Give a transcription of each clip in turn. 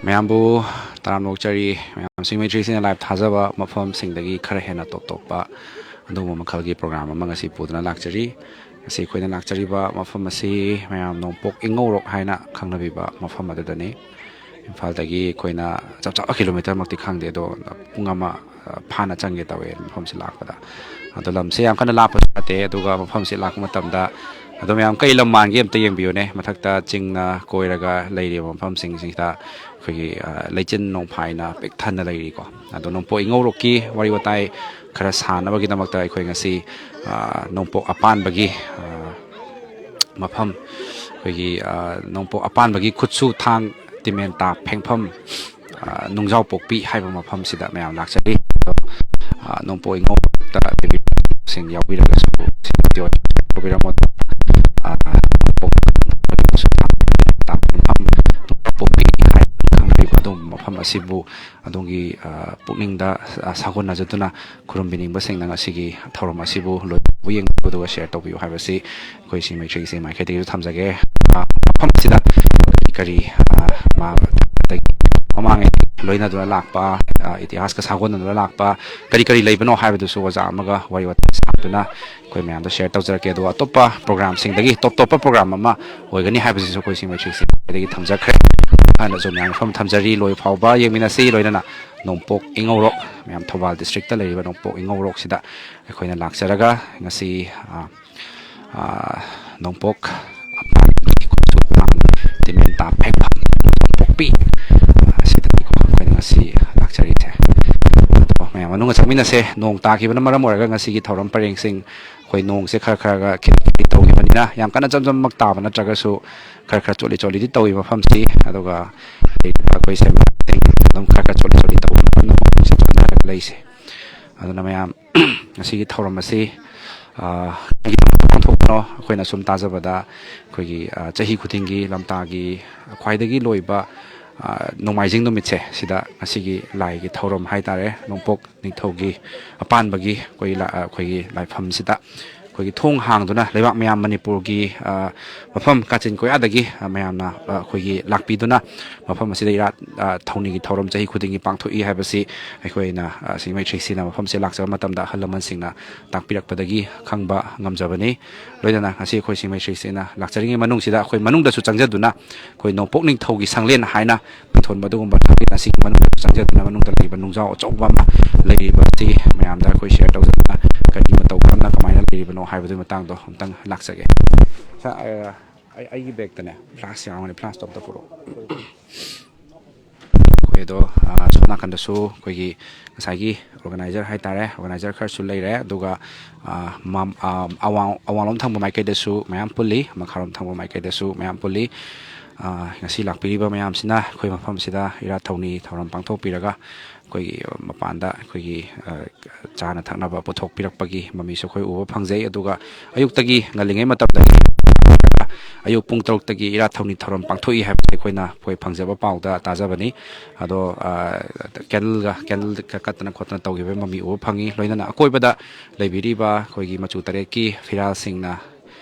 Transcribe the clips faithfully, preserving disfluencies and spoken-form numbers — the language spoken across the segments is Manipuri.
ꯃꯌꯥꯝꯕꯨ ꯇꯔꯥꯝꯅ ꯑꯣꯛꯆꯔꯤ꯫ ꯃꯌꯥꯝ ꯁꯤꯡ ꯃꯩꯇ꯭ꯔꯤꯁꯤꯅ ꯂꯥꯏꯚ ꯊꯥꯖꯕ ꯃꯐꯝꯁꯤꯡꯗꯒꯤ ꯈꯔ ꯍꯦꯟꯅ ꯇꯣꯞ ꯇꯣꯞꯄ ꯑꯗꯨꯒꯨꯝꯕ ꯃꯈꯜꯒꯤ ꯄ꯭ꯔꯣꯒ꯭ꯔꯥꯝ ꯑꯃ ꯉꯁꯤ ꯄꯨꯗꯨꯅ ꯂꯥꯛꯆꯔꯤ꯫ ꯉꯁꯤ ꯑꯩꯈꯣꯏꯅ ꯂꯥꯛꯆꯔꯤꯕ ꯃꯐꯝ ꯑꯁꯤ ꯃꯌꯥꯝ ꯅꯣꯡꯄꯣꯛ ꯏꯉꯧꯔꯣꯛ ꯍꯥꯏꯅ ꯈꯪꯅꯕꯤꯕ ꯃꯐꯝ ꯑꯗꯨꯗꯅꯤ꯫ ꯏꯝꯐꯥꯜꯗꯒꯤ ꯑꯩꯈꯣꯏꯅ ꯆꯞ ꯆꯥꯕ ꯀꯤꯂꯣꯃꯤꯇꯔꯃꯛꯇꯤ ꯈꯪꯗꯦ, ꯑꯗꯣ ꯄꯨꯡ ꯑꯃ, ꯑ, ꯐꯥꯅ ꯆꯪꯒꯦ ꯇꯧꯋꯦ ꯃꯐꯝꯁꯤ ꯂꯥꯛꯄꯗ꯫ ꯑꯗꯣ ꯂꯝꯁꯦ ꯌꯥꯝ ꯀꯟꯅ ꯂꯥꯞꯄꯁꯨ ꯅꯠꯇꯦ, ꯑꯗꯨꯒ ꯃꯐꯝꯁꯤ ꯂꯥꯛꯄ ꯃꯇꯝꯗ ꯑꯗꯨꯝ ꯌꯥꯝ ꯀꯩ ꯂꯝ ꯃꯥꯟꯒꯦ ꯑꯝꯇ ꯌꯦꯡꯕꯤꯌꯨꯅꯦ꯫ ꯃꯊꯛꯇ ꯆꯤꯡꯅ ꯀꯣꯏꯔꯒ ꯂꯩꯔꯤꯕ ꯃꯐꯝꯁꯤꯡꯁꯤꯗ ꯑꯩꯈꯣꯏꯒꯤ, ꯑ, ꯂꯩꯆꯤꯟ ꯅꯣꯡꯐꯥꯏꯅ ꯄꯤꯛ ꯊꯟꯅ ꯂꯩꯔꯤꯀꯣ꯫ ꯑꯗꯣ ꯅꯣꯡꯄꯣꯛ ꯏꯉꯧꯔꯣꯛꯀꯤ ꯋꯥꯔꯤ ꯋꯥꯇꯥꯏ ꯈꯔ ꯁꯥꯟꯅꯕꯒꯤꯗꯃꯛꯇ ꯑꯩꯈꯣꯏ ꯉꯁꯤ, ꯑ, ꯅꯣꯡꯄꯣꯛ ꯑꯄꯥꯟꯕꯒꯤ, ꯑ, ꯃꯐꯝ, ꯑꯩꯈꯣꯏꯒꯤ, ꯑ, ꯅꯣꯡꯄꯣꯛ ꯑꯄꯥꯟꯕꯒꯤ ꯈꯨꯠꯁꯨ ꯊꯥꯡ ꯇꯤꯃꯦꯟꯇꯥ ꯐꯦꯡꯐꯝ, ꯑ, ꯅꯨꯡꯖꯥꯎ ꯄꯣꯛꯄꯤ ꯍꯥꯏꯕ ꯃꯐꯝꯁꯤꯗ ꯃꯌꯥꯝ ꯂꯥꯛꯆꯔꯤ꯫ ꯑꯗꯣ, ꯑ, ꯅꯣꯡꯄꯣꯛ ꯏꯉꯧꯔꯣꯛꯇ ꯂꯩꯕꯤꯕꯁꯤꯡ ꯌꯥꯎꯕꯤꯔꯒꯁꯨ ꯁꯤꯗ ꯇꯧꯕꯤꯔꯝꯃꯣ꯫ ꯑ, ꯅꯣꯡꯄꯣꯛ ꯏꯉꯧꯔꯣꯛ ꯄꯣꯛꯄꯤ ꯍꯥꯏꯅ ꯈꯪꯅꯔꯤꯕ ꯑꯗꯨꯒꯨꯝꯕ ꯃꯐꯝ ꯑꯁꯤꯕꯨ ꯑꯗꯣꯝꯒꯤ, ꯑ, ꯄꯨꯛꯅꯤꯡꯗ, ꯑ, ꯁꯥꯒꯣꯟꯅꯖꯗꯨꯅ ꯈꯨꯔꯨꯝꯕꯤꯅꯤꯡꯕꯁꯤꯡꯅ ꯉꯁꯤꯒꯤ ꯊꯧꯔꯝ ꯑꯁꯤꯕꯨ ꯂꯣꯏꯅ ꯌꯦꯡꯕꯤꯌꯨ ꯑꯗꯨꯒ ꯁꯤꯌꯔ ꯇꯧꯕꯤꯌꯨ ꯍꯥꯏꯕꯁꯤ ꯑꯩꯈꯣꯏ ꯁꯤꯡ ꯃꯩꯇ꯭ꯔꯤꯒꯤ ꯃꯥꯏꯀꯩꯗꯒꯤꯁꯨ ꯊꯝꯖꯒꯦ꯫ ꯑ, ꯃꯐꯝ ꯑꯁꯤꯗ ꯀꯔꯤ, ꯑ, ꯃꯥ-, ꯃꯃꯥꯡꯉꯩ ꯂꯣꯏꯅꯗꯨꯅ ꯂꯥꯛꯄ, ꯑ, ꯏꯇꯤꯍꯥꯁꯀ ꯁꯥꯒꯣꯟꯅꯗꯨꯅ ꯂꯥꯛꯄ ꯀꯔꯤ ꯀꯔꯤ ꯂꯩꯕꯅꯣ ꯍꯥꯏꯕꯗꯨꯁꯨ ꯑꯣꯖꯥ ꯑꯃꯒ ꯋꯥꯔꯤ ꯋꯥꯇꯥꯏ ꯁꯥꯗꯨꯅ ꯑꯩꯈꯣꯏ ꯃꯌꯥꯝꯗ ꯁꯤꯌꯔ ꯇꯧꯖꯔꯛꯀꯦ꯫ ꯑꯗꯨꯒ ꯑꯇꯣꯞꯄ ꯄ꯭ꯔꯣꯒ꯭ꯔꯥꯝꯁꯤꯡꯗꯒꯤ ꯇꯣꯞ ꯇꯣꯞꯄ ꯄ꯭ꯔꯣꯒ꯭ꯔꯥꯝ ꯑꯃ ꯑꯣꯏꯒꯅꯤ ꯍꯥꯏꯕꯁꯤꯁꯨ ꯑꯩꯈꯣꯏ ꯁꯤꯡ ꯃꯩꯇ꯭ꯔꯤꯒꯤ ꯃꯥꯏꯀꯩꯗꯒꯤ ꯊꯝꯖꯈ꯭ꯔꯦ꯫ ꯍꯥꯟꯅꯁꯨ ꯃꯌꯥꯝꯒꯤ ꯃꯐꯝ ꯊꯝꯖꯔꯤ, ꯂꯣꯏ ꯐꯥꯎꯕ ꯌꯦꯡꯃꯤꯟꯅꯁꯤ꯫ ꯂꯣꯏꯅꯅ ꯅꯣꯡꯄꯣꯛ ꯏꯉꯧꯔꯣꯛ, ꯃꯌꯥꯝ ꯊꯧꯕꯥꯜ ꯗꯤꯁꯇ꯭ꯔꯤꯛꯇ ꯂꯩꯔꯤꯕ ꯅꯣꯡꯄꯣꯛ ꯏꯉꯧꯔꯣꯛꯁꯤꯗ ꯑꯩꯈꯣꯏꯅ ꯂꯥꯛꯆꯔꯒ ꯉꯁꯤ, ꯑ, ꯑ, ꯅꯣꯡꯄꯣꯛ ꯑꯄꯥꯟꯕꯒꯤ ꯈꯨꯠꯁꯨ ꯊꯥꯡ ꯇꯤꯃꯦꯟꯇꯥ ꯐꯦꯡꯐꯝ ꯄꯣꯛꯄꯤ, ꯑ, ꯑꯁꯤꯗꯅꯤꯀꯣ ꯑꯩꯈꯣꯏꯅ ꯉꯁꯤ ꯂꯥꯛꯆꯔꯤꯁꯦ꯫ ꯑꯗꯣ ꯃꯌꯥꯝ ꯃꯅꯨꯡꯗ ꯆꯪꯃꯤꯟꯅꯁꯦ꯫ ꯅꯣꯡ ꯇꯥꯈꯤꯕꯅ ꯃꯔꯝ ꯑꯣꯏꯔꯒ ꯉꯁꯤꯒꯤ ꯊꯧꯔꯝ ꯄꯔꯦꯡꯁꯤꯡ ꯑꯩꯈꯣꯏ ꯅꯣꯡꯁꯦ ꯈꯔ ꯈꯔꯒ ꯈꯤꯇꯪ ꯈꯤꯇꯪ ꯇꯧꯈꯤꯕꯅꯤꯅ ꯌꯥꯝ ꯀꯟꯅ ꯆꯝ ꯆꯝꯃꯛ ꯇꯥꯕ ꯅꯠꯇ꯭ꯔꯒꯁꯨ ꯈꯔ ꯈꯔ ꯆꯣꯠꯂꯤ ꯆꯣꯠꯂꯤꯗꯤ ꯇꯧꯏ ꯃꯐꯝꯁꯤ꯫ ꯑꯗꯨꯒ ꯂꯩꯔꯤꯕ ꯑꯩꯈꯣꯏ ꯁꯦꯝꯕꯁꯤꯡ ꯑꯗꯨꯝ ꯈꯔ ꯈꯔ ꯆꯣꯠꯂꯤ ꯆꯣꯠꯂꯤ ꯇꯧꯕꯅ ꯃꯐꯝꯁꯤ ꯆꯣꯠꯅꯔꯒ ꯂꯩꯁꯦ꯫ ꯑꯗꯨꯅ ꯃꯌꯥꯝ ꯉꯁꯤꯒꯤ ꯊꯧꯔꯝ ꯑꯁꯤ, ꯑ, ꯀꯩꯒꯤꯗꯃꯛꯇ ꯄꯥꯡꯊꯣꯛꯄꯅꯣ? ꯑꯩꯈꯣꯏꯅ ꯁꯨꯝ ꯇꯥꯖꯕꯗ ꯑꯩꯈꯣꯏꯒꯤ, ꯑ, ꯆꯍꯤ ꯈꯨꯗꯤꯡꯒꯤ ꯂꯝꯇꯥꯒꯤ ꯈ꯭ꯋꯥꯏꯗꯒꯤ ꯂꯣꯏꯕ, ꯑ, ꯅꯣꯡꯃꯥꯏꯖꯤꯡ ꯅꯨꯃꯤꯠꯁꯦ ꯁꯤꯗ ꯉꯁꯤꯒꯤ ꯂꯥꯏꯒꯤ ꯊꯧꯔꯝ ꯍꯥꯏꯇꯥꯔꯦ, ꯅꯣꯡꯄꯣꯛ ꯅꯤꯡꯊꯧꯒꯤ ꯑꯄꯥꯟꯕꯒꯤ ꯑꯩꯈꯣꯏ ꯂꯥ-, ꯑꯩꯈꯣꯏꯒꯤ ꯂꯥꯏꯐꯝꯁꯤꯗ ꯑꯩꯈꯣꯏꯒꯤ ꯊꯣꯡ ꯍꯥꯡꯗꯨꯅ ꯂꯩꯕꯥꯛ ꯃꯌꯥꯝ ꯃꯅꯤꯄꯨꯔꯒꯤ, ꯑ, ꯃꯐꯝ ꯀꯥꯆꯤꯟ ꯀꯣꯌꯥꯗꯒꯤ, ꯑ, ꯃꯌꯥꯝꯅ, ꯑ, ꯑꯩꯈꯣꯏꯒꯤ ꯂꯥꯛꯄꯤꯗꯨꯅ ꯃꯐꯝ ꯑꯁꯤꯗ ꯏꯔꯥꯠ, ꯑ, ꯊꯧꯅꯤꯒꯤ ꯊꯧꯔꯝ ꯆꯍꯤ ꯈꯨꯗꯤꯡꯒꯤ ꯄꯥꯡꯊꯣꯛꯏ ꯍꯥꯏꯕꯁꯤ ꯑꯩꯈꯣꯏꯅ, ꯑ, ꯁꯤꯡꯃꯩ ꯊ꯭ꯔꯤꯁꯤꯅ ꯃꯐꯝꯁꯦ ꯂꯥꯛꯆꯕ ꯃꯇꯝꯗ ꯑꯍꯜ ꯂꯃꯟꯁꯤꯡꯅ ꯇꯥꯛꯄꯤꯔꯛꯄꯗꯒꯤ ꯈꯪꯕ ꯉꯝꯖꯕꯅꯤ꯫ ꯂꯣꯏꯅꯅ ꯉꯁꯤ ꯑꯩꯈꯣꯏ ꯁꯤꯡꯃꯩ ꯊ꯭ꯔꯤꯁꯤꯅ ꯂꯥꯛꯆꯔꯤꯉꯩ ꯃꯅꯨꯡꯁꯤꯗ ꯑꯩꯈꯣꯏ ꯃꯅꯨꯡꯗꯁꯨ ꯆꯪꯖꯗꯨꯅ ꯑꯩꯈꯣꯏ ꯅꯣꯡꯄꯣꯛ ꯅꯤꯡꯊꯧꯒꯤ ꯁꯪꯂꯦꯟ ꯍꯥꯏꯅ ꯃꯤꯡꯊꯣꯟꯕ ꯑꯗꯨꯒꯨꯝꯕ ꯁꯪꯂꯦꯟ ꯑꯁꯤꯒꯤ ꯃꯅꯨꯡꯗ ꯆꯪꯖꯗꯨꯅ ꯃꯅꯨꯡꯗ ꯂꯩꯔꯤꯕ ꯅꯨꯡꯖꯥꯎ ꯑꯆꯧꯕ ꯑꯃ ꯂꯩꯔꯤꯕ ꯑꯁꯤ ꯃꯌꯥꯝꯗ ꯑꯩꯈꯣꯏ ꯁꯤꯌꯔ ꯇꯧꯖꯗꯨꯅ ꯀꯔꯤ ꯃꯇꯧ ꯀꯔꯝꯅ ꯀꯃꯥꯏꯅ ꯂꯩꯔꯤꯕꯅꯣ ꯍꯥꯏꯕꯗꯨꯒꯤ ꯃꯇꯥꯡꯗꯣ ꯑꯝꯇꯪ ꯂꯥꯛꯆꯒꯦ꯫ ꯁꯥ-, ꯑ, ꯑꯩ-, ꯑꯩꯒꯤ ꯕꯦꯛꯇꯅꯦ ꯐ꯭ꯂꯥꯁꯛ ꯌꯥꯎꯔꯝꯒꯅꯤ, ꯐ꯭ꯂꯥꯁꯛꯇꯣ ꯑꯝꯇ ꯄꯨꯔꯛꯑꯣ꯫ ꯑꯩꯈꯣꯏ ꯑꯗꯣ, ꯑ, ꯁꯣꯝ ꯅꯥꯀꯟꯗꯁꯨ ꯑꯩꯈꯣꯏꯒꯤ ꯉꯁꯥꯏꯒꯤ ꯑꯣꯔꯒꯅꯥꯏꯖꯔ ꯍꯥꯏꯇꯥꯔꯦ, ꯑꯣꯔꯒꯅꯥꯏꯖꯔ ꯈꯔꯁꯨ ꯂꯩꯔꯦ꯫ ꯑꯗꯨꯒ, ꯑ, ꯃꯝ-, ꯑ, ꯑꯋꯥꯡ-, ꯑꯋꯥꯡꯂꯣꯝ ꯊꯪꯕ ꯃꯥꯏꯀꯩꯗꯁꯨ ꯃꯌꯥꯝ ꯄꯨꯜꯂꯤ, ꯃꯈꯥꯔꯣꯝ ꯊꯪꯕ ꯃꯥꯏꯀꯩꯗꯁꯨ ꯃꯌꯥꯝ ꯄꯨꯜꯂꯤ꯫ ꯑ, ꯉꯁꯤ ꯂꯥꯛꯄꯤꯔꯤꯕ ꯃꯌꯥꯝꯁꯤꯅ ꯑꯩꯈꯣꯏ ꯃꯐꯝꯁꯤꯗ ꯏꯔꯥꯠ ꯊꯧꯅꯤ ꯊꯧꯔꯝ ꯄꯥꯡꯊꯣꯛꯄꯤꯔꯒ ꯑꯩꯈꯣꯏꯒꯤ ꯃꯄꯥꯟꯗ ꯑꯩꯈꯣꯏꯒꯤ, ꯑ, ꯆꯥꯅ ꯊꯛꯅꯕ ꯄꯨꯊꯣꯛꯄꯤꯔꯛꯄꯒꯤ ꯃꯃꯤꯁꯨ ꯑꯩꯈꯣꯏ ꯎꯕ ꯐꯪꯖꯩ꯫ ꯑꯗꯨꯒ ꯑꯌꯨꯛꯇꯒꯤ ꯉꯜꯂꯤꯉꯩ ꯃꯇꯝꯗꯒꯤ ꯑꯌꯨꯛ ꯄꯨꯡ ꯇꯔꯨꯛꯇꯒꯤ ꯏꯔꯥꯠ ꯊꯧꯅꯤ ꯊꯧꯔꯝ ꯄꯥꯡꯊꯣꯛꯏ ꯍꯥꯏꯕꯁꯤ ꯑꯩꯈꯣꯏꯅ, ꯑꯩꯈꯣꯏ ꯐꯪꯖꯕ ꯄꯥꯎꯗ ꯇꯥꯖꯕꯅꯤ꯫ ꯑꯗꯣ, ꯑ, ꯀꯦꯟꯗꯜꯒ, ꯀꯦꯟꯗꯜ ꯀꯠꯇꯅ ꯈꯣꯠꯇꯅ ꯇꯧꯈꯤꯕꯒꯤ ꯃꯃꯤ ꯎꯕ ꯐꯪꯉꯤ꯫ ꯂꯣꯏꯅꯅ ꯑꯀꯣꯏꯕꯗ ꯂꯩꯕꯤꯔꯤꯕ ꯑꯩꯈꯣꯏꯒꯤ ꯃꯆꯨ ꯇꯔꯦꯠꯀꯤ ꯐꯤꯔꯥꯜꯁꯤꯡꯅ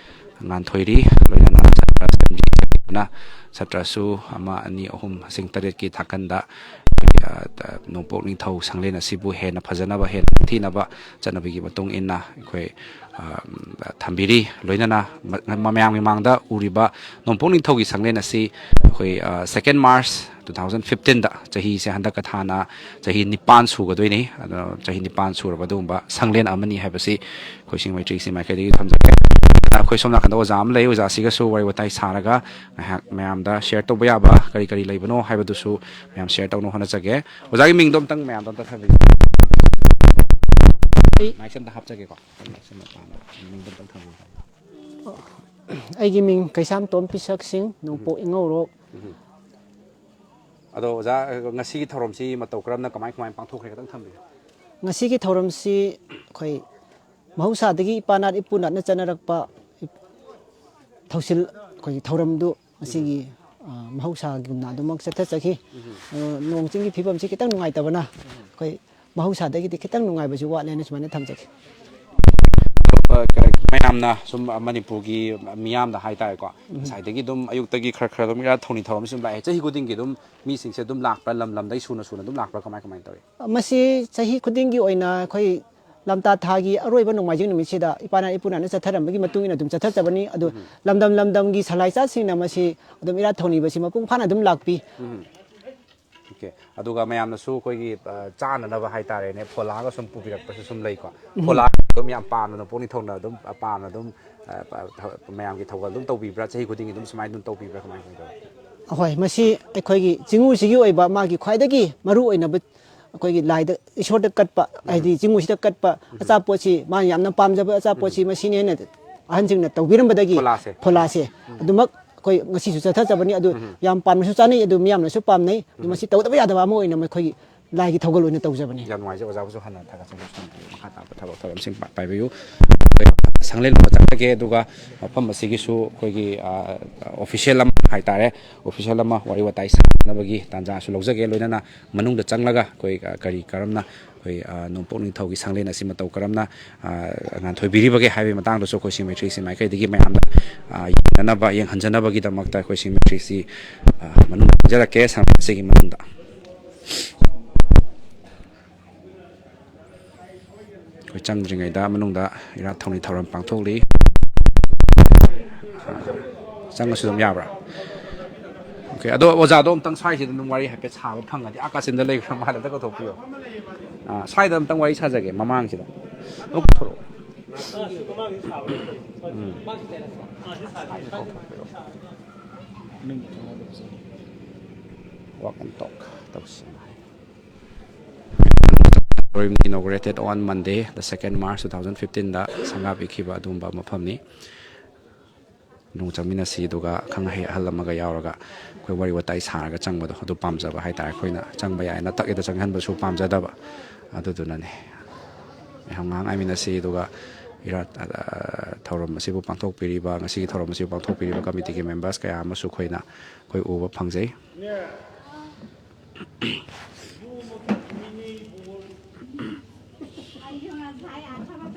ꯉꯥꯟꯊꯣꯏꯔꯤ꯫ ꯂꯣꯏꯅꯅ ꯁꯥꯇ꯭ꯔ ꯁꯟꯖꯤꯠꯅ ꯁꯥꯇ꯭ꯔꯁꯨ ꯑꯃ, ꯑꯅꯤ, ꯑꯍꯨꯝ, ꯃꯁꯤꯡ ꯇꯔꯦꯠꯀꯤ ꯊꯥꯀꯟꯗ ꯑꯩꯈꯣꯏꯒꯤ, ꯑ, ꯅꯣꯡꯄꯣꯛ ꯅꯤꯡꯊꯧ ꯁꯪꯂꯦꯟ ꯑꯁꯤꯕꯨ ꯍꯦꯟꯅ ꯐꯖꯅꯕ, ꯍꯦꯟꯅ ꯅꯤꯡꯊꯤꯅꯕ ꯆꯠꯅꯕꯤꯒꯤ ꯃꯇꯨꯡ ꯏꯟꯅ ꯑꯩꯈꯣꯏ, ꯑ, ꯊꯝꯕꯤꯔꯤ꯫ ꯂꯣꯏꯅꯅ ꯃ-, ꯃ-, ꯃꯌꯥꯝꯒꯤ ꯃꯥꯡꯗ ꯎꯔꯤꯕ ꯅꯣꯡꯄꯣꯛ ꯅꯤꯡꯊꯧꯒꯤ ꯁꯪꯂꯦꯟ ꯑꯁꯤ ꯑꯩꯈꯣꯏ, ꯑ, ꯁꯦꯀꯦꯟ ꯃꯥꯔꯆ ꯇꯨ ꯊꯥꯎꯖꯟ ꯐꯤꯐꯇꯤꯟꯗ, ꯆꯍꯤꯁꯦ ꯍꯟꯗꯛꯀ ꯊꯥꯅ ꯆꯍꯤ ꯅꯤꯄꯥꯟ ꯁꯨꯒꯗꯣꯏꯅꯤ꯫ ꯑꯗꯣ ꯆꯍꯤ ꯅꯤꯄꯥꯟ ꯁꯨꯔꯕ ꯑꯗꯨꯒꯨꯝꯕ ꯁꯪꯂꯦꯟ ꯑꯃꯅꯤ ꯍꯥꯏꯕꯁꯤ ꯑꯩꯈꯣꯏ ꯁꯤꯡꯃꯩ ꯊ꯭ꯔꯤꯁꯤ ꯃꯥꯏꯀꯩꯗꯒꯤ ꯊꯝꯖꯒꯦ꯫ ꯑꯩꯈꯣꯏ ꯁꯣꯝ ꯅꯥꯀꯟꯗ ꯑꯣꯖꯥ ꯑꯃ ꯂꯩ, ꯑꯣꯖꯥꯁꯤꯒꯁꯨ ꯋꯥꯔꯤ ꯋꯥꯇꯥꯏ ꯁꯥꯔꯒ ꯉꯥꯏꯍꯥꯛ ꯃꯌꯥꯝꯗ ꯁꯤꯌꯔ ꯇꯧꯕ ꯌꯥꯕ ꯀꯔꯤ ꯀꯔꯤ ꯂꯩꯕꯅꯣ ꯍꯥꯏꯕꯗꯨꯁꯨ ꯃꯌꯥꯝ ꯁꯤꯌꯔ ꯇꯧꯅꯕ ꯍꯣꯠꯅꯖꯒꯦ꯫ ꯑꯣꯖꯥꯒꯤ ꯃꯤꯡꯗꯣ ꯑꯝꯇꯪ ꯃꯌꯥꯝꯗ ꯑꯝꯇ ꯊꯥꯕꯤꯌꯨ꯫ ꯑꯩ ꯃꯥꯏꯛꯁꯦ ꯑꯝꯇ ꯍꯥꯞꯆꯒꯦꯀꯣ꯫ ꯃꯥꯏꯛꯁꯦ ꯑꯝꯇ ꯄꯥꯝꯃꯦ꯫ ꯃꯤꯡꯗꯣ ꯑꯝꯇꯪ ꯊꯥꯕꯤꯌꯨ꯫ ꯑꯩꯒꯤ ꯃꯤꯡ ꯀꯩꯁꯥꯝꯇꯣꯝ ꯄꯤꯁꯛ ꯁꯤꯡ, ꯅꯣꯡꯄꯣꯛ ꯏꯉꯧꯔꯣꯛ꯫ ꯎꯝ꯫ ꯑꯗꯣ ꯑꯣꯖꯥ, ꯉꯁꯤꯒꯤ ꯊꯧꯔꯝꯁꯤ ꯃꯇꯧ ꯀꯔꯝꯅ, ꯀꯃꯥꯏ ꯀꯃꯥꯏꯅ ꯄꯥꯡꯊꯣꯛꯈ꯭ꯔꯦ ꯈꯤꯇꯪ ꯊꯝꯕꯤꯌꯨ꯫ ꯉꯁꯤꯒꯤ ꯊꯧꯔꯝꯁꯤ ꯑꯩꯈꯣꯏ ꯃꯍꯧꯁꯥꯗꯒꯤ ꯏꯄꯥ ꯅꯥꯠ ꯏꯄꯨ ꯅꯥꯠꯅ ꯆꯠꯅꯔꯛꯄ ꯊꯧꯁꯤꯜ, ꯑꯩꯈꯣꯏꯒꯤ ꯊꯧꯔꯝꯗꯨ ꯉꯁꯤꯒꯤ, ꯑ, ꯃꯍꯧꯁꯥꯒꯨꯝꯅ ꯑꯗꯨꯃꯛ ꯆꯠꯊꯖꯈꯤ꯫ ꯎꯝ꯫ ꯑ, ꯅꯣꯡ ꯆꯤꯡꯒꯤ ꯐꯤꯕꯝꯁꯤ ꯈꯤꯇꯪ ꯅꯨꯡꯉꯥꯏꯇꯕꯅ ꯑꯩꯈꯣꯏ ꯃꯍꯧꯁꯥꯗꯒꯤꯗꯤ ꯈꯤꯇꯪ ꯅꯨꯡꯉꯥꯏꯕꯁꯤ ꯋꯥꯠꯂꯦꯅ ꯁꯨꯃꯥꯏꯅ ꯊꯝꯖꯒꯦ꯫ ꯑꯇꯣꯞꯄ ꯀ-, ꯃꯌꯥꯝꯅ ꯁꯨꯝ ꯃꯅꯤꯄꯨꯔꯒꯤ ꯃꯤꯌꯥꯝꯗ ꯍꯥꯏꯇꯥꯔꯦꯀꯣ, ꯉꯁꯥꯏꯗꯒꯤ ꯑꯗꯨꯝ ꯑꯌꯨꯛꯇꯒꯤ ꯈꯔ ꯈꯔ ꯑꯗꯨꯝ ꯏꯔꯥꯠ ꯊꯧꯅꯤ ꯊꯧꯔꯝ ꯁꯨꯝ ꯂꯥꯛꯑꯦ꯫ ꯆꯍꯤ ꯈꯨꯗꯤꯡꯒꯤ ꯑꯗꯨꯝ ꯃꯤꯁꯤꯡꯁꯦ ꯑꯗꯨꯝ ꯂꯥꯛꯄ꯭ꯔꯥ, ꯂꯝ ꯂꯝꯗꯒꯤ ꯁꯨꯅ ꯁꯨꯅ ꯑꯗꯨꯝ ꯂꯥꯛꯄ꯭ꯔꯥ, ꯀꯃꯥꯏ ꯀꯃꯥꯏꯅ ꯇꯧꯏ? ꯃꯁꯤ ꯆꯍꯤ ꯈꯨꯗꯤꯡꯒꯤ ꯑꯣꯏꯅ ꯑꯩꯈꯣꯏ ꯂꯝꯇꯥ ꯊꯥꯒꯤ ꯑꯔꯣꯏꯕ ꯅꯣꯡꯃꯥꯏꯖꯤꯡ ꯅꯨꯃꯤꯠꯁꯤꯗ ꯏꯄꯥ ꯏꯄꯨꯅ ꯆꯠꯊꯔꯝꯕꯒꯤ ꯃꯇꯨꯡ ꯏꯟꯅ ꯑꯗꯨꯝ ꯆꯠꯊꯖꯕꯅꯤ꯫ ꯑꯗꯨ ꯂꯝꯗꯝ ꯂꯝꯗꯝꯒꯤ ꯁꯂꯥꯏꯆꯥꯁꯤꯡꯅ ꯃꯁꯤ ꯑꯗꯨꯝ ꯏꯔꯥꯠ ꯊꯧꯅꯤꯕꯁꯤ ꯃꯄꯨꯡ ꯐꯥꯅ ꯑꯗꯨꯝ ꯂꯥꯛꯄꯤ꯫ ꯑꯣꯀꯦ꯫ ꯑꯗꯨꯒ ꯃꯌꯥꯝꯅꯁꯨ ꯑꯩꯈꯣꯏꯒꯤ, ꯑ, ꯆꯥꯅꯅꯕ ꯍꯥꯏꯇꯥꯔꯦꯅꯦ, ꯐꯣꯂꯥꯒ ꯁꯨꯝ ꯄꯨꯕꯤꯔꯛꯄꯁꯨ ꯁꯨꯝ ꯂꯩꯀꯣ꯫ ꯐꯣꯂꯥ ꯑꯗꯨꯝ ꯌꯥꯝ ꯄꯥꯝꯅ ꯅꯣꯡꯄꯣꯛ ꯅꯤꯡꯊꯧꯅ ꯑꯗꯨꯝ, ꯑ, ꯄꯥꯝꯅ ꯑꯗꯨꯝ, ꯑ, ꯄ-, ꯊ-, ꯃꯌꯥꯝꯒꯤ ꯊꯧꯒꯜ ꯑꯗꯨꯝ ꯇꯧꯕꯤꯕ꯭ꯔꯥ? ꯆꯍꯤ ꯈꯨꯗꯤꯡꯒꯤ ꯑꯗꯨꯝ ꯁꯨꯃꯥꯏꯅ ꯑꯗꯨꯝ ꯇꯧꯕꯤꯕ꯭ꯔꯥ? ꯀꯃꯥꯏꯅ ꯇꯧꯕꯤꯕ꯭ꯔꯥ? ꯑꯍꯣꯏ, ꯃꯁꯤ ꯑꯩꯈꯣꯏꯒꯤ ꯆꯤꯡꯉꯨꯁꯤꯒꯤ ꯑꯣꯏꯕ ꯃꯥꯒꯤ ꯈ꯭ꯋꯥꯏꯗꯒꯤ ꯃꯔꯨ ꯑꯣꯏꯅꯕ ꯑꯩꯈꯣꯏꯒꯤ ꯂꯥꯏꯗ, ꯏꯁꯣꯔꯗ ꯀꯠꯄ, ꯍꯥꯏꯗꯤ ꯆꯤꯡꯉꯨꯁꯤꯗ ꯀꯠꯄ ꯑꯆꯥꯄꯣꯠꯁꯤ, ꯃꯥꯅ ꯌꯥꯝꯅ ꯄꯥꯝꯖꯕ ꯑꯆꯥꯄꯣꯠꯁꯤ ꯃꯁꯤꯅꯦꯅ ꯑꯍꯟꯁꯤꯡꯅ ꯇꯧꯕꯤꯔꯝꯕꯗꯒꯤ ꯐꯣꯂꯥꯁꯦ꯫ ꯐꯣꯂꯥꯁꯦ ꯑꯗꯨꯃꯛ ꯑꯩꯈꯣꯏ ꯉꯁꯤꯁꯨ ꯆꯠꯊꯖꯕꯅꯤ꯫ ꯑꯗꯨ ꯌꯥꯝ ꯄꯥꯝꯅꯁꯨ ꯆꯥꯅꯩ, ꯑꯗꯨ ꯃꯤꯌꯥꯝꯅꯁꯨ ꯄꯥꯝꯅꯩ꯫ ꯑꯗꯨ ꯃꯁꯤ ꯇꯧꯗꯕ ꯌꯥꯗꯕ ꯑꯃ ꯑꯣꯏꯅ ꯑꯩꯈꯣꯏꯒꯤ ꯂꯥꯏꯒꯤ ꯊꯧꯒꯜ ꯑꯣꯏꯅ ꯇꯧꯖꯕꯅꯤ꯫ ꯌꯥꯝ ꯅꯨꯡꯉꯥꯏꯖꯩ꯫ ꯑꯣꯖꯥꯕꯨꯁꯨ ꯍꯟꯅ ꯊꯥꯒꯠꯆꯔꯤ꯫ ꯃꯈꯥ ꯇꯥꯕ ꯊꯕꯛ ꯊꯧꯔꯝꯁꯤꯡ ꯄꯥ-, ꯄꯥꯏꯕꯤꯌꯨ꯫ ꯁꯪꯂꯦꯟ ꯂꯨꯄꯥ ꯆꯠꯆꯒꯦ, ꯑꯗꯨꯒ ꯃꯐꯝ ꯑꯁꯤꯒꯤꯁꯨ ꯑꯩꯈꯣꯏꯒꯤ, ꯑ, ꯑꯣꯐꯤꯁꯤꯌꯦꯜ ꯑꯃ ꯍꯥꯏꯇꯥꯔꯦ, ꯑꯣꯐꯤꯁꯤꯌꯦꯜ ꯑꯃ ꯋꯥꯔꯤ ꯋꯥꯇꯥꯏ ꯁꯥꯟꯅꯕꯒꯤ ꯇꯥꯟꯖꯥꯁꯨ ꯂꯧꯖꯒꯦ꯫ ꯂꯣꯏꯅꯅ ꯃꯅꯨꯡꯗ ꯆꯪꯂꯒ ꯑꯩꯈꯣꯏ, ꯑ, ꯀꯔꯤ ꯀꯔꯝꯅ ꯑꯩꯈꯣꯏ, ꯑ, ꯅꯣꯡꯄꯣꯛ ꯅꯤꯡꯊꯧꯒꯤ ꯁꯪꯂꯦꯟ ꯑꯁꯤ ꯃꯇꯧ ꯀꯔꯝꯅ, ꯑ, ꯉꯥꯟꯊꯣꯏꯕꯤꯔꯤꯕꯒꯦ ꯍꯥꯏꯕꯒꯤ ꯃꯇꯥꯡꯗꯁꯨ ꯑꯩꯈꯣꯏ ꯁꯤꯃꯤꯇ꯭ꯔꯤꯁꯤ ꯃꯥꯏꯀꯩꯗꯒꯤ ꯃꯌꯥꯝꯗ, ꯑ, ꯌꯦꯡꯅꯅꯕ, ꯌꯦꯡꯍꯟꯖꯅꯕꯒꯤꯗꯃꯛꯇ ꯑꯩꯈꯣꯏ ꯁꯤꯃꯤꯇ꯭ꯔꯤꯁꯤ, ꯑ, ꯃꯅꯨꯡꯗ ꯆꯪꯖꯔꯛꯀꯦ, ꯁꯪꯂꯦꯟ ꯑꯁꯤꯒꯤ ꯃꯅꯨꯡꯗ꯫ ꯑꯩꯈꯣꯏ ꯆꯪꯗ꯭ꯔꯤꯉꯩꯗ ꯃꯅꯨꯡꯗ ꯏꯔꯥꯠ ꯊꯧꯅꯤ ꯊꯧꯔꯝ ꯄꯥꯡꯊꯣꯛꯂꯤ꯫ ꯆꯪꯉꯁꯨ ꯑꯗꯨꯝ ꯌꯥꯕ꯭ꯔꯥ? ꯑꯣꯀꯦ, ꯑꯗꯣ ꯑꯣꯖꯥꯗꯣ ꯑꯝꯇꯪ ꯁ꯭ꯋꯥꯏꯁꯤꯗ ꯑꯗꯨꯝ ꯋꯥꯔꯤ ꯍꯥꯏꯐꯦꯠ ꯁꯥꯕ ꯐꯪꯉꯗꯤ, ꯑꯥ ꯀꯥꯆꯤꯟꯗ ꯂꯩꯈ꯭ꯔ ꯃꯥꯜꯂꯦ, ꯑꯝꯇ ꯀꯧꯊꯣꯛꯄꯤꯌꯣ꯫ ꯑꯥ, ꯁ꯭ꯋꯥꯏꯗ ꯑꯝꯇꯪ ꯋꯥꯔꯤ ꯁꯥꯖꯒꯦ, ꯃꯃꯥꯡꯁꯤꯗ꯫ ꯑꯗꯨꯝ ꯀꯧꯊꯣꯔꯛꯑꯣ꯫ ꯎꯝ꯫ Walk and talk ꯇꯧꯁꯤ꯫ Inaugurated on Monday, the second March two thousand fifteenꯗ ꯁꯪꯒꯥꯕꯤꯈꯤꯕ ꯑꯗꯨꯒꯨꯝꯕ ꯃꯐꯝꯅꯤ꯫ ꯅꯣꯡ ꯆꯪꯃꯤꯟꯅꯁꯤ, ꯑꯗꯨꯒ ꯑꯈꯪ ꯑꯍꯩ ꯑꯍꯜ ꯑꯃꯒ ꯌꯥꯎꯔꯒ ꯑꯩꯈꯣꯏ ꯋꯥꯔꯤ ꯋꯥꯇꯥꯏ ꯁꯥꯔꯒ ꯆꯪꯕꯗꯣ ꯑꯗꯨ ꯄꯥꯝꯖꯕ ꯍꯥꯏꯇꯥꯔꯦ꯫ ꯑꯩꯈꯣꯏꯅ ꯆꯪꯕ ꯌꯥꯏꯅ ꯇꯛ ꯍꯦꯛꯇ ꯆꯪꯍꯟꯕꯁꯨ ꯄꯥꯝꯖꯗꯕ, ꯑꯗꯨꯗꯨꯅꯅꯦ꯫ ꯃꯌꯥꯝ ꯉꯥꯏꯍꯥꯛ ꯉꯥꯏꯃꯤꯟꯅꯁꯤ, ꯑꯗꯨꯒ ꯏꯔꯥꯠ, ꯑ, ꯊꯧꯔꯝ ꯑꯁꯤꯕꯨ ꯄꯥꯡꯊꯣꯛꯄꯤꯔꯤꯕ, ꯉꯁꯤꯒꯤ ꯊꯧꯔꯝ ꯑꯁꯤꯕꯨ ꯄꯥꯡꯊꯣꯛꯄꯤꯔꯤꯕ committeeꯒꯤ members ꯀꯌꯥ ꯑꯃꯁꯨ ꯑꯩꯈꯣꯏꯅ, ꯑꯩꯈꯣꯏ ꯎꯕ ꯐꯪꯖꯩ꯫ ꯑꯩꯁꯨ ꯉꯁꯥꯏ ꯑꯥ ꯊꯕꯛ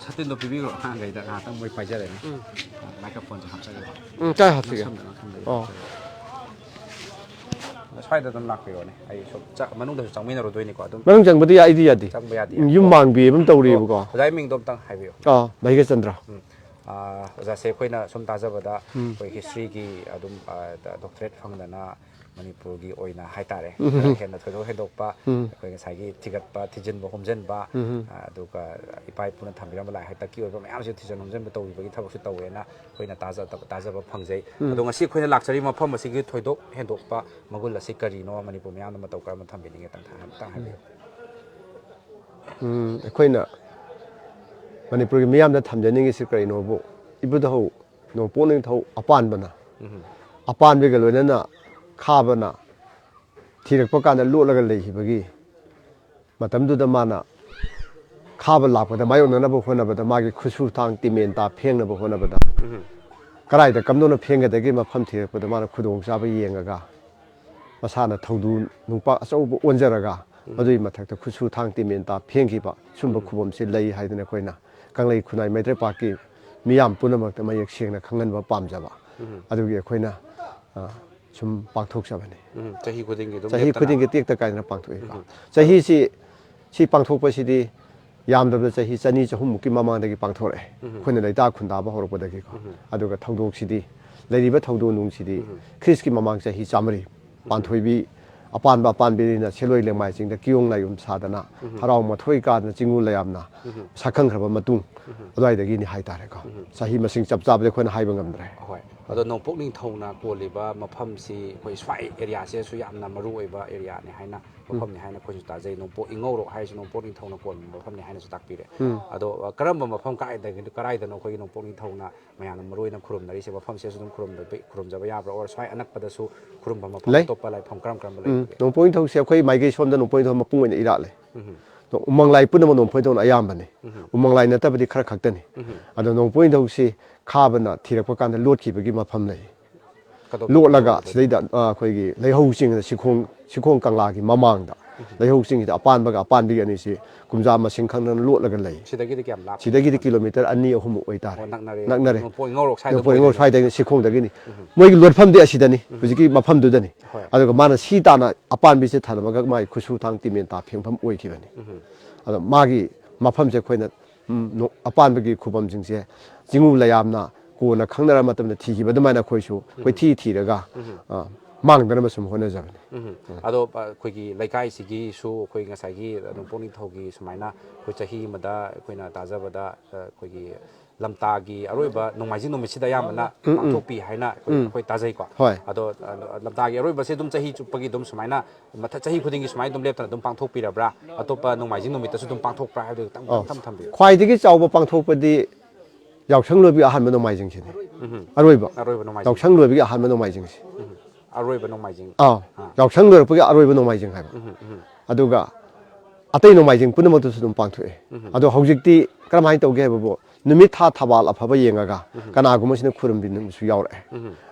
ꯁꯥꯇꯤꯟꯗꯣ ꯄꯤꯕꯤꯈ꯭ꯔꯣ ꯑꯉꯥꯡꯈꯩꯗ, ꯉꯥꯏꯍꯥꯛꯇꯪ ꯃꯣꯏ ꯄꯥꯏꯖꯔꯅꯤ꯫ ꯎꯝ꯫ ꯃꯥꯏꯀ꯭ꯔꯣꯐꯣꯟꯁꯦ ꯍꯥꯞꯆꯔꯒꯦ꯫ ꯎꯝ, ꯀꯥꯏ ꯍꯥꯞꯁꯤꯒꯦ? ꯁꯝꯗ ꯉꯥꯛꯇꯪ ꯑꯣ꯫ ꯁ꯭ꯋꯥꯏꯗ ꯑꯗꯨꯝ ꯂꯥꯛꯄꯤꯔꯣꯅꯦ, ꯑꯩ ꯁꯨꯝ ꯆ-, ꯃꯅꯨꯡꯗꯁꯨ ꯆꯪꯃꯤꯟꯅꯔꯨꯗꯣꯏꯅꯤꯀꯣ ꯑꯗꯨꯝ꯫ ꯃꯅꯨꯡ ꯆꯪꯕꯗꯤ ꯑꯩꯗꯤ ꯌꯥꯗꯦ꯫ ꯆꯪꯕ ꯌꯥꯗꯦ꯫ ꯎꯝ, ꯌꯨꯝ ꯃꯥꯡꯕꯤ ꯑꯃ ꯇꯧꯔꯤꯕꯀꯣ꯫ ꯑꯣ, ꯑꯣꯖꯥꯒꯤ ꯃꯤꯡꯗꯣ ꯑꯝꯇꯪ ꯍꯥꯏꯕꯤꯌꯨ꯫ ꯑꯥ, ꯚꯥꯏꯒꯆꯟꯗ꯭ꯔ꯫ ꯎꯝ꯫ ꯑꯥ, ꯑꯣꯖꯥꯁꯦ ꯑꯩꯈꯣꯏꯅ ꯁꯨꯝ ꯇꯥꯖꯕꯗ ꯎꯝ꯫ ꯑꯩꯈꯣꯏ ꯍꯤꯁꯇ꯭ꯔꯤꯒꯤ ꯑꯗꯨꯝ, ꯑꯥ, ꯗ-, ꯗꯣꯛꯇꯔꯦꯠ ꯐꯪꯗꯅ ꯃꯅꯤꯄꯨꯔꯒꯤ ꯑꯣꯏꯅ ꯍꯥꯏꯇꯥꯔꯦ, ꯎꯝ꯫ ꯈꯔ ꯍꯦꯟꯅ ꯊꯣꯏꯗꯣꯛ ꯍꯦꯟꯗꯣꯛꯄ ꯎꯝ꯫ ꯑꯩꯈꯣꯏ ꯉꯁꯥꯏꯒꯤ ꯊꯤꯒꯠꯄ, ꯊꯤꯖꯤꯟꯕ, ꯍꯨꯝꯖꯤꯟꯕ, ꯎꯝ꯫ ꯑꯥ, ꯑꯗꯨꯒ ꯏꯄꯥ ꯏꯄꯨꯅ ꯊꯝꯕꯤꯔꯝꯕ ꯂꯥꯏ ꯍꯥꯛꯇꯛꯀꯤ ꯑꯣꯏꯕ ꯃꯌꯥꯝꯁꯦ ꯊꯤꯖꯤꯟ ꯍꯨꯝꯖꯤꯟꯕ ꯇꯧꯕꯤꯕꯒꯤ ꯊꯕꯛꯁꯨ ꯇꯧꯋꯦꯅ ꯑꯩꯈꯣꯏꯅ ꯇꯥꯖ-, ꯇꯥꯖꯕ ꯐꯪꯖꯩ꯫ ꯎꯝ꯫ ꯑꯗꯣ ꯉꯁꯤ ꯑꯩꯈꯣꯏꯅ ꯂꯥꯛꯆꯔꯤꯕ ꯃꯐꯝ ꯑꯁꯤꯒꯤ ꯊꯣꯏꯗꯣꯛ ꯍꯦꯟꯗꯣꯛꯄ ꯃꯒꯨꯟ ꯑꯁꯤ ꯀꯔꯤꯅꯣ? ꯃꯅꯤꯄꯨꯔ ꯃꯤꯌꯥꯝꯅ ꯃꯇꯧ ꯀꯔꯝꯅ ꯊꯝꯕꯤꯅꯤꯡꯉꯦ? ꯇꯪ-, ꯑꯃꯇꯪ ꯍꯥꯏꯕꯤꯌꯨ꯫ ꯎꯝ, ꯑꯩꯈꯣꯏꯅ ꯃꯅꯤꯄꯨꯔꯒꯤ ꯃꯤꯌꯥꯝꯗ ꯊꯝꯖꯅꯤꯡꯉꯤꯁꯤ ꯀꯔꯤꯅꯣꯕꯨ, ꯏꯕꯨꯙꯧ ꯅꯣꯡꯄꯣꯛ ꯅꯤꯡꯊꯧ ꯑꯄꯥꯟꯕꯅ, ꯎꯝ꯫ ꯑꯄꯥꯟꯕꯒ ꯂꯣꯏꯅꯅ ꯈꯥꯕꯅ ꯊꯤꯔꯛꯄ ꯀꯥꯟꯗ ꯂꯣꯠꯂꯒ ꯂꯩꯈꯤꯕꯒꯤ ꯃꯇꯝꯗꯨꯗ ꯃꯥꯅ ꯈꯥꯕ ꯂꯥꯛꯄꯗ ꯃꯥꯌꯣꯛꯅꯅꯕ ꯍꯣꯠꯅꯕꯗ, ꯃꯥꯒꯤ ꯈꯨꯠꯁꯨ ꯊꯥꯡ ꯇꯤꯃꯦꯟ ꯇꯥ ꯐꯦꯡꯅꯕ ꯍꯣꯠꯅꯕꯗ, ꯎꯝ꯫ ꯀꯗꯥꯏꯗ ꯀꯝꯗꯧꯅ ꯐꯦꯡꯒꯗꯒꯦ ꯃꯐꯝ ꯊꯤꯔꯛꯄꯗ, ꯃꯥꯅ ꯈꯨꯗꯣꯡꯆꯥꯕ ꯌꯦꯡꯉꯒ ꯃꯁꯥꯅ ꯊꯧꯗꯨ ꯅꯨꯡꯄꯥꯛ ꯑꯆꯧꯕ ꯑꯣꯟꯖꯔꯒ, ꯎꯝ꯫ ꯃꯗꯨꯒꯤ ꯃꯊꯛꯇ ꯈꯨꯠꯁꯨ ꯊꯥꯡ ꯇꯤꯃꯦꯟ ꯇꯥ ꯐꯦꯡꯈꯤꯕ ꯁꯨꯝꯕ ꯎꯝ꯫ ꯈꯨꯕꯝꯁꯤ ꯂꯩ ꯍꯥꯏꯗꯅ ꯑꯩꯈꯣꯏꯅ ꯀꯪꯂꯩ ꯈꯨꯟꯅꯥꯏ ꯃꯩꯇ꯭ꯔꯩ ꯄꯥꯛꯀꯤ ꯃꯤꯌꯥꯝ ꯄꯨꯝꯅꯃꯛꯇ ꯃꯌꯦꯛ ꯁꯦꯡꯅ ꯈꯪꯍꯟꯕ ꯄꯥꯝꯖꯕ꯫ ꯎꯝ꯫ ꯑꯗꯨꯒꯤ ꯑꯩꯈꯣꯏꯅ, ꯑ, ꯁꯨꯝ ꯄꯥꯡꯊꯣꯛꯆꯕꯅꯤ꯫ ꯎꯝ, ꯆꯍꯤ ꯈꯨꯗꯤꯡꯒꯤ ꯑꯗꯨꯝ ꯆꯍꯤ ꯂꯦꯞꯇꯅ? ꯈꯨꯗꯤꯡꯒꯤ ꯇꯦꯛꯇ ꯀꯥꯏꯗꯅ ꯄꯥꯡꯊꯣꯛꯏꯀꯣ꯫ ꯎꯝ꯫ ꯆꯍꯤꯁꯤ, ꯁꯤ ꯄꯥꯡꯊꯣꯛꯄꯁꯤꯗꯤ ꯌꯥꯝꯗꯕꯗ ꯆꯍꯤ ꯆꯅꯤ ꯆꯍꯨꯝꯃꯨꯛꯀꯤ ꯃꯃꯥꯡꯗꯒꯤ ꯄꯥꯡꯊꯣꯔꯛꯑꯦ꯫ ꯎꯝ꯫ ꯑꯩꯈꯣꯏꯅ ꯂꯩꯇꯥ ꯈꯨꯟꯗꯥꯕ ꯍꯧꯔꯛꯄꯗꯒꯤꯀꯣ꯫ ꯎꯝ꯫ ꯑꯗꯨꯒ ꯊꯧꯗꯣꯛꯁꯤꯗꯤ, ꯂꯩꯔꯤꯕ ꯊꯧꯗꯣꯛ ꯅꯨꯡꯁꯤꯗꯤ ꯎꯝ꯫ ꯈ꯭ꯔꯤꯁꯀꯤ ꯃꯃꯥꯡ ꯆꯍꯤ ꯆꯥꯝꯃꯔꯤ ꯎꯝ꯫ ꯄꯥꯟꯊꯣꯏꯕꯤ ꯑꯄꯥꯟꯕ ꯑꯄꯥꯟꯕꯤꯅ ꯁꯦꯂꯣꯏ ꯂꯦꯡꯃꯥꯏ ꯆꯤꯡꯗ ꯀꯤꯌꯣꯡ ꯂꯥꯏꯌꯨꯝ ꯁꯥꯗꯅ ꯎꯝ꯫ ꯍꯔꯥꯎ ꯃꯊꯣꯏ ꯀꯥꯗꯅ ꯆꯤꯡꯉꯨ ꯂꯩꯌꯥꯝꯅ ꯎꯝ꯫ ꯁꯛꯈꯪꯈ꯭ꯔꯕ ꯃꯇꯨꯡ ꯎꯝ꯫ ꯑꯗꯨꯋꯥꯏꯗꯒꯤꯅꯤ ꯍꯥꯏꯇꯥꯔꯦꯀꯣ꯫ ꯎꯝ꯫ ꯆꯍꯤ ꯃꯁꯤꯡ ꯆꯞ ꯆꯥꯕꯗꯤ ꯑꯩꯈꯣꯏꯅ ꯍꯥꯏꯕ ꯉꯝꯗ꯭ꯔꯦ꯫ ꯍꯣꯏ꯫ ꯑꯗꯣ ꯅꯣꯡꯄꯣꯛ ꯅꯤꯡꯊꯧꯅ ꯀꯣꯜꯂꯤꯕ ꯃꯐꯝꯁꯤ ꯑꯩꯈꯣꯏ ꯁ꯭ꯋꯥꯏ ꯑꯦꯔꯤꯌꯥꯁꯤꯗꯁꯨ ꯌꯥꯝꯅ ꯃꯔꯨ ꯑꯣꯏꯕ ꯑꯦꯔꯤꯌꯥꯅꯤ ꯍꯥꯏꯅ, ꯎꯝ꯫ ꯃꯐꯝꯅꯤ ꯍꯥꯏꯅ ꯑꯩꯈꯣꯏꯁꯨ ꯇꯥꯖꯩ꯫ ꯅꯣꯡꯄꯣꯛ ꯏꯉꯧꯔꯣꯛ ꯍꯥꯏꯔꯤꯁꯤ ꯅꯣꯡꯄꯣꯛ ꯅꯤꯡꯊꯧꯅ ꯀꯣꯟꯕ ꯃꯐꯝꯅꯤ ꯍꯥꯏꯅꯁꯨ ꯇꯥꯛꯄꯤꯔꯦ꯫ ꯎꯝ꯫ ꯑꯗꯣ, ꯑ, ꯀꯔꯝꯕ ꯃꯐꯝ ꯀꯥꯏꯗꯒꯤ, ꯀꯗꯥꯏꯗꯅꯣ ꯑꯩꯈꯣꯏꯒꯤ ꯅꯣꯡꯄꯣꯛ ꯅꯤꯡꯊꯧꯅ ꯃꯌꯥꯝꯅ ꯃꯔꯨ ꯑꯣꯏꯅ ꯈꯨꯔꯨꯝꯅꯔꯤꯁꯦ? ꯃꯐꯝꯁꯦ ꯑꯗꯨꯝ ꯈꯨꯔꯨꯝꯖꯕ, ꯈꯨꯔꯨꯝꯖꯕ ꯌꯥꯕ꯭ꯔꯥ? Or ꯁ꯭ꯋꯥꯏ ꯑꯅꯛꯄꯗꯁꯨ ꯈꯨꯔꯨꯝꯕ ꯃꯐꯝ ꯂꯩ꯫ ꯑꯇꯣꯞꯄ ꯂꯥꯏꯐꯝ ꯀꯔꯝ ꯀꯔꯝꯕ ꯎꯝ, ꯂꯩꯕꯒꯦ? ꯅꯣꯡꯄꯣꯛ ꯅꯤꯡꯊꯧꯁꯦ ꯑꯩꯈꯣꯏ ꯃꯥꯏꯀꯩ ꯁꯣꯝꯗ ꯅꯣꯡꯄꯣꯛ ꯅꯤꯡꯊꯧ ꯃꯄꯨꯡ ꯑꯣꯏꯅ ꯏꯔꯥꯠꯂꯦ꯫ ꯎꯝ꯫ ꯎꯃꯪ ꯂꯥꯏ ꯄꯨꯝꯅꯃꯛ ꯅꯣꯡꯄꯣꯛ ꯅꯤꯡꯊꯧꯅ ꯑꯌꯥꯝꯕꯅꯤ꯫ ꯎꯝ꯫ ꯎꯃꯪ ꯂꯥꯏ ꯅꯠꯇꯕꯗꯤ ꯈꯔ ꯈꯛꯇꯅꯤ꯫ ꯎꯝ꯫ ꯑꯗꯣ ꯅꯣꯡꯄꯣꯛ ꯅꯤꯡꯊꯧꯁꯤ ꯈꯥꯕꯅ ꯊꯤꯔꯛꯄ ꯀꯥꯟꯗ ꯂꯣꯠꯈꯤꯕꯒꯤ ꯃꯐꯝ ꯂꯩ꯫ ꯂꯣꯠꯂꯒ ꯁꯤꯗꯩꯗ, ꯑ, ꯑꯩꯈꯣꯏꯒꯤ ꯂꯩꯍꯧ ꯆꯤꯡꯗ ꯁꯤꯈꯣꯡ, ꯁꯤꯈꯣꯡ ꯀꯪꯂꯥꯒꯤ ꯃꯃꯥꯡꯗ ꯂꯩꯍꯧ ꯆꯤꯡꯁꯤꯗ ꯑꯄꯥꯟꯕꯒ ꯑꯄꯥꯟꯕꯤꯒ ꯑꯅꯤꯁꯤ ꯀꯨꯝꯖꯥ ꯃꯁꯤꯡ ꯈꯪꯗꯅ ꯂꯣꯠꯂꯒ ꯂꯩ꯫ ꯁꯤꯗꯒꯤꯗꯤ ꯀꯌꯥꯝ ꯂꯥꯞꯄꯤ? ꯁꯤꯗꯒꯤꯗꯤ ꯀꯤꯂꯣꯃꯤꯇꯔ ꯑꯅꯤ ꯑꯍꯨꯝꯃꯨꯛ ꯑꯣꯏꯇꯥꯔꯦ꯫ ꯑꯣ, ꯅꯛꯅꯔꯦ꯫ ꯅꯛꯅꯔꯦ꯫ ꯅꯣꯡꯄꯣꯛ ꯏꯉꯧꯔꯣꯛ ꯁ꯭ꯋꯥꯏꯗ ꯅꯣꯡꯄꯣꯛ ꯏꯉꯧꯔꯣꯛ ꯑꯣꯏꯗꯣꯏꯅꯦ꯫ ꯁ꯭ꯋꯥꯏꯗꯒꯤ ꯁꯤꯈꯣꯡꯗꯒꯤꯅꯤ꯫ ꯃꯣꯏꯒꯤ ꯂꯣꯠꯐꯝꯗꯤ ꯑꯁꯤꯗꯅꯤ, ꯍꯧꯖꯤꯛꯀꯤ ꯃꯐꯝꯗꯨꯗꯅꯤ꯫ ꯍꯣꯏ꯫ ꯑꯗꯨꯒ ꯃꯥꯅ ꯁꯤ ꯇꯥꯅ ꯑꯄꯥꯟꯕꯤꯁꯦ ꯊꯅꯝꯃꯒ ꯃꯥꯒꯤ ꯈꯨꯠꯁꯨ ꯊꯥꯡ ꯇꯤꯃꯦꯟ ꯇꯥ ꯐꯦꯡꯐꯝ ꯑꯣꯏꯈꯤꯕꯅꯤ꯫ ꯑꯗꯣ ꯃꯥꯒꯤ ꯃꯐꯝꯁꯦ ꯑꯩꯈꯣꯏꯅ, ꯎꯝ, ꯅꯣ-, ꯑꯄꯥꯟꯕꯒꯤ ꯈꯨꯕꯝꯁꯤꯡꯁꯦ ꯆꯤꯡꯉꯨ ꯂꯩꯌꯥꯝꯅ ꯀꯣꯟꯅ ꯈꯪꯅꯔ ꯃꯇꯝꯗ ꯊꯤꯈꯤꯕ ꯑꯗꯨꯃꯥꯏꯅ ꯑꯩꯈꯣꯏꯁꯨ ꯀꯣꯏꯊꯤ ꯊꯤꯔꯒ, ꯑ, ꯃꯥꯡꯗꯅꯕ ꯁꯨꯝ ꯍꯣꯠꯅꯖꯕꯅꯤ꯫ ꯎꯝ꯫ ꯑꯗꯣ, ꯑ, ꯑꯩꯈꯣꯏꯒꯤ ꯂꯩꯀꯥꯏꯁꯤꯒꯤꯁꯨ ꯑꯩꯈꯣꯏ ꯉꯁꯥꯏꯒꯤ ꯅꯣꯡꯄꯣꯛ ꯅꯤꯡꯊꯧꯒꯤ ꯁꯨꯃꯥꯏꯅ ꯑꯩꯈꯣꯏ ꯆꯍꯤ ꯑꯃꯗ ꯑꯩꯈꯣꯏꯅ ꯇꯥꯖꯕꯗ, ꯑ, ꯑꯩꯈꯣꯏꯒꯤ ꯂꯝꯇꯥꯒꯤ ꯑꯔꯣꯏꯕ ꯅꯣꯡꯃꯥꯏꯖꯤꯡ ꯅꯨꯃꯤꯠꯁꯤꯗ ꯑꯌꯥꯝꯕꯅ ꯄꯥꯡꯊꯣꯛꯄꯤ ꯍꯥꯏꯅ ꯑꯩꯈꯣꯏ, ꯑꯩꯈꯣꯏ ꯇꯥꯖꯩꯀꯣ꯫ ꯍꯣꯏ꯫ ꯑꯗꯣ, ꯑ, ꯂꯝꯇꯥꯒꯤ ꯑꯔꯣꯏꯕꯁꯦ ꯑꯗꯨꯝ ꯆꯍꯤ ꯆꯨꯞꯄꯒꯤ ꯑꯗꯨꯝ ꯁꯨꯃꯥꯏꯅ ꯃꯊꯛ ꯆꯍꯤ ꯈꯨꯗꯤꯡꯒꯤ ꯁꯨꯃꯥꯏꯅ ꯑꯗꯨꯝ ꯂꯦꯞꯇꯅ ꯑꯗꯨꯝ ꯄꯥꯡꯊꯣꯛꯄꯤꯔꯕ꯭ꯔꯥ? ꯑꯇꯣꯞꯄ ꯅꯣꯡꯃꯥꯏꯖꯤꯡ ꯅꯨꯃꯤꯠꯇꯁꯨ ꯑꯗꯨꯝ ꯄꯥꯡꯊꯣꯛꯄ꯭ꯔꯥ ꯍꯥꯏꯕꯗꯨ ꯈꯤꯇꯪ, ꯑꯣ꯫ ꯈꯤꯇꯪ ꯊꯝꯕꯤꯌꯨ꯫ ꯈ꯭ꯋꯥꯏꯗꯒꯤ ꯆꯥꯎꯕ ꯄꯥꯡꯊꯣꯛꯄꯗꯤ ꯌꯥꯎꯁꯪ ꯂꯣꯏꯕꯒꯤ ꯑꯍꯥꯟꯕ ꯅꯣꯡꯃꯥꯏꯖꯤꯡꯁꯤꯅꯤ꯫ ꯑꯔꯣꯏꯕ꯫ ꯑꯔꯣꯏꯕ ꯅꯣꯡꯃꯥꯏꯖꯤꯡ꯫ ꯌꯥꯎꯁꯪ ꯂꯣꯏꯕꯒꯤ ꯑꯍꯥꯟꯕ ꯅꯣꯡꯃꯥꯏꯖꯤꯡꯁꯤ꯫ ꯑꯔꯣꯏꯕ ꯅꯣꯡꯃꯥꯏꯖꯤꯡ꯫ ꯑꯥꯎ꯫ ꯑꯥ꯫ ꯌꯥꯎꯁꯪ ꯂꯣꯏꯔꯛꯄꯒꯤ ꯑꯔꯣꯏꯕ ꯅꯣꯡꯃꯥꯏꯖꯤꯡ ꯍꯥꯏꯕ꯫ ꯑꯗꯨꯒ ꯑꯇꯩ ꯅꯣꯡꯃꯥꯏꯖꯤꯡ ꯄꯨꯝꯅꯃꯛꯇꯁꯨ ꯑꯗꯨꯝ ꯄꯥꯡꯊꯣꯛꯑꯦ꯫ ꯑꯗꯣ ꯍꯧꯖꯤꯛꯇꯤ ꯀꯔꯝꯍꯥꯏꯅ ꯇꯧꯒꯦ ꯍꯥꯏꯕꯕꯨ, ꯅꯨꯃꯤꯠ ꯊꯥ ꯊꯕꯥꯜ ꯑꯐꯕ ꯌꯦꯡꯉꯒ ꯀꯅꯥꯒꯨꯝꯕꯁꯤꯅ ꯈꯨꯔꯨꯝꯕꯤꯅꯕꯁꯨ ꯌꯥꯎꯔꯛꯑꯦ꯫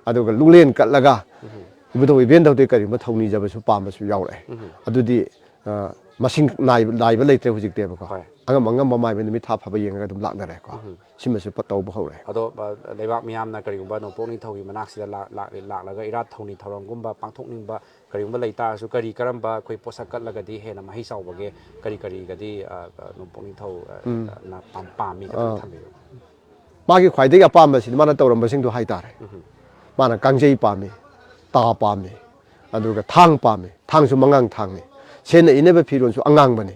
ꯑꯗꯨꯒ ꯂꯨꯡꯂꯦꯟ ꯀꯠꯂꯒ ꯏꯕꯨꯙꯧ ꯏꯕꯦꯟꯗꯧꯗ ꯀꯔꯤꯒꯨꯝꯕ ꯊꯧꯅꯤꯖꯕꯁꯨ ꯄꯥꯝꯕꯁꯨ ꯌꯥꯎꯔꯛꯑꯦ꯫ ꯑꯗꯨꯗꯤ, ꯑ, ꯃꯁꯤꯡ ꯅꯥꯏꯕ, ꯅꯥꯏꯕ ꯂꯩꯇ꯭ꯔꯦ ꯍꯧꯖꯤꯛꯇꯤꯕꯀꯣ꯫ ꯍꯣꯏ꯫ ꯑꯉꯝ ꯑꯉꯝꯕ ꯃꯥꯏꯕ ꯅꯨꯃꯤꯠ ꯊꯥ ꯐꯕ ꯌꯦꯡꯉꯒ ꯑꯗꯨꯝ ꯂꯥꯛꯅꯔꯦꯀꯣ꯫ ꯁꯤꯃꯁꯨ ꯄ-, ꯇꯧꯕ ꯍꯧꯔꯦ꯫ ꯑꯗꯣ, ꯑ, ꯂꯩꯕꯥꯛ ꯃꯤꯌꯥꯝꯅ ꯀꯔꯤꯒꯨꯝꯕ ꯅꯣꯡꯄꯣꯛ ꯅꯤꯡꯊꯧꯒꯤ ꯃꯅꯥꯛꯁꯤꯗ ꯂꯥꯛ-, ꯂꯥꯛ-, ꯂꯥꯛꯂꯒ ꯏꯔꯥꯠ ꯊꯧꯅꯤ ꯊꯧꯔꯝꯒꯨꯝꯕ ꯄꯥꯡꯊꯣꯛꯅꯤꯡꯕ ꯀꯔꯤꯒꯨꯝꯕ ꯂꯩ ꯇꯥꯔꯁꯨ, ꯀꯔꯤ ꯀꯔꯝꯕ ꯑꯩꯈꯣꯏ ꯄꯣꯠꯁꯛ ꯀꯠꯂꯒꯗꯤ ꯍꯦꯟꯅ ꯃꯍꯩ ꯆꯥꯎꯕꯒꯦ? ꯀꯔꯤ ꯀꯔꯤꯒꯗꯤ, ꯑ, ꯑ, ꯅꯣꯡꯄꯣꯛ ꯅꯤꯡꯊꯧ, ꯑ, ꯅ ꯄꯥꯝ-, ꯄꯥꯝꯃꯤ ꯈꯤꯇꯪ ꯊꯝꯕꯤꯌꯨ꯫ ꯃꯥꯒꯤ ꯈ꯭ꯋꯥꯏꯗꯒꯤ ꯑꯄꯥꯝꯕꯁꯤꯗꯤ ꯃꯥꯅ ꯇꯧꯔꯝꯕꯁꯤꯡꯗꯣ ꯍꯥꯏꯇꯥꯔꯦ꯫ ꯃꯥꯅ ꯀꯥꯡꯖꯩ ꯄꯥꯝꯃꯤ, ꯇꯥ ꯄꯥꯝꯃꯤ, ꯑꯗꯨꯒ ꯊꯥꯡ ꯄꯥꯝꯃꯤ꯫ ꯊꯥꯡꯁꯨ ꯃꯉꯥꯡ ꯊꯥꯡꯅꯤ꯫ ꯁꯦꯠꯅ ꯏꯅꯕ ꯐꯤꯔꯣꯜꯁꯨ ꯑꯉꯥꯡꯕꯅꯤ꯫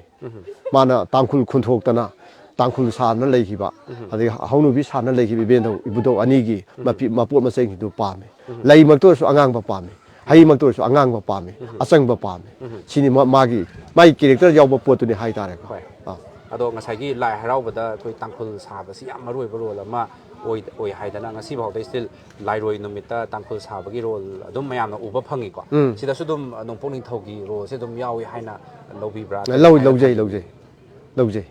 ꯃꯥꯅ ꯇꯥꯡꯈꯨꯜ ꯈꯨꯟꯊꯣꯛꯇꯅ ꯇꯥꯡꯈꯨꯜ ꯁꯥꯗꯅ ꯂꯩꯈꯤꯕ, ꯑꯗꯒꯤ ꯍꯧꯅꯨꯕꯤ ꯁꯥꯗꯅ ꯂꯩꯈꯤꯕ ꯏꯕꯦꯟꯗꯧ ꯏꯕꯨꯙꯧ ꯑꯅꯤꯒꯤ ꯃꯄꯤ-, ꯃꯄꯣꯠ ꯃꯆꯩꯁꯤꯡꯗꯨ ꯄꯥꯝꯃꯤ꯫ ꯂꯩꯃꯛꯇ ꯑꯣꯏꯔꯁꯨ ꯑꯉꯥꯡꯕ ꯄꯥꯝꯃꯤ, ꯍꯩꯃꯛꯇ ꯑꯣꯏꯔꯁꯨ ꯑꯉꯥꯡꯕ ꯄꯥꯝꯃꯤ, ꯑꯆꯪꯕ ꯄꯥꯝꯃꯤ꯫ ꯁꯤꯅꯤ ꯃꯥ-, ꯃꯥꯒꯤ, ꯃꯥꯒꯤ character ꯌꯥꯎꯕ ꯄꯣꯠꯇꯨꯅꯤ ꯍꯥꯏꯇꯥꯔꯦꯀꯣ꯫ ꯍꯣꯏ꯫ ꯑꯥ꯫ ꯑꯗꯣ ꯉꯁꯥꯏꯒꯤ ꯂꯥꯏ ꯍꯔꯥꯎꯕꯗ ꯑꯩꯈꯣꯏ ꯇꯥꯡꯈꯨꯜ ꯁꯥꯕꯁꯤ ꯌꯥꯝ ꯃꯔꯨ ꯑꯣꯏꯕ role ꯑꯃ ꯑꯣꯏ, ꯑꯣꯏ ꯍꯥꯏꯗꯅ ꯉꯁꯤ ꯐꯥꯎꯗ still ꯂꯥꯏꯔꯣꯏ ꯅꯨꯃꯤꯠꯇ ꯇꯥꯡꯈꯨꯜ ꯁꯥꯕꯒꯤ role ꯑꯗꯨꯝ ꯃꯌꯥꯝꯅ ꯎꯕ ꯐꯪꯉꯤꯀꯣ꯫ ꯁꯤꯗꯁꯨ ꯑꯗꯨꯝ, ꯑ, ꯅꯣꯡꯄꯣꯛ ꯅꯤꯡꯊꯧꯒꯤ roleꯁꯦ ꯑꯗꯨꯝ ꯌꯥꯎꯏ ꯍꯥꯏꯅ ꯂꯧꯕꯤꯕ꯭ꯔꯥ? ꯂꯧ-, ꯍꯥꯏꯅ ꯂꯧꯖꯩ, ꯊꯝꯕꯤꯕ꯭ꯔꯥ? ꯂꯧꯖꯩ, ꯂꯧꯖꯩ꯫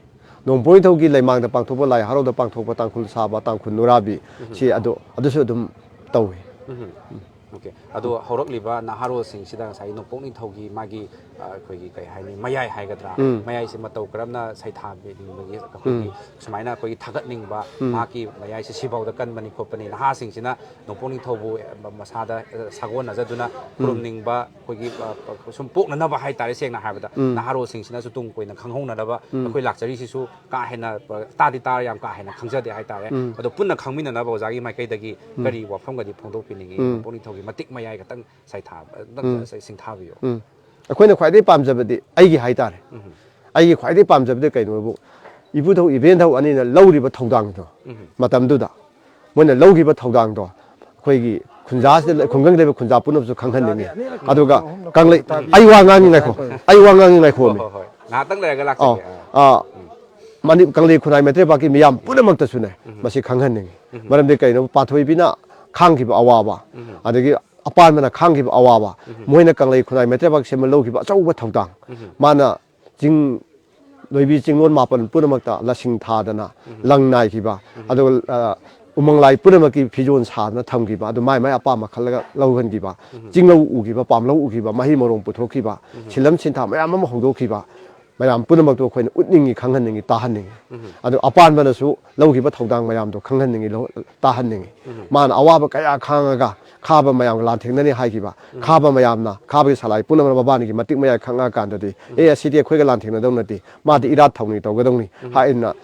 ꯅꯣꯡꯄꯣꯛ ꯅꯤꯡꯊꯧꯒꯤ ꯂꯩꯃꯥꯡꯗ ꯄꯥꯡꯊꯣꯛꯄ, ꯂꯥꯏ ꯍꯔꯥꯎꯗ ꯄꯥꯡꯊꯣꯛꯄ ꯇꯥꯡꯈꯨꯜ ꯁꯥꯕ, ꯇꯥꯡꯈꯨꯜ ꯅꯨꯔꯥꯕꯤ, ꯁꯤ ꯑꯗꯣ, ꯑꯗꯨꯁꯨ ꯑꯗꯨꯝ ꯇꯧꯏ꯫ ꯑꯣꯀꯦ꯫ ꯑꯗꯣ ꯍꯧꯔꯛꯂꯤꯕ ꯅꯍꯥꯔꯣꯜꯁꯤꯡꯁꯤꯗ ꯉꯁꯥꯏ ꯅꯣꯡꯄꯣꯛ ꯅꯤꯡꯊꯧꯒꯤ ꯃꯥꯒꯤ, ꯑ, ꯑꯩꯈꯣꯏꯒꯤ ꯀꯩ ꯍꯥꯏꯅꯤ, ꯃꯌꯥꯏ ꯍꯥꯏꯒꯗ꯭ꯔꯥ, ꯎꯝ꯫ ꯃꯌꯥꯏꯁꯦ ꯃꯇꯧ ꯀꯔꯝꯅ ꯁꯩꯊꯥꯕꯤꯅꯤꯡꯕꯒꯤ, ꯑꯩꯈꯣꯏꯒꯤ ꯎꯝ꯫ ꯁꯨꯃꯥꯏꯅ ꯑꯩꯈꯣꯏꯒꯤ ꯊꯥꯒꯠꯅꯤꯡꯕ, ꯎꯝ꯫ ꯃꯍꯥꯛꯀꯤ ꯃꯌꯥꯏꯁꯦ ꯁꯤꯐꯥꯎꯗ ꯀꯟꯕꯅꯤ ꯈꯣꯠꯄꯅꯤ, ꯅꯍꯥꯁꯤꯡꯁꯤꯅ ꯅꯣꯡꯄꯣꯛ ꯅꯤꯡꯊꯧꯕꯨ, ꯑ, ꯃꯁꯥꯗ, ꯑ, ꯁꯥꯒꯣꯟꯅꯖꯗꯨꯅ ꯎꯝ꯫ ꯈꯨꯔꯨꯝꯅꯤꯡꯕ, ꯑꯩꯈꯣꯏꯒꯤ, ꯑ, ꯁꯨꯝ ꯄꯣꯛꯅꯅꯕ ꯍꯥꯏꯇꯥꯔꯦ, ꯁꯦꯡꯅ ꯍꯥꯏꯕꯗ ꯎꯝ꯫ ꯅꯍꯥꯔꯣꯜꯁꯤꯡꯁꯤꯅꯁꯨ ꯇꯨꯡ ꯀꯣꯏꯅ ꯈꯪꯍꯧꯅꯗꯕ ꯎꯝ꯫ ꯑꯩꯈꯣꯏ ꯂꯥꯛꯆꯔꯤꯁꯤꯁꯨ ꯀꯥ ꯍꯦꯟꯅ, ꯑ, ꯇꯥꯗꯤ ꯇꯥꯔ ꯌꯥꯝ ꯀꯥ ꯍꯦꯟꯅ ꯈꯪꯖꯗꯦ ꯍꯥꯏꯇꯥꯔꯦ꯫ ꯎꯝ꯫ ꯑꯗꯣ ꯄꯨꯟꯅ ꯈꯪꯃꯤꯟꯅꯅꯕ ꯑꯣꯖꯥꯒꯤ ꯃꯥꯏꯀꯩꯗꯒꯤ ꯎꯝ꯫ ꯀꯔꯤ ꯋꯥꯐꯝꯒꯗꯤ ꯐꯣꯡꯗꯣꯛꯄꯤꯅꯤꯡꯉꯤ? ꯎꯝ꯫ ꯅꯣꯡꯄꯣꯛ ꯅꯤꯡꯊꯧꯒꯤ ꯃꯇꯤꯛ ꯃꯌꯥꯏ ꯈꯛꯇꯪ ꯁꯩꯊꯥ-, ꯎꯝ꯫ ꯁꯤꯡꯊꯥꯕꯤꯌꯨ꯫ ꯎꯝ꯫ ꯑꯩꯈꯣꯏꯅ ꯈ꯭ꯋꯥꯏꯗꯒꯤ ꯄꯥꯝꯖꯕꯗꯤ ꯑꯩꯒꯤ ꯍꯥꯏꯇꯥꯔꯦ꯫ ꯎꯝ꯫ ꯑꯩꯒꯤ ꯈ꯭ꯋꯥꯏꯗꯒꯤ ꯄꯥꯝꯖꯕꯗꯤ ꯀꯩꯅꯣꯕꯨ, ꯏꯕꯨꯙꯧ ꯏꯕꯦꯟꯙꯧ ꯑꯅꯤꯅ ꯂꯧꯔꯤꯕ ꯊꯧꯗꯥꯡꯗꯣ, ꯎꯝ꯫ ꯃꯇꯝꯗꯨꯗ ꯃꯣꯏꯅ ꯂꯧꯈꯤꯕ ꯊꯧꯗꯥꯡꯗꯣ ꯑꯩꯈꯣꯏꯒꯤ ꯈꯨꯟꯖꯥꯁꯤꯗ ꯂꯩ-, ꯈꯨꯡꯒꯪꯗ ꯂꯩꯕ ꯈꯨꯟꯖꯥ ꯄꯨꯝꯅꯃꯛꯁꯨ ꯈꯪꯍꯟꯅꯤꯡꯉꯤ꯫ ꯑꯗꯨꯒ ꯀꯪꯂꯩ-, ꯑꯩ ꯋꯥ ꯉꯥꯡꯉꯤ ꯉꯥꯏꯈꯣ, ꯑꯩ ꯋꯥ ꯉꯥꯡꯉꯤ ꯉꯥꯏꯈꯣ꯫ ꯍꯣꯏ, ꯍꯣꯏ, ꯍꯣꯏ꯫ ꯉꯥꯏꯍꯥꯛꯇꯪ ꯂꯩꯔꯒ ꯑꯥ, ꯂꯥꯛꯆꯒꯦ꯫ ꯑꯥ꯫ ꯑꯥ, ꯃꯅꯤ-, ꯀꯪꯂꯩ ꯈꯨꯟꯅꯥꯏ ꯃꯩꯇꯩ ꯂꯩꯄꯥꯛꯀꯤ ꯃꯤꯌꯥꯝ ꯄꯨꯝꯅꯃꯛꯇꯁꯨꯅꯦ, ꯎꯝ꯫ ꯃꯁꯤ ꯈꯪꯍꯟꯅꯤꯡꯉꯤ꯫ ꯎꯝ꯫ ꯃꯔꯝꯗꯤ ꯀꯩꯅꯣ, ꯄꯥꯟꯊꯣꯏꯕꯤꯅ ꯈꯥꯡꯈꯤꯕ ꯑꯋꯥꯕ, ꯎꯝ꯫ ꯑꯗꯒꯤ ꯑꯄꯥꯟꯕꯅ ꯈꯥꯡꯈꯤꯕ ꯑꯋꯥꯕ, ꯎꯝ꯫ ꯃꯣꯏꯅ ꯀꯪꯂꯩ ꯈꯨꯟꯅꯥꯏ ꯃꯩꯇꯩ ꯂꯩꯄꯥꯛ ꯁꯦꯝꯕ ꯂꯧꯈꯤꯕ ꯑꯆꯧꯕ ꯊꯧꯗꯥꯡ, ꯎꯝ꯫ ꯃꯥꯅ ꯆꯤꯡ ꯂꯣꯏꯕꯤ ꯆꯤꯡꯂꯣꯟ ꯃꯥꯄꯟ ꯄꯨꯝꯅꯃꯛꯇ ꯂꯁꯤꯡ ꯊꯥꯗꯅ, ꯎꯝ꯫ ꯂꯪ ꯅꯥꯏꯈꯤꯕ, ꯎꯝ꯫ ꯑꯗꯨꯒ, ꯑ, ꯎꯃꯪ ꯂꯥꯏ ꯄꯨꯝꯅꯃꯛꯀꯤ ꯐꯤꯖꯣꯜ ꯁꯥꯗꯅ ꯊꯝꯈꯤꯕ, ꯑꯗꯨ ꯃꯥꯏ ꯃꯥꯏ ꯑꯄꯥꯝꯕ ꯈꯜꯂꯒ ꯂꯧꯍꯟꯈꯤꯕ, ꯎꯝ꯫ ꯆꯤꯡꯂꯧ ꯎꯈꯤꯕ, ꯄꯥꯝꯂꯧ ꯎꯈꯤꯕ, ꯃꯍꯩ ꯃꯔꯣꯡ ꯄꯨꯊꯣꯛꯈꯤꯕ, ꯎꯝ꯫ ꯁꯤꯜꯂꯝ ꯁꯤꯟꯊꯥ ꯃꯌꯥꯝ ꯑꯃ ꯍꯧꯗꯣꯛꯈꯤꯕ, ꯃꯌꯥꯝ ꯄꯨꯝꯅꯃꯛꯇꯨ ꯑꯩꯈꯣꯏꯅ ꯎꯠꯅꯤꯡꯉꯤ, ꯈꯪꯍꯟꯅꯤꯡꯉꯤ, ꯇꯥꯍꯟꯅꯤꯡꯉꯤ꯫ ꯎꯝ꯫ ꯑꯗꯨ ꯑꯄꯥꯟꯕꯅꯁꯨ ꯂꯧꯈꯤꯕ ꯊꯧꯗꯥꯡ ꯃꯌꯥꯝꯗꯣ ꯈꯪꯍꯟꯅꯤꯡꯉꯤ, ꯂꯧ-, ꯇꯥꯍꯟꯅꯤꯡꯉꯤ꯫ ꯎꯝ꯫ ꯃꯥꯅ ꯑꯋꯥꯕ ꯀꯌꯥ ꯈꯥꯡꯉꯒ ꯈꯥꯕ ꯃꯌꯥꯝꯒ ꯂꯥꯟꯊꯦꯡꯅꯅꯤ ꯍꯥꯏꯈꯤꯕ, ꯎꯝ꯫ ꯈꯥꯕ ꯃꯌꯥꯝꯅ, ꯈꯥꯕꯒꯤ ꯁꯂꯥꯏ ꯄꯨꯝꯅꯃꯛꯅ ꯃꯕꯥꯅꯤꯒꯤ ꯃꯇꯤꯛ ꯃꯌꯥꯏ ꯈꯪꯉꯛꯑꯀꯥꯟꯗꯗꯤ, ꯎꯝ꯫ "ꯑꯦ, ꯑꯁꯤꯗꯤ ꯑꯩꯈꯣꯏꯒ ꯂꯥꯟꯊꯦꯡꯅꯗꯧ ꯅꯠꯇꯦ, ꯃꯥꯗꯤ ꯏꯔꯥꯠ ꯊꯧꯅꯤ ꯇꯧꯒꯗꯧꯅꯤ" ꯎꯝ꯫ ꯍꯥꯏꯅ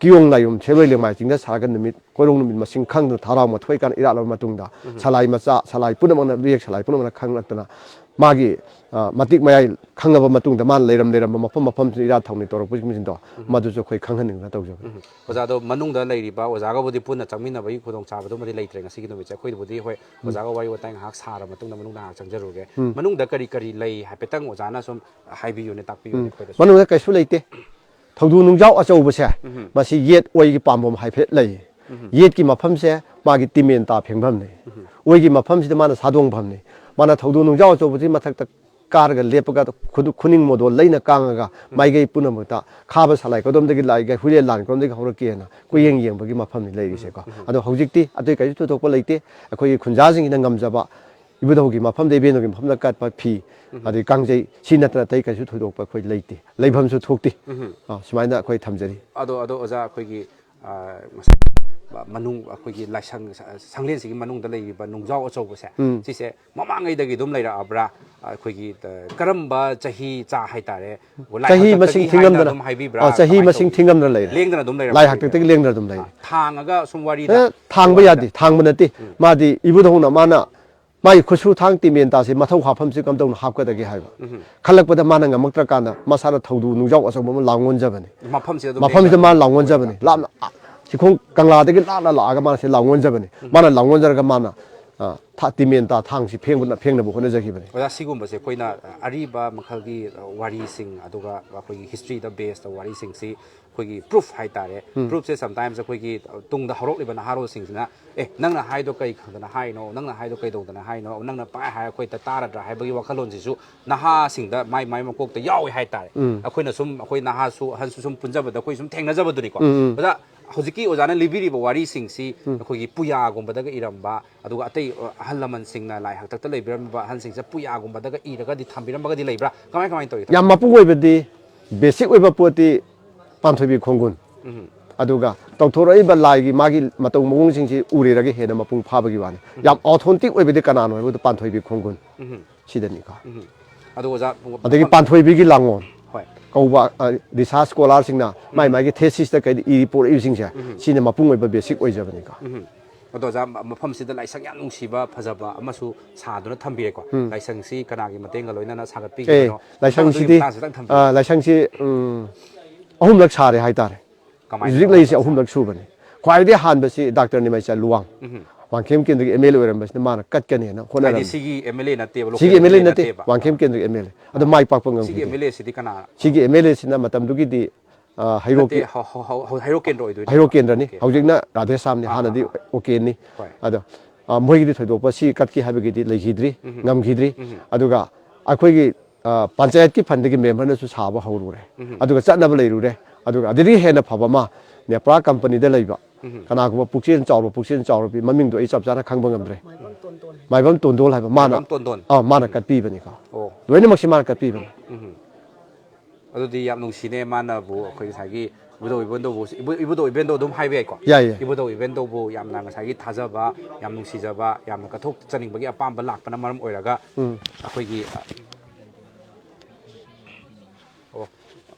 ꯀꯤꯌꯣꯡ ꯂꯥꯏꯌꯣꯡ ꯁꯦꯂꯣꯏ ꯂꯦꯡꯃꯥꯏ ꯆꯤꯡꯗ ꯁꯥꯔꯒ ꯅꯨꯃꯤꯠ ꯀꯣꯏꯔꯣꯡ ꯅꯨꯃꯤꯠ ꯃꯁꯤꯡ ꯈꯪꯗꯅ ꯊꯔꯥꯎ ꯃꯊꯣꯏ ꯀꯥꯟ ꯏꯔꯥꯠꯂꯕ ꯃꯇꯨꯡꯗ, ꯎꯝ꯫ ꯁꯂꯥꯏ ꯃꯆꯥ, ꯁꯂꯥꯏ ꯄꯨꯝꯅꯃꯛꯅ, ꯂꯨꯌꯦꯛ ꯁꯂꯥꯏ ꯄꯨꯝꯅꯃꯛꯅ ꯈꯪꯂꯛꯇꯅ ꯃꯥꯒꯤ, ꯑ, ꯃꯇꯤꯛ ꯃꯌꯥꯏ ꯈꯪꯉꯕ ꯃꯇꯨꯡꯗ ꯃꯥꯅ ꯂꯩꯔꯝ ꯂꯩꯔꯝꯕ ꯃꯐꯝ ꯃꯐꯝꯁꯤꯗ ꯏꯔꯥꯠ ꯊꯧꯅꯤ ꯇꯧꯔꯛꯄꯁꯤꯡꯗꯣ, ꯎꯝ꯫ ꯃꯗꯨꯁꯨ ꯑꯩꯈꯣꯏ ꯈꯪꯍꯟꯅꯤꯡꯗꯅ ꯇꯧꯖꯕꯅꯤ꯫ ꯎꯝ꯫ ꯑꯣꯖꯥꯗꯣ ꯃꯅꯨꯡꯗ ꯂꯩꯔꯤꯕ ꯑꯣꯖꯥꯒꯕꯨꯗꯤ ꯄꯨꯟꯅ ꯆꯪꯃꯤꯟꯅꯕꯒꯤ ꯈꯨꯗꯣꯡꯆꯥꯕꯗꯨꯃꯗꯤ ꯂꯩꯇ꯭ꯔꯦ ꯉꯁꯤꯒꯤ ꯅꯨꯃꯤꯠꯁꯦ꯫ ꯑꯩꯈꯣꯏꯗꯕꯨꯗꯤ ꯍꯣꯏ, ꯎꯝ꯫ ꯑꯣꯖꯥꯒ ꯋꯥꯔꯤ ꯋꯥꯇꯥꯏ ꯉꯥꯏꯍꯥꯛ ꯁꯥꯔ ꯃꯇꯨꯡꯗ ꯃꯅꯨꯡꯗ ꯉꯥꯏꯍꯥꯛ ꯆꯪꯖꯔꯨꯒꯦ꯫ ꯎꯝ꯫ ꯃꯅꯨꯡꯗ ꯀꯔꯤ ꯀꯔꯤ ꯂꯩ ꯍꯥꯏꯐꯦꯠꯇꯪ ꯑꯣꯖꯥꯅ ꯁꯨꯝ ꯍꯥꯏꯕꯤꯌꯨꯅꯦ, ꯇꯥꯛꯄꯤꯌꯨꯅꯦ ꯎꯝ꯫ ꯑꯩꯈꯣꯏꯗꯁꯨ꯫ ꯃꯅꯨꯡꯗ ꯀꯩꯁꯨ ꯂꯩꯇꯦ꯫ ꯊꯧꯗꯣꯛ ꯅꯨꯡꯖꯥꯎ ꯑꯆꯧꯕꯁꯦ, ꯎꯝ꯫ ꯃꯁꯤ ꯌꯦꯠ ꯑꯣꯏꯒꯤ ꯄꯥꯝꯕꯣꯝ ꯍꯥꯏꯐꯦꯠ ꯂꯩ꯫ ꯎꯝ꯫ ꯌꯦꯠꯀꯤ ꯃꯐꯝꯁꯦ ꯃꯥꯒꯤ ꯇꯤꯃꯦꯟ ꯇꯥ ꯐꯦꯡꯐꯝꯅꯤ꯫ ꯎꯝ꯫ ꯑꯣꯏꯒꯤ ꯃꯐꯝꯁꯤꯗ ꯃꯥꯅ ꯁꯥꯗꯣꯡꯐꯝꯅꯤ꯫ ꯃꯥꯅ ꯊꯧꯗꯣꯛ ꯅꯨꯡꯖꯥꯎ ꯑꯆꯧꯕꯁꯤ ꯃꯊꯛꯇ ꯀꯥꯔꯒ ꯂꯦꯞꯄꯒ ꯈꯨꯗꯨ-, ꯈꯨꯅꯤꯡ ꯃꯣꯗꯣ ꯂꯩꯅ ꯀꯥꯡꯉꯒ ꯎꯝ꯫ ꯃꯥꯏꯀꯩ ꯄꯨꯝꯅꯃꯛꯇ ꯈꯥꯕ ꯁꯂꯥꯏ ꯀꯗꯣꯝꯗꯒꯤ ꯂꯥꯛꯏꯒꯦ, ꯍꯨꯏꯔꯦꯟ ꯂꯥꯟ ꯀꯗꯣꯝꯗꯒꯤ ꯍꯧꯔꯛꯀꯦꯅ ꯀꯣꯏꯌꯦꯡ ꯌꯦꯡꯕꯒꯤ ꯃꯐꯝꯅꯤ ꯂꯩꯔꯤꯁꯦꯀꯣ꯫ ꯎꯝ꯫ ꯑꯗꯣ ꯍꯧꯖꯤꯛꯇꯤ ꯑꯇꯩ ꯀꯔꯤꯁꯨ ꯊꯣꯏꯗꯣꯛꯄ ꯂꯩꯇꯦ꯫ ꯑꯩꯈꯣꯏꯒꯤ ꯈꯨꯟꯖꯥꯁꯤꯡꯁꯤꯅ ꯉꯝꯖꯕ ꯏꯕꯨꯙꯧꯒꯤ ꯃꯐꯝꯗ, ꯏꯕꯦꯟꯗꯧꯒꯤ ꯃꯐꯝꯗ ꯀꯠꯄ ꯐꯤ, ꯑꯗꯩ ꯀꯥꯡꯖꯩ, ꯁꯤ ꯅꯠꯇꯅ ꯑꯇꯩ ꯀꯩꯁꯨ ꯊꯣꯏꯗꯣꯛꯄ ꯑꯩꯈꯣꯏ ꯂꯩꯇꯦ, ꯂꯩꯐꯝꯁꯨ ꯊꯣꯛꯇꯦ꯫ ꯑ, ꯁꯨꯃꯥꯏꯅ ꯑꯩꯈꯣꯏ ꯊꯝꯖꯔꯤ꯫ ꯑꯗꯣ ꯑꯗꯣ ꯑꯣꯖꯥ, ꯑꯩꯈꯣꯏꯒꯤ ꯑ, ꯃꯅꯨꯡ, ꯑꯩꯈꯣꯏꯒꯤ ꯂꯥꯏꯁꯪ, ꯁꯪꯂꯦꯟꯁꯤꯒꯤ ꯃꯅꯨꯡꯗ ꯂꯩꯔꯤꯕ ꯅꯨꯡꯖꯥꯎ ꯑꯆꯧꯕꯁꯦ, ꯁꯤꯁꯦ ꯃꯃꯥꯡꯉꯩꯗꯒꯤ ꯑꯗꯨꯝ ꯂꯩꯔꯛꯑꯕ꯭ꯔꯥ? ꯑꯩꯈꯣꯏꯒꯤ, ꯑ, ꯀꯔꯝꯕ ꯆꯍꯤ ꯆꯥ ꯍꯥꯏꯇꯥꯔꯦ, ꯂꯥꯏ ꯆꯍꯤ ꯍꯥꯛꯇꯛꯇꯒꯤ ꯃꯁꯤꯡ ꯍꯥꯏꯅ ꯊꯤꯉꯝꯗꯅ, ꯑꯗꯨꯝ ꯍꯥꯏꯕꯤꯕ꯭ꯔꯥ? ꯑ, ꯆꯍꯤ ꯀꯃꯥꯏꯅ ꯃꯁꯤꯡ ꯇꯧꯏ? ꯊꯤꯉꯝꯗꯅ ꯂꯩꯔꯦ꯫ ꯂꯦꯡꯗꯅ ꯑꯗꯨꯝ ꯂꯩꯔꯕ ꯂꯥꯏ ꯍꯥꯏꯕꯤꯕ꯭ꯔꯥ? ꯍꯥꯛꯇꯛꯇꯒꯤ ꯂꯦꯡꯗꯅ ꯑꯗꯨꯝ ꯂꯩꯔꯦ꯫ ꯑ, ꯊꯥꯡꯉꯒ ꯁꯨꯝ ꯋꯥꯔꯤꯗ ꯑꯦ, ꯊꯥꯡꯕ ꯌꯥꯗꯦ, ꯊꯥꯡꯕ ꯅꯠꯇꯦ꯫ ꯃꯥꯗꯤ ꯏꯕꯨꯙꯧꯅ ꯃꯥꯅ, ꯃꯥꯒꯤ ꯈꯨꯠꯁꯨ ꯊꯥꯡ ꯇꯤꯃꯦꯟꯇꯥꯁꯦ ꯃꯊꯧ ꯍꯥꯞꯐꯝꯁꯤ ꯀꯝꯗꯧꯅ ꯍꯥꯞꯀꯗꯒꯦ ꯍꯥꯏꯕ ꯈꯜꯂꯛꯄꯗ, ꯃꯥꯅ ꯉꯝꯃꯛꯇ꯭ꯔꯀꯥꯟꯗ ꯃꯁꯥꯅ ꯊꯧꯗꯨ ꯅꯨꯡꯖꯥꯎ ꯑꯆꯧꯕ ꯑꯃ ꯂꯥꯡꯉꯣꯟꯖꯕꯅꯤ꯫ ꯃꯐꯝꯁꯤꯗ ꯑꯗꯨꯝ ꯃꯐꯝꯁꯤꯗ ꯂꯦꯡꯗꯅ ꯃꯥꯅ ꯑꯗꯨꯝ ꯂꯥꯡꯉꯣꯟꯖꯕꯅꯤ꯫ ꯂꯥꯞꯅ, ꯑ, ꯆꯤꯡꯈꯣꯡ ꯀꯪꯂꯥꯗꯒꯤ ꯂꯥꯞꯅ ꯂꯥꯛꯑꯒ ꯃꯥꯅ ꯁꯤ ꯂꯥꯡꯉꯣꯟꯖꯕꯅꯤ꯫ ꯃꯥꯅ ꯂꯥꯡꯉꯣꯟꯖꯔꯒ ꯃꯥꯅ, ꯑ, ꯊ-, ꯇꯤꯃꯦꯟꯇꯥ ꯊꯥꯡꯁꯤ ꯐꯦꯡꯕꯅ, ꯐꯦꯡꯅꯕ ꯍꯣꯠꯅꯖꯈꯤꯕꯅꯤ꯫ ꯑꯣꯖꯥ, ꯁꯤꯒꯨꯝꯕꯁꯦ ꯑꯩꯈꯣꯏꯅ, ꯑ, ꯑꯔꯤꯕ ꯃꯈꯜꯒꯤ, ꯑ, ꯋꯥꯔꯤꯁꯤꯡ, ꯑꯗꯨꯒ ꯑꯩꯈꯣꯏꯒꯤ ꯍꯤꯁꯇ꯭ꯔꯤꯗ ꯕꯦꯁ ꯇꯧꯕ ꯋꯥꯔꯤꯁꯤꯡꯁꯤ ꯑꯩꯈꯣꯏꯒꯤ ꯄ꯭ꯔꯨꯐ ꯍꯥꯏꯇꯥꯔꯦ꯫ ꯄ꯭ꯔꯨꯐꯁꯦ ꯁꯝꯇꯥꯏꯝꯁ ꯑꯩꯈꯣꯏꯒꯤ ꯇꯨꯡꯗ ꯍꯧꯔꯛꯂꯤꯕ ꯅꯍꯥꯔꯣꯜꯁꯤꯡꯁꯤꯅ, "ꯑꯦ, ꯅꯪꯅ ꯍꯥꯏꯗꯣ ꯀꯩ ꯈꯪꯗꯅ ꯍꯥꯏꯅꯣ? ꯅꯪꯅ ꯍꯥꯏꯗꯣ ꯀꯩꯗꯧꯗꯅ ꯍꯥꯏꯅꯣ? ꯅꯪꯅ ꯄꯥꯏ ꯍꯥꯏꯔ ꯑꯩꯈꯣꯏꯗ ꯇꯥꯔꯗ꯭ꯔꯥ?" ꯍꯥꯏꯕꯒꯤ ꯋꯥꯈꯜꯂꯣꯟꯁꯤꯁꯨ ꯅꯍꯥꯁꯤꯡꯗ ꯃꯥꯏ ꯃꯥꯏ ꯃꯀꯣꯛꯇ ꯌꯥꯎꯋꯦ ꯍꯥꯏꯇꯥꯔꯦ꯫ ꯑꯩꯈꯣꯏꯅ ꯁꯨꯝ, ꯑꯩꯈꯣꯏ ꯅꯍꯥꯁꯨ ꯑꯍꯟꯁꯨ ꯁꯨꯝ ꯄꯨꯟꯖꯕꯗ ꯑꯩꯈꯣꯏ ꯁꯨꯝ ꯊꯦꯡꯅꯖꯕꯗꯨꯅꯤꯀꯣ꯫ ꯑꯣꯖꯥ, ꯍꯧꯖꯤꯛꯀꯤ ꯑꯣꯖꯥꯅ ꯂꯤꯕꯤꯔꯤꯕ ꯋꯥꯔꯤꯁꯤꯡꯁꯤ ꯑꯩꯈꯣꯏꯒꯤ ꯄꯨꯌꯥꯒꯨꯝꯕꯗꯒ ꯏꯔꯝꯕ, ꯑꯗꯨꯒ ꯑꯇꯩ, ꯑ, ꯑꯍꯜ ꯂꯃꯟꯁꯤꯡꯅ ꯂꯥꯏ ꯍꯥꯛꯇꯛꯇ ꯂꯩꯕꯤꯔꯝꯕ ꯑꯍꯟꯁꯤꯡꯁꯦ ꯄꯨꯌꯥꯒꯨꯝꯕꯗꯒ ꯏꯔꯒꯗꯤ ꯊꯝꯕꯤꯔꯝꯕꯒꯗꯤ ꯂꯩꯕ꯭ꯔꯥ? ꯀꯃꯥꯏ ꯀꯃꯥꯏꯅ ꯇꯧꯏ? ꯌꯥꯝ ꯃꯄꯨꯡ ꯑꯣꯏꯕꯗꯤ, ꯕꯦꯁꯤꯛ ꯑꯣꯏꯕ ꯄꯣꯠꯇꯤ ꯄꯥꯟꯊꯣꯏꯕꯤ ꯈꯣꯡꯒꯨꯟ꯫ ꯑꯗꯨꯒ ꯇꯧꯊꯣꯔꯛꯏꯕ ꯂꯥꯏꯒꯤ ꯃꯥꯒꯤ ꯃꯇꯧ ꯃꯑꯣꯡꯁꯤꯡꯁꯤ ꯎꯔꯦꯔꯒ ꯍꯦꯟꯅ ꯃꯄꯨꯡ ꯐꯥꯕꯒꯤ ꯋꯥꯅꯤ꯫ ꯌꯥꯝ ꯑꯣꯊꯦꯟꯇꯤꯛ ꯑꯣꯏꯕꯗꯤ ꯀꯅꯥꯅꯣ ꯍꯥꯏꯕꯗ ꯄꯥꯟꯊꯣꯏꯕꯤ ꯈꯣꯡꯒꯨꯟ꯫ ꯁꯤꯗꯅꯤꯀꯣ꯫ ꯑꯗꯣ ꯑꯣꯖꯥ, ꯑꯗꯒꯤ ꯃꯐꯝ- ꯄꯥꯟꯊꯣꯏꯕꯤꯒꯤ ꯂꯥꯡꯒꯣꯜ ꯍꯣꯏ꯫ ꯀꯧꯕ, ꯑ, ꯔꯤꯁꯥꯔꯁ ꯁ꯭ꯀꯣꯂꯥꯔꯁꯤꯡꯅ ꯃꯥꯏ ꯃꯥꯒꯤ ꯊꯦꯁꯤꯁꯇ ꯀꯩꯗ ꯏꯔꯤ ꯄꯣꯔꯛꯏꯕꯁꯤꯡꯁꯦ, ꯁꯤꯅ ꯃꯄꯨꯡ ꯑꯣꯏꯕ ꯕꯦꯁꯤꯛ ꯑꯣꯏꯖꯕꯅꯤꯀꯣ꯫ ꯑꯗꯣ ꯑꯣꯖꯥ, ꯃ-, ꯃꯐꯝꯁꯤꯗ ꯂꯥꯏꯁꯪ ꯌꯥꯝ ꯅꯨꯡꯁꯤꯕ, ꯐꯖꯕ ꯑꯃꯁꯨ ꯁꯥꯗꯨꯅ ꯊꯝꯕꯤꯔꯦꯀꯣ꯫ ꯂꯥꯏꯁꯪꯁꯤ ꯀꯅꯥꯒꯤ ꯃꯇꯦꯡꯒ ꯂꯣꯏꯅꯅ ꯑꯦ, ꯁꯥꯒꯠꯄꯤꯈꯤꯕꯅꯣ? ꯂꯥꯏꯁꯪꯁꯤꯗꯤ, ꯑꯗꯨꯒꯤ ꯃꯇꯥꯡꯁꯤꯗꯪ ꯊꯝꯕꯤꯌꯨ꯫ ꯑ, ꯂꯥꯏꯁꯪꯁꯤ, ꯎꯝ, ꯑꯍꯨꯝꯂꯛ ꯁꯥꯔꯦ ꯍꯥꯏꯇꯥꯔꯦ꯫ ꯀꯃꯥꯏꯅ ꯍꯧꯖꯤꯛ ꯇꯧꯕ ꯂꯩꯔꯤꯁꯦ ꯃꯇꯝꯗ? ꯑꯍꯨꯝꯂꯛ ꯁꯨꯕꯅꯤ꯫ ꯈ꯭ꯋꯥꯏꯗꯒꯤ ꯍꯥꯟꯕꯁꯤ ꯗꯥꯛꯇꯔ ꯅꯤꯃꯩꯆꯥ ꯂꯨꯋꯥꯡ, ꯋꯥꯡꯈꯦꯝ ꯀꯦꯟꯗ꯭ꯔꯒꯤ ꯑꯦꯝ ꯑꯦꯜ ꯑꯦ ꯑꯣꯏꯔꯝꯕꯁꯤꯅ ꯃꯥꯅ ꯀꯠꯀꯅꯦꯅ ꯍꯥꯏꯗꯤ ꯍꯣꯠꯅꯔꯝꯃꯤ꯫ ꯁꯤꯒꯤ ꯑꯦꯝ ꯑꯦꯜ ꯑꯦ ꯅꯠꯇꯦꯕ, ꯁꯤꯒꯤ local M L A M L A ꯅꯠꯇꯦꯕ꯫ ꯋꯥꯡꯈꯦꯝ ꯀꯦꯟꯗ꯭ꯔꯒꯤ ꯑꯦꯝ ꯑꯦꯜ ꯑꯦ꯫ ꯑꯗꯣ ꯃꯥꯏ ꯄꯥꯛꯄ ꯁꯤꯒꯤ ꯉꯝꯈꯤꯗꯦ꯫ ꯑꯦꯝ ꯑꯦꯜ ꯑꯦꯁꯤꯗꯤ ꯀꯅꯥ? ꯁꯤꯒꯤ ꯑꯦꯝ ꯑꯦꯜ ꯑꯦꯁꯤꯅ ꯃꯇꯝꯗꯨꯒꯤꯗꯤ, ꯑ, ꯍꯩꯔꯣꯛꯀꯤ, ꯅꯠꯇꯦ, ꯍꯧ-, ꯍꯧ-, ꯍꯧ-, ꯍꯩꯔꯣꯛ ꯀꯦꯟꯗ꯭ꯔ ꯑꯣꯏꯗꯣꯏꯅꯦ꯫ ꯍꯩꯔꯣꯛ ꯀꯦꯟꯗ꯭ꯔꯅꯤ꯫ ꯑꯣꯀꯦ꯫ ꯍꯧꯖꯤꯛꯅ ꯔꯥꯙꯦ ꯁ꯭ꯌꯥꯝꯅꯤ, ꯑꯥ, ꯍꯥꯟꯅꯗꯤ ꯑꯥ, ꯑꯥ꯫ ꯑꯣ ꯀꯦꯅꯤ꯫ ꯍꯣꯏ꯫ ꯑꯗꯣ, ꯑ, ꯃꯣꯏꯒꯤꯗꯤ ꯊꯣꯏꯗꯣꯛꯄ ꯁꯤ ꯀꯠꯀꯦ ꯍꯥꯏꯕꯒꯤꯗꯤ ꯂꯩꯈꯤꯗ꯭ꯔꯤ, ꯉꯝꯈꯤꯗ꯭ꯔꯤ꯫ ꯑꯗꯨꯒ ꯑꯩꯈꯣꯏꯒꯤ, ꯑ, ꯄꯟꯆꯥꯌꯠꯀꯤ ꯐꯟꯗꯒꯤ ꯃꯦꯝꯕꯔꯅꯁꯨ ꯁꯥꯕ ꯍꯧꯔꯨꯔꯦ꯫ ꯑꯗꯨꯒ ꯆꯠꯅꯕ ꯂꯩꯔꯨꯔꯦ꯫ ꯑꯗꯨꯒ ꯑꯗꯨꯗꯒꯤ ꯍꯦꯟꯅ ꯐꯕ ꯑꯃ ꯅꯦꯄ꯭ꯔꯥ ꯀꯝꯄꯅꯤꯗ ꯂꯩꯕ ꯀꯅꯥꯒꯨꯝꯕ ꯄꯨꯛꯆꯦꯜ ꯆꯥꯎꯕ, ꯄꯨꯛꯆꯦꯜ ꯆꯥꯎꯔꯕꯤ, ꯃꯃꯤꯡꯗꯣ ꯑꯩ ꯆꯞ ꯆꯥꯅ ꯈꯪꯕ ꯉꯝꯗ꯭ꯔꯦ꯫ ꯃꯥꯏꯕꯝ ꯇꯣꯟꯗꯣꯜ ꯍꯥꯏꯕ ꯃꯥꯅ, ꯃꯥꯏꯕꯝ ꯇꯣꯟꯗꯣꯟ꯫ ꯑꯥ, ꯃꯥꯅ ꯀꯠꯄꯤꯕꯅꯤꯀꯣ꯫ ꯑꯣ꯫ ꯂꯣꯏꯅꯃꯛꯁꯤ ꯃꯥꯅ ꯀꯠꯄꯤꯕꯅꯤ꯫ ꯎꯝ꯫ ꯑꯗꯨꯗꯤ ꯌꯥꯝ ꯅꯨꯡꯁꯤꯅꯦ, ꯃꯥꯅꯕꯨ ꯑꯩꯈꯣꯏ ꯉꯁꯥꯏꯒꯤ ꯏꯕꯨꯙꯧ ꯏꯕꯦꯟꯗꯧꯕꯨ, ꯏꯕꯨ- ꯏꯕꯨꯙꯧ ꯏꯕꯦꯟꯗꯧ ꯑꯗꯨꯝ ꯍꯥꯏꯕ ꯌꯥꯏꯀꯣ? ꯌꯥꯏ, ꯌꯥꯏ꯫ ꯏꯕꯨꯙꯧ ꯏꯕꯦꯟꯗꯧꯕꯨ ꯌꯥꯝꯅ ꯉꯁꯥꯏꯒꯤ ꯊꯥꯖꯕ, ꯌꯥꯝ ꯅꯨꯡꯁꯤꯖꯕ, ꯌꯥꯝꯅ ꯀꯠꯊꯣꯛꯆꯅꯤꯡꯕꯒꯤ ꯑꯄꯥꯝꯕ ꯂꯥꯛꯄꯅ ꯃꯔꯝ ꯑꯣꯏꯔꯒ ꯎꯝ꯫ ꯑꯩꯈꯣꯏꯒꯤ, ꯑꯣ,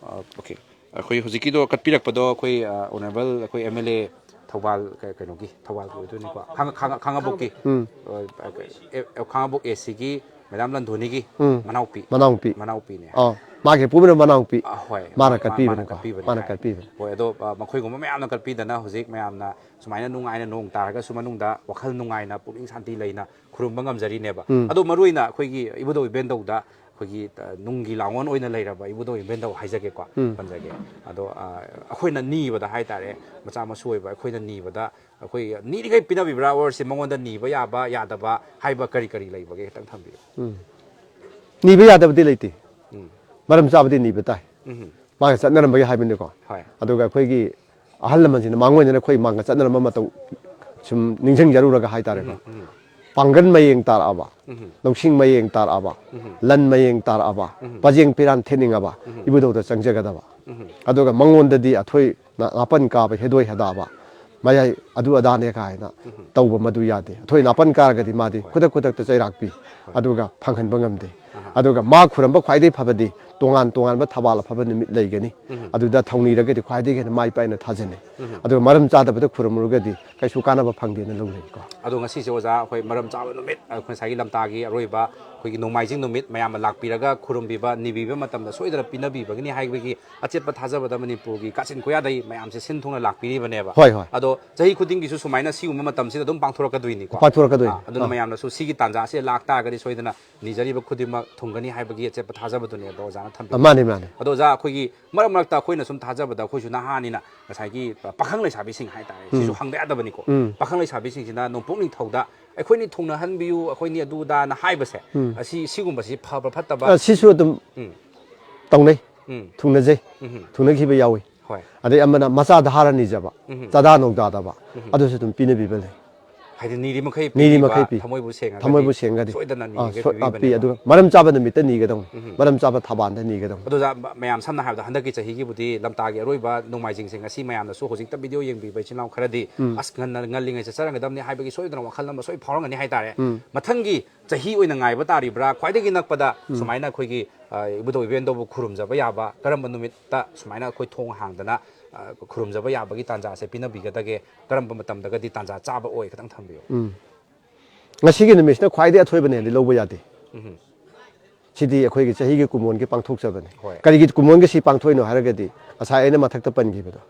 ꯑ, ꯑꯣꯀꯦ꯫ ꯑꯩꯈꯣꯏ ꯍꯧꯖꯤꯛꯀꯤꯗꯣ ꯀꯠꯄꯤꯔꯛꯄꯗꯣ ꯑꯩꯈꯣꯏ, ꯑ, ꯑꯣꯅꯔꯦꯕꯜ ꯑꯩꯈꯣꯏ ꯑꯦꯝ ꯑꯦꯜ ꯑꯦ ꯊꯧꯕꯥꯜ, ꯀ- ꯀꯩꯅꯣꯒꯤ, ꯊꯧꯕꯥꯜꯒꯤ ꯑꯣꯏꯗꯣꯏꯅꯤꯀꯣ, ꯈꯥꯡꯉ- ꯈꯥꯡꯉ- ꯈꯥꯡꯉꯕꯣꯛꯀꯤ, ꯎꯝ꯫ ꯑ, ꯑ, ꯑꯦ- ꯑ, ꯈꯥꯡꯉꯕꯣꯛ ꯑꯦ ꯁꯤꯒꯤ ꯃꯦꯗꯥꯝ ꯂꯟꯊꯣꯏꯅꯤꯒꯤ ꯎꯝ꯫ ꯃꯅꯥꯎꯄꯤ꯫ ꯃꯅꯥꯎꯄꯤ꯫ ꯃꯅꯥꯎꯄꯤꯅꯦ꯫ ꯑꯥ, ꯃꯥꯒꯤ ꯄꯨꯝꯅꯃꯛ ꯃꯅꯥꯎꯄꯤ꯫ ꯑ, ꯍꯣꯏ꯫ ꯃꯥꯅ ꯃꯥ- ꯃꯥ- ꯀꯠꯄꯤꯕꯅꯤꯀꯣ꯫ ꯀꯠꯄꯤꯕꯅꯦ ꯃꯥꯅ ꯍꯥꯏ꯫ ꯀꯠꯄꯤꯕꯅꯤ꯫ ꯍꯣꯏ, ꯑꯗꯣ, ꯑ, ꯃꯈꯣꯏꯒꯨꯝꯕ ꯃꯌꯥꯝꯅ ꯀꯠꯄꯤꯗꯅ ꯍꯧꯖꯤꯛ ꯃꯌꯥꯝꯅ ꯁꯨꯃꯥꯏꯅ ꯅꯨꯡꯉꯥꯏꯅ ꯅꯣꯡ ꯇꯥꯔꯒꯁꯨ ꯃꯅꯨꯡꯗ ꯋꯥꯈꯜ ꯅꯨꯡꯉꯥꯏꯅ ꯄꯨꯛꯅꯤꯡ ꯁꯥꯟꯇꯤ ꯂꯩꯅ ꯈꯨꯔꯨꯝꯕ ꯉꯝꯖꯔꯤꯅꯦꯕ꯫ ꯎꯝ꯫ ꯑꯗꯣ ꯃꯔꯨ ꯑꯣꯏꯅ ꯑꯩꯈꯣꯏꯒꯤ ꯏꯕꯨꯙꯧ ꯏꯕꯦꯟꯗꯧꯗ ꯑꯩꯈꯣꯏꯒꯤ, ꯑ, ꯅꯨꯡꯒꯤ ꯂꯥꯡꯑꯣꯟ ꯑꯣꯏꯅ ꯂꯩꯔꯕ ꯏꯕꯨꯙꯧ ꯏꯕꯦꯟꯗꯧ ꯍꯥꯏꯖꯒꯦꯀꯣ, ꯎꯝ꯫ ꯄꯟꯖꯒꯦ꯫ ꯑꯗꯣ, ꯑ, ꯑꯩꯈꯣꯏꯅ ꯅꯤꯕꯗ ꯍꯥꯏꯇꯥꯔꯦ, ꯃꯆꯥ ꯃꯁꯨ ꯑꯣꯏꯕ ꯑꯩꯈꯣꯏꯅ ꯅꯤꯕꯗ ꯑꯩꯈꯣꯏ ꯅꯤꯔꯤꯈꯩ ꯄꯤꯅꯕꯤꯕ꯭ꯔꯥ, ꯑꯣꯔꯁꯦ ꯃꯉꯣꯟꯗ ꯅꯤꯕ ꯌꯥꯕ ꯌꯥꯗꯕ ꯍꯥꯏꯕ ꯀꯔꯤ ꯀꯔꯤ ꯂꯩꯕꯒꯦ ꯈꯤꯇꯪ ꯊꯝꯕꯤꯌꯨ꯫ ꯎꯝ꯫ ꯅꯤꯕ ꯌꯥꯗꯕꯗꯤ ꯂꯩꯇꯦ꯫ ꯎꯝ꯫ ꯃꯔꯝ ꯆꯥꯕꯗꯤ ꯅꯤꯕ ꯇꯥꯏ꯫ ꯎꯝ꯫ ꯃꯥꯒ ꯆꯠꯅꯔꯝꯕꯒꯤ ꯍꯥꯏꯕꯅꯤꯀꯣ꯫ ꯍꯣꯏ꯫ ꯑꯗꯨꯒ ꯑꯩꯈꯣꯏꯒꯤ ꯑꯍꯜ ꯂꯃꯟꯁꯤꯡꯅ ꯃꯥꯡꯑꯣꯏꯅꯅ ꯑꯩꯈꯣꯏ ꯃꯥꯡꯒ ꯆꯠꯅꯔꯝꯕ ꯃꯇꯧ ꯁꯨꯝ ꯅꯤꯡꯁꯤꯡꯖꯔꯨꯔꯒ ꯍꯥꯏꯇꯥꯔꯦꯀꯣ꯫ ꯎꯝ, ꯎꯝ꯫ ꯄꯥꯡꯒꯜ ꯃꯌꯦꯡ ꯇꯥꯔꯛꯑꯕ, ꯎꯝ꯫ ꯂꯧꯁꯤꯡ ꯃꯌꯦꯡ ꯇꯥꯔꯛꯑꯕ, ꯎꯝ꯫ ꯂꯟ ꯃꯌꯦꯡ ꯇꯥꯔꯛꯑꯕ, ꯎꯝ꯫ ꯄꯖꯦꯡ ꯄꯤꯔꯥꯟ ꯊꯦꯠꯅꯤꯡꯉꯕ ꯎꯝ꯫ ꯏꯕꯨꯙꯧꯗ ꯆꯪꯖꯒꯗꯕ꯫ ꯎꯝ꯫ ꯑꯗꯨꯒ ꯃꯉꯣꯟꯗꯗꯤ ꯑꯊꯣꯏ ꯅꯥ- ꯅꯥꯄꯟ ꯀꯥꯕ, ꯍꯦꯗꯣꯏ ꯍꯦꯗꯥꯕ, ꯃꯌꯥꯏ ꯑꯗꯨ ꯑꯗꯥꯅꯦ ꯀꯥꯏꯅ ꯇꯧꯕ ꯃꯗꯨ ꯌꯥꯗꯦ꯫ ꯑꯊꯣꯏ ꯅꯥꯄꯟ ꯀꯥꯔꯒꯗꯤ ꯃꯥꯗꯤ ꯈꯨꯗꯛ ꯈꯨꯗꯛꯇ ꯆꯩꯔꯥꯛ ꯄꯤ, ꯑꯗꯨꯒ ꯐꯪꯍꯟꯕ ꯉꯝꯗꯦ꯫ ꯑꯍꯥ꯫ ꯑꯗꯨꯒ ꯃꯥ ꯈꯨꯔꯝꯕ ꯈ꯭ꯋꯥꯏꯗꯒꯤ ꯐꯕꯗꯤ ꯇꯣꯉꯥꯟ ꯇꯣꯉꯥꯟꯕ ꯊꯕꯥꯜ ꯑꯐꯕ ꯅꯨꯃꯤꯠ ꯂꯩꯒꯅꯤ꯫ ꯎꯝ꯫ ꯑꯗꯨꯗ ꯊꯧꯅꯤꯔꯒꯗꯤ ꯈ꯭ꯋꯥꯏꯗꯒꯤ ꯍꯦꯟꯅ ꯃꯥꯏ ꯄꯥꯛꯑꯦꯅ ꯊꯥꯖꯅꯩ꯫ ꯎꯝ꯫ ꯑꯗꯨꯒ ꯃꯔꯝ ꯆꯥꯗꯕꯗ ꯈꯨꯔꯨꯝꯃꯨꯔꯒꯗꯤ ꯀꯩꯁꯨ ꯀꯥꯟꯅꯕ ꯐꯪꯗꯦꯅ ꯂꯧꯅꯩꯀꯣ꯫ ꯑꯗꯣ ꯉꯁꯤꯁꯦ ꯑꯣꯖꯥ, ꯑꯩꯈꯣꯏ ꯃꯔꯝ ꯆꯥꯕ ꯅꯨꯃꯤꯠ, ꯑꯩꯈꯣꯏ ꯉꯁꯥꯏꯒꯤ ꯂꯝꯇꯥꯒꯤ ꯑꯔꯣꯏꯕ ꯑꯩꯈꯣꯏꯒꯤ ꯅꯣꯡꯃꯥꯏꯖꯤꯡ ꯅꯨꯃꯤꯠ, ꯃꯌꯥꯝꯅ ꯂꯥꯛꯄꯤꯔꯒ ꯈꯨꯔꯨꯝꯕꯤꯕ, ꯅꯤꯕꯤꯕ ꯃꯇꯝꯗ ꯁꯣꯏꯗꯅ ꯄꯤꯅꯕꯤꯕꯒꯅꯤ ꯍꯥꯏꯕꯒꯤ ꯑꯆꯦꯠꯄ ꯊꯥꯖꯕꯗ ꯃꯅꯤꯄꯨꯔꯒꯤ ꯀꯥꯆꯤꯟ ꯀꯣꯌꯥꯗꯒꯤ ꯃꯌꯥꯝꯁꯦ ꯁꯤꯟ ꯊꯨꯡꯅ ꯂꯥꯛꯄꯤꯔꯤꯕꯅꯦꯕ꯫ ꯍꯣꯏ, ꯍꯣꯏ꯫ ꯑꯗꯣ ꯆꯍꯤ ꯈꯨꯗꯤꯡꯒꯤꯁꯨ ꯁꯨꯃꯥꯏꯅ ꯁꯤꯒꯨꯝꯕ ꯃꯇꯝꯁꯤꯗ ꯑꯗꯨꯝ ꯄꯥꯡꯊꯣꯔꯛꯀꯗꯣꯏꯅꯤꯀꯣ꯫ ꯄꯥꯡꯊꯣꯔꯛꯀꯗꯣꯏꯅꯤ꯫ ꯑꯥ, ꯑꯗꯨꯅ ꯃꯌꯥꯝꯅꯁꯨ ꯁꯤꯒꯤ ꯇꯥꯟꯖꯥꯁꯦ ꯂꯥꯛꯇꯥꯔꯒꯗꯤ ꯁꯣꯏꯗꯅ ꯅꯤꯖꯔꯤꯕ ꯈꯨꯗꯤꯡꯃꯛ ꯊꯨꯡꯒꯅꯤ ꯍꯥꯏꯕꯒꯤ ꯑꯆꯦꯠꯄ ꯊꯥꯖꯕꯗꯨꯅꯦ ꯑꯗꯣ ꯑꯣꯖꯥꯅ ꯊꯝꯕꯤꯔꯤꯗꯣ꯫ ꯃꯥꯅꯤ, ꯃꯥꯅꯤ꯫ ꯑꯗꯣ ꯑꯣꯖꯥ, ꯑꯩꯈꯣꯏꯒꯤ ꯃꯔꯛ ꯃꯔꯛꯇ ꯑꯩꯈꯣꯏꯅ ꯁꯨꯝ ꯊꯥꯖꯕꯗ, ꯑꯩꯈꯣꯏꯁꯨ ꯅꯍꯥꯅꯤꯅ ꯉꯁꯥꯏꯒꯤ ꯄꯥꯈꯪ ꯂꯩꯁꯥꯕꯤꯁꯤꯡ ꯍꯥꯏꯇꯥꯔꯦ, ꯁꯤꯁꯨ ꯍꯪꯕ ꯌꯥꯗꯕꯅꯤꯀꯣ꯫ ꯎꯝ꯫ ꯄꯥꯈꯪ ꯂꯩꯁꯥꯕꯤꯁꯤꯡꯁꯤꯅ ꯅꯣꯡꯄꯣꯛ ꯅꯤꯡꯊꯧꯗ ꯑꯩꯈꯣꯏꯅꯤ ꯊꯨꯡꯅꯍꯟꯕꯤꯌꯨ, ꯑꯩꯈꯣꯏꯅꯤ ꯑꯗꯨꯗꯥꯅ ꯍꯥꯏꯕꯁꯦ, ꯎꯝ꯫ ꯑꯁꯤ, ꯁꯤꯒꯨꯝꯕꯁꯤ ꯐꯕ꯭ꯔꯥ ꯐꯠꯇꯕ? ꯑ, ꯁꯤꯁꯨ ꯑꯗꯨꯝ ꯎꯝ꯫ ꯇꯧꯅꯩ꯫ ꯎꯝ꯫ ꯊꯨꯡꯅꯖꯩ꯫ ꯎꯝ꯫ ꯊꯨꯡꯅꯈꯤꯕ ꯌꯥꯎꯏ꯫ ꯍꯣꯏ꯫ ꯑꯗꯩ ꯑꯃꯅ ꯃꯆꯥꯗ ꯍꯥꯔ ꯅꯤꯖꯕ, ꯎꯝ꯫ ꯆꯥꯗꯥ ꯅꯧꯗꯥꯗꯕ, ꯎꯝ꯫ ꯑꯗꯨꯁꯨ ꯑꯗꯨꯝ ꯄꯤꯅꯕꯤꯕ ꯂꯩ꯫ ꯍꯥꯏꯗꯤ ꯅꯤꯔꯤ ꯃꯈꯩ ꯅꯤꯔꯤ ꯄꯤꯕꯤꯕ, ꯃꯈꯩ ꯄꯤ꯫ ꯊꯃꯣꯏꯕꯨ ꯁꯦꯡꯉꯒꯗꯤ ꯊꯃꯣꯏꯕꯨ ꯁꯦꯡꯒꯗꯤ ꯁꯣꯏꯗꯅ ꯑꯥ, ꯅꯤꯔꯤꯈꯩ ꯁꯣꯏ- ꯑꯥ, ꯄꯤ꯫ ꯄꯤꯕꯤꯕꯅꯦꯕ꯫ ꯑꯗꯨꯒ ꯃꯔꯝ ꯆꯥꯕ ꯅꯨꯃꯤꯠꯇ ꯅꯤꯒꯗꯧꯅꯤ꯫ ꯃꯔꯝ ꯆꯥꯕ ꯊꯕꯥꯟꯗ ꯅꯤꯒꯗꯧꯅꯤ꯫ ꯑꯗꯨꯗ ꯃ- ꯃꯌꯥꯝ ꯁꯝꯅ ꯍꯥꯏꯔꯕꯗ ꯍꯟꯗꯛꯀꯤ ꯆꯍꯤꯒꯤꯕꯨꯗꯤ ꯂꯝꯇꯥꯒꯤ ꯑꯔꯣꯏꯕ ꯅꯣꯡꯃꯥꯏꯖꯤꯡꯁꯦ ꯉꯁꯤ ꯃꯌꯥꯝꯅꯁꯨ ꯍꯧꯖꯤꯛꯇ ꯚꯤꯗꯤꯑꯣ ꯌꯦꯡꯕꯤꯕ ꯏꯆꯤꯟ ꯏꯅꯥꯎ ꯈꯔꯗꯤ ꯑꯁ ꯉꯟꯅ ꯉꯜꯂꯤꯉꯩ ꯆꯠꯆꯔꯝꯒꯗꯕꯅꯤ ꯍꯥꯏꯕꯒꯤ ꯁꯣꯏꯗꯅ ꯋꯥꯈꯜ ꯑꯃ ꯁꯣꯏ ꯐꯥꯎꯔꯝꯒꯅꯤ ꯍꯥꯏꯇꯥꯔꯦ꯫ ꯃꯊꯪꯒꯤ ꯆꯍꯤ ꯑꯣꯏꯅ ꯉꯥꯏꯕ ꯇꯥꯔꯤꯕ꯭ꯔꯥ? ꯈ꯭ꯋꯥꯏꯗꯒꯤ ꯅꯛꯄꯗ ꯁꯨꯃꯥꯏꯅ ꯑꯩꯈꯣꯏꯒꯤ ꯑ, ꯏꯕꯨꯙꯧ ꯏꯕꯦꯟꯗꯧꯕꯨ ꯈꯨꯔꯨꯝꯖꯕ ꯌꯥꯕ ꯀꯔꯝꯕ ꯅꯨꯃꯤꯠꯇ ꯁꯨꯃꯥꯏꯅ ꯑꯩꯈꯣꯏ ꯊꯣꯡ ꯍꯥꯡꯗꯅ ꯑ, ꯈꯨꯔꯨꯝꯖꯕ ꯌꯥꯕꯒꯤ ꯇꯥꯟꯖꯥꯁꯦ ꯄꯤꯅꯕꯤꯒꯗꯒꯦ? ꯀꯔꯝꯕ ꯃꯇꯝꯗꯒꯗꯤ ꯇꯥꯟꯖꯥ ꯆꯥꯕ ꯑꯣꯏ? ꯈꯤꯇꯪ ꯊꯝꯕꯤꯌꯨ꯫ ꯉꯁꯤꯒꯤ ꯅꯨꯃꯤꯠꯁꯤꯅ ꯈ꯭ꯋꯥꯏꯗꯒꯤ ꯑꯊꯣꯏꯕꯅꯦꯗꯤ ꯂꯧꯕ ꯌꯥꯗꯦ꯫ ꯁꯤꯗꯤ ꯑꯩꯈꯣꯏꯒꯤ ꯆꯍꯤꯒꯤ ꯀꯨꯝꯑꯣꯟꯒꯤ ꯄꯥꯡꯊꯣꯛꯆꯕꯅꯦ꯫ ꯍꯣꯏ꯫ ꯀꯔꯤꯒꯤ ꯀꯨꯝꯑꯣꯟꯒꯤ ꯁꯤ ꯄꯥꯡꯊꯣꯛꯏꯅꯣ ꯍꯥꯏꯔꯒꯗꯤ ꯉꯁꯥꯏ ꯑꯩꯅ ꯃꯊꯛꯇ ꯄꯟꯈꯤꯕꯗꯣ,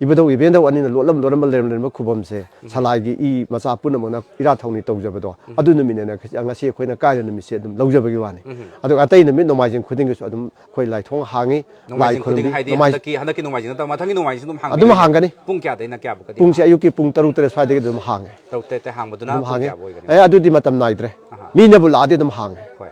ꯏꯕꯨꯙꯧ ꯏꯕꯦꯟꯗꯧ ꯑꯅꯤꯅ ꯂꯣꯠꯂꯝ ꯂꯣꯠꯂꯝꯕ ꯂꯩꯔꯝ ꯂꯩꯔꯝꯕ ꯈꯨꯕꯝꯁꯦ ꯁꯂꯥꯏꯒꯤ ꯏ ꯃꯆꯥ ꯄꯨꯝꯅꯃꯛꯅ ꯏꯔꯥꯠ ꯊꯧꯅꯤ ꯇꯧꯖꯕꯗꯣ, ꯑꯗꯨ ꯅꯨꯃꯤꯠꯅꯦꯅ ꯉꯁꯤ ꯑꯩꯈꯣꯏꯅ ꯀꯥꯏꯅ ꯅꯨꯃꯤꯠꯁꯦ ꯑꯗꯨꯝ ꯂꯧꯖꯕꯒꯤ ꯋꯥꯅꯤ꯫ ꯑꯗꯨꯒ ꯑꯇꯩ ꯅꯨꯃꯤꯠ ꯅꯣꯡꯃꯥꯏꯖꯤꯡ ꯈꯨꯗꯤꯡꯒꯤꯁꯨ ꯑꯗꯨꯝ ꯑꯩꯈꯣꯏ ꯂꯥꯏ ꯊꯣꯡ ꯍꯥꯡꯉꯤ꯫ ꯂꯥꯏ ꯅꯣꯡꯃꯥꯏꯖꯤꯡ ꯈꯨꯗꯤꯡ ꯈꯨꯔꯨꯝꯕꯤ-, ꯍꯥꯏꯗꯤ ꯅꯣꯡꯃꯥꯏ-, ꯍꯟꯗꯛꯀꯤ ꯍꯟꯗꯛꯀꯤ ꯅꯣꯡꯃꯥꯏꯖꯤꯡ ꯅꯠꯇꯕ ꯃꯊꯪꯒꯤ ꯅꯣꯡꯃꯥꯏꯖꯤꯡꯁꯨ ꯑꯗꯨꯝ ꯍꯥꯡꯕ ꯑꯗꯨꯝ ꯅꯠꯇ꯭ꯔꯣ? ꯍꯥꯡꯒꯅꯤ꯫ ꯄꯨꯡ ꯀꯌꯥꯗꯩꯅ ꯀꯌꯥꯕꯨꯛꯀꯗꯤ ꯄꯨꯡꯁꯦ ꯍꯥꯡꯒꯦ? ꯑꯌꯨꯛꯀꯤ ꯄꯨꯡ ꯇꯔꯨꯛ ꯇꯔꯦꯠ ꯁ꯭ꯋꯥꯏꯗꯒꯤ ꯑꯗꯨꯝ ꯍꯥꯡꯉꯦ꯫ ꯇꯔꯨꯛ ꯇꯔꯦꯠꯇ ꯍꯥꯡꯕꯗꯨꯅ ꯑꯗꯨꯝ ꯄꯨꯡ ꯍꯥꯡꯉꯦ꯫ ꯀꯌꯥꯕꯨ ꯑꯣꯏꯒꯅꯤ? ꯑꯦ, ꯑꯗꯨꯗꯤ ꯃꯇꯝ ꯅꯥꯏꯗ꯭ꯔꯦ꯫ ꯑꯍꯥ꯫ ꯃꯤꯅꯕꯨ ꯂꯥꯛꯑꯗꯤ ꯑꯗꯨꯝ ꯍꯥꯡꯉꯦ꯫ ꯍꯣꯏ꯫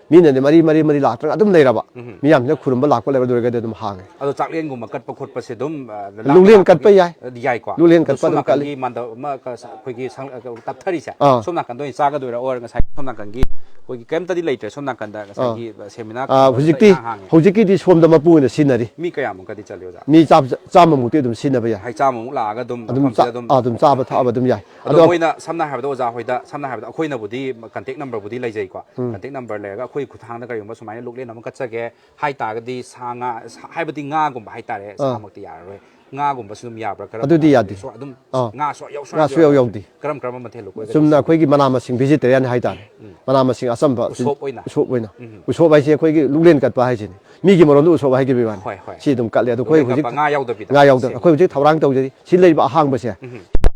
ꯃꯤꯅꯗꯤ ꯃꯔꯤ ꯃꯔꯤ ꯃꯔꯤ ꯂꯥꯛꯇ꯭ꯔꯒ ꯑꯗꯨꯝ ꯂꯩꯔꯕ, ꯃꯤꯌꯥꯝꯁꯤꯅ ꯈꯨꯔꯨꯝꯕ ꯂꯥꯛꯄ ꯂꯩꯕ ꯑꯗꯨ ꯑꯣꯏꯔꯒꯗꯤ ꯑꯗꯨꯝ ꯍꯥꯡꯉꯦ꯫ ꯑꯗꯣ ꯆꯥꯛꯂꯦꯟꯒꯨꯝꯕ ꯀꯠꯄ ꯈꯣꯠꯄꯁꯦ ꯑꯗꯨꯝ, ꯑ, ꯂꯥꯛꯄ ꯂꯨꯛꯂꯦꯟ ꯂꯥꯛꯄꯒꯤ ꯀꯠꯄ ꯌꯥꯏ꯫ ꯌꯥꯏꯀꯣ? ꯂꯨꯛꯂꯦꯟ ꯑꯗꯣ ꯀꯠꯄ ꯁꯣꯝ ꯑꯗꯨꯝ ꯀꯠꯂꯤ꯫ ꯅꯥꯀꯟꯒꯤ ꯃꯥꯟꯗ-, ꯑꯃ ꯀ-, ꯑꯩꯈꯣꯏꯒꯤ ꯁꯪ-, ꯑ, ꯇꯞꯊꯔꯤꯁꯦ, ꯑꯥ꯫ ꯁꯣꯝ ꯅꯥꯀꯟꯗ ꯑꯣꯏꯅ ꯆꯥꯒꯗꯣꯏꯔꯥ? ꯑꯣꯔ ꯉꯁꯥꯏ ꯁꯣꯝ ꯅꯥꯀꯟꯒꯤ ꯑꯩꯈꯣꯏꯒꯤ ꯀꯩꯝꯇꯗꯤ ꯂꯩꯇ꯭ꯔꯦ, ꯁꯣꯝ ꯅꯥꯀꯟꯗ ꯉꯁꯥꯏꯒꯤ ꯁꯦꯃꯤꯅꯥꯔ ꯑ, ꯍꯧꯖꯤꯛꯇꯤ, ꯏꯍꯥꯡ ꯍꯥꯡꯉꯤ꯫ ꯍꯧꯖꯤꯛꯀꯤꯗꯤ ꯁꯣꯝꯗ ꯃꯄꯨ ꯑꯣꯏꯅ ꯁꯤꯖꯤꯟꯅꯔꯤ꯫ ꯃꯤ ꯀꯌꯥꯃꯨꯛꯀꯗꯤ ꯆꯠꯂꯤ, ꯑꯣꯖꯥ? ꯃꯤ ꯆꯥꯝ-, ꯆꯥꯝꯃꯃꯨꯛꯇꯤ ꯑꯗꯨꯝ ꯁꯤꯖꯤꯟꯅꯕ ꯌꯥꯏ꯫ ꯍꯥꯏ, ꯆꯥꯝꯃꯃꯨꯛ ꯂꯥꯛꯑꯒ ꯑꯗꯨꯝ ꯑꯗꯨꯝ ꯃꯐꯝꯁꯤꯗ ꯆꯥ-, ꯑꯗꯨꯝ ꯑꯥ, ꯑꯗꯨꯝ ꯆꯥꯕ ꯊꯛꯑꯕ ꯑꯗꯨꯝ ꯌꯥꯏ꯫ ꯑꯗꯣ ꯑꯗꯣ ꯃꯣꯏꯅ ꯁꯝꯅ ꯍꯥꯏꯔꯕꯗ, ꯑꯣꯖꯥ ꯍꯣꯏꯗ, ꯁꯝꯅ ꯍꯥꯏꯔꯕꯗ ꯑꯩꯈꯣꯏꯅꯕꯨꯗꯤ ꯀꯟꯇꯦꯛ ꯅꯝꯕꯔꯕꯨꯗꯤ ꯂꯩꯖꯩꯀꯣ, ꯀꯟꯇꯦꯛ ꯅꯝꯕꯔ ꯂꯩꯔꯒ ꯑꯩꯈꯣꯏ ꯈꯨꯠꯊꯥꯡꯗ ꯀꯔꯤꯒꯨꯝꯕ ꯁꯨꯃꯥꯏꯅ ꯂꯨꯛꯂꯦꯟ ꯑꯃ ꯀꯠꯆꯒꯦ ꯍꯥꯏ ꯇꯥꯔꯒꯗꯤ, ꯁꯥ ꯉꯥ, ꯁꯥ-, ꯍꯥꯏꯕꯗꯤ ꯉꯥꯒꯨꯝꯕ ꯍꯥꯏꯇꯥꯔꯦ, ꯑꯥ꯫ ꯁꯥꯃꯛꯇꯤ ꯌꯥꯔꯔꯣꯏ, ꯉꯥꯒꯨꯝꯕꯁꯨ ꯑꯗꯨꯝ ꯌꯥꯕ꯭ꯔꯥ? ꯀꯔꯝ ꯑꯗꯨꯗꯤ ꯀꯥꯟꯗ ꯌꯥꯗꯦ꯫ ꯁꯣ-, ꯑꯗꯨꯝ ꯑꯥ꯫ ꯉꯥꯁꯨ ꯌꯥꯎꯁꯨ ꯉꯥꯁꯨ ꯌꯥꯎ-, ꯌꯥꯎꯗꯦ꯫ ꯀꯔꯝ ꯀꯔꯝꯕ ꯃꯊꯦꯜ ꯂꯨꯀꯣꯏꯒꯗꯤ ꯆꯨꯝꯅ ꯁꯣꯏꯗꯅ? ꯑꯩꯈꯣꯏꯒꯤ ꯃꯅꯥ ꯃꯁꯤꯡ ꯚꯦꯖꯤꯇꯦꯔꯤꯌꯥꯟ ꯍꯥꯏꯇꯥꯔꯦ꯫ ꯃꯅꯥ ꯃꯁꯤꯡ ꯑꯆꯝꯕ, ꯎꯁꯣꯞ ꯑꯣꯏꯅ? ꯎꯁꯣꯞ ꯑꯣꯏꯅ꯫ ꯎꯁꯣꯞ ꯍꯥꯏꯁꯦ ꯑꯩꯈꯣꯏꯒꯤ ꯂꯨꯛꯂꯦꯟ ꯀꯠꯄ ꯍꯥꯏꯁꯤꯅꯤ꯫ ꯃꯤꯒꯤ ꯃꯔꯣꯟꯗ ꯎꯁꯣꯞ ꯍꯥꯏꯈꯤꯕꯒꯤ ꯋꯥꯅꯤ꯫ ꯍꯣꯏ, ꯍꯣꯏ꯫ ꯁꯤ ꯑꯗꯨꯝ ꯀꯠꯂꯦ꯫ ꯑꯗꯣ ꯑꯩꯈꯣꯏ ꯂꯨꯛꯂꯦꯟ ꯍꯧꯖꯤꯛ ꯀꯠꯄ ꯉꯥ ꯌꯥꯎꯗꯕꯤꯗ? ꯉꯥ ꯌꯥꯎꯗꯕ꯫ ꯁꯦꯡꯅ꯫ ꯑꯩꯈꯣꯏ ꯍꯧꯖꯤꯛ ꯊꯧꯔꯥꯡ ꯇꯧꯖꯔꯤ꯫ ꯁꯤ ꯂꯩꯔꯤꯕ ꯑꯍꯥꯡꯕꯁꯦ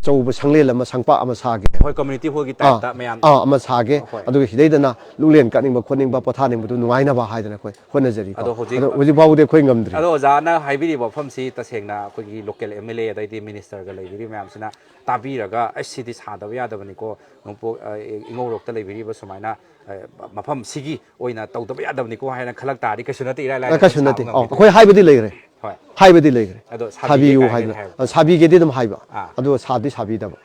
ꯑꯆꯧꯕ ꯁꯪꯂꯦꯟ ꯑꯃ, ꯁꯪꯄꯥꯛ ꯑꯃ ꯁꯥꯒꯦ꯫ ꯑꯩꯈꯣꯏ ꯀꯝꯃ꯭ꯌꯨꯅꯤꯇꯤ ꯍꯣꯜꯒꯤ ꯑꯥ, ꯇꯥꯏꯞꯇ ꯃꯌꯥꯝ? ꯑꯥ, ꯑꯃ ꯁꯥꯒꯦ꯫ ꯍꯣꯏ꯫ ꯑꯗꯨꯒ ꯁꯤꯗꯩꯗꯅ ꯂꯨꯛꯂꯦꯟ ꯀꯠꯅꯤꯡꯕ ꯈꯣꯠꯅꯤꯡꯕ, ꯄꯣꯊꯥꯅꯤꯡꯕꯗꯨ ꯅꯨꯡꯉꯥꯏꯅꯕ ꯍꯥꯏꯗꯅ ꯑꯩꯈꯣꯏ ꯍꯣꯠꯅꯖꯔꯤꯀꯣ꯫ ꯑꯗꯣ ꯍꯧꯖꯤꯛ ꯑꯗꯣ ꯍꯧꯖꯤꯛ ꯐꯥꯎꯕꯗꯤ ꯑꯩꯈꯣꯏ ꯉꯝꯗ꯭ꯔꯤ꯫ ꯑꯗꯣ ꯑꯣꯖꯥꯅ ꯍꯥꯏꯕꯤꯔꯤꯕ ꯋꯥꯐꯝꯁꯤ ꯇꯁꯦꯡꯅ ꯑꯩꯈꯣꯏꯒꯤ ꯂꯣꯀꯦꯜ ꯑꯦꯝ ꯑꯦꯜ ꯑꯦ ꯑꯗꯩꯗꯤ ꯃꯤꯅꯤꯁꯇꯔꯒ ꯂꯩꯕꯤꯔꯤꯕ ꯃꯌꯥꯝꯁꯤꯅ ꯇꯥꯕꯤꯔꯒ, "ꯑꯁ, ꯁꯤꯗꯤ ꯁꯥꯗꯕ ꯌꯥꯗꯕꯅꯤꯀꯣ, ꯅꯣꯡꯄꯣꯛ, ꯑ, ꯏꯉꯧꯔꯣꯛꯇ ꯂꯩꯕꯤꯔꯤꯕ ꯁꯨꯃꯥꯏꯅ, ꯑ, ꯃꯐꯝꯁꯤꯒꯤ ꯑꯣꯏꯅ ꯇꯧꯗꯕ ꯌꯥꯗꯕꯅꯤꯀꯣ" ꯍꯥꯏꯅ ꯈꯜꯂꯛ ꯇꯥꯔꯗꯤ ꯀꯩꯁꯨ ꯅꯠꯇꯦ, ꯏꯔꯥꯏ ꯂꯥꯏꯅ ꯀꯩꯁꯨ ꯁꯥꯕ ꯅꯠꯇꯦ꯫ ꯉꯝꯃꯤꯗꯅ꯫ ꯑꯣ, ꯑꯩꯈꯣꯏ ꯍꯥꯏꯕꯗꯤ ꯂꯩꯈ꯭ꯔꯦ꯫ ꯍꯣꯏ꯫ ꯍꯥꯏꯕꯗꯤ ꯂꯩꯈ꯭ꯔꯦ꯫ ꯑꯗꯣ ꯁꯥꯕꯤꯒꯦ ꯁꯥꯕꯤꯌꯨ ꯀꯥꯏꯅ ꯍꯥꯏꯗꯅ꯫ ꯍꯥꯏꯕ꯫ ꯑ, ꯁꯥꯕꯤꯒꯦꯗꯤ ꯑꯗꯨꯝ ꯍꯥꯏꯕ꯫ ꯑꯥ꯫ ꯑꯗꯣ ꯁꯥꯗꯤ ꯁꯥꯕꯤꯗꯕ꯫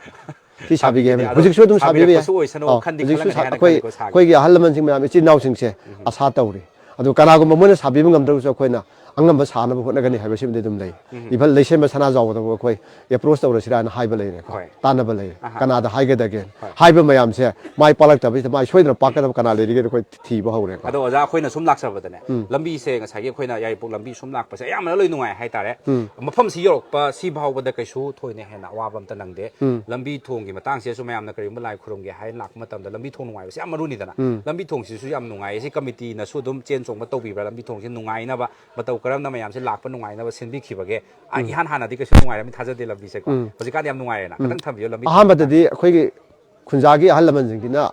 ꯁꯤ ꯁꯥꯕꯤꯒꯦ ꯍꯥꯏꯕꯅꯤ꯫ ꯍꯧꯖꯤꯛꯁꯨ ꯑꯗꯨꯝ ꯁꯥꯕꯤꯕ ꯌꯥꯏ꯫ ꯁꯥꯕꯤꯔꯛꯄꯁꯨ ꯑꯣꯏꯁꯅꯨ, ꯑꯣ, ꯈꯟꯗꯤ ꯍꯧꯖꯤꯛꯁꯨ ꯈꯜꯂꯝꯒꯅꯤ ꯁꯥ-, ꯍꯥꯏꯅ ꯑꯩꯈꯣꯏ, ꯈꯜꯂꯤꯀꯣ, ꯁꯥꯒꯦ꯫ ꯑꯩꯈꯣꯏꯒꯤ ꯑꯍꯜ ꯂꯃꯟꯁꯤꯡ ꯃꯌꯥꯝ, ꯏꯆꯤꯜ ꯏꯅꯥꯎꯁꯤꯡꯁꯦ ꯑꯁꯥ ꯇꯧꯔꯤ꯫ ꯑꯗꯨ ꯀꯅꯥꯒꯨꯝꯕ ꯃꯣꯏꯅ ꯁꯥꯕꯤꯕ ꯉꯝꯗ꯭ꯔꯒꯁꯨ ꯑꯩꯈꯣꯏꯅ ꯑꯉꯝꯕ ꯁꯥꯅꯕ ꯍꯣꯠꯅꯒꯅꯤ ꯍꯥꯏꯕꯁꯤꯃꯗꯤ ꯑꯗꯨꯝ ꯂꯩ꯫ ꯏꯚꯟ ꯂꯩꯁꯦꯝꯕ ꯁꯅꯥꯖꯥꯎꯕꯗꯕꯨ ꯑꯩꯈꯣꯏ ꯑꯦꯄ꯭ꯔꯣꯁ ꯇꯧꯔꯁꯤꯔꯥꯅ ꯍꯥꯏꯕ ꯂꯩꯔꯦꯀꯣ꯫ ꯍꯣꯏ꯫ ꯇꯥꯟꯅꯕ ꯂꯩꯔꯦ꯫ ꯑꯍꯥ꯫ ꯀꯅꯥꯗ ꯍꯥꯏꯒꯗꯒꯦ? ꯍꯣꯏ꯫ ꯍꯥꯏꯕ ꯃꯌꯥꯝꯁꯦ ꯃꯥꯏ ꯄꯥꯛꯂꯛꯇꯕꯁꯤꯗ ꯃꯥꯏ ꯁꯣꯏꯗꯅ ꯄꯥꯛꯀꯗꯕ ꯀꯅꯥ ꯂꯩꯔꯤꯒꯦꯗꯣ ꯑꯩꯈꯣꯏ ꯊꯤꯕ ꯍꯧꯔꯦꯀꯣ꯫ ꯑꯗꯣ ꯑꯣꯖꯥ, ꯑꯩꯈꯣꯏꯅ ꯁꯨꯝ ꯂꯥꯛꯆꯕꯗꯅꯦ, ꯎꯝ꯫ ꯂꯝꯕꯤꯁꯦ ꯉꯁꯥꯏꯒꯤ ꯑꯩꯈꯣꯏꯅ ꯌꯥꯏꯔꯤꯄꯣꯛ ꯂꯝꯕꯤ ꯁꯨꯝ ꯂꯥꯛꯄꯁꯦ ꯑꯌꯥꯝꯕꯅ ꯂꯣꯏ ꯅꯨꯡꯉꯥꯏ ꯍꯥꯏꯇꯥꯔꯦ꯫ ꯎꯝ꯫ ꯃꯐꯝꯁꯤ ꯌꯧꯔꯛꯄ ꯁꯤ ꯐꯥꯎꯕꯗ ꯀꯩꯁꯨ ꯊꯣꯏꯅ ꯍꯦꯟꯅ ꯑꯋꯥꯕ ꯑꯝꯇ ꯅꯪꯗꯦ꯫ ꯎꯝ꯫ ꯂꯝꯕꯤ ꯊꯣꯡꯒꯤ ꯃꯇꯥꯡꯁꯤꯗꯁꯨ ꯃꯌꯥꯝꯅ ꯀꯔꯤꯒꯨꯝꯕ ꯂꯥꯏ ꯈꯨꯔꯨꯝꯒꯦ ꯍꯥꯏꯅ ꯂꯥꯛꯄ ꯃꯇꯝꯗ ꯂꯝꯕꯤ ꯊꯣꯡ ꯅꯨꯡꯉꯥꯏꯕꯁꯤ ꯌꯥꯝ ꯃꯔꯨꯅꯤꯗꯅ꯫ ꯎꯝ꯫ ꯂꯝꯕꯤ ꯊꯣꯡꯁꯤꯁꯨ ꯌꯥꯝ ꯅꯨꯡꯉꯥꯏꯌꯦ꯫ ꯁꯤ ꯀꯃꯤꯇꯤꯅꯁꯨ ꯑꯗꯨꯝ ꯆꯦꯟ ꯆꯣꯡꯕ ꯇꯧꯕꯤꯕ꯭ꯔꯥ? ꯂꯝꯕꯤ ꯊꯣꯡꯁꯤ ꯅꯨꯡꯉꯥꯏꯅꯕ, ꯃꯇꯧ ꯀꯔꯝꯅ ꯃꯌꯥꯝꯁꯦ ꯂꯥꯛꯄ ꯅꯨꯡꯉꯥꯏꯅꯕ ꯁꯤꯟꯕꯤꯈꯤꯕꯒꯦ? ꯑ, ꯎꯝ꯫ ꯏꯍꯥꯟ ꯍꯥꯟꯅꯗꯤ ꯀꯩꯁꯨ ꯅꯨꯡꯉꯥꯏꯔꯝꯃꯤ ꯊꯥꯖꯗꯦ ꯂꯝꯕꯤꯁꯦꯀꯣ꯫ ꯎꯝ꯫ ꯍꯧꯖꯤꯛꯀꯥꯟꯗꯤ ꯌꯥꯝ ꯅꯨꯡꯉꯥꯏꯔꯦꯅ꯫ ꯎꯝ꯫ ꯈꯤꯇꯪ ꯊꯝꯕꯤꯌꯣ ꯂꯝꯕꯤ ꯊꯣꯡꯒꯤ ꯑꯍꯥꯟꯕꯗꯗꯤ ꯃꯇꯥꯡꯁꯦ꯫ ꯑꯩꯈꯣꯏꯒꯤ ꯈꯨꯟꯖꯥꯒꯤ ꯑꯍꯜ ꯂꯃꯟꯁꯤꯡꯁꯤꯅ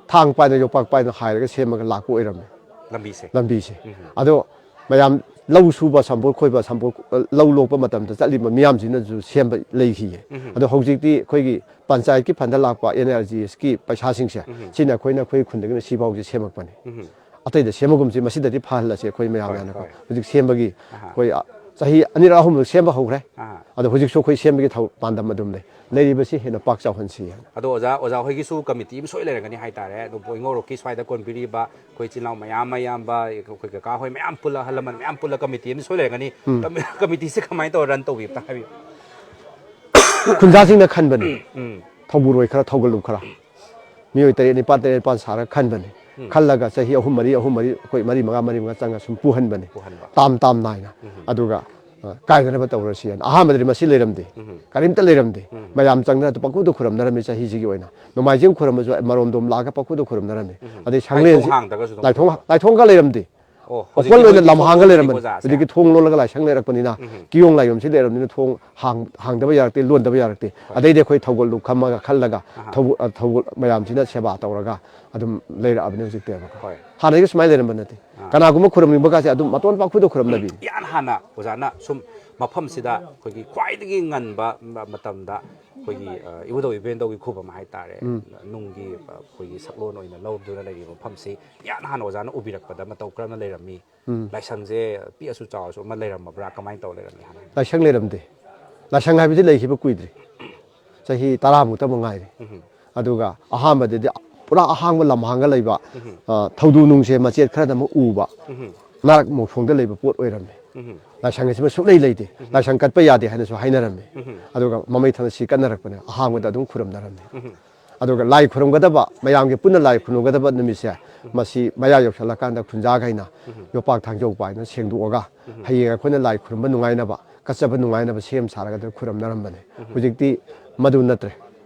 ꯊꯥꯡ ꯄꯥꯏꯅ ꯌꯣꯄꯥꯛ ꯄꯥꯏꯅ ꯍꯥꯏꯔꯒ ꯁꯦꯝꯃꯒ ꯂꯥꯛꯄ ꯑꯣꯏꯔꯝꯃꯦ꯫ ꯂꯝꯕꯤꯁꯦ꯫ ꯂꯝꯕꯤꯁꯦ꯫ ꯎꯝ꯫ ꯑꯗꯣ ꯃꯌꯥꯝ ꯂꯧ ꯁꯨꯕ, ꯁꯝꯄꯣꯠ ꯈꯣꯏꯕ, ꯁꯝꯄꯣꯠ, ꯑ, ꯂꯧ ꯂꯣꯛꯄ ꯃꯇꯝꯗ ꯆꯠꯂꯤꯕ ꯃꯤꯌꯥꯝꯁꯤꯅꯁꯨ ꯁꯦꯝꯕ ꯂꯩꯈꯤꯌꯦ꯫ ꯎꯝ꯫ ꯑꯗꯣ ꯍꯧꯖꯤꯛꯇꯤ ꯑꯩꯈꯣꯏꯒꯤ ꯄꯟꯆꯥꯌꯠꯀꯤ ꯐꯟꯗ ꯂꯥꯛꯄ ꯑꯦꯟ ꯑꯥꯔ ꯖꯤ ꯑꯦꯁꯀꯤ ꯄꯩꯁꯥꯁꯤꯡꯁꯦ, ꯎꯝ꯫ ꯁꯤꯅ ꯑꯩꯈꯣꯏꯅ ꯑꯩꯈꯣꯏ ꯈꯨꯟꯗꯒꯤꯅ ꯁꯤꯐꯥꯎꯁꯦ ꯁꯦꯝꯃꯛꯄꯅꯦ꯫ ꯎꯝ꯫ ꯑꯇꯩꯗ ꯁꯦꯝꯕꯒꯨꯝꯁꯤ ꯃꯁꯤꯗꯗꯤ ꯐꯍꯜꯂꯁꯤ ꯑꯩꯈꯣꯏ ꯃꯌꯥꯝ ꯍꯣꯏ, ꯌꯥꯅꯀꯣ꯫ ꯍꯣꯏ꯫ ꯍꯧꯖꯤꯛ ꯁꯦꯝꯕꯒꯤ ꯑꯍꯥ꯫ ꯑꯩꯈꯣꯏ, ꯑ, ꯆꯍꯤ ꯑꯅꯤꯔꯛ ꯑꯍꯨꯝꯂꯛ ꯁꯦꯝꯕ ꯍꯧꯈ꯭ꯔꯦ꯫ ꯑꯍꯥ꯫ ꯑꯗꯣ ꯍꯧꯖꯤꯛꯁꯨ ꯑꯩꯈꯣꯏ ꯁꯦꯝꯕꯒꯤ ꯊꯧ-, ꯄꯥꯟꯗꯝ ꯑꯗꯨꯝ ꯂꯩ꯫ ꯂꯩꯔꯤꯕꯁꯤ ꯍꯦꯟꯅ ꯄꯥꯛ ꯆꯥꯎꯍꯟꯁꯤ ꯍꯥꯏꯅ꯫ ꯑꯗꯣ ꯑꯣꯖꯥ, ꯑꯣꯖꯥ ꯍꯣꯏꯒꯤꯁꯨ ꯀꯃꯤꯇꯤ ꯑꯃ ꯁꯣꯏ ꯂꯩꯔꯝꯒꯅꯤ ꯍꯥꯏꯇꯥꯔꯦ꯫ ꯑꯗꯨ ꯄꯣꯏꯉꯧꯔꯣꯛꯀꯤ ꯁ꯭ꯋꯥꯏꯗ ꯀꯣꯟꯕꯤꯔꯤꯕ ꯑꯩꯈꯣꯏ ꯏꯆꯤꯜ ꯏꯅꯥꯎ ꯃꯌꯥꯝ, ꯑꯌꯥꯝꯕ ꯑꯩꯈꯣꯏ ꯀꯀꯥ ꯍꯣꯏ ꯃꯌꯥꯝ ꯄꯨꯜꯂ, ꯑꯍꯜ ꯂꯃꯟ ꯃꯌꯥꯝ ꯄꯨꯜꯂ ꯀꯃꯤꯇꯤ ꯑꯃ ꯁꯣꯏ ꯂꯩꯔꯝꯒꯅꯤ꯫ ꯎꯝ꯫ ꯀꯃꯤ-, ꯀꯃꯤꯇꯤꯁꯦ ꯀꯃꯥꯏꯅ ꯇꯧꯔ ꯔꯟ ꯇꯧꯕꯤꯕꯇ ꯍꯥꯏꯕꯤꯌꯨ꯫ ꯈꯨꯟꯖꯥꯁꯤꯡꯅ ꯈꯟꯕꯅꯤ꯫ ꯎꯝ꯫ ꯊꯧꯕꯨꯔꯣꯏ ꯈꯔ, ꯊꯧꯒꯜꯂꯨ ꯈꯔ꯫ ꯃꯤꯑꯣꯏ ꯇꯔꯦꯠ ꯅꯤꯄꯥꯜ, ꯇꯔꯦꯠ ꯅꯤꯄꯥꯜ ꯁꯥꯔꯒ ꯈꯟꯕꯅꯤ꯫ ꯎꯝ꯫ ꯈꯜꯂꯒ ꯆꯍꯤ ꯑꯍꯨꯝ ꯃꯔꯤ, ꯑꯍꯨꯝ ꯃꯔꯤ, ꯑꯩꯈꯣꯏ ꯃꯔꯤ ꯃꯉꯥ, ꯃꯔꯤ ꯃꯉꯥ ꯆꯪꯉ ꯁꯨꯝ ꯄꯨꯍꯟꯕꯅꯤ꯫ ꯄꯨꯍꯟꯕ꯫ ꯇꯥꯝ ꯇꯥꯝ ꯅꯥꯏꯅ꯫ ꯎꯝ꯫ ꯑꯗꯨꯒ, ꯑ, ꯀꯥꯏꯗꯅꯕ ꯇꯧꯔꯁꯤ ꯍꯥꯏꯅ꯫ ꯑꯍꯥꯟꯕꯗꯗꯤ ꯃꯁꯤ ꯂꯩꯔꯝꯗꯦ꯫ ꯎꯝ꯫ ꯀꯔꯤꯝꯇ ꯂꯩꯔꯝꯗꯦ꯫ ꯎꯝ꯫ ꯃꯌꯥꯝ ꯆꯪꯗꯅ ꯄꯪꯈꯨꯗ ꯈꯨꯔꯝꯅꯔꯝꯃꯤ ꯆꯍꯤꯁꯤꯒꯤ ꯑꯣꯏꯅ꯫ ꯅꯣꯡꯃꯥꯏꯖꯤꯡ ꯈꯨꯔꯝꯕꯁꯨ ꯃꯔꯣꯝꯗꯣꯝ ꯂꯥꯛꯑꯒ ꯄꯪꯈꯨꯗ ꯈꯨꯔꯝꯅꯔꯝꯃꯤ꯫ ꯎꯝ꯫ ꯑꯗꯩ ꯍꯥꯏꯗꯤ ꯊꯣꯡ ꯁꯪꯂꯦꯟꯁꯤ-, ꯍꯥꯡꯗ꯭ꯔꯒꯁꯨ ꯑꯗꯨꯝ ꯂꯥꯏꯊꯣꯡ, ꯈꯨꯔꯝꯕ꯫ ꯂꯥꯏꯊꯣꯡꯒ ꯂꯩꯔꯝꯗꯦ꯫ ꯑꯣ, ꯍꯧꯖꯤꯛꯇꯤ ꯑꯣꯀꯣꯟ ꯑꯣꯏꯅ ꯂꯣꯏ ꯂꯝ ꯍꯥꯡꯒ ꯀꯤꯊꯣꯡ ꯂꯩꯔꯝꯕꯅꯤ꯫ ꯑꯣꯏꯅꯀꯣ ꯑꯣꯖꯥꯁꯦ? ꯍꯧꯖꯤꯛꯇꯤ ꯊꯣꯡ ꯂꯣꯜꯂꯒ ꯂꯥꯏꯁꯪ ꯂꯩꯔꯛꯄꯅꯤꯅ ꯎꯝ꯫ ꯀꯤꯌꯣꯡ ꯂꯥꯏꯌꯣꯟꯁꯤ ꯂꯩꯔꯕꯅꯤꯅ ꯊꯣꯡ ꯍꯥꯡ-, ꯍꯥꯡꯗꯕ ꯌꯥꯔꯛꯇꯦ, ꯂꯣꯟꯗꯕ ꯌꯥꯔꯛꯇꯦ꯫ ꯍꯣꯏ꯫ ꯑꯗꯩꯗꯤ ꯑꯩꯈꯣꯏ ꯊꯧꯒꯜꯗꯨ ꯈꯝꯃꯒ ꯈꯜꯂꯒ ꯑꯍꯥ꯫ ꯊꯧꯒ-, ꯑ, ꯊꯧꯒꯜ ꯃꯌꯥꯝꯁꯤꯅ ꯁꯦꯕꯥ ꯇꯧꯔꯒ ꯑꯗꯨꯝ ꯂꯩꯔꯛꯑꯕꯅꯤ ꯍꯧꯖꯤꯛꯇꯤ꯫ ꯍꯣꯏ꯫ ꯍꯥꯟꯅꯗꯒꯤ ꯁꯨꯃꯥꯏꯅ ꯂꯩꯔꯝꯕ ꯅꯠꯇꯦ꯫ ꯑꯥ꯫ ꯀꯅꯥꯒꯨꯝꯕ ꯈꯨꯔꯨꯝꯅꯤꯡꯕ ꯀꯥꯁꯦ ꯑꯗꯨꯝ ꯃꯇꯣꯟ ꯄꯥꯛꯈꯨꯗ ꯈꯨꯔꯨꯝꯅꯕꯤ꯫ ꯏꯍꯥꯟ ꯍꯥꯟꯅ ꯑꯣꯖꯥꯅ ꯁꯨꯝ ꯃꯐꯝꯁꯤꯗ ꯑꯩꯈꯣꯏꯒꯤ ꯈ꯭ꯋꯥꯏꯗꯒꯤ ꯉꯟꯕ ꯃ-, ꯃꯇꯝꯗ ꯑꯩꯈꯣꯏꯒꯤ, ꯑ, ꯏꯕꯨꯙꯧ ꯏꯕꯦꯟꯗꯧꯒꯤ ꯈꯨꯕꯝ ꯍꯥꯏꯇꯥꯔꯦ, ꯎꯝ꯫ ꯅꯨꯡꯒꯤ, ꯑ, ꯑꯩꯈꯣꯏꯒꯤ ꯁꯛꯂꯣꯟ ꯑꯣꯏꯅ ꯂꯧꯗꯨꯅ ꯂꯩꯔꯤꯕ ꯃꯐꯝꯁꯤ ꯏꯍꯥꯟ ꯍꯥꯟꯅ ꯑꯣꯖꯥꯅ ꯎꯕꯤꯔꯛꯄꯗ ꯃꯇꯧ ꯀꯔꯝꯅ ꯂꯩꯔꯝꯃꯤ? ꯎꯝ꯫ ꯂꯥꯏꯁꯪꯁꯦ ꯄꯤꯛꯑꯁꯨ ꯆꯥꯎꯔꯁꯨ ꯑꯃ ꯂꯩꯔꯝꯃꯕ꯭ꯔꯥ? ꯀꯃꯥꯏꯅ ꯇꯧꯔ ꯂꯩꯔꯝꯃꯤ ꯍꯥꯟꯅ? ꯂꯥꯏꯁꯪ ꯂꯩꯔꯝꯗꯦ꯫ ꯂꯥꯏꯁꯪ ꯍꯥꯏꯕꯗꯤ ꯂꯩꯈꯤꯕ ꯀꯨꯏꯗ꯭ꯔꯤ꯫ ꯆꯍꯤ ꯇꯔꯥꯃꯨꯛꯇ ꯃꯉꯥꯏꯔꯦ꯫ ꯑꯗꯨꯒ ꯑꯍꯥꯟꯕꯗꯗꯤ ꯄꯨꯔꯥ ꯑꯍꯥꯡꯕ ꯂꯝꯍꯥꯡꯒ ꯂꯩꯕ, ꯑ, ꯊꯧꯗꯨ ꯅꯨꯡꯁꯦ ꯃꯆꯦꯠ ꯈꯔꯗ ꯑꯃ ꯎꯕ, ꯅꯥꯔꯛ ꯃꯣꯡꯁꯣꯡꯗ ꯂꯩꯕ ꯄꯣꯠ ꯑꯣꯏꯔꯝꯃꯦ꯫ ꯂꯥꯏꯁꯪ ꯑꯁꯤꯃ ꯁꯨꯛꯂꯩ ꯂꯩꯇꯦ, ꯂꯥꯏꯁꯪ ꯀꯠꯄ ꯌꯥꯗꯦ ꯍꯥꯏꯅꯁꯨ ꯍꯥꯏꯅꯔꯝꯃꯤ꯫ ꯑꯗꯨꯒ ꯃꯃꯩ ꯊꯪꯗ ꯁꯤ ꯀꯠꯅꯔꯛꯄꯅꯦ, ꯑꯍꯥꯡꯕꯗ ꯑꯗꯨꯝ ꯈꯨꯔꯨꯝꯅꯔꯝꯃꯤ꯫ ꯑꯗꯨꯒ ꯂꯥꯏ ꯈꯨꯔꯨꯝꯒꯗꯕ, ꯃꯌꯥꯝꯒꯤ ꯄꯨꯟꯅ ꯂꯥꯏ ꯈꯨꯔꯨꯝꯒꯗꯕ ꯅꯨꯃꯤꯠꯁꯦ, ꯃꯁꯤ ꯃꯌꯥ ꯌꯧꯁꯜꯂꯀꯥꯟꯗ ꯈꯨꯟꯖꯥꯈꯩꯅ ꯌꯣꯄꯥꯛ ꯊꯥꯡꯖꯧ ꯄꯥꯏꯅ ꯁꯦꯡꯗꯣꯛꯑꯒ, ꯍꯌꯦꯡ ꯑꯩꯈꯣꯏꯅ ꯂꯥꯏ ꯈꯨꯔꯨꯝꯕ ꯅꯨꯡꯉꯥꯏꯅꯕ, ꯀꯠꯆꯕ ꯅꯨꯡꯉꯥꯏꯅꯕ ꯁꯦꯝ ꯁꯥꯔꯒ ꯑꯗꯨ ꯈꯨꯔꯨꯝꯅꯔꯝꯕꯅꯦ꯫ ꯍꯧꯖꯤꯛꯇꯤ ꯃꯗꯨ ꯅꯠꯇ꯭ꯔꯦ꯫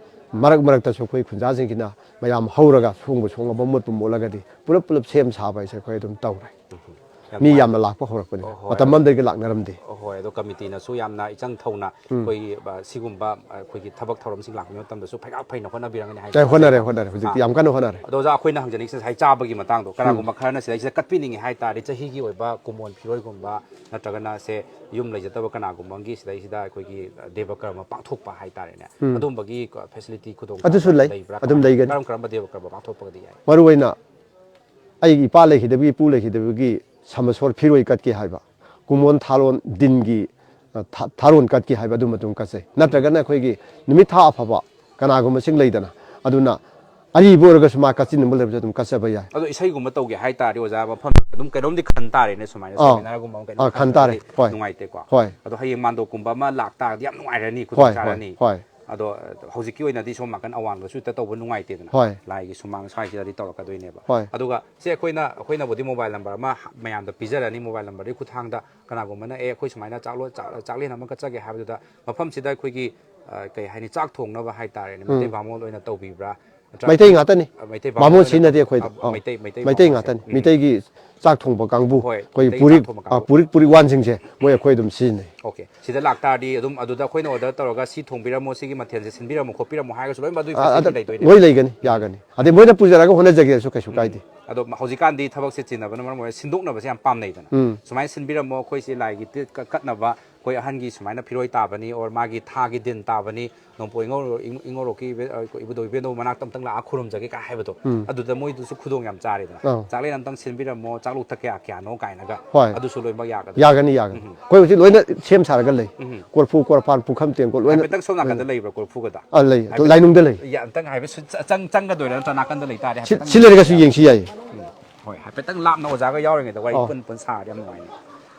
ꯃꯔꯛ ꯃꯔꯛꯇꯁꯨ ꯑꯩꯈꯣꯏ ꯈꯨꯟꯖꯥꯁꯤꯡꯁꯤꯅ ꯃꯌꯥꯝ ꯍꯧꯔꯒ, ꯁꯣꯡꯕ ꯁꯣꯡꯉꯕ, ꯃꯣꯠꯄ ꯃꯣꯠꯂꯒꯗꯤ, ꯄꯨꯂꯞ ꯄꯨꯂꯞ ꯁꯦꯝ ꯁꯥꯕ ꯍꯥꯏꯁꯦ ꯑꯩꯈꯣꯏ ꯑꯗꯨꯝ ꯇꯧꯔꯦ꯫ ꯌꯥꯝ ꯃꯤ ꯅꯨꯡꯉꯥꯏ꯫ ꯌꯥꯝꯅ ꯂꯥꯛꯄ ꯍꯧꯔꯛꯄꯅꯦ꯫ ꯑꯣ, ꯍꯣꯏ꯫ ꯃꯇꯝ ꯑꯃꯗꯒꯤ ꯂꯥꯛꯅꯔꯝꯗꯦ꯫ ꯑꯣ, ꯍꯣꯏ꯫ ꯑꯗꯣ ꯀꯃꯤꯇꯤꯅꯁꯨ ꯌꯥꯝꯅ ꯏꯆꯪ ꯊꯧꯅ ꯎꯝ꯫ ꯑꯩꯈꯣꯏꯒꯤ, ꯑ, ꯁꯤꯒꯨꯝꯕ, ꯑ, ꯑꯩꯈꯣꯏꯒꯤ ꯊꯕꯛ ꯊꯧꯔꯝꯁꯤꯡ ꯂꯥꯛꯄ ꯃꯇꯝꯗꯁꯨ ꯐꯩꯒꯥꯛ ꯐꯩꯅ ꯍꯣꯠꯅꯕꯤꯔꯝꯒꯅꯤ ꯍꯥꯏ ꯑꯦ, ꯍꯣꯠꯅꯔꯦ, ꯊꯥꯖꯩꯀꯣ꯫ ꯍꯣꯠꯅꯔꯦ꯫ ꯍꯧꯖꯤꯛꯇꯤ ꯑꯥ꯫ ꯌꯥꯝ ꯀꯟꯅ ꯍꯣꯠꯅꯔꯦ꯫ ꯑꯗꯣ ꯑꯣꯖꯥ, ꯑꯩꯈꯣꯏꯅ ꯍꯪꯖꯅꯤꯡꯉꯤꯁꯦ ꯉꯁꯥꯏ ꯆꯥꯕꯒꯤ ꯃꯇꯥꯡꯗꯣ, ꯎꯝ꯫ ꯀꯅꯥꯒꯨꯝꯕ ꯈꯔꯅ ꯁꯤꯗꯩꯁꯤꯗ ꯀꯠꯄꯤꯅꯤꯡꯉꯦ ꯍꯥꯏ ꯇꯥꯔꯗꯤ, ꯆꯍꯤꯒꯤ ꯑꯣꯏꯕ ꯀꯨꯝꯑꯣꯟ ꯐꯤꯔꯣꯏꯒꯨꯝꯕ, ꯅꯠꯇ꯭ꯔꯒꯅ ꯁꯦ ꯌꯨꯝ ꯂꯩꯖꯗꯕ ꯀꯅꯥꯒꯨꯝꯕ ꯑꯃꯒꯤ ꯁꯤꯗꯩꯁꯤꯗ ꯑꯩꯈꯣꯏꯒꯤ, ꯑ, ꯗꯦꯕ ꯀꯔꯃ ꯄꯥꯡꯊꯣꯛꯄ ꯍꯥꯏ ꯇꯥꯔꯦꯅꯦ꯫ ꯎꯝ꯫ ꯑꯗꯨꯝꯕꯒꯤ ꯀ-, ꯐꯦꯁꯤꯂꯤꯇꯤ, ꯈꯨꯗꯣꯡ ꯑꯗꯨꯁꯨ ꯆꯥꯕ ꯂꯩ, ꯂꯩꯕ꯭ꯔꯥ? ꯑꯗꯨꯝ ꯀꯃꯥꯏꯅ, ꯂꯩꯒꯅꯤ꯫ ꯀꯔꯝ ꯀꯔꯝꯕ ꯗꯦꯕ ꯀꯔꯃ ꯄꯥꯡꯊꯣꯛꯄꯒꯗꯤ ꯌꯥꯏ? ꯃꯔꯨꯑꯣꯏꯅ ꯑꯩꯒꯤ ꯏꯄꯥ ꯂꯩꯈꯤꯗꯕꯒꯤ, ꯏꯄꯨ ꯂꯩꯈꯤꯗꯕꯒꯤ ꯁꯃꯁꯣꯔ ꯐꯤꯔꯣꯏ ꯀꯠꯀꯦ ꯍꯥꯏꯕ, ꯀꯨꯃꯣꯟ ꯊꯥꯔꯣꯟ ꯗꯤꯟꯒꯤ, ꯑ, ꯊꯥ-, ꯊꯥꯔꯣꯟ ꯀꯠꯀꯦ ꯍꯥꯏꯕ, ꯑꯗꯨꯝꯕ ꯑꯗꯨꯝ ꯀꯠꯆꯩ꯫ ꯅꯠꯇ꯭ꯔꯒꯅ ꯑꯩꯈꯣꯏꯒꯤ ꯅꯨꯃꯤꯠ ꯊꯥ ꯑꯐꯕ ꯀꯅꯥꯒꯨꯝꯕꯁꯤꯡ ꯂꯩꯗꯅ, ꯑꯗꯨꯅ ꯑꯔꯤꯕ ꯑꯣꯏꯔꯒꯁꯨ ꯃꯥ ꯀꯠꯆꯅꯤꯡꯕ ꯂꯩꯔꯕꯁꯨ ꯑꯗꯨꯝ ꯀꯠꯆꯕ ꯌꯥꯏ꯫ ꯑꯗꯣ ꯏꯁꯩꯒꯨꯝꯕ ꯇꯧꯒꯦ ꯍꯥꯏ ꯇꯥꯔꯗꯤ ꯑꯣꯖꯥ, ꯃꯐꯝ ꯑꯗꯨꯝ ꯀꯩꯅꯣꯝꯗꯤ ꯈꯟ ꯇꯥꯔꯦꯅꯦ, ꯁꯨꯃꯥꯏꯅ ꯑꯥ꯫ ꯁꯦꯃꯤꯅꯥꯔꯒꯨꯝꯕ ꯑꯃ ꯀꯩꯅꯣꯝ ꯑꯥ, ꯈꯟ ꯈꯟ ꯇꯥꯔꯦ꯫ ꯇꯥꯔꯗꯤ ꯍꯣꯏ꯫ ꯅꯨꯡꯉꯥꯏꯇꯦꯀꯣ꯫ ꯍꯣꯏ꯫ ꯑꯗꯣ ꯍꯌꯦꯡ ꯃꯥꯟꯗꯣꯞꯀꯨꯝꯕ ꯑꯃ ꯂꯥꯛꯇꯥꯔꯗꯤ ꯌꯥꯝ ꯅꯨꯡꯉꯥꯏꯔꯅꯤ, ꯍꯣꯏ, ꯈꯨꯗꯣꯡ ꯍꯣꯏ, ꯆꯥꯔꯅꯤ꯫ ꯍꯣꯏ꯫ ꯑꯗꯣ, ꯑ, ꯍꯧꯖꯤꯛꯀꯤ ꯑꯣꯏꯅꯗꯤ ꯁꯣꯝ ꯅꯥꯀꯟ ꯑꯋꯥꯡꯗꯁꯨ ꯍꯦꯛꯇ ꯇꯧꯕ ꯅꯨꯡꯉꯥꯏꯇꯦꯗꯅ꯫ ꯍꯣꯏ꯫ ꯂꯥꯏꯒꯤ ꯁꯨꯃꯥꯡ ꯁ꯭ꯋꯥꯏꯁꯤꯗꯗꯤ ꯇꯧꯔꯛꯀꯗꯣꯏꯅꯦꯕ꯫ ꯍꯣꯏ꯫ ꯑꯗꯨꯒ ꯁꯦ, ꯑꯩꯈꯣꯏꯅ, ꯑꯩꯈꯣꯏꯅꯕꯨꯗꯤ ꯃꯣꯕꯥꯏꯜ ꯅꯝꯕꯔ ꯑꯃ ꯃꯌꯥꯝꯗ ꯄꯤꯖꯔꯅꯤ, ꯃꯣꯕꯥꯏꯜ ꯅꯝꯕꯔꯗꯨꯒꯤ ꯈꯨꯠꯊꯥꯡꯗ ꯀꯅꯥꯒꯨꯝꯕꯅ, "ꯑꯦ, ꯑꯩꯈꯣꯏ ꯁꯨꯃꯥꯏꯅ ꯆꯥꯛꯂꯣ-, ꯆꯥꯛ-, ꯆꯥꯛꯂꯦꯟ ꯑꯃ ꯀꯠꯆꯒꯦ" ꯍꯥꯏꯕꯗꯨꯗ ꯃꯐꯝꯁꯤꯗ ꯑꯩꯈꯣꯏꯒꯤ, ꯑ, ꯀꯩ ꯍꯥꯏꯅꯤ, ꯆꯥꯛ ꯊꯣꯡꯅꯕ ꯍꯥꯏ ꯇꯥꯔꯦꯅꯦ, ꯃꯩꯇꯩ ꯎꯝ꯫ ꯕꯥꯃꯣꯟ ꯑꯣꯏꯅ ꯇꯧꯕꯤꯕ꯭ꯔꯥ? ꯅꯠꯇ꯭ꯔꯒ ꯃꯩꯇꯩ ꯉꯥꯛꯇꯅꯤ꯫ ꯑ, ꯃꯩꯇꯩ ꯕꯥꯃꯣꯟ ꯕꯥꯃꯣꯟ ꯑꯣꯏꯅ ꯁꯤꯖꯤꯟꯅꯗꯦ ꯇꯧꯕꯤ-, ꯑꯩꯈꯣꯏꯗ꯫ ꯑ, ꯑ꯫ ꯃꯩꯇꯩ, ꯃꯩꯇꯩ ꯃꯩꯇꯩ ꯕꯥꯃꯣꯟꯁꯦ꯫ ꯉꯥꯛꯇꯅꯤ꯫ ꯎꯝ꯫ ꯃꯩꯇꯩꯒꯤ ꯆꯥꯛ ꯊꯣꯡꯕ ꯀꯥꯡꯕꯨ, ꯍꯣꯏ, ꯑꯩꯈꯣꯏꯒꯤ ꯃꯩꯇꯩꯒꯤ ꯄꯨꯔꯤꯛ, ꯆꯥꯛ ꯊꯣꯡꯕ ꯑ, ꯀꯥꯡꯕꯨ꯫ ꯄꯨꯔꯤꯛ, ꯄꯨꯔꯤꯛ ꯋꯥꯟꯁꯤꯡꯁꯦ, ꯃꯣꯏ ꯑꯩꯈꯣꯏ ꯑꯗꯨꯝ ꯁꯤꯖꯤꯟꯅꯩ꯫ ꯑꯣꯀꯦ꯫ ꯁꯤꯗ ꯂꯥꯛꯇꯥꯔꯗꯤ ꯑꯗꯨꯝ ꯑꯗꯨꯗ ꯑꯩꯈꯣꯏꯅ ꯑꯣꯔꯗꯔ ꯇꯧꯔꯒ ꯁꯤ ꯊꯣꯡꯕꯤꯔꯝꯃꯣ, ꯁꯤꯒꯤ ꯃꯊꯦꯜꯁꯦ ꯁꯤꯟꯕꯤꯔꯝꯃꯣ, ꯈꯣꯠꯄꯤꯔꯝꯃꯣ ꯍꯥꯏꯔꯒꯁꯨ ꯂꯣꯏꯅꯃꯛ ꯑꯗꯨꯒꯤ ꯑ, ꯐꯦꯁꯤꯂꯤꯇꯤ ꯑꯗ ꯂꯩꯗꯣꯏꯅꯦ꯫ ꯂꯣꯏ ꯂꯩꯒꯅꯤ, ꯌꯥꯒꯅꯤ꯫ ꯑꯗꯩ ꯃꯣꯏꯅ ꯄꯨꯖꯔꯒ ꯍꯣꯠꯅꯖꯒꯦꯁꯨ ꯀꯩꯁꯨ ꯎꯝ꯫ ꯀꯥꯏꯗꯦ꯫ ꯑꯗꯣ ꯍꯧꯖꯤꯛꯀꯥꯟꯗꯤ ꯊꯕꯛꯁꯦ ꯆꯤꯟꯅꯕꯅ ꯃꯔꯝ ꯑꯣꯏꯔꯒ ꯁꯤꯟꯗꯣꯛꯅꯕꯁꯦ ꯌꯥꯝ ꯄꯥꯝꯅꯩꯗꯅ꯫ ꯎꯝ꯫ ꯁꯨꯃꯥꯏꯅ ꯁꯤꯟꯕꯤꯔꯝꯃꯣ, ꯑꯩꯈꯣꯏꯁꯦ ꯂꯥꯏꯒꯤ ꯇꯤꯠ ꯀ-, ꯀꯠꯅꯕ ꯑꯩꯈꯣꯏ ꯑꯍꯟꯒꯤ ꯁꯨꯃꯥꯏꯅ ꯐꯤꯔꯣꯏ ꯇꯥꯕꯅꯤ, or ꯃꯥꯒꯤ ꯊꯥꯒꯤ ꯗꯤꯟ ꯇꯥꯕꯅꯤ, ꯅꯣꯡꯄꯣꯛ ꯏꯉꯧꯔꯣꯛ, ꯏꯉꯧꯔꯣꯛꯀꯤ ꯏꯕꯦ-, ꯑ, ꯏꯕꯨꯙꯧ ꯏꯕꯦꯟꯗꯧ ꯃꯅꯥꯛꯇ ꯑꯝꯇꯪ ꯂꯥꯛꯑ ꯈꯨꯔꯨꯝꯖꯒꯦ ꯀꯥꯏ ꯍꯥꯏꯕꯗꯣ, ꯎꯝ꯫ ꯑꯗꯨꯗ ꯃꯣꯏꯗꯨꯁꯨ ꯈꯨꯗꯣꯡ ꯌꯥꯝ ꯆꯥꯔꯦꯗꯅ꯫ ꯑꯥ꯫ ꯆꯥꯛꯂꯦꯟ ꯑꯝꯇꯪ ꯁꯤꯟꯕꯤꯔꯝꯃꯣ, ꯆꯥꯛꯂꯨꯛꯇ ꯀꯌꯥ ꯀꯌꯥꯅꯣ ꯀꯥꯏꯅꯒ꯫ ꯍꯣꯏ꯫ ꯑꯗꯨꯁꯨ ꯂꯣꯏꯅꯃꯛ ꯌꯥꯒꯗ꯭ꯔꯥ? ꯌꯥꯒꯅꯤ, ꯌꯥꯒꯅꯤ꯫ ꯎꯝ꯫ ꯑꯩꯈꯣꯏ ꯍꯧꯖꯤꯛ ꯂꯣꯏꯅ ꯁꯦꯝ ꯁꯥꯔꯒ ꯂꯩ꯫ ꯎꯝ꯫ ꯀꯣꯔꯐꯨ, ꯀꯣꯔꯐꯥꯟ, ꯄꯨꯈꯝ, ꯇꯦꯡꯀꯣꯠ ꯂꯣꯏꯅ ꯍꯥꯏꯐꯦꯠꯇꯪ ꯁꯣꯝ ꯅꯥꯀꯟꯗ ꯂꯩ꯫ ꯂꯩꯕ꯭ꯔꯥ ꯀꯣꯔꯐꯨꯒꯗ? ꯑꯥ, ꯂꯩ꯫ ꯍꯥꯏꯐꯦꯠꯇꯪ ꯂꯥꯏꯅꯨꯡꯗ ꯂꯩ꯫ ꯌꯥ-, ꯑꯝꯇꯪ ꯍꯥꯏꯐꯦꯠ ꯁꯨ-, ꯆ-, ꯆꯪ-, ꯆꯪꯒꯗꯣꯏꯔꯥ ꯅꯠꯇ꯭ꯔ ꯅꯥꯀꯟꯗ ꯂꯩꯇꯥꯔꯦ? ꯁꯤ, ꯍꯥꯏꯐꯦꯠꯇꯪ ꯁꯤ ꯂꯩꯔꯒꯁꯨ ꯌꯦꯡꯁꯤ ꯌꯥꯏꯌꯦ꯫ ꯎꯝ꯫ ꯍꯣꯏ, ꯍꯥꯏꯐꯦꯠꯇꯪ ꯂꯥꯞꯅ ꯑꯣꯖꯥꯒ ꯌꯥꯎꯔꯤꯉꯩꯗ ꯋꯥꯔꯤ ꯑꯥ꯫ ꯄꯨꯟ ꯄꯨꯟ ꯁꯥꯔꯗꯤ ꯌꯥꯝ ꯅꯨꯡꯉꯥꯏꯅꯤ꯫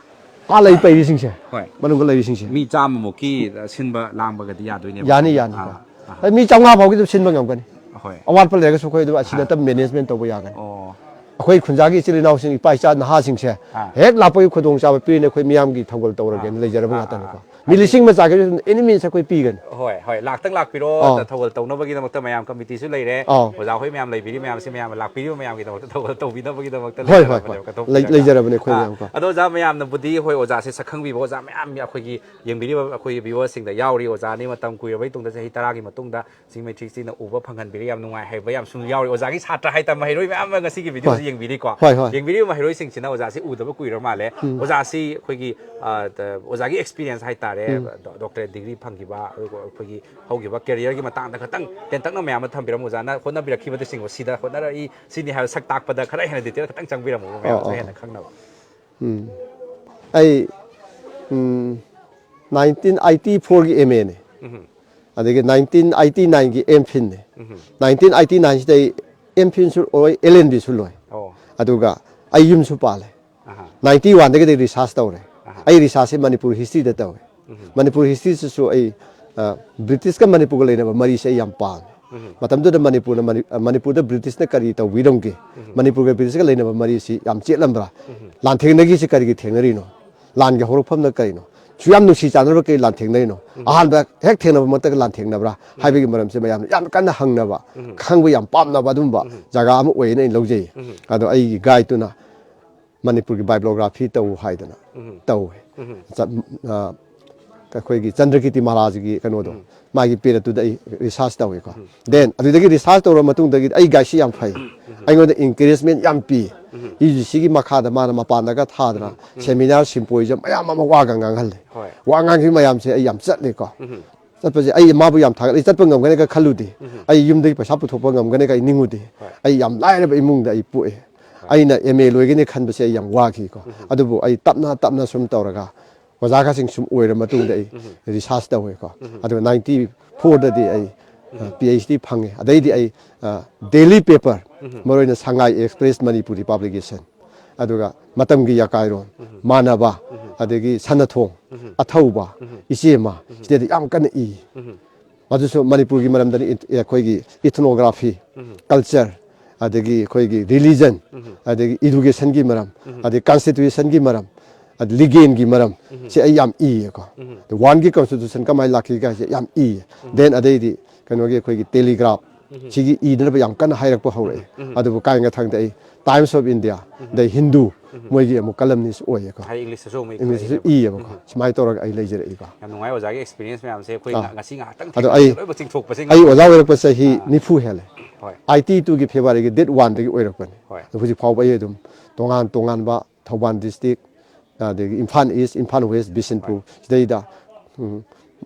ꯑꯥ ꯂꯩ ꯄꯩꯔꯤꯁꯤꯡꯁꯦ꯫ ꯍꯣꯏ꯫ ꯃꯅꯨꯡꯗ ꯂꯩꯔꯤꯁꯤꯡꯁꯦ꯫ ꯃꯤ ꯆꯥꯝꯃꯃꯨꯛꯀꯤ ꯁꯤꯟꯕ ꯂꯥꯡꯕꯒꯗꯤ ꯌꯥꯗꯣꯏꯅꯦꯕ? ꯌꯥꯅꯤ, ꯌꯥꯅꯤ꯫ ꯑꯥ, ꯑꯥ꯫ ꯃꯤ ꯆꯥꯝꯃꯉꯥ ꯐꯥꯎꯒꯤ ꯑꯗꯨꯝ ꯁꯤꯟꯕ ꯉꯝꯒꯅꯤ꯫ ꯍꯣꯏ꯫ ꯑꯋꯥꯠꯄ ꯂꯩꯔꯒꯁꯨ ꯑꯩꯈꯣꯏ ꯑꯗꯨꯝ ꯑꯁꯤꯗ ꯑꯥ꯫ ꯑꯗꯨꯝ management ꯇꯧꯕ ꯌꯥꯒꯅꯤ꯫ ꯑꯣ꯫ ꯑꯩꯈꯣꯏ ꯈꯨꯟꯖꯥꯒꯤ ꯏꯆꯤꯜ ꯏꯅꯥꯎꯁꯤꯡ, ꯏꯄꯥ ꯏꯆꯥ ꯅꯍꯥꯁꯤꯡꯁꯦ ꯑꯥ꯫ ꯍꯦꯛ ꯂꯥꯛꯄꯒꯤ ꯈꯨꯗꯣꯡꯆꯥꯕ ꯄꯤꯔꯤꯅ ꯑꯩꯈꯣꯏ ꯃꯤꯌꯥꯝꯒꯤ ꯊꯧꯒꯜ ꯇꯧꯔꯒꯦꯅ ꯑꯥ꯫ ꯂꯩꯖꯔꯕ ꯑꯥ, ꯑꯥ, ꯉꯥꯛꯇꯅꯤꯀꯣ꯫ ꯑꯥ꯫ ꯃꯤ ꯂꯤꯁꯤꯡ ꯑꯃ ꯆꯥꯒꯦꯁꯨ ꯑꯗꯨꯝ any means ꯑꯩꯈꯣꯏ ꯄꯤꯒꯅꯤ꯫ ꯍꯣꯏ, ꯍꯣꯏ, ꯂꯥꯛꯇꯪ ꯂꯥꯛꯄꯤꯔꯣ, ꯑꯥ꯫ ꯑꯗ ꯊꯧꯒꯜ ꯇꯧꯅꯕꯒꯤꯗꯃꯛꯇ ꯃꯌꯥꯝ committeeꯁꯨ ꯂꯩꯔꯦ꯫ ꯑꯥ꯫ ꯑꯣꯖꯥ ꯍꯣꯏ ꯃꯌꯥꯝ ꯂꯩꯕꯤꯔꯤ ꯃꯌꯥꯝꯁꯤ, ꯃꯌꯥꯝꯅ ꯂꯥꯛꯄꯤꯔꯤꯕ ꯃꯌꯥꯝꯒꯤꯗꯃꯛꯇ ꯊꯧꯒꯜ ꯇꯧꯕꯤꯅꯕꯒꯤꯗꯃꯛꯇ ꯍꯣꯏ, ꯍꯣꯏ, ꯂꯩꯖꯔꯕꯅꯦꯕ, ꯍꯣꯏ꯫ ꯀꯠꯊꯣꯛꯄꯤꯔꯒ꯫ ꯂꯩ-, ꯂꯩꯖꯔꯕꯅꯦ ꯑꯩꯈꯣꯏ ꯑꯥ꯫ ꯃꯌꯥꯝ ꯀꯣ꯫ ꯑꯗꯣ ꯑꯣꯖꯥ ꯃꯌꯥꯝꯅꯕꯨꯗꯤ, ꯍꯣꯏ, ꯑꯣꯖꯥꯁꯦ ꯁꯛꯈꯪꯕꯤꯕ ꯑꯣꯖꯥ ꯃꯌꯥꯝ ꯑꯩꯈꯣꯏꯒꯤ ꯌꯦꯡꯕꯤꯔꯤꯕ ꯑꯩꯈꯣꯏꯒꯤ viewerꯁꯤꯡꯗ ꯌꯥꯎꯔꯤ꯫ ꯑꯣꯖꯥꯅꯤ ꯃꯇꯝ ꯀꯨꯏꯔꯕꯒꯤ ꯇꯨꯡꯗ, ꯆꯍꯤ ꯇꯔꯥꯒꯤ ꯃꯇꯨꯡꯗ ꯁꯤꯡꯃꯩ ꯊ꯭ꯔꯤ ꯁꯤꯛꯁꯇꯤꯅ ꯎꯕ ꯐꯪꯍꯟꯕꯤꯔꯦ, ꯌꯥꯝ ꯅꯨꯡꯉꯥꯏ ꯍꯥꯏꯕ ꯌꯥꯝꯁꯨ ꯌꯥꯎꯔꯤ꯫ ꯑꯣꯖꯥꯒꯤ ꯁꯥꯇ꯭ꯔ ꯍꯥꯏꯇꯥꯔꯦ, ꯃꯍꯩꯔꯣꯏ ꯃꯌꯥꯝ ꯑꯃ ꯉꯁꯤꯒꯤ videoꯁꯤ ꯍꯣꯏ꯫ ꯌꯦꯡꯕꯤꯔꯤꯀꯣ꯫ ꯍꯣꯏ, ꯍꯣꯏ꯫ ꯌꯦꯡꯕꯤꯔꯤꯕ ꯃꯍꯩꯔꯣꯏꯁꯤꯡꯁꯤꯅ ꯑꯣꯖꯥꯁꯤ ꯎꯗꯕ ꯀꯨꯏꯔ ꯃꯥꯜꯂꯦ꯫ ꯎꯝ꯫ ꯑꯣꯖꯥꯁꯤ ꯑꯩꯈꯣꯏꯒꯤ, ꯑ, ꯇ-, ꯑꯣꯖꯥꯒꯤ experience ꯍꯥꯏꯇꯥꯔꯦ, ꯎꯝ꯫ ꯗꯣ-, doctorate degree ꯐꯪꯈꯤꯕ, ꯑꯗꯨꯒ ꯑꯩꯈꯣꯏꯒꯤ ꯍꯧꯈꯤꯕ careerꯒꯤ ꯃꯇꯥꯡꯗ ꯈꯇꯪ ꯇꯦꯟꯇꯛꯅ ꯃꯌꯥꯝ ꯑꯃ ꯊꯝꯕꯤꯔꯝꯃꯨ꯫ ꯑꯣꯖꯥꯅ ꯍꯣꯠꯅꯕꯤꯔꯛꯈꯤꯕꯗꯁꯤꯡꯕꯣ, ꯁꯤꯗ ꯍꯣꯠꯅꯔꯛꯏ, ꯁꯤꯅꯤ ꯍꯥꯏꯕ ꯁꯛ ꯇꯥꯛꯄꯗ ꯈꯔ ꯍꯦꯟꯅ detail ꯈꯇꯪ ꯆꯪꯕꯤꯔꯝꯃꯨ, ꯑꯣ, ꯃꯌꯥꯝꯁꯨ ꯑꯣ꯫ ꯍꯦꯟꯅ ꯈꯪꯅꯕ꯫ ꯎꯝ꯫ ꯑꯩ, ꯎꯝ, nineteen eighty fourꯒꯤ M Aꯅꯦ꯫ ꯎꯝ꯫ ꯑꯗꯒꯤ nineteen eighty nineꯒꯤ M Philꯅꯦ꯫ ꯎꯝ꯫ Nineteen eighty nineꯁꯤꯗ ꯑꯩ M Philꯁꯨ ꯑꯣꯏ, L L Bꯁꯨ ꯂꯣꯏ꯫ ꯑꯣ꯫ ꯑꯗꯨꯒ ꯑꯩ ꯌꯨꯝꯁꯨ ꯄꯥꯜꯂꯦ꯫ ꯑꯍꯥ꯫ Ninety oneꯗꯒꯤꯗꯤ research ꯇꯧꯔꯦ꯫ ꯑꯍꯥ꯫ ꯑꯩ researchꯁꯦ ꯃꯅꯤꯄꯨꯔ historyꯗ ꯇꯧꯋꯦ꯫ ꯎꯝ꯫ ꯃꯅꯤꯄꯨꯔ historyꯁꯤꯁꯨ ꯑꯩ, ꯑ, Britishꯀ ꯃꯅꯤꯄꯨꯔꯒ ꯂꯩꯅꯕ ꯃꯔꯤꯁꯦ ꯑꯩ ꯌꯥꯝ ꯄꯥꯝꯃꯦ꯫ ꯎꯝ꯫ ꯃꯇꯝꯗꯨꯗ ꯃꯅꯤꯄꯨꯔꯅ ꯃꯅꯤ-, ꯑ, ꯃꯅꯤꯄꯨꯔꯗ Britishꯅ ꯀꯔꯤ ꯇꯧꯕꯤꯔꯝꯒꯦ? ꯎꯝ꯫ ꯃꯅꯤꯄꯨꯔꯒ Britishꯀ ꯂꯩꯅꯕ ꯃꯔꯤꯁꯤ ꯌꯥꯝ ꯆꯦꯠꯂꯝꯕ꯭ꯔꯥ? ꯎꯝ꯫ ꯂꯥꯟꯊꯦꯡꯅꯈꯤꯁꯤ ꯀꯔꯤꯒꯤ ꯊꯦꯡꯅꯔꯤꯅꯣ? ꯂꯥꯟꯒꯤ ꯍꯧꯔꯛꯐꯝꯅ ꯀꯔꯤꯅꯣ? ꯁꯨ ꯌꯥꯝ ꯅꯨꯡꯁꯤ ꯆꯥꯟꯅꯔꯕ ꯀꯔꯤ ꯂꯥꯟꯊꯦꯡꯅꯔꯤꯅꯣ? ꯎꯝ꯫ ꯑꯍꯥꯟꯕ ꯍꯦꯛ ꯊꯦꯡꯅꯕꯃꯛꯇꯒ ꯂꯥꯟꯊꯦꯡꯅꯕ꯭ꯔꯥ? ꯎꯝ꯫ ꯍꯥꯏꯕꯒꯤ ꯃꯔꯝꯁꯦ ꯃꯌꯥꯝꯅ ꯌꯥꯝ ꯀꯟꯅ ꯍꯪꯅꯕ, ꯎꯝ꯫ ꯈꯪꯕ ꯌꯥꯝ ꯄꯥꯝꯅꯕ ꯑꯗꯨꯝꯕ ꯎꯝ꯫ ꯖꯒꯥ ꯑꯃ ꯑꯣꯏꯌꯦꯅ ꯑꯩꯅ ꯂꯧꯖꯩ꯫ ꯎꯝ꯫ ꯑꯗꯣ ꯑꯩꯒꯤ guideꯇꯨꯅ ꯃꯅꯤꯄꯨꯔꯒꯤ bibliography ꯇꯧ ꯍꯥꯏꯗꯅ ꯎꯝ꯫ ꯇꯧꯋꯦ꯫ ꯎꯝ꯫ ꯆꯠ-, ꯑ, ꯑꯩꯈꯣꯏꯒꯤ ꯆꯟꯗ꯭ꯔꯀꯤꯔꯇꯤ ꯃꯍꯥꯔꯥꯖꯒꯤ ꯀꯩꯅꯣꯗꯣ, ꯎꯝ꯫ ꯃꯥꯒꯤ periodꯇꯨꯗ ꯑꯩ research ꯇꯧꯋꯦꯀꯣ꯫ ꯎꯝ꯫ Then ꯑꯗꯨꯗꯒꯤ research ꯇꯧꯔ ꯃꯇꯨꯡꯗꯒꯤ ꯑꯩ guideꯁꯤ ꯌꯥꯝ ꯐꯩ꯫ ꯎꯝ꯫ ꯑꯩꯉꯣꯟꯗ ꯏꯟꯀꯔꯦꯖꯃꯦꯟ ꯌꯥꯝ ꯄꯤ꯫ ꯌꯨ ꯖꯤ ꯁꯤꯒꯤ ꯃꯈꯥꯗ ꯃꯥꯅ ꯃꯄꯥꯟꯗꯒ ꯊꯥꯗꯅ ꯁꯦꯃꯤꯅꯥꯔ ꯁꯤꯝꯄꯣꯖꯤꯌꯝ ꯃꯌꯥꯝ ꯑꯃ ꯋꯥꯒ ꯉꯥꯡꯍꯜꯂꯦ꯫ ꯍꯣꯏ꯫ ꯋꯥ ꯉꯥꯡꯈꯤꯕ ꯃꯌꯥꯝꯁꯦ ꯑꯩ ꯌꯥꯝ ꯆꯠꯂꯦꯀꯣ꯫ ꯎꯝ꯫ ꯆꯠꯄꯁꯦ ꯑꯩ ꯃꯥꯕꯨ ꯌꯥꯝ ꯊꯥꯒꯠꯂꯤ꯫ ꯑꯩ ꯆꯠꯄ ꯉꯝꯒꯅꯤꯒ ꯈꯜꯂꯨꯗꯦ꯫ ꯎꯝ꯫ ꯑꯩ ꯌꯨꯝꯗꯒꯤ ꯄꯩꯁꯥ ꯄꯨꯊꯣꯛꯄ ꯉꯝꯒꯅꯤꯒ ꯑꯩ ꯅꯤꯡꯉꯨꯗꯦ꯫ ꯍꯣꯏ꯫ ꯑꯩ ꯌꯥꯝ ꯂꯥꯏꯔꯕ ꯏꯃꯨꯡꯗ ꯑꯩ ꯄꯣꯛꯑꯦ꯫ ꯑꯩꯅ ꯑꯦꯝ ꯑꯦ ꯂꯣꯏꯒꯅꯤ ꯈꯟꯕꯁꯦ ꯑꯩ ꯌꯥꯝ ꯋꯥꯈꯤꯀꯣ꯫ ꯑꯗꯨꯕꯨ ꯑꯩ ꯇꯞꯅ ꯇꯞꯅ ꯁꯨꯝ ꯇꯧꯔꯒ ꯑꯣꯖꯥꯒꯁꯤꯡ ꯁꯨꯝ ꯑꯣꯏꯔ ꯃꯇꯨꯡꯗ ꯑꯩ ꯔꯤꯁꯥꯔꯁ ꯇꯧꯋꯦꯀꯣ꯫ ꯑꯗꯨꯒ ꯅꯥꯏꯟꯇꯤ ꯐꯣꯔꯗꯗꯤ ꯑꯩ ꯄꯤ ꯑꯩꯆ ꯗꯤ ꯐꯪꯉꯦ꯫ ꯑꯗꯩꯗꯤ ꯑꯩ ꯗꯦꯂꯤ ꯄꯦꯄꯔ, ꯃꯔꯨꯑꯣꯏꯅ ꯁꯉꯥꯏ ꯑꯦꯛꯁꯄ꯭ꯔꯦꯁ ꯃꯅꯤꯄꯨꯔꯤ ꯄꯥꯕ꯭ꯂꯤꯀꯦꯁꯟ, ꯑꯗꯨꯒ ꯃꯇꯝꯒꯤ ꯑꯀꯥꯏꯔꯣꯟ, ꯃꯥꯟꯅꯕ, ꯑꯗꯒꯤ ꯁꯅꯊꯣꯡ, ꯑꯊꯧꯕ, ꯏꯆꯦꯃ, ꯁꯤꯗꯗꯤ ꯌꯥꯝ ꯀꯟꯅ ꯏ꯫ ꯃꯗꯨꯁꯨ ꯃꯅꯤꯄꯨꯔꯒꯤ ꯃꯔꯝꯗꯅꯤ, ꯏꯠ-, ꯑꯩꯈꯣꯏꯒꯤ ꯏꯊꯅꯣꯒ꯭ꯔꯥꯐꯤ, ꯀꯜꯆꯔ, ꯑꯗꯒꯤ ꯑꯩꯈꯣꯏꯒꯤ ꯔꯤꯂꯤꯖꯟ, ꯑꯗꯒꯤ ꯏꯗꯨꯀꯦꯁꯟꯒꯤ ꯃꯔꯝ, ꯑꯗꯒꯤ ꯀꯟꯁꯇꯤꯇ꯭ꯌꯨꯁꯟꯒꯤ ꯃꯔꯝ, ꯑꯗ ꯂꯤꯒꯦꯟꯒꯤ ꯃꯔꯝ, ꯁꯤ ꯑꯩ ꯌꯥꯝ ꯏꯌꯦꯀꯣ꯫ ꯋꯥꯟꯒꯤ ꯀꯟꯁꯇꯤꯇ꯭ꯌꯨꯁꯟ ꯀꯃꯥꯏꯅ ꯂꯥꯛꯈꯤ ꯀꯥꯏꯁꯦ ꯌꯥꯝ ꯏꯌꯦ꯫ ꯗꯦꯟ ꯑꯗꯩꯗꯤ ꯀꯩꯅꯣꯒꯤ ꯑꯩꯈꯣꯏꯒꯤ ꯇꯦꯂꯤꯒ꯭ꯔꯥꯐ, ꯁꯤꯒꯤ ꯏꯗꯅꯕ ꯌꯥꯝ ꯀꯟꯅ ꯍꯥꯏꯔꯛꯄ ꯍꯧꯔꯛꯑꯦ꯫ ꯑꯗꯨꯕꯨ ꯀꯥꯏꯅ ꯊꯪꯗ ꯑꯩ ꯇꯥꯏꯝꯁ ꯑꯣꯐ ꯏꯟꯗꯤꯌꯥ, ꯗ ꯍꯤꯟꯗꯨ, ꯃꯣꯏꯒꯤ ꯑꯃꯨꯛ ꯀꯂꯝꯅꯤꯁ ꯑꯣꯏꯌꯦꯀꯣ꯫ ꯍꯥꯏꯗꯤ ꯏꯪꯂꯤꯁꯇꯁꯨ ꯑꯃꯨꯛ ꯏꯪꯂꯤꯁꯇꯁꯨ ꯏꯊꯣꯛꯑꯦ꯫ ꯏꯌꯦꯕꯀꯣ꯫ ꯁꯨꯃꯥꯏꯅ ꯇꯧꯔꯒ ꯑꯩ ꯂꯩꯖꯔꯛꯏꯀꯣ꯫ ꯌꯥꯝ ꯅꯨꯡꯉꯥꯏ ꯑꯣꯖꯥꯒꯤ ꯑꯦꯛꯁꯄꯤꯔꯤꯌꯦꯟꯁ ꯃꯌꯥꯝꯁꯦ ꯑꯩꯈꯣꯏ ꯑꯥ꯫ ꯉ-, ꯉꯁꯤ ꯉꯥꯏꯍꯥꯛꯇꯪ ꯑꯗꯣ ꯊꯦꯡꯅꯕꯗ ꯑꯩ, ꯂꯣꯏꯅꯃꯛ ꯆꯤꯡꯊꯣꯛꯄꯁꯦ ꯑꯩ ꯉꯝꯃꯦ꯫ ꯑꯣꯖꯥ ꯑꯣꯏꯔꯛꯄ ꯆꯍꯤ ꯑꯥ꯫ ꯅꯤꯐꯨ ꯍꯦꯜꯂꯦ꯫ ꯍꯣꯏ꯫ ꯑꯥꯏꯇꯤ ꯇꯨꯒꯤ ꯐꯦꯕ꯭ꯔꯨꯋꯥꯔꯤꯒꯤ ꯗꯦꯠ ꯋꯥꯟꯗꯒꯤ ꯑꯣꯏꯔꯛꯄꯅꯤ꯫ ꯍꯣꯏ꯫ ꯑꯗꯣ ꯍꯧꯖꯤꯛ ꯐꯥꯎꯕ ꯑꯩ ꯑꯗꯨꯝ ꯇꯣꯉꯥꯟ ꯇꯣꯉꯥꯟꯕ ꯊꯧꯕꯥꯜ ꯗꯤꯁꯇ꯭ꯔꯤꯛ, ꯑꯗꯒꯤ ꯏꯝꯐꯥꯜ ꯏꯁ, ꯏꯝꯐꯥꯜ ꯋꯦꯁ, ꯕꯤꯁꯦꯟꯄꯨꯔ, ꯁꯤꯗꯩꯗ, ꯎꯝ,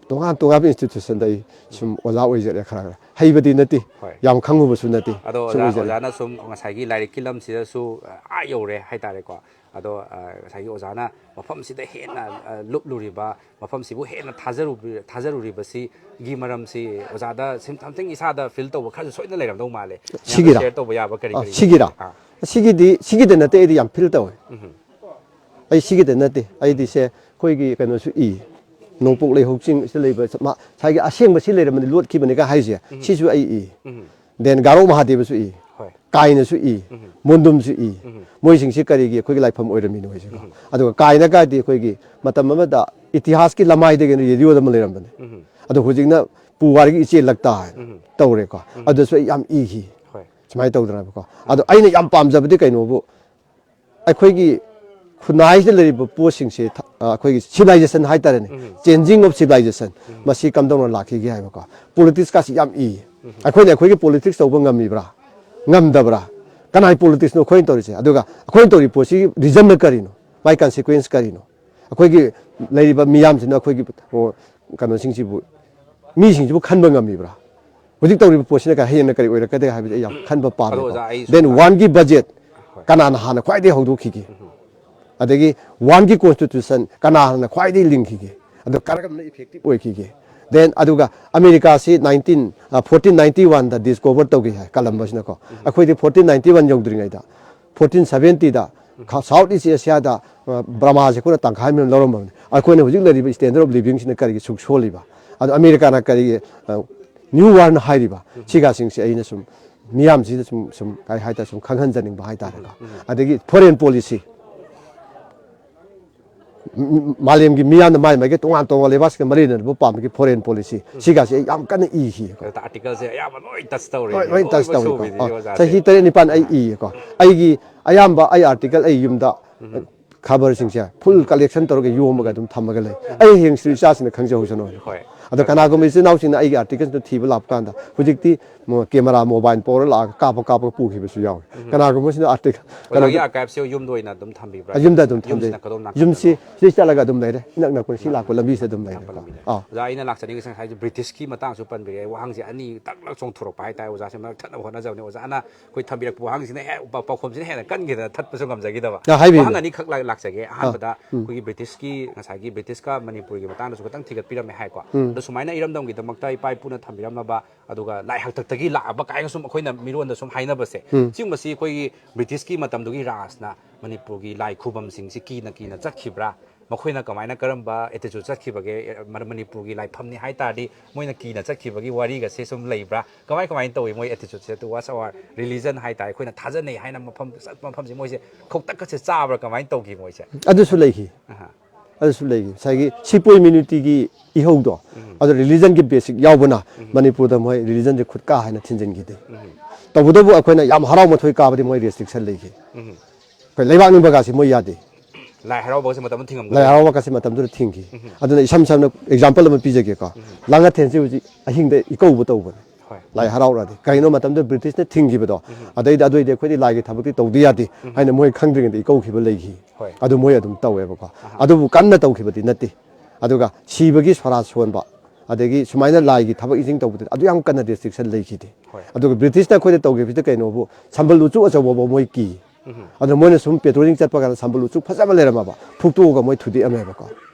ꯇꯣꯉꯥꯟ ꯇꯣꯉꯥꯟꯕ ꯏꯟꯁꯇꯤꯇ꯭ꯌꯨꯁꯟꯗ ꯑꯩ ꯁꯨꯝ ꯑꯣꯖꯥ ꯑꯣꯏꯖꯔꯦ꯫ ꯈꯔ ꯈꯔ ꯍꯩꯕꯗꯤ ꯅꯠꯇꯦ, ꯍꯣꯏ꯫ ꯌꯥꯝ ꯈꯪꯉꯨꯕꯁꯨ ꯅꯠꯇꯦ, ꯑꯗꯣ ꯁꯨꯝ ꯑꯣꯖꯥ, ꯑꯣꯏꯖꯔꯦ꯫ ꯑꯣꯖꯥꯅ ꯁꯨꯝ ꯉꯁꯥꯏꯒꯤ ꯂꯥꯏꯔꯤꯛꯀꯤ ꯂꯝꯁꯤꯗꯁꯨ, ꯑ, ꯑꯥ ꯌꯧꯔꯦ ꯍꯥꯏꯇꯥꯔꯦꯀꯣ꯫ ꯑꯗꯣ, ꯑ, ꯉꯁꯥꯏꯒꯤ ꯑꯣꯖꯥꯅ ꯃꯐꯝꯁꯤꯗ ꯍꯦꯟꯅ, ꯑ, ꯂꯨꯞꯂꯨꯔꯤꯕ, ꯃꯐꯝꯁꯤꯕꯨ ꯍꯦꯟꯅ ꯊꯥꯖꯔꯨꯕ-, ꯊꯥꯖꯔꯨꯔꯤꯕꯁꯤꯒꯤ ꯃꯔꯝꯁꯤ ꯑꯣꯖꯥꯗ ꯁꯤꯝ-, something ꯏꯁꯥꯗ ꯐꯤꯜ ꯇꯧꯕ ꯈꯔꯁꯨ ꯁꯣꯏꯗꯅ ꯂꯩꯔꯝꯗꯧ ꯃꯥꯜꯂꯦ꯫ ꯃꯌꯥꯝꯗ ꯁꯤꯒꯤꯔꯥ? ꯁꯤꯌꯔ ꯇꯧꯕ ꯌꯥꯕ ꯀꯔꯤ ꯑ, ꯀꯔꯤ ꯁꯤꯒꯤꯔꯥ? ꯑꯥ꯫ ꯁꯤꯒꯤꯗꯤ, ꯁꯤꯒꯤꯗ ꯅꯠꯇꯦ, ꯑꯩꯗꯤ ꯌꯥꯝ ꯐꯤꯜ ꯇꯧꯋꯦ꯫ ꯎꯝ꯫ ꯑꯩ ꯁꯤꯒꯤꯗ ꯅꯠꯇꯦ, ꯑꯩꯗꯤ ꯁꯦ ꯑꯩꯈꯣꯏꯒꯤ ꯀꯩꯅꯣꯁꯨ ꯏ, ꯅꯣꯡꯄꯣꯛ ꯂꯩꯍꯧ ꯆꯤꯡ ꯁꯤꯗ ꯂꯩꯕ ꯃꯥ-, ꯉꯁꯥꯏꯒꯤ ꯑꯁꯦꯡꯕ ꯁꯤ ꯂꯩꯔꯝꯕꯅꯤ ꯂꯣꯠꯈꯤꯕꯅꯤꯒ ꯍꯥꯏꯁꯦ, ꯁꯤꯁꯨ ꯑꯩ ꯏ꯫ ꯎꯝ꯫ ꯗꯦꯟ ꯒꯥꯔꯣ ꯃꯍꯥꯗꯦꯕꯁꯨ ꯏ, ꯍꯣꯏ꯫ ꯀꯥꯏꯅꯁꯨ ꯏ, ꯎꯝ꯫ ꯃꯣꯟꯗꯨꯝꯁꯨ ꯏ꯫ ꯎꯝ꯫ ꯃꯣꯏꯁꯤꯡꯁꯤ ꯀꯔꯤꯒꯤ ꯑꯩꯈꯣꯏꯒꯤ ꯂꯥꯏꯐꯝ ꯑꯣꯏꯔꯝꯃꯤꯅꯣ ꯍꯥꯏꯁꯦꯀꯣ꯫ ꯎꯝ꯫ ꯑꯗꯨꯒ ꯀꯥꯏꯅ ꯀꯥꯏꯗꯤ ꯑꯩꯈꯣꯏꯒꯤ ꯃꯇꯝ ꯑꯃꯗ ꯏꯇꯤꯍꯥꯁꯀꯤ ꯂꯃꯥꯏꯗꯒꯤꯅ ꯔꯦꯗꯤꯑꯣꯗ ꯑꯃ ꯂꯩꯔꯝꯕꯅꯤ꯫ ꯎꯝ꯫ ꯑꯗꯣ ꯍꯧꯖꯤꯛꯅ ꯄꯨꯋꯥꯔꯤꯒꯤ ꯏꯆꯦꯜ ꯂꯛꯇ ꯍꯥꯏꯅ ꯎꯝ꯫ ꯇꯧꯔꯦꯀꯣ꯫ ꯎꯝ꯫ ꯑꯗꯨꯁꯨ ꯑꯩ ꯌꯥꯝ ꯏꯈꯤ꯫ ꯍꯣꯏ꯫ ꯁꯨꯃꯥꯏꯅ ꯇꯧꯗꯅꯀꯣ꯫ ꯑꯗꯣ ꯑꯩꯅ ꯌꯥꯝ ꯄꯥꯝꯖꯕꯗꯤ ꯀꯩꯅꯣꯕꯨ, ꯑꯩꯈꯣꯏꯒꯤ ꯈꯨꯟꯅꯥꯏꯁꯤꯗ ꯂꯩꯔꯤꯕ ꯄꯣꯠꯁꯤꯡꯁꯦ ꯊ-, ꯑ, ꯑꯩꯈꯣꯏꯒꯤ ꯁꯤꯚꯤꯂꯥꯏꯖꯦꯁꯟ ꯍꯥꯏꯇꯥꯔꯦꯅꯦ, ꯎꯝ꯫ ꯆꯦꯟꯖꯤꯡ ꯑꯣꯐ ꯁꯤꯚꯤꯂꯥꯏꯖꯦꯁꯟ, ꯃꯁꯤ ꯀꯝꯗꯧꯅ ꯂꯥꯛꯈꯤꯒꯦ ꯍꯥꯏꯕꯀꯣ꯫ ꯄꯣꯂꯤꯇꯤꯛꯁꯀꯥꯁꯤ ꯌꯥꯝ ꯏ꯫ ꯑꯩꯈꯣꯏꯅ ꯑꯩꯈꯣꯏꯒꯤ ꯄꯣꯂꯤꯇꯤꯛꯁ ꯇꯧꯕ ꯉꯝꯃꯤꯕ꯭ꯔꯥ, ꯉꯝꯗꯕ꯭ꯔꯥ? ꯀꯅꯥꯒꯤ ꯄꯣꯂꯤꯇꯤꯛꯁꯅꯣ ꯑꯩꯈꯣꯏꯅ ꯇꯧꯔꯤꯁꯦ? ꯑꯗꯨꯒ ꯑꯩꯈꯣꯏꯅ ꯇꯧꯔꯤꯕ ꯄꯣꯠꯁꯤꯒꯤ ꯔꯤꯖꯟꯅ ꯀꯔꯤꯅꯣ? ꯃꯥꯏ ꯀꯟꯁꯤꯀ꯭ꯋꯦꯟꯁ ꯀꯔꯤꯅꯣ? ꯑꯩꯈꯣꯏꯒꯤ ꯂꯩꯔꯤꯕ ꯃꯤꯌꯥꯝꯁꯤꯅ ꯑꯩꯈꯣꯏꯒꯤ, ꯑꯣ, ꯀꯩꯅꯣꯁꯤꯡꯁꯤꯕꯨ, ꯃꯤꯁꯤꯡꯁꯤꯕꯨ ꯈꯟꯕ ꯉꯝꯃꯤꯕ꯭ꯔꯥ? ꯍꯧꯖꯤꯛ ꯇꯧꯔꯤꯕ ꯄꯣꯠꯁꯤꯅ ꯀꯔꯤ, ꯍꯌꯦꯡꯅ ꯀꯔꯤ ꯑꯣꯏꯔꯛꯀꯗꯒꯦ ꯍꯥꯏꯕꯁꯦ ꯑꯩ ꯌꯥꯝ ꯈꯟꯕ ꯄꯥꯝꯃꯦ꯫ ꯑꯗꯣ ꯑꯣꯖꯥ, ꯑꯩ ꯁꯨꯝ then ꯋꯥꯟꯒꯤ ꯕꯖꯦꯠ ꯍꯣꯏ꯫ ꯀꯅꯥꯅ ꯍꯥꯟꯅ ꯈ꯭ꯋꯥꯏꯗꯒꯤ ꯍꯧꯗꯣꯛꯈꯤꯒꯦ? ꯑꯗꯒꯤ ꯋꯥꯟꯒꯤ ꯀꯣꯟꯁꯇꯤꯇ꯭ꯌꯨꯁꯟ ꯀꯅꯥꯅ ꯈ꯭ꯋꯥꯏꯗꯒꯤ ꯂꯤꯡꯈꯤꯒꯦ? ꯑꯗꯣ ꯀꯔꯝꯅ ꯏꯐꯦꯛꯇꯤꯞ ꯑꯣꯏꯈꯤꯒꯦ? Then ꯑꯗꯨꯒ ꯑꯃꯦꯔꯤꯀꯥꯁꯤ ꯅꯥꯏꯟꯇꯤꯟ, ꯐꯣꯔꯇꯤꯟ ꯅꯥꯏꯟꯇꯤ ꯋꯥꯟꯗ ꯗꯤꯁꯀꯣꯚꯔ ꯇꯧꯈꯤ ꯍꯥꯏ ꯀꯂꯝꯕꯁꯅꯀꯣ꯫ ꯑꯩꯈꯣꯏꯗꯤ ꯐꯣꯔꯇꯤꯟ ꯅꯥꯏꯟꯇꯤ ꯋꯥꯟ ꯌꯧꯗ꯭ꯔꯤꯉꯩꯗ, ꯐꯣꯔꯇꯤꯟ ꯁꯕꯦꯟꯇꯤꯗ ꯁꯥꯎꯠ ꯏꯁ ꯑꯦꯁꯤꯌꯥꯗ, ꯑ, ꯕ꯭ꯔꯃꯥꯁꯦ ꯑꯩꯈꯣꯏꯅ ꯇꯪꯈꯥꯏ ꯑꯃ ꯂꯧꯔꯝꯕꯅꯤ꯫ ꯑꯩꯈꯣꯏꯅ ꯍꯧꯖꯤꯛ ꯂꯩꯔꯤꯕ ꯁ꯭ꯇꯦꯟꯗꯔꯠ ꯑꯣꯐ ꯂꯤꯕꯤꯡꯁꯤꯅ ꯀꯔꯤꯒꯤ ꯁꯨꯛ ꯁꯣꯜꯂꯤꯕ? ꯑꯗꯣ ꯑꯃꯦꯔꯤꯀꯥꯅ ꯀꯔꯤꯒꯤ, ꯑ, ꯅ꯭ꯌꯨ ꯋꯥꯔꯜ ꯍꯥꯏꯔꯤꯕ? ꯁꯤꯒꯁꯤꯡꯁꯦ ꯑꯩꯅ ꯁꯨꯝ ꯃꯤꯌꯥꯝꯁꯤꯗ ꯁꯨꯝ, ꯁꯨꯝ ꯀꯔꯤ ꯍꯥꯏꯇꯥꯔꯦ, ꯁꯨꯝ ꯈꯪꯍꯟꯖꯅꯤꯡꯕ ꯍꯥꯏꯇꯥꯔꯦꯀꯣ꯫ ꯑꯗꯒꯤ ꯐꯣꯔꯦꯟ ꯄꯣꯂꯤꯁꯤ, ꯃꯥꯂꯦꯝꯒꯤ ꯃꯤꯌꯥꯝꯅ ꯃꯥꯏ ꯃꯥꯏꯒꯤ ꯇꯣꯉꯥꯟ ꯇꯣꯉꯥꯟꯕ ꯂꯩꯕꯥꯛꯁꯤꯡꯒ ꯃꯔꯤ ꯂꯩꯅꯕ ꯄꯥꯝꯕꯒꯤ ꯐꯣꯔꯦꯟ ꯄꯣꯂꯤꯁꯤ, ꯁꯤꯒꯥꯁꯦ ꯑꯩ ꯌꯥꯝ ꯀꯟꯅ ꯏꯈꯤ꯫ ꯑꯥꯔꯇꯤꯀꯜꯁꯦ ꯑꯌꯥꯝꯕ ꯂꯣꯏ ꯇꯆ ꯇꯧꯔꯦ꯫ ꯍꯣꯏ, ꯂꯣꯏ ꯇꯆ ꯇꯧꯔꯦꯀꯣ꯫ ꯑꯥ, ꯆꯍꯤ ꯇꯔꯦꯠ ꯅꯤꯄꯥꯟ ꯑꯩ ꯏꯌꯦꯀꯣ꯫ ꯑꯩꯒꯤ ꯑꯌꯥꯝꯕ ꯑꯩ ꯑꯥꯔꯇꯤꯀꯜ ꯑꯩ ꯌꯨꯝꯗ ꯈꯕꯔꯁꯤꯡꯁꯦ ꯐꯨꯜ ꯀꯂꯦꯛꯁꯟ ꯇꯧꯔꯒ ꯌꯣꯝꯃꯒ ꯑꯗꯨꯝ ꯊꯝꯃꯒ ꯂꯩ꯫ ꯑꯩ ꯍꯌꯦꯡ ꯏꯆꯥꯁꯤꯡꯅ ꯈꯪꯖꯍꯧꯁꯅꯨ ꯍꯥꯏꯅꯀꯣ꯫ ꯍꯣꯏ꯫ ꯑꯗꯣ ꯀꯅꯥꯒꯨꯝꯕ ꯏꯆꯤꯜ ꯏꯅꯥꯎꯁꯤꯡꯅ ꯑꯩꯒꯤ ꯑꯥꯔꯇꯤꯀꯜꯁꯤꯡꯗꯣ ꯊꯤꯕ ꯂꯥꯛꯄ ꯀꯥꯟꯗ, ꯍꯧꯖꯤꯛꯇꯤ ꯀꯦꯃꯦꯔꯥ, ꯃꯣꯕꯥꯏꯜ ꯄꯨꯔ ꯂꯥꯛꯑꯒ ꯀꯥꯞꯄ ꯀꯥꯞꯄꯒ ꯄꯨꯈꯤꯕꯁꯨ ꯌꯥꯎꯋꯤ꯫ ꯀꯅꯥꯒꯨꯝꯕꯁꯤꯅ ꯑꯥꯔꯇꯤꯀꯜ, ꯑꯣꯖꯥꯒꯤ ꯀꯩꯅꯣꯗ ꯑꯥꯔꯀꯥꯏꯞꯁꯦ ꯌꯨꯝꯗ ꯑꯣꯏꯅ ꯑꯗꯨꯝ ꯊꯝꯕꯤꯕ꯭ꯔꯥ? ꯌꯨꯝꯗ ꯑꯗꯨꯝ ꯊꯝꯖꯩ꯫ ꯌꯨꯝꯁꯤꯅ ꯀꯗꯣꯝ ꯅꯥꯀꯟꯗꯅꯣ? ꯌꯨꯝꯁꯤ ꯁꯤꯗꯩ ꯆꯠꯂꯒ ꯑꯗꯨꯝ ꯂꯩꯔꯦ꯫ ꯏꯅꯛ ꯅꯛꯄ ꯁꯤ ꯂꯥꯛꯄ ꯂꯝꯕꯤꯁꯤꯗ ꯑꯗꯨꯝ ꯂꯩꯔꯦꯀꯣ꯫ ꯑꯥ꯫ ꯑꯣꯖꯥ, ꯑꯩꯅ ꯂꯥꯛꯆꯅꯤꯡꯉꯤꯁꯦ ꯉꯁꯥꯏꯁꯨ ꯕ꯭ꯔꯤꯇꯤꯁꯀꯤ ꯃꯇꯥꯡꯁꯨ ꯄꯟꯕꯤꯔꯛꯑꯦ꯫ ꯋꯥꯍꯪꯁꯦ ꯑꯅꯤ ꯇꯛꯂꯛ ꯆꯣꯡꯊꯣꯔꯛꯄ ꯍꯥꯏꯇꯥꯔꯦ꯫ ꯑꯣꯖꯥꯁꯦ ꯃꯔꯛ ꯊꯠꯅꯕ ꯍꯣꯠꯅꯖꯕꯅꯦ꯫ ꯑꯣꯖꯥꯅ ꯑꯩꯈꯣꯏ ꯊꯝꯕꯤꯔꯛꯄ ꯋꯥꯍꯪꯁꯤꯅ ꯍꯦꯛ ꯄꯥꯎꯈꯨꯝꯁꯤꯅ ꯍꯦꯟꯅ ꯀꯟꯈꯤꯗꯅ ꯊꯠꯄꯁꯨ ꯉꯝꯖꯈꯤꯗꯕ꯫ ꯑ, ꯍꯥꯏꯕꯤꯌꯨꯅꯦ꯫ ꯋꯥꯍꯪ ꯑꯅꯤꯈꯛ ꯂꯥꯛ-, ꯂꯥꯛꯆꯒꯦ꯫ ꯑꯥ꯫ ꯑꯍꯥꯟꯕꯗ ꯎꯝ꯫ ꯑꯩꯈꯣꯏꯒꯤ ꯕ꯭ꯔꯤꯇꯤꯁꯀꯤ, ꯉꯁꯥꯏꯒꯤ ꯕ꯭ꯔꯤꯇꯤꯁꯀ ꯃꯅꯤꯄꯨꯔꯒꯤ ꯃꯇꯥꯡꯗꯁꯨ ꯈꯤꯇꯪ ꯊꯤꯒꯠꯄꯤꯔꯝꯃꯦ ꯍꯥꯏꯀꯣ꯫ ꯎꯝ꯫ ꯑꯗꯣ ꯁꯨꯃꯥꯏꯅ ꯏꯔꯝꯗꯝꯒꯤꯗꯃꯛꯇ ꯏꯄꯥ ꯏꯄꯨꯅ ꯊꯝꯕꯤꯔꯝꯂꯕ, ꯑꯗꯨꯒ ꯂꯥꯏ ꯍꯥꯛꯇꯛꯇꯒꯤ ꯂꯥꯛꯑꯕ ꯀꯥꯏꯅ ꯁꯨꯝ ꯑꯩꯈꯣꯏꯅ ꯃꯤꯔꯣꯟꯗ ꯁꯨꯝ ꯍꯥꯏꯅꯕꯁꯦ, ꯎꯝ꯫ ꯁꯤꯒꯨꯝꯕꯁꯤ ꯑꯩꯈꯣꯏꯒꯤ ꯕ꯭ꯔꯤꯇꯤꯁꯀꯤ ꯃꯇꯝꯗꯨꯒꯤ ꯔꯥꯖꯅ ꯃꯅꯤꯄꯨꯔꯒꯤ ꯂꯥꯏ ꯈꯨꯕꯝꯁꯤꯡꯁꯤ ꯀꯤꯅ ꯀꯤꯅ ꯆꯠꯈꯤꯕ꯭ꯔꯥ? ꯃꯈꯣꯏꯅ ꯀꯃꯥꯏꯅ, ꯀꯔꯝꯕ ꯑꯦꯇꯤꯆꯨꯠ ꯆꯠꯈꯤꯕꯒꯦ? ꯃꯅꯤꯄꯨꯔꯒꯤ ꯂꯥꯏꯐꯝꯅꯤ ꯍꯥꯏ ꯇꯥꯔꯗꯤ ꯃꯣꯏꯅ ꯀꯤꯅ ꯆꯠꯈꯤꯕꯒꯤ ꯋꯥꯔꯤꯒꯁꯦ ꯁꯨꯝ ꯂꯩꯕ꯭ꯔꯥ? ꯀꯃꯥꯏ ꯀꯃꯥꯏꯅ ꯇꯧꯏ ꯃꯣꯏ ꯑꯦꯇꯤꯆꯨꯠꯁꯦ towards our religion ꯍꯥꯏ ꯇꯥꯔꯦ, ꯑꯩꯈꯣꯏꯅ ꯊꯥꯖꯅꯩ ꯍꯥꯏꯅ ꯃꯐꯝ, ꯃꯐꯝꯁꯦ ꯃꯣꯏꯁꯦ ꯈꯧꯇꯛꯀꯁꯦ ꯆꯥꯕ꯭ꯔꯥ? ꯀꯃꯥꯏꯅ ꯇꯧꯈꯤ ꯃꯣꯏꯁꯦ? ꯑꯗꯨꯁꯨ ꯂꯩꯈꯤ꯫ ꯑꯍꯥ꯫ ꯑꯗꯨꯁꯨ ꯂꯩꯈꯤ꯫ ꯉꯁꯥꯏꯒꯤ ꯁꯤꯄꯣꯏ ꯃ꯭ꯌꯨꯅꯤꯇꯤꯒꯤ ꯏꯍꯧꯗꯣ, ꯎꯝ꯫ ꯑꯗꯣ ꯔꯤꯂꯤꯖꯟꯒꯤ ꯕꯦꯁꯤꯛ ꯌꯥꯎꯕꯅ ꯎꯝ꯫ ꯃꯅꯤꯄꯨꯔꯗ ꯃꯣꯏ ꯔꯤꯂꯤꯖꯟꯁꯦ ꯈꯨꯠ ꯀꯥ ꯍꯥꯏꯅ ꯊꯤꯟꯖꯤꯟꯈꯤꯗꯦ꯫ ꯎꯝ꯫ ꯇꯧꯕꯇꯕꯨ ꯑꯩꯈꯣꯏꯅ ꯌꯥꯝ ꯍꯔꯥꯎ ꯃꯊꯣꯏ ꯀꯥꯕꯗꯤ ꯃꯣꯏ ꯔꯦꯁꯇ꯭ꯔꯤꯛꯁꯟ ꯂꯩꯈꯤ꯫ ꯎꯝ꯫ ꯑꯩꯈꯣꯏ ꯂꯩꯕꯥꯛ ꯅꯤꯡꯕꯒꯁꯤ ꯃꯣꯏ ꯌꯥꯗꯦ꯫ ꯂꯥꯏ ꯍꯔꯥꯎꯕꯒꯁꯦ ꯃꯇꯝ ꯑꯃ ꯊꯤꯡꯉꯝꯕ ꯂꯥꯏ ꯅꯠꯇ꯭ꯔꯣ? ꯍꯔꯥꯎꯕꯒꯁꯦ ꯃꯇꯝꯗꯨꯗ ꯊꯤꯡꯈꯤ꯫ ꯎꯝ꯫ ꯑꯗꯨꯅ ꯏꯁꯝ ꯁꯝꯅ ꯑꯦꯛꯖꯥꯝꯄꯜ ꯑꯃ ꯄꯤꯖꯒꯦꯀꯣ꯫ ꯎꯝ꯫ ꯂꯥꯡꯒꯊꯦꯟꯁꯦ ꯍꯧꯖꯤꯛ ꯑꯍꯤꯡꯗ ꯏꯀꯧꯕ ꯇꯧꯕꯅꯦ꯫ ꯍꯣꯏ꯫ ꯂꯥꯏ ꯍꯔꯥꯎꯔꯗꯤ꯫ ꯀꯩꯅꯣ ꯃꯇꯝꯗ ꯕ꯭ꯔꯤꯇꯤꯁꯅ ꯊꯤꯡꯈꯤꯕꯗꯣ, ꯎꯝ꯫ ꯑꯗꯩꯗꯤ ꯑꯗꯨꯏꯗꯤ ꯑꯩꯈꯣꯏꯗꯤ ꯂꯥꯏꯒꯤ ꯊꯕꯛꯇꯤ ꯇꯧꯗ ꯌꯥꯗꯦ ꯎꯝ꯫ ꯍꯥꯏꯅ ꯃꯣꯏ ꯈꯪꯗ꯭ꯔꯤꯉꯩꯗ ꯏꯀꯧꯈꯤꯕ ꯂꯩꯈꯤ꯫ ꯍꯣꯏ꯫ ꯑꯗꯨ ꯃꯣꯏ ꯑꯗꯨꯝ ꯇꯧꯋꯦꯕꯀꯣ꯫ ꯑꯍꯥ꯫ ꯑꯗꯨꯕꯨ ꯀꯟꯅ ꯇꯧꯈꯤꯕꯗꯤ ꯅꯠꯇꯦ꯫ ꯑꯗꯨꯒ ꯁꯤꯕꯒꯤ ꯁꯣꯔꯥ ꯁꯣꯟꯕ, ꯑꯗꯒꯤ ꯁꯨꯃꯥꯏꯅ ꯂꯥꯏꯒꯤ ꯊꯕꯛ ꯏꯁꯤꯡ ꯇꯧꯕꯗꯤ ꯑꯗꯨ ꯌꯥꯝ ꯀꯟꯅ ꯔꯦꯁꯇ꯭ꯔꯤꯛꯁꯟ ꯂꯩꯈꯤꯗꯦ꯫ ꯍꯣꯏ꯫ ꯑꯗꯨꯒ ꯕ꯭ꯔꯤꯇꯤꯁꯅ ꯑꯩꯈꯣꯏꯗ ꯇꯧꯈꯤꯕꯁꯤꯗ ꯀꯩꯅꯣꯕꯨ ꯁꯝꯕꯜ ꯎꯆꯨ ꯑꯆꯧꯕꯐꯥꯎ ꯃꯣꯏ ꯀꯤ꯫ ꯎꯝ꯫ ꯑꯗꯨꯅ ꯃꯣꯏꯅ ꯁꯨꯝ ꯄꯦꯇ꯭ꯔꯣꯂꯤꯡ ꯆꯠꯄ ꯀꯥꯟꯗ ꯁꯝꯕꯜ ꯎꯆꯨ ꯐꯖꯕ ꯂꯩꯔꯝꯃꯕ ꯐꯨꯛꯇꯣꯛꯑꯒ ꯃꯣꯏ ꯊꯨꯗꯦꯛꯑꯝꯃꯦꯕꯀꯣ꯫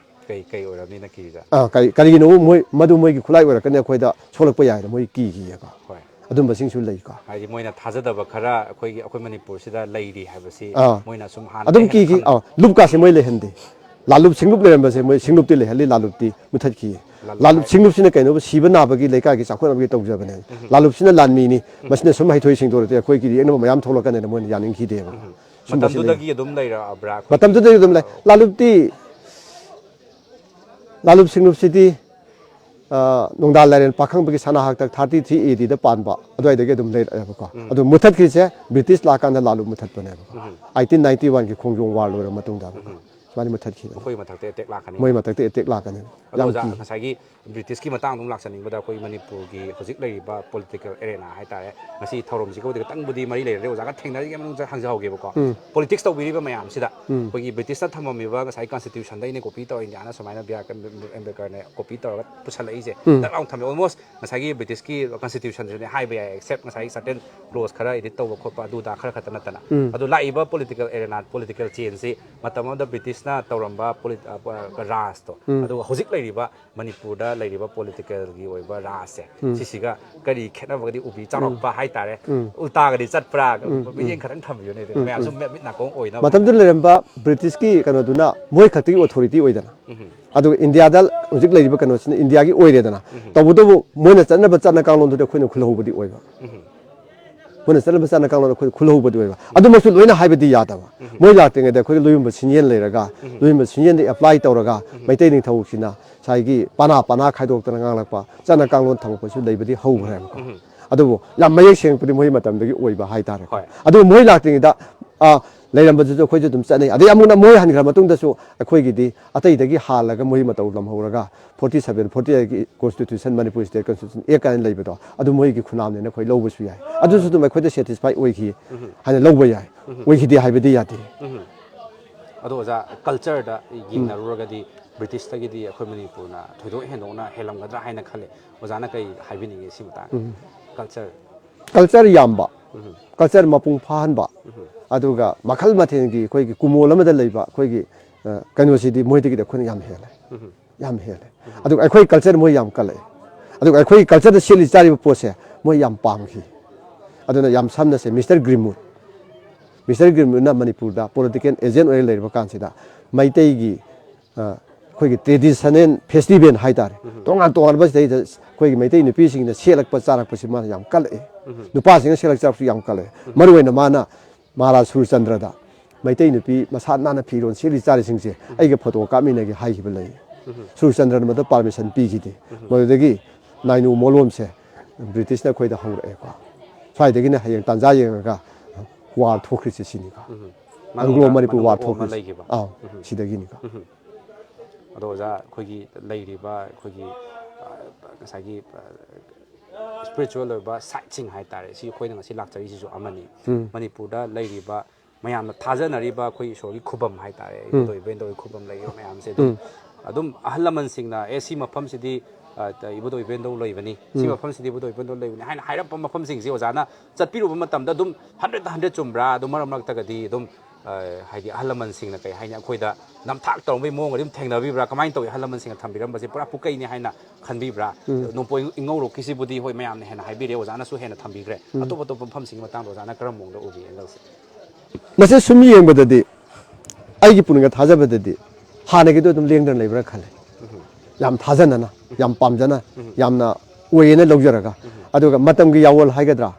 ꯀꯩ ꯀꯩ ꯑꯣꯏꯔꯝꯅꯤꯅ ꯀꯤꯔꯤꯁꯦ? ꯑꯥ, ꯀꯔꯤ ꯀꯔꯤꯒꯤꯅꯣ ꯃꯣꯏ ꯃꯗꯨ ꯃꯣꯏꯒꯤ ꯈꯨꯠꯂꯥꯏ ꯑꯣꯏꯔꯛꯀꯅꯤ, ꯑꯩꯈꯣꯏꯗ ꯁꯣꯛꯂꯛꯄ ꯌꯥꯏꯅ ꯃꯣꯏ ꯀꯤꯈꯤꯑꯕ꯫ ꯍꯣꯏ꯫ ꯑꯗꯨꯝꯕꯁꯤꯡꯁꯨ ꯂꯩꯀꯣ꯫ ꯍꯥꯏꯗꯤ ꯃꯣꯏꯅ ꯊꯥꯖꯗꯕ ꯈꯔ ꯑꯩꯈꯣꯏꯒꯤ, ꯑꯩꯈꯣꯏ ꯃꯅꯤꯄꯨꯔꯁꯤꯗ ꯂꯩꯔꯤ ꯍꯥꯏꯕꯁꯤ ꯑꯥ꯫ ꯃꯣꯏꯅ ꯁꯨꯝ ꯍꯥꯟꯅ ꯑꯗꯨꯝ ꯀꯤꯈꯤ꯫ ꯑꯥ, ꯂꯨꯞꯀꯥꯁꯦ ꯃꯣꯏ ꯂꯩꯍꯟꯗꯦ꯫ ꯂꯥꯂꯨꯞ ꯁꯤꯡꯂꯨꯞ ꯂꯩꯔꯝꯕꯁꯦ ꯃꯣꯏ ꯁꯤꯡꯂꯨꯞꯇꯤ ꯂꯩꯍꯜꯂꯤ, ꯂꯥꯂꯨꯞꯇꯤ ꯃꯨꯊꯠꯈꯤ꯫ ꯂꯥꯂꯨꯞ ꯂꯥꯂꯨꯞ ꯍꯥꯏ- ꯁꯤꯡꯂꯨꯞꯁꯤꯅ ꯀꯩꯅꯣꯕꯨ ꯁꯤꯕ ꯅꯥꯕꯒꯤ ꯂꯩꯀꯥꯏꯒꯤ ꯆꯥꯎꯈꯠꯅꯕꯒꯤ ꯇꯧꯖꯕꯅꯦ꯫ ꯎꯝ꯫ ꯂꯥꯂꯨꯞꯁꯤꯅ ꯂꯥꯟꯃꯤꯅꯤ, ꯎꯝ꯫ ꯃꯁꯤꯅ ꯁꯨꯝ ꯍꯩꯊꯣꯏ ꯁꯤꯡꯊꯣꯔꯗꯤ ꯑꯩꯈꯣꯏꯒꯤ ꯌꯦꯛꯅꯕ ꯃꯌꯥꯝ ꯊꯣꯛꯂꯛꯀꯅꯤꯅ ꯃꯣꯏꯅ ꯌꯥꯅꯤꯡꯈꯤꯗꯦꯕ꯫ ꯎꯝ꯫ ꯁꯨꯝꯕꯁꯤ ꯂꯩ꯫ ꯃꯇꯝꯗꯨꯗꯒꯤ ꯑꯗꯨꯝ ꯂꯩꯔꯛꯑꯕ꯭ꯔꯥ ꯑꯩꯈꯣꯏꯒꯤ? ꯃꯇꯝꯗꯨꯗꯒꯤ ꯑꯗꯨꯝ ꯂꯩ꯫ ꯂꯥꯂꯨꯞꯇꯤ, ꯂꯥꯂꯨꯞ ꯁꯤꯡꯂꯨꯞꯁꯤꯗꯤ, ꯑ, ꯅꯣꯡꯗꯥ ꯂꯥꯏꯔꯦꯟ ꯄꯥꯈꯪꯕꯒꯤ ꯁꯅꯥ ꯍꯥꯛꯇꯛ thirty three A D ꯗ ꯄꯥꯟꯕ ꯑꯗꯨꯋꯥꯏꯗꯒꯤ ꯑꯗꯨꯝ ꯂꯩꯔꯛꯑꯦꯕꯀꯣ꯫ ꯎꯝ꯫ ꯑꯗꯨ ꯃꯨꯊꯠꯈ꯭ꯔꯤꯁꯦ ꯕ꯭ꯔꯤꯇꯤꯁ ꯂꯥꯛꯀꯥꯟꯗ ꯂꯥꯂꯨꯞ ꯃꯨꯊꯠꯄꯅꯦꯕꯀꯣ꯫ ꯎꯝ꯫ Eighteen ninety one ꯒꯤ ꯈꯣꯡꯖꯣꯝ ꯋꯥꯔ ꯂꯣꯏꯔ ꯃꯇꯨꯡꯗ꯫ ꯎꯝ꯫ ꯁꯨꯃꯥꯏꯅ ꯃꯨꯊꯠꯈꯤꯕꯅꯤ꯫ ꯃꯈꯣꯏꯒꯤ ꯃꯊꯛꯇ ꯑꯦꯇꯦꯛ ꯂꯥꯛꯀꯅꯤ꯫ ꯃꯣꯏ ꯃꯊꯛꯇ ꯑꯦꯇꯦꯛ ꯂꯥꯛꯀꯅꯤ꯫ ꯑꯗꯣ ꯌꯥꯝ ꯑꯣꯖꯥ, ꯀꯤ꯫ ꯉꯁꯥꯏꯒꯤ ꯕ꯭ꯔꯤꯇꯤꯁꯀꯤ ꯃꯇꯥꯡꯗ ꯑꯃꯨꯛ ꯂꯥꯛꯆꯅꯤꯡꯕꯗ, ꯑꯩꯈꯣꯏꯒꯤ ꯃꯅꯤꯄꯨꯔꯒꯤ ꯍꯧꯖꯤꯛ ꯂꯩꯔꯤꯕ ꯄꯣꯂꯤꯇꯤꯀꯦꯜ ꯑꯦꯔꯦꯅꯥ ꯍꯥꯏꯇꯥꯔꯦ, ꯉꯁꯤ ꯊꯧꯔꯝꯁꯤꯒꯕꯨꯗꯤ ꯈꯤꯇꯪꯕꯨꯗꯤ ꯃꯔꯤ ꯂꯩꯅꯔꯦ, ꯑꯣꯖꯥꯒ ꯊꯦꯡꯅꯔꯤꯉꯩ ꯃꯅꯨꯡꯗ ꯍꯪꯖꯍꯧꯒꯦꯕꯀꯣ꯫ ꯎꯝ꯫ ꯄꯣꯂꯤꯇꯤꯛꯁ ꯇꯧꯕꯤꯔꯤꯕ ꯃꯌꯥꯝꯁꯤꯗ ꯎꯝ꯫ ꯑꯩꯈꯣꯏꯒꯤ ꯕ꯭ꯔꯤꯇꯤꯁꯅ ꯊꯝꯃꯝꯃꯤꯕ ꯉꯁꯥꯏ ꯀꯟꯁꯇꯤꯇ꯭ꯌꯨꯁꯟꯗ ꯑꯩꯅ ꯀꯣꯄꯤ ꯇꯧꯔ, ꯏꯟꯗꯤꯌꯥꯅ ꯁꯨꯃꯥꯏꯅ ꯕꯤ ꯑꯥꯔ ꯑꯦꯝꯕꯦꯗꯀꯔꯅ ꯀꯣꯄꯤ ꯇꯧꯔꯒ ꯄꯨꯁꯜꯂꯛꯏꯁꯦ ꯎꯝ꯫ ꯗꯛ ꯂꯥꯎꯅ ꯊꯝꯃꯦ꯫ ꯑꯣꯜꯃꯣꯁ ꯉꯁꯥꯏꯒꯤ ꯕ꯭ꯔꯤꯇꯤꯁꯀꯤ ꯀꯟꯁꯇꯤꯇ꯭ꯌꯨꯁꯟꯁꯤꯅꯦ ꯍꯥꯏꯕ ꯌꯥꯏ, ꯑꯦꯛꯁꯦꯞ ꯉꯁꯥꯏꯒꯤ ꯁꯔꯇꯦꯟ ꯀ꯭ꯂꯣꯖ ꯈꯔ ꯑꯦꯗꯤꯠ ꯇꯧꯕ ꯈꯣꯠꯄ ꯑꯗꯨ ꯑꯗꯥ ꯈꯔ ꯈꯛꯇ ꯅꯠꯇꯅ꯫ ꯎꯝ꯫ ꯑꯗꯣ ꯂꯥꯛꯏꯕ ꯄꯣꯂꯤꯇꯤꯀꯦꯜ ꯑꯦꯔꯦꯅꯥ, ꯄꯣꯂꯤꯇꯤꯀꯦꯜ ꯆꯦꯟꯖꯁꯤ ꯃꯇꯝ ꯑꯃꯗ ꯕ꯭ꯔꯤꯇꯤꯁꯅ ꯇꯧꯔꯝꯕ ꯄꯣꯂꯤꯠ-, ꯑ, ꯄ-, ꯔꯥꯖꯇꯣ, ꯎꯝ꯫ ꯑꯗꯨꯒ ꯍꯧꯖꯤꯛ ꯂꯩꯔꯤꯕ ꯃꯅꯤꯄꯨꯔꯗ ꯂꯩꯔꯤꯕ ꯄꯣꯂꯤꯇꯤꯀꯦꯜꯒꯤ ꯑꯣꯏꯕ ꯔꯥꯖꯁꯦ, ꯎꯝ꯫ ꯁꯤꯁꯤꯒ ꯀꯔꯤ ꯈꯦꯠꯅꯕꯒꯗꯤ ꯎꯕꯤ? ꯆꯥꯎꯔꯥꯛꯄ ꯎꯝ꯫ ꯍꯥꯏꯇꯥꯔꯦ, ꯎꯝ꯫ ꯎꯜꯇꯥꯒꯗꯤ ꯆꯠꯄ꯭ꯔꯥ? ꯎꯝ, ꯎꯝ꯫ ꯃꯤꯠꯌꯦꯡ ꯈꯤꯇꯪ ꯊꯝꯕꯤꯌꯨꯅꯦ, ꯑꯗꯨ ꯎꯝ, ꯃꯌꯥꯝꯁꯨ ꯎꯝ꯫ ꯃꯤꯠ ꯅꯥꯀꯣꯡ ꯑꯣꯏꯅꯕ ꯃꯇꯝꯗꯨꯗ ꯍꯥꯏꯇꯥꯔꯦ꯫ ꯂꯩꯔꯝꯕ ꯕ꯭ꯔꯤꯇꯤꯁꯀꯤ ꯀꯩꯅꯣꯗꯨꯅ ꯃꯣꯏ ꯈꯛꯇꯒꯤ ꯑꯣꯊꯣꯔꯤꯇꯤ ꯑꯣꯏꯗꯅ꯫ ꯎꯝ꯫ ꯑꯗꯨꯒ ꯏꯟꯗꯤꯌꯥꯗ ꯍꯧꯖꯤꯛ ꯂꯩꯔꯤꯕ ꯀꯩꯅꯣꯁꯤꯅ ꯏꯟꯗꯤꯌꯥꯒꯤ ꯑꯣꯏꯔꯦꯗꯅ꯫ ꯎꯝ꯫ ꯇꯧꯕꯇꯕꯨ ꯃꯣꯏꯅ ꯆꯠꯅꯕ ꯆꯠꯅ ꯀꯥꯡꯂꯣꯟꯗꯨꯗꯤ ꯑꯩꯈꯣꯏꯅ ꯈꯨꯜꯍꯧꯕꯗꯤ ꯑꯣꯏꯕ꯫ ꯎꯝ꯫ ꯃꯣꯏꯅ ꯆꯠꯅꯕ ꯆꯠꯅ ꯀꯥꯡꯂꯣꯟ ꯑꯩꯈꯣꯏ ꯈꯨꯜꯍꯧꯕꯗꯤ ꯑꯣꯏꯕ꯫ ꯑꯗꯨꯃꯛꯁꯨ ꯂꯣꯏꯅ ꯍꯥꯏꯕꯗꯤ ꯌꯥꯗꯕ꯫ ꯎꯝ꯫ ꯃꯣꯏ ꯂꯥꯛꯇ꯭ꯔꯤꯉꯩꯗ ꯑꯩꯈꯣꯏꯒꯤ ꯂꯣꯏꯌꯨꯝꯕ ꯁꯤꯟꯌꯦꯟ ꯂꯩꯔꯒ, ꯎꯝ꯫ ꯂꯣꯏꯌꯨꯝꯕ ꯁꯤꯟꯌꯦꯟꯗ ꯑꯦꯄ꯭ꯂꯥꯏ ꯇꯧꯔꯒ, ꯎꯝ꯫ ꯃꯩꯇꯩ ꯅꯤꯡꯊꯧꯁꯤꯅ ꯉꯁꯥꯏꯒꯤ ꯄꯅꯥ ꯄꯅꯥ ꯈꯥꯏꯗꯣꯛꯇꯅ ꯉꯥꯡꯂꯛꯄ, ꯆꯠꯅ ꯀꯥꯡꯂꯣꯟ ꯊꯝꯃꯛꯄꯁꯨ ꯂꯩꯕꯗꯤ ꯍꯧꯈ꯭ꯔꯦꯕꯀꯣ꯫ ꯎꯝ꯫ ꯑꯗꯨꯕꯨ ꯌꯥꯝ ꯃꯌꯦꯛ ꯁꯦꯡꯉꯛꯄꯗꯤ ꯃꯣꯏ ꯃꯇꯝꯗꯒꯤ ꯑꯣꯏꯕ ꯍꯥꯏꯇꯥꯔꯦꯀꯣ꯫ ꯍꯣꯏ꯫ ꯑꯗꯨꯕꯨ ꯃꯣꯏ ꯂꯥꯛꯇ꯭ꯔꯤꯉꯩꯗ, ꯑ, ꯂꯩꯔꯝꯕꯗꯨꯁꯨ ꯑꯩꯈꯣꯏꯁꯨ ꯑꯗꯨꯝ ꯆꯠꯅꯩ꯫ ꯑꯗꯩ ꯑꯃꯨꯛꯅ ꯃꯣꯏ ꯍꯟꯈ꯭ꯔ ꯃꯇꯨꯡꯗꯁꯨ ꯑꯩꯈꯣꯏꯒꯤꯗꯤ ꯑꯇꯩꯗꯒꯤ ꯍꯥꯜꯂꯒ ꯃꯣꯏ ꯃꯇꯧ ꯂꯝꯍꯧꯔꯒ forty seven, forty eight ꯀꯤ constitution, Manipur State Constitution Act ꯀꯥꯏꯅ ꯂꯩꯕꯗꯣ, ꯑꯗꯨ ꯃꯣꯏꯒꯤ ꯈꯨꯟꯅꯥꯝꯅꯦꯅ ꯑꯩꯈꯣꯏ ꯂꯧꯕꯁꯨ ꯌꯥꯏ꯫ ꯑꯗꯨꯁꯨ ꯑꯗꯨꯝ ꯑꯩꯈꯣꯏꯗ satisfy ꯑꯣꯏꯈꯤ ꯍꯥꯏꯅ ꯂꯧꯕ ꯌꯥꯏ꯫ ꯑꯣꯏꯈꯤꯗꯦ ꯍꯥꯏꯕꯗꯤ ꯌꯥꯗꯦ꯫ ꯑꯗꯣ ꯑꯣꯖꯥ, ꯀꯜꯆꯔꯗ ꯌꯦꯡꯅꯔꯨꯔꯒꯗꯤ ꯕ꯭ꯔꯤꯇꯤꯁꯇꯒꯤꯗꯤ ꯑꯩꯈꯣꯏ ꯃꯅꯤꯄꯨꯔꯅ ꯊꯣꯏꯗꯣꯛ ꯍꯦꯟꯗꯣꯛꯅ ꯍꯦꯜꯂꯝꯒꯗ꯭ꯔꯥ ꯍꯥꯏꯅ ꯈꯜꯂꯦ꯫ ꯑꯣꯖꯥꯅ ꯀꯩ ꯍꯥꯏꯕꯤꯅꯤꯡꯉꯤ ꯁꯤ ꯃꯇꯥꯡꯗ? ꯀꯜꯆꯔ ꯀꯜꯆꯔ ꯌꯥꯝꯕ, ꯀꯜꯆꯔ ꯃꯄꯨꯡ ꯐꯥꯍꯟꯕ, ꯑꯗꯨꯒ ꯃꯈꯜ ꯃꯊꯦꯜꯒꯤ ꯑꯩꯈꯣꯏꯒꯤ ꯀꯨꯃꯣꯜ ꯑꯃꯗ ꯂꯩꯕ ꯑꯩꯈꯣꯏꯒꯤ, ꯑ, ꯀꯩꯅꯣꯁꯤꯗꯤ ꯃꯣꯏꯗꯒꯤꯗꯤ ꯑꯩꯈꯣꯏꯅ ꯌꯥꯝ ꯍꯦꯜꯂꯦ꯫ ꯌꯥꯝ ꯍꯦꯜꯂꯦ꯫ ꯑꯗꯨꯒ ꯑꯩꯈꯣꯏ ꯀꯜꯆꯔ ꯃꯣꯏ ꯌꯥꯝ ꯀꯜꯂꯛꯑꯦ꯫ ꯑꯗꯨꯒ ꯑꯩꯈꯣꯏ ꯀꯜꯆꯔꯗ ꯁꯦꯠꯂꯤ ꯆꯥꯔꯤꯕ ꯄꯣꯠꯁꯦ ꯃꯣꯏ ꯌꯥꯝ ꯄꯥꯝꯈꯤ꯫ ꯑꯗꯨꯅ ꯌꯥꯝ ꯁꯝꯅꯁꯦ, ꯃꯤꯁꯇꯔ ꯒ꯭ꯔꯤꯟꯋꯨꯗ, ꯃꯤꯁꯇꯔ ꯒ꯭ꯔꯤꯟꯋꯨꯗꯅ ꯃꯅꯤꯄꯨꯔꯗ ꯄꯣꯂꯤꯇꯤꯀꯦꯜ ꯑꯦꯖꯦꯟ ꯑꯣꯏꯅ ꯂꯩꯔꯕ ꯀꯥꯟꯁꯤꯗ ꯃꯩꯇꯩꯒꯤ, ꯑ, ꯑꯩꯈꯣꯏꯒꯤ ꯇ꯭ꯔꯦꯗꯤꯁꯅꯦꯜ ꯐꯦꯁꯇꯤꯚꯦꯜ ꯍꯥꯏꯇꯥꯔꯦ, ꯇꯣꯉꯥꯟ ꯇꯣꯉꯥꯟꯕ ꯁꯤꯗꯩꯗ ꯑꯩꯈꯣꯏꯒꯤ ꯃꯩꯇꯩ ꯅꯨꯄꯤꯁꯤꯡꯅ ꯁꯦꯠꯂꯛꯄ ꯆꯥꯔꯛꯄꯁꯤ ꯃꯥꯅ ꯌꯥꯝ ꯀꯜꯂꯛꯑꯦ꯫ ꯅꯨꯄꯥꯁꯤꯡꯅ ꯁꯦꯠꯂꯛ ꯆꯥꯔꯛꯄꯁꯨ ꯌꯥꯝ ꯀꯜꯂꯛꯑꯦ꯫ ꯃꯔꯨꯑꯣꯏꯅ ꯃꯥꯅ ꯃꯍꯥꯔꯥꯖ ꯁꯨꯔꯆꯟꯗ꯭ꯔꯗ ꯃꯩꯇꯩ ꯅꯨꯄꯤ ꯃꯁꯥ ꯅꯥꯟꯅ ꯐꯤꯔꯣꯜ ꯁꯦꯠꯂꯤ ꯆꯥꯔꯤꯁꯤꯡꯁꯦ ꯑꯩꯒ ꯐꯣꯇꯣ ꯀꯥꯞꯃꯤꯟꯅꯒꯦ ꯍꯥꯏꯈꯤꯕ ꯂꯩ꯫ ꯁꯨꯔꯆꯟꯗ꯭ꯔꯅ ꯃꯗꯨ ꯄꯥꯔꯃꯤꯁꯟ ꯄꯤꯈꯤꯗꯦ꯫ ꯃꯗꯨꯗꯒꯤ ꯅꯥꯏꯅꯨ ꯃꯣꯂꯣꯝꯁꯦ ꯕ꯭ꯔꯤꯇꯤꯁꯅ ꯑꯩꯈꯣꯏꯗ ꯍꯧꯔꯛꯑꯦꯀꯣ꯫ ꯁ꯭ꯋꯥꯏꯗꯒꯤꯅ ꯍꯌꯦꯡ ꯇꯥꯟꯖꯥ ꯌꯦꯡꯉꯒ ꯋꯥꯔ ꯊꯣꯛꯈ꯭ꯔꯤꯁꯦ ꯁꯤꯅꯤꯀꯣ꯫ ꯑꯪꯒ꯭ꯂꯣ ꯃꯅꯨꯡꯗ ꯃꯅꯤꯄꯨꯔ ꯋꯥꯔ ꯃꯅꯨꯡ ꯑꯣꯛ ꯑꯃ ꯊꯣꯛꯈ꯭ꯔꯤꯁꯦ꯫ ꯂꯩꯈꯤꯕ꯫ ꯑꯥ, ꯁꯤꯗꯒꯤꯅꯤꯀꯣ꯫ ꯑꯗꯣ ꯑꯣꯖꯥ, ꯑꯩꯈꯣꯏꯒꯤ ꯂꯩꯔꯤꯕ ꯑꯩꯈꯣꯏꯒꯤ, ꯑ, ꯉꯁꯥꯏꯒꯤ, ꯑ, ꯏꯁꯄꯤꯔꯤꯆꯨꯋꯦꯜ ꯑꯣꯏꯕ ꯁꯥꯏꯠꯁꯤꯡ ꯍꯥꯏ ꯇꯥꯔꯦ, ꯁꯤ ꯑꯩꯈꯣꯏꯅ ꯉꯁꯤ ꯂꯥꯛꯆꯔꯤꯁꯤꯁꯨ ꯑꯃꯅꯤ꯫ ꯃꯅꯤꯄꯨꯔꯗ ꯂꯩꯔꯤꯕ ꯃꯌꯥꯝꯅ ꯊꯥꯖꯅꯔꯤꯕ ꯑꯩꯈꯣꯏ ꯏꯁꯣꯔꯒꯤ ꯈꯨꯕꯝ ꯍꯥꯏ ꯇꯥꯔꯦ, ꯏꯕꯨꯙꯧ ꯏꯕꯦꯟꯗꯧꯒꯤ ꯈꯨꯕꯝ ꯂꯩꯔꯤꯕ ꯃꯌꯥꯝꯁꯦ ꯑꯗꯨꯝ, ꯑꯗꯨꯝ ꯑꯍꯜ ꯂꯃꯟꯁꯤꯡꯅ, "ꯑꯦ, ꯁꯤ ꯃꯐꯝꯁꯤꯗꯤ, ꯑ, ꯏꯕꯨꯙꯧ ꯏꯕꯦꯟꯗꯧ ꯂꯩꯕꯅꯤ, ꯁꯤ ꯃꯐꯝꯁꯤꯗꯤ ꯏꯕꯨꯙꯧ ꯏꯕꯦꯟꯗꯧ ꯂꯩꯕꯅꯤ" ꯍꯥꯏꯅ ꯍꯥꯏꯔꯛꯄ ꯃꯐꯝꯁꯤꯡꯁꯦ ꯑꯣꯖꯥꯅ ꯆꯠꯄꯤꯔꯨꯕ ꯃꯇꯝꯗ ꯑꯗꯨꯝ ꯍꯟꯗ꯭ꯔꯦꯠꯇ ꯍꯟꯗ꯭ꯔꯦꯠ ꯆꯨꯝꯕ꯭ꯔꯥ? ꯑꯗꯨ ꯃꯔꯛ ꯃꯔꯛꯇꯒꯗꯤ ꯑꯗꯨꯝ, ꯑ, ꯍꯥꯏꯗꯤ ꯑꯍꯜ ꯂꯃꯟꯁꯤꯡꯅ, ꯀꯩ ꯍꯥꯏꯅꯤ, ꯑꯩꯈꯣꯏꯗ ꯅꯝꯊꯥꯛ ꯇꯧꯔꯝꯕꯒꯤ ꯃꯑꯣꯡ ꯑꯗꯨꯝ ꯊꯦꯡꯅꯕꯤꯕ꯭ꯔꯥ? ꯀꯃꯥꯏꯅ ꯇꯧꯏ? ꯑꯍꯜ ꯂꯃꯟꯁꯤꯡꯅ ꯊꯝꯕꯤꯔꯝꯕꯁꯦ ꯄꯨꯔꯥ ꯄꯨꯀꯩꯅꯤ ꯍꯥꯏꯅ ꯈꯟꯕꯤꯕ꯭ꯔꯥ? ꯅꯣꯡꯄꯣꯛ ꯏꯉꯧꯔꯣꯛꯀꯤꯁꯤꯕꯨꯗꯤ, ꯍꯣꯏ, ꯃꯌꯥꯝꯅ ꯍꯦꯟꯅ ꯍꯥꯏꯕꯤꯔꯦ, ꯑꯣꯖꯥꯅꯁꯨ ꯍꯦꯟꯅ ꯊꯝꯕꯤꯈ꯭ꯔꯦ꯫ ꯑꯇꯣꯞ ꯑꯇꯣꯞꯄ ꯃꯐꯝꯁꯤꯡꯒꯤ ꯃꯇꯥꯡꯗ ꯑꯣꯖꯥꯅ ꯀꯔꯝꯕ ꯃꯑꯣꯡꯗ ꯎꯕꯤ, ꯑꯦꯡꯒꯜꯁꯦ? ꯃꯁꯤ ꯁꯨꯝ ꯌꯦꯡꯕꯗꯗꯤ, ꯑꯩꯒꯤ ꯄꯨꯛꯅꯤꯡꯗ ꯊꯥꯖꯕꯗꯗꯤ, ꯍꯥꯟꯅꯒꯤꯗꯣ ꯑꯗꯨꯝ ꯂꯦꯡꯗꯅ ꯂꯩꯕ꯭ꯔꯥ ꯈꯜꯂꯦ꯫ ꯌꯥꯝ ꯊꯥꯖꯅꯅ, ꯌꯥꯝ ꯄꯥꯝꯖꯅ, ꯌꯥꯝꯅ ꯑꯣꯏꯌꯦꯅ ꯂꯧꯖꯔꯒ, ꯑꯗꯨꯒ ꯃꯇꯝꯒꯤ ꯌꯥꯋꯣꯜ ꯍꯥꯏꯒꯗ꯭ꯔꯥ,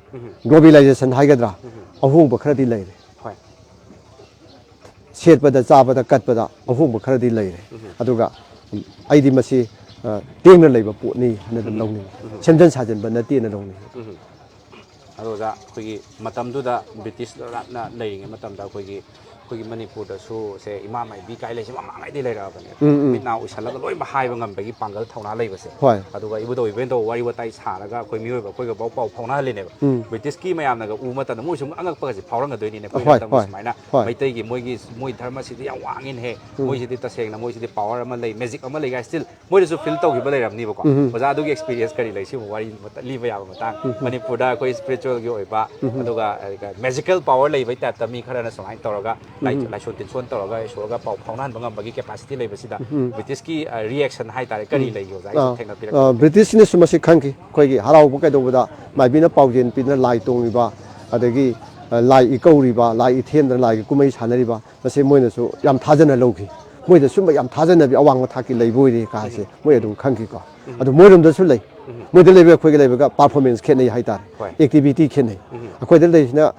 ꯒ꯭ꯂꯣꯕꯦꯂꯥꯏꯖꯦꯁꯟ ꯍꯥꯏꯒꯗ꯭ꯔꯥ, ꯑꯍꯣꯡꯕ ꯈꯔꯗꯤ ꯂꯩꯔꯦ꯫ ꯍꯣꯏ꯫ ꯁꯦꯠꯄꯗ ꯆꯥꯕꯗ ꯀꯠꯄꯗ ꯑꯍꯣꯡꯕ ꯈꯔꯗꯤ ꯂꯩꯔꯦ꯫ ꯑꯗꯨꯒ ꯑꯩꯗꯤ ꯃꯁꯤ, ꯑ, ꯇꯦꯡꯅ ꯂꯩꯕ ꯄꯣꯠꯅꯤ ꯍꯥꯏꯅ ꯑꯗꯨꯝ ꯂꯧꯅꯤꯡꯉꯤ꯫ ꯁꯦꯝꯖꯤꯟ ꯁꯥꯖꯤꯟꯕ ꯅꯠꯇꯦꯅ ꯂꯧꯅꯤꯡꯉꯤ꯫ ꯑꯗꯣ ꯑꯣꯖꯥ, ꯑꯩꯈꯣꯏꯒꯤ ꯃꯇꯝꯗꯨꯗ ꯕ꯭ꯔꯤꯇꯤꯁ ꯂꯩꯔꯤꯉꯩ ꯃꯇꯝꯗ ꯑꯩꯈꯣꯏꯒꯤ ꯑꯩꯈꯣꯏꯒꯤ ꯃꯅꯤꯄꯨꯔꯗꯁꯨ ꯁꯦ ꯏꯃꯥ ꯃꯥꯏꯕꯤ ꯀꯥꯏ ꯂꯩꯁꯦ ꯃꯃꯥꯡꯉꯩꯗꯤ ꯂꯩꯔꯛꯑꯕꯅꯦ꯫ ꯎꯝ, ꯎꯝ꯫ ꯃꯤꯠ ꯅꯥ ꯎꯏꯁꯜꯂꯒ ꯂꯣꯏꯅꯃꯛ ꯍꯥꯏꯕ ꯉꯝꯕꯒꯤ ꯄꯥꯡꯒꯜ ꯊꯧꯅꯥ ꯂꯩꯕꯁꯦ꯫ ꯍꯣꯏ꯫ ꯑꯗꯨꯒ ꯏꯕꯨꯙꯧ ꯏꯕꯦꯟꯗꯧ ꯋꯥꯔꯤ ꯋꯥꯇꯥꯏ ꯁꯥꯔꯒ ꯑꯩꯈꯣꯏ ꯃꯤꯑꯣꯏꯕ ꯑꯩꯈꯣꯏꯒ ꯄꯥꯎ ꯐꯥꯎꯅꯍꯜꯂꯤꯅꯦꯕ꯫ ꯎꯝ꯫ ꯕ꯭ꯔꯤꯇꯤꯁꯀꯤ ꯃꯌꯥꯝꯅꯒ ꯎ ꯃꯇꯝꯗ ꯃꯣꯏꯁꯨ ꯑꯉꯛꯄꯒꯁꯦ ꯐꯥꯎꯔꯝꯒꯗꯣꯏꯅꯤꯅꯦ, ꯑꯩꯈꯣꯏ ꯍꯣꯏ, ꯃꯇꯝꯒꯤ ꯍꯣꯏ, ꯁꯨꯃꯥꯏꯅ ꯍꯣꯏ꯫ ꯃꯩꯇꯩꯒꯤ ꯃꯣꯏꯒꯤ ꯃꯣꯏ ꯙꯔꯃꯁꯤꯗꯤ ꯌꯥꯝ ꯋꯥꯡꯉꯤꯅꯦꯍꯦ, ꯎꯝ꯫ ꯃꯣꯏꯁꯤꯗꯤ ꯇꯁꯦꯡꯅ ꯃꯣꯏꯁꯤꯗꯤ ꯄꯥꯋꯔ ꯑꯃ ꯂꯩ, ꯃꯦꯖꯤꯛ ꯑꯃ ꯂꯩ ꯀꯥꯏ꯫ ꯁ꯭ꯇꯤꯜ ꯃꯣꯏꯗꯁꯨ ꯐꯤꯜ ꯇꯧꯈꯤꯕ ꯂꯩꯔꯝꯅꯤꯕꯀꯣ꯫ ꯎꯝ꯫ ꯑꯣꯖꯥ, ꯑꯗꯨꯒꯤ ꯑꯦꯛꯁꯄꯤꯔꯤꯌꯦꯟꯁ ꯀꯔꯤ ꯂꯩ? ꯁꯤꯒꯨꯝꯕ ꯋꯥꯔꯤ ꯑꯃꯇ ꯂꯤꯕ ꯌꯥꯕ ꯃꯇꯥꯡ꯫ ꯎꯝ꯫ ꯃꯅꯤꯄꯨꯔꯗ ꯑꯩꯈꯣꯏ ꯁ꯭ꯄꯤꯔꯤꯆꯨꯋꯦꯜꯒꯤ ꯑꯣꯏꯕ, ꯎꯝ꯫ ꯑꯗꯨꯒ, ꯑꯗꯨꯒ ꯃꯦꯖꯤꯀꯦꯜ ꯄꯥꯋꯔ ꯂꯩꯕꯩ ꯇꯥꯏꯞꯇ ꯃꯤ ꯈꯔꯅ ꯁꯨꯃꯥꯏꯅ ꯇꯧꯔꯒ ꯂꯥꯏ-, ꯎꯝ꯫ ꯂꯥꯏꯁꯣꯟ ꯇꯤꯟꯁꯣꯟ ꯇꯧꯔꯒ ꯏꯁꯣꯔꯒ ꯄꯥꯎ ꯐꯥꯎꯅꯍꯟꯕ ꯉꯝꯕꯒꯤ ꯀꯦꯄꯥꯁꯤꯇꯤ ꯂꯩꯕꯁꯤꯗ ꯎꯝ꯫ ꯕ꯭ꯔꯤꯇꯤꯁꯀꯤ, ꯑ, ꯔꯤꯌꯦꯛꯁꯟ ꯍꯥꯏꯇꯥꯔꯦ, ꯀꯔꯤ ꯎꯝ꯫ ꯂꯩꯒꯦ ꯑꯣꯖꯥ? ꯑꯩꯁꯨ ꯑ, ꯊꯦꯡꯅꯕꯤꯔꯛꯄ꯫ ꯑ, ꯕ꯭ꯔꯤꯇꯤꯁꯅꯁꯨ ꯃꯁꯤ ꯈꯪꯈꯤ꯫ ꯑꯩꯈꯣꯏꯒꯤ ꯍꯔꯥꯎꯕ ꯀꯩꯗꯧꯕꯗ ꯃꯥꯏꯕꯤꯅ ꯄꯥꯎꯖꯦꯜ ꯄꯤꯗꯅ ꯂꯥꯏ ꯇꯣꯡꯉꯤꯕ, ꯑꯗꯒꯤ, ꯑ, ꯂꯥꯏ ꯏꯀꯧꯔꯤꯕ, ꯂꯥꯏ ꯏꯊꯦꯟꯗꯅ ꯂꯥꯏꯒꯤ ꯀꯨꯝꯍꯩ ꯁꯥꯟꯅꯔꯤꯕ, ꯃꯁꯤ ꯃꯣꯏꯅꯁꯨ ꯌꯥꯝ ꯊꯥꯖꯅ ꯂꯧꯈꯤ꯫ ꯃꯣꯏꯗ ꯁꯨꯝꯕ ꯌꯥꯝ ꯊꯥꯖꯅꯕꯤ ꯑꯋꯥꯡꯕ ꯊꯥꯛꯀꯤ ꯂꯩꯕ ꯑꯣꯏꯔꯦ ꯀꯥꯏꯁꯦ ꯎꯝ꯫ ꯃꯣꯏ ꯑꯗꯨꯝ ꯈꯪꯈꯤꯀꯣ꯫ ꯎꯝ꯫ ꯑꯗꯨ ꯃꯣꯏꯔꯣꯝꯗꯁꯨ ꯂꯩ꯫ ꯎꯝ꯫ ꯃꯣꯏꯗ ꯂꯩꯕ ꯑꯩꯈꯣꯏꯒ ꯂꯩꯕꯒ ꯄꯔꯐꯣꯔꯃꯦꯟꯁ ꯈꯦꯠꯅꯩ ꯍꯥꯏꯇꯥꯔꯦ꯫ ꯍꯣꯏ꯫ ꯑꯦꯛꯇꯤꯚꯤꯇꯤ ꯈꯦꯠꯅꯩ꯫ ꯎꯝ꯫ ꯑꯩꯈꯣꯏꯗ ꯂꯩꯔꯤꯁꯤꯅ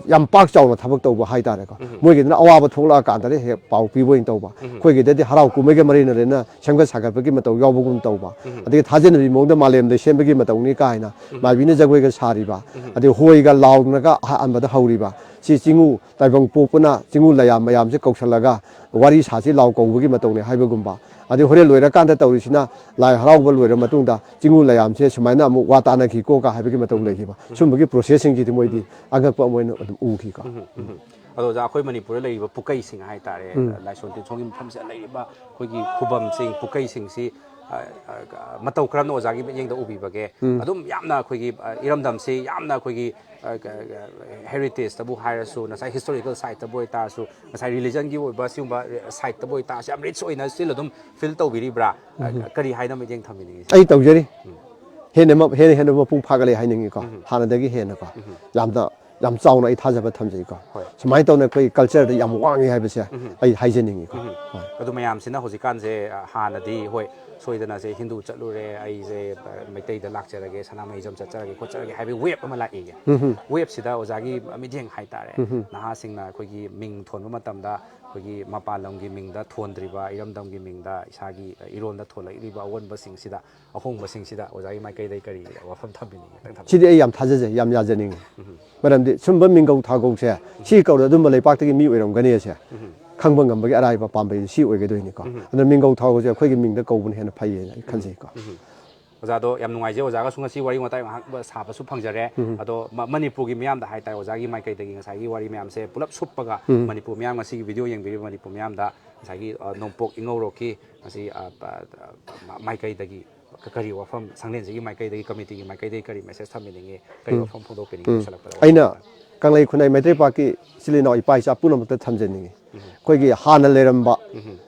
ꯌꯥꯝ ꯄꯥꯛ ꯆꯥꯎꯅ ꯊꯕꯛ ꯇꯧꯕ ꯍꯥꯏꯇꯥꯔꯦꯀꯣ꯫ ꯎꯝ꯫ ꯃꯣꯏꯒꯤꯗꯨꯅ ꯑꯋꯥꯕ ꯊꯣꯛꯂꯛꯑꯀꯥꯟꯗꯗꯤ ꯍꯦꯛ ꯄꯥꯎ ꯄꯤꯕ ꯑꯣꯏꯅ ꯇꯧꯕ꯫ ꯎꯝ꯫ ꯑꯩꯈꯣꯏꯒꯤꯗꯗꯤ ꯍꯔꯥꯎ ꯀꯨꯝꯍꯩꯒ ꯃꯔꯤ ꯂꯩꯅꯅ ꯁꯦꯝꯒꯠ ꯁꯥꯒꯠꯄꯒꯤ ꯃꯇꯧ ꯌꯥꯎꯕꯒꯨꯝ ꯇꯧꯕ꯫ ꯎꯝ꯫ ꯑꯗꯒꯤ ꯊꯥꯖꯅꯕꯤ ꯃꯑꯣꯡꯗ ꯃꯥꯂꯦꯝ ꯂꯩꯁꯦꯝꯕꯒꯤ ꯃꯇꯧꯅꯤ ꯀꯥꯏꯅ ꯎꯝ꯫ ꯃꯥꯏꯕꯤꯅ ꯖꯒꯣꯏꯒ ꯁꯥꯔꯤꯕ꯫ ꯎꯝ꯫ ꯑꯗꯩ ꯍꯣꯏꯒ ꯂꯥꯎꯅꯒ ꯑꯍꯥꯟꯕꯗ ꯍꯧꯔꯤꯕ꯫ ꯁꯤ ꯆꯤꯡꯉꯨ ꯇꯥꯏꯕꯪ ꯄꯣꯛꯄꯅ ꯆꯤꯡꯉꯨ ꯂꯩꯌꯥꯝ ꯃꯌꯥꯝꯁꯦ ꯀꯧꯁꯜꯂꯒ ꯋꯥꯔꯤ ꯁꯥꯁꯤ ꯂꯥꯎ ꯀꯧꯕꯒꯤ ꯃꯇꯧꯅꯦ ꯍꯥꯏꯕꯒꯨꯝꯕ꯫ ꯑꯗꯩ ꯍꯣꯔꯦꯟ ꯂꯣꯏꯔꯀꯥꯟꯗ ꯇꯧꯔꯤꯁꯤꯅ ꯂꯥꯏ ꯍꯔꯥꯎꯕ ꯂꯣꯏꯔ ꯃꯇꯨꯡꯗ ꯆꯤꯡꯉꯨ ꯂꯩꯌꯥꯝꯁꯦ ꯁꯨꯃꯥꯏꯅ ꯑꯃꯨꯛ ꯋꯥ ꯇꯥꯅꯈꯤꯀꯣ ꯀ ꯍꯥꯏꯕꯒꯤ ꯃꯇꯧ ꯂꯩꯈꯤꯕ꯫ ꯁꯨꯝꯕꯒꯤ ꯄ꯭ꯔꯣꯁꯦꯁꯁꯤꯡꯁꯤꯗꯤ ꯃꯣꯏꯗꯤ ꯑꯉꯛꯄ ꯑꯃ ꯑꯣꯏꯅ ꯑꯗꯨꯝ ꯎꯈꯤꯀꯣ꯫ ꯎꯝ, ꯎꯝ, ꯎꯝ꯫ ꯑꯗꯣ ꯑꯣꯖꯥ, ꯑꯩꯈꯣꯏ ꯃꯅꯤꯄꯨꯔꯗ ꯂꯩꯔꯤꯕ ꯄꯨꯀꯩꯁꯤꯡ ꯍꯥꯏꯇꯥꯔꯦ, ꯎꯝ꯫ ꯂꯥꯏꯁꯣꯟ ꯇꯤꯟꯁꯣꯟꯒꯤ ꯃꯐꯝꯁꯤꯗ ꯂꯩꯔꯤꯕ ꯑꯩꯈꯣꯏꯒꯤ ꯈꯨꯕꯝꯁꯤꯡ, ꯄꯨꯀꯩꯁꯤꯡꯁꯤ, ꯑ, ꯑ, ꯃꯇꯧ ꯀꯔꯝꯅ ꯑꯣꯖꯥꯒꯤ ꯃꯤꯠꯌꯦꯡꯗ ꯎꯕꯤꯕꯒꯦ? ꯎꯝ꯫ ꯑꯗꯨꯝ ꯌꯥꯝꯅ ꯑꯩꯈꯣꯏꯒꯤ, ꯑ, ꯏꯔꯝꯗꯝꯁꯤ ꯌꯥꯝꯅ ꯑꯩꯈꯣꯏꯒꯤ, ꯑ, ꯀ-, ꯀ-, ꯍꯦꯔꯤꯇꯦꯖꯇꯕꯨ ꯍꯥꯏꯔꯁꯨ, ꯉꯁꯥꯏ ꯍꯤꯁꯇꯣꯔꯤꯀꯦꯜ ꯁꯥꯏꯠꯇꯕꯨ ꯑꯣꯏꯇꯥꯔꯁꯨ, ꯉꯁꯥꯏ ꯔꯤꯂꯤꯖꯟꯒꯤ ꯑꯣꯏꯕ ꯁꯤꯒꯨꯝꯕ ꯁꯥꯏꯠꯇꯕꯨ ꯑꯣꯏꯇꯥꯔꯁꯨ, ꯌꯥꯝ ꯔꯤꯆ ꯑꯣꯏꯅ ꯁ꯭ꯇꯤꯜ ꯑꯗꯨꯝ ꯐꯤꯜ ꯇꯧꯕꯤꯔꯤꯕ꯭ꯔꯥ? ꯎꯝ꯫ ꯀꯔꯤ ꯍꯥꯏꯅ ꯃꯤꯠꯌꯦꯡ ꯊꯝꯕꯤꯅꯤꯡꯉꯤ? ꯑꯩ ꯇꯧꯖꯔꯤ꯫ ꯎꯝ꯫ ꯍꯦꯟꯅ ꯃ-, ꯍꯦꯟꯅ ꯍꯦꯟꯅ ꯃꯄꯨꯡ ꯐꯥꯒꯠꯂꯦ ꯍꯥꯏꯅꯤꯡꯉꯤꯀꯣ꯫ ꯎꯝ꯫ ꯍꯥꯟꯅꯗꯒꯤ ꯍꯦꯟꯅꯀꯣ꯫ ꯎꯝ꯫ ꯌꯥꯝꯅ, ꯌꯥꯝ ꯆꯥꯎꯅ ꯑꯩ ꯊꯥꯖꯕ ꯊꯝꯖꯩꯀꯣ꯫ ꯍꯣꯏ꯫ ꯁꯨꯃꯥꯏꯅ ꯇꯧꯅ ꯑꯩꯈꯣꯏ ꯀꯜꯆꯔꯗ ꯌꯥꯝ ꯋꯥꯡꯉꯤ ꯍꯥꯏꯕꯁꯦ ꯎꯝ꯫ ꯑꯩ ꯍꯥꯏꯖꯅꯤꯡꯉꯤꯀꯣ꯫ ꯎꯝ꯫ ꯍꯣꯏ꯫ ꯑꯗꯨ ꯃꯌꯥꯝꯁꯤꯅ ꯍꯧꯖꯤꯛꯀꯥꯟꯁꯦ, ꯑ, ꯍꯥꯟꯅꯗꯤ ꯍꯣꯏ, ꯁꯣꯏꯗꯅꯁꯦ ꯍꯤꯟꯗꯨ ꯆꯠꯂꯨꯔꯦ, ꯑꯩꯁꯦ, ꯑ, ꯃꯩꯇꯩꯗ ꯂꯥꯛꯆꯔꯒꯦ, ꯁꯅꯥꯃꯍꯤꯖꯝ ꯆꯠꯆꯔꯒꯦ ꯈꯣꯠꯆꯔꯒꯦ ꯍꯥꯏꯕꯒꯤ ꯋꯦꯕ ꯑꯃ ꯂꯥꯛꯏꯌꯦ꯫ ꯎꯝ꯫ ꯋꯦꯕꯁꯤꯗ ꯑꯣꯖꯥꯒꯤ ꯃꯤꯠꯌꯦꯡ ꯍꯥꯏꯇꯥꯔꯦ, ꯎꯝ꯫ ꯅꯍꯥꯁꯤꯡꯅ ꯑꯩꯈꯣꯏꯒꯤ ꯃꯤꯡ ꯊꯣꯟꯕ ꯃꯇꯝꯗ ꯑꯩꯈꯣꯏꯒꯤ ꯃꯄꯥꯟ ꯂꯝꯒꯤ ꯃꯤꯡꯗ ꯊꯣꯟꯗ꯭ꯔꯤꯕ, ꯏꯔꯝꯗꯝꯒꯤ ꯃꯤꯡꯗ ꯏꯁꯥꯒꯤ ꯏꯔꯣꯟꯗ ꯊꯣꯜꯂꯛꯂꯤꯕ ꯑꯑꯣꯟꯕꯁꯤꯡꯁꯤꯗ, ꯑꯍꯣꯡꯕꯁꯤꯡꯁꯤꯗ ꯑꯣꯖꯥꯒꯤ ꯃꯥꯏꯀꯩꯗꯒꯤ ꯀꯔꯤ ꯋꯥꯐꯝ ꯊꯝꯕꯤꯅꯤꯡꯉꯤ? ꯈꯤꯇꯪ ꯊꯝꯕꯤꯌꯨ꯫ ꯁꯤꯗꯤ ꯑꯩ ꯌꯥꯝ ꯊꯥꯖꯖꯩ, ꯌꯥꯝ ꯌꯥꯖꯅꯤꯡꯉꯤ꯫ ꯃꯔꯝꯗꯤ ꯁꯨꯝꯕ ꯃꯤꯡꯒꯧ ꯊꯥꯒꯧꯁꯦ ꯁꯤ ꯀꯧꯔ ꯑꯗꯨꯝꯕ ꯂꯩꯄꯥꯛꯇꯒꯤ ꯃꯤ ꯑꯣꯏꯔꯝꯒꯅꯤ ꯑꯁꯦ ꯈꯪꯕ ꯉꯝꯕꯒꯤ ꯑꯔꯥꯏꯕ ꯄꯥꯝꯕꯩꯗꯤ ꯁꯤ ꯑꯣꯏꯒꯗꯣꯏꯅꯤꯀꯣ꯫ ꯑꯗꯨꯅ ꯃꯤꯡꯒꯧ ꯊꯥꯒꯧꯁꯦ ꯑꯩꯈꯣꯏꯒꯤ ꯃꯤꯡꯗ ꯀꯧꯕꯅ ꯍꯦꯟꯅ ꯐꯩꯌꯦꯅ ꯑꯩ ꯈꯟꯖꯩꯀꯣ꯫ ꯑꯣꯖꯥꯗꯣ ꯌꯥꯝ ꯅꯨꯡꯉꯥꯏꯖꯩ, ꯑꯣꯖꯥꯒꯁꯨ ꯉꯁꯤ ꯋꯥꯔꯤ ꯋꯥꯇꯥꯏ ꯉꯥꯏꯍꯥꯛ ꯁꯥꯕꯁꯨ ꯐꯪꯖꯔꯦ꯫ ꯑꯗꯣ ꯃ- ꯃꯅꯤꯄꯨꯔꯒꯤ ꯃꯤꯌꯥꯝꯗ ꯍꯥꯏꯇꯥꯔꯦ, ꯑꯣꯖꯥꯒꯤ ꯃꯥꯏꯀꯩꯗꯒꯤ ꯉꯁꯥꯏꯒꯤ ꯋꯥꯔꯤ ꯃꯌꯥꯝꯁꯦ ꯄꯨꯂꯞ ꯁꯨꯞꯄꯒ ꯃꯅꯤꯄꯨꯔ ꯃꯤꯌꯥꯝ ꯉꯁꯤꯒꯤ ꯚꯤꯗꯤꯑꯣ ꯌꯦꯡꯕꯤꯔꯤꯕ ꯃꯅꯤꯄꯨꯔ ꯃꯤꯌꯥꯝꯗ ꯉꯁꯥꯏꯒꯤ ꯑ, ꯅꯣꯡꯄꯣꯛ ꯏꯉꯧꯔꯣꯛꯀꯤ ꯉꯁꯤ ꯑ, ꯄ- ꯑ, ꯃ- ꯃꯥꯏꯀꯩꯗꯒꯤ ꯀ- ꯀꯔꯤ ꯋꯥꯐꯝ, ꯁꯪꯂꯦꯟꯁꯤꯒꯤ ꯃꯥꯏꯀꯩꯗꯒꯤ, ꯀꯃꯤꯇꯤꯒꯤ ꯃꯥꯏꯀꯩꯗꯒꯤ ꯀꯔꯤ ꯃꯦꯁꯦꯖ ꯊꯝꯕꯤꯅꯤꯡꯉꯤ, ꯀꯔꯤ ꯋꯥꯐꯝ ꯐꯣꯡꯗꯣꯛꯄꯤꯅꯤꯡꯉꯤ ꯂꯣꯏꯁꯤꯜꯂꯛꯄꯗ? ꯑꯩꯅ ꯀꯪꯂꯩ ꯈꯨꯟꯅꯥꯏ ꯃꯩꯇꯩ ꯄꯥꯛꯀꯤ ꯏꯆꯤꯜ ꯏꯅꯥꯎ ꯏꯄꯥ ꯏꯆꯥ ꯄꯨꯝꯅꯃꯛꯇ ꯊꯝꯖꯅꯤꯡꯉꯤ꯫ ꯑꯩꯈꯣꯏꯒꯤ ꯍꯥꯟꯅ ꯂꯩꯔꯝꯕ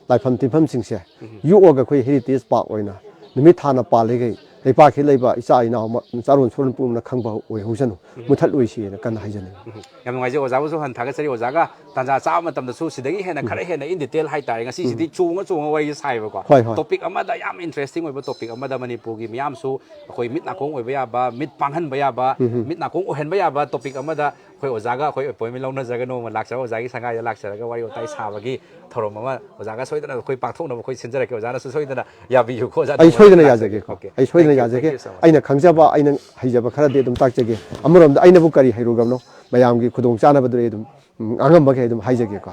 ꯂꯥꯏꯐꯝ ꯇꯤꯟꯐꯝꯁꯤꯡꯁꯦ ꯌꯣꯛꯑꯒ ꯑꯩꯈꯣꯏ ꯍꯦꯔꯤꯇꯦꯖ ꯄꯥꯔꯛ ꯑꯣꯏꯅ ꯅꯨꯃꯤꯠ ꯊꯥꯅ ꯄꯥꯜꯂꯤꯈꯩ ꯂꯩꯄꯥꯛꯁꯤ ꯂꯩꯕ ꯏꯆꯥ ꯏꯅꯥꯎ ꯑꯃ ꯆꯥꯔꯣꯟ ꯁꯨꯔꯣꯟ ꯄꯨꯝꯅꯃꯛꯅ ꯈꯪꯕ ꯑꯣꯏꯍꯧꯁꯅꯨ, ꯃꯨꯊꯠꯂꯣꯏꯁꯤꯅ ꯀꯟꯅ ꯍꯥꯏꯖꯅꯤꯡꯉꯤ꯫ ꯌꯥꯝ ꯅꯨꯡꯉꯥꯏꯖꯩ, ꯑꯣꯖꯥꯕꯨꯁꯨ ꯍꯟꯅ ꯊꯥꯒꯠꯆꯔꯤ꯫ ꯑꯣꯖꯥꯒ ꯇꯥꯟꯖꯥ ꯆꯥꯕ ꯃꯇꯝꯗꯁꯨ ꯁꯤꯗꯒꯤ ꯍꯦꯟꯅ ꯈꯔ ꯍꯦꯟꯅ in detail ꯍꯥꯏꯇꯥꯔꯦ, ꯉꯁꯤ ꯁꯤꯗꯤ ꯆꯣꯡꯉ ꯆꯣꯡꯉ ꯋꯥꯔꯤꯁꯦ ꯁꯥꯏꯕꯀꯣ꯫ ꯍꯣꯏ, ꯍꯣꯏ꯫ ꯇꯣꯄꯤꯛ ꯑꯃꯗ, ꯌꯥꯝ ꯏꯟꯇꯔꯦꯁꯇꯤꯡ ꯑꯣꯏꯕ ꯇꯣꯄꯤꯛ ꯑꯃꯗ ꯃꯅꯤꯄꯨꯔꯒꯤ ꯃꯤꯌꯥꯝꯁꯨ ꯑꯩꯈꯣꯏ ꯃꯤꯠ ꯅꯥꯀꯣꯡ ꯑꯣꯏꯕ ꯌꯥꯕ, ꯃꯤꯠ ꯄꯥꯡꯍꯟꯕ ꯌꯥꯕ, ꯃꯤꯠ ꯅꯥꯀꯣꯡ ꯑꯣꯏꯍꯟꯕ ꯌꯥꯕ ꯇꯣꯄꯤꯛ ꯑꯃꯗ ꯑꯩꯈꯣꯏ ꯑꯣꯖꯥꯒ ꯑꯩꯈꯣꯏ ꯑꯦꯄꯣꯏꯟꯃꯦꯟ ꯂꯧꯅꯖꯔꯒ ꯅꯣꯡꯃ ꯂꯥꯛꯆꯔꯒ ꯑꯣꯖꯥꯒꯤ ꯁꯪꯒꯥꯏꯗ ꯂꯥꯛꯆꯔꯒ ꯋꯥꯔꯤ ꯋꯥꯇꯥꯏ ꯁꯥꯕꯒꯤ ꯊꯧꯔꯝ ꯑꯃ ꯑꯣꯖꯥꯒ ꯁꯣꯏꯗꯅ ꯑꯩꯈꯣꯏ ꯄꯥꯡꯊꯣꯛꯅꯕ ꯑꯩꯈꯣꯏ ꯁꯤꯟꯖꯔꯛꯀꯦ꯫ ꯑꯣꯖꯥꯅꯁꯨ ꯁꯣꯏꯗꯅ ꯌꯥꯕꯤꯌꯨꯀꯣ, ꯑꯣꯖꯥ꯫ ꯑꯩ ꯅꯣꯡꯃ ꯁꯣꯏꯗꯅ ꯂꯥꯛꯆꯒꯦ꯫ ꯌꯥꯖꯒꯦꯀꯣ꯫ Okay. ꯑꯩ ꯁꯣꯏꯗꯅ Thank you, ꯌꯥꯖꯒꯦ꯫ thank you so much. ꯑꯩꯅ ꯈꯪꯖꯕ, ꯑꯩꯅ ꯍꯩꯖꯕ ꯈꯔꯗꯤ ꯑꯗꯨꯝ ꯇꯥꯛꯆꯒꯦ꯫ ꯑꯃꯔꯣꯝꯗ ꯑꯩꯅꯕꯨ ꯀꯔꯤ ꯍꯩꯔꯨꯒꯝꯅꯣ, ꯃꯌꯥꯝꯒꯤ ꯈꯨꯗꯣꯡ ꯆꯥꯅꯕꯗꯨꯗꯤ ꯑꯩ ꯑꯗꯨꯝ ꯎꯝ, ꯑꯉꯝꯕꯈꯩ ꯑꯗꯨꯝ ꯍꯥꯏꯖꯒꯦꯀꯣ꯫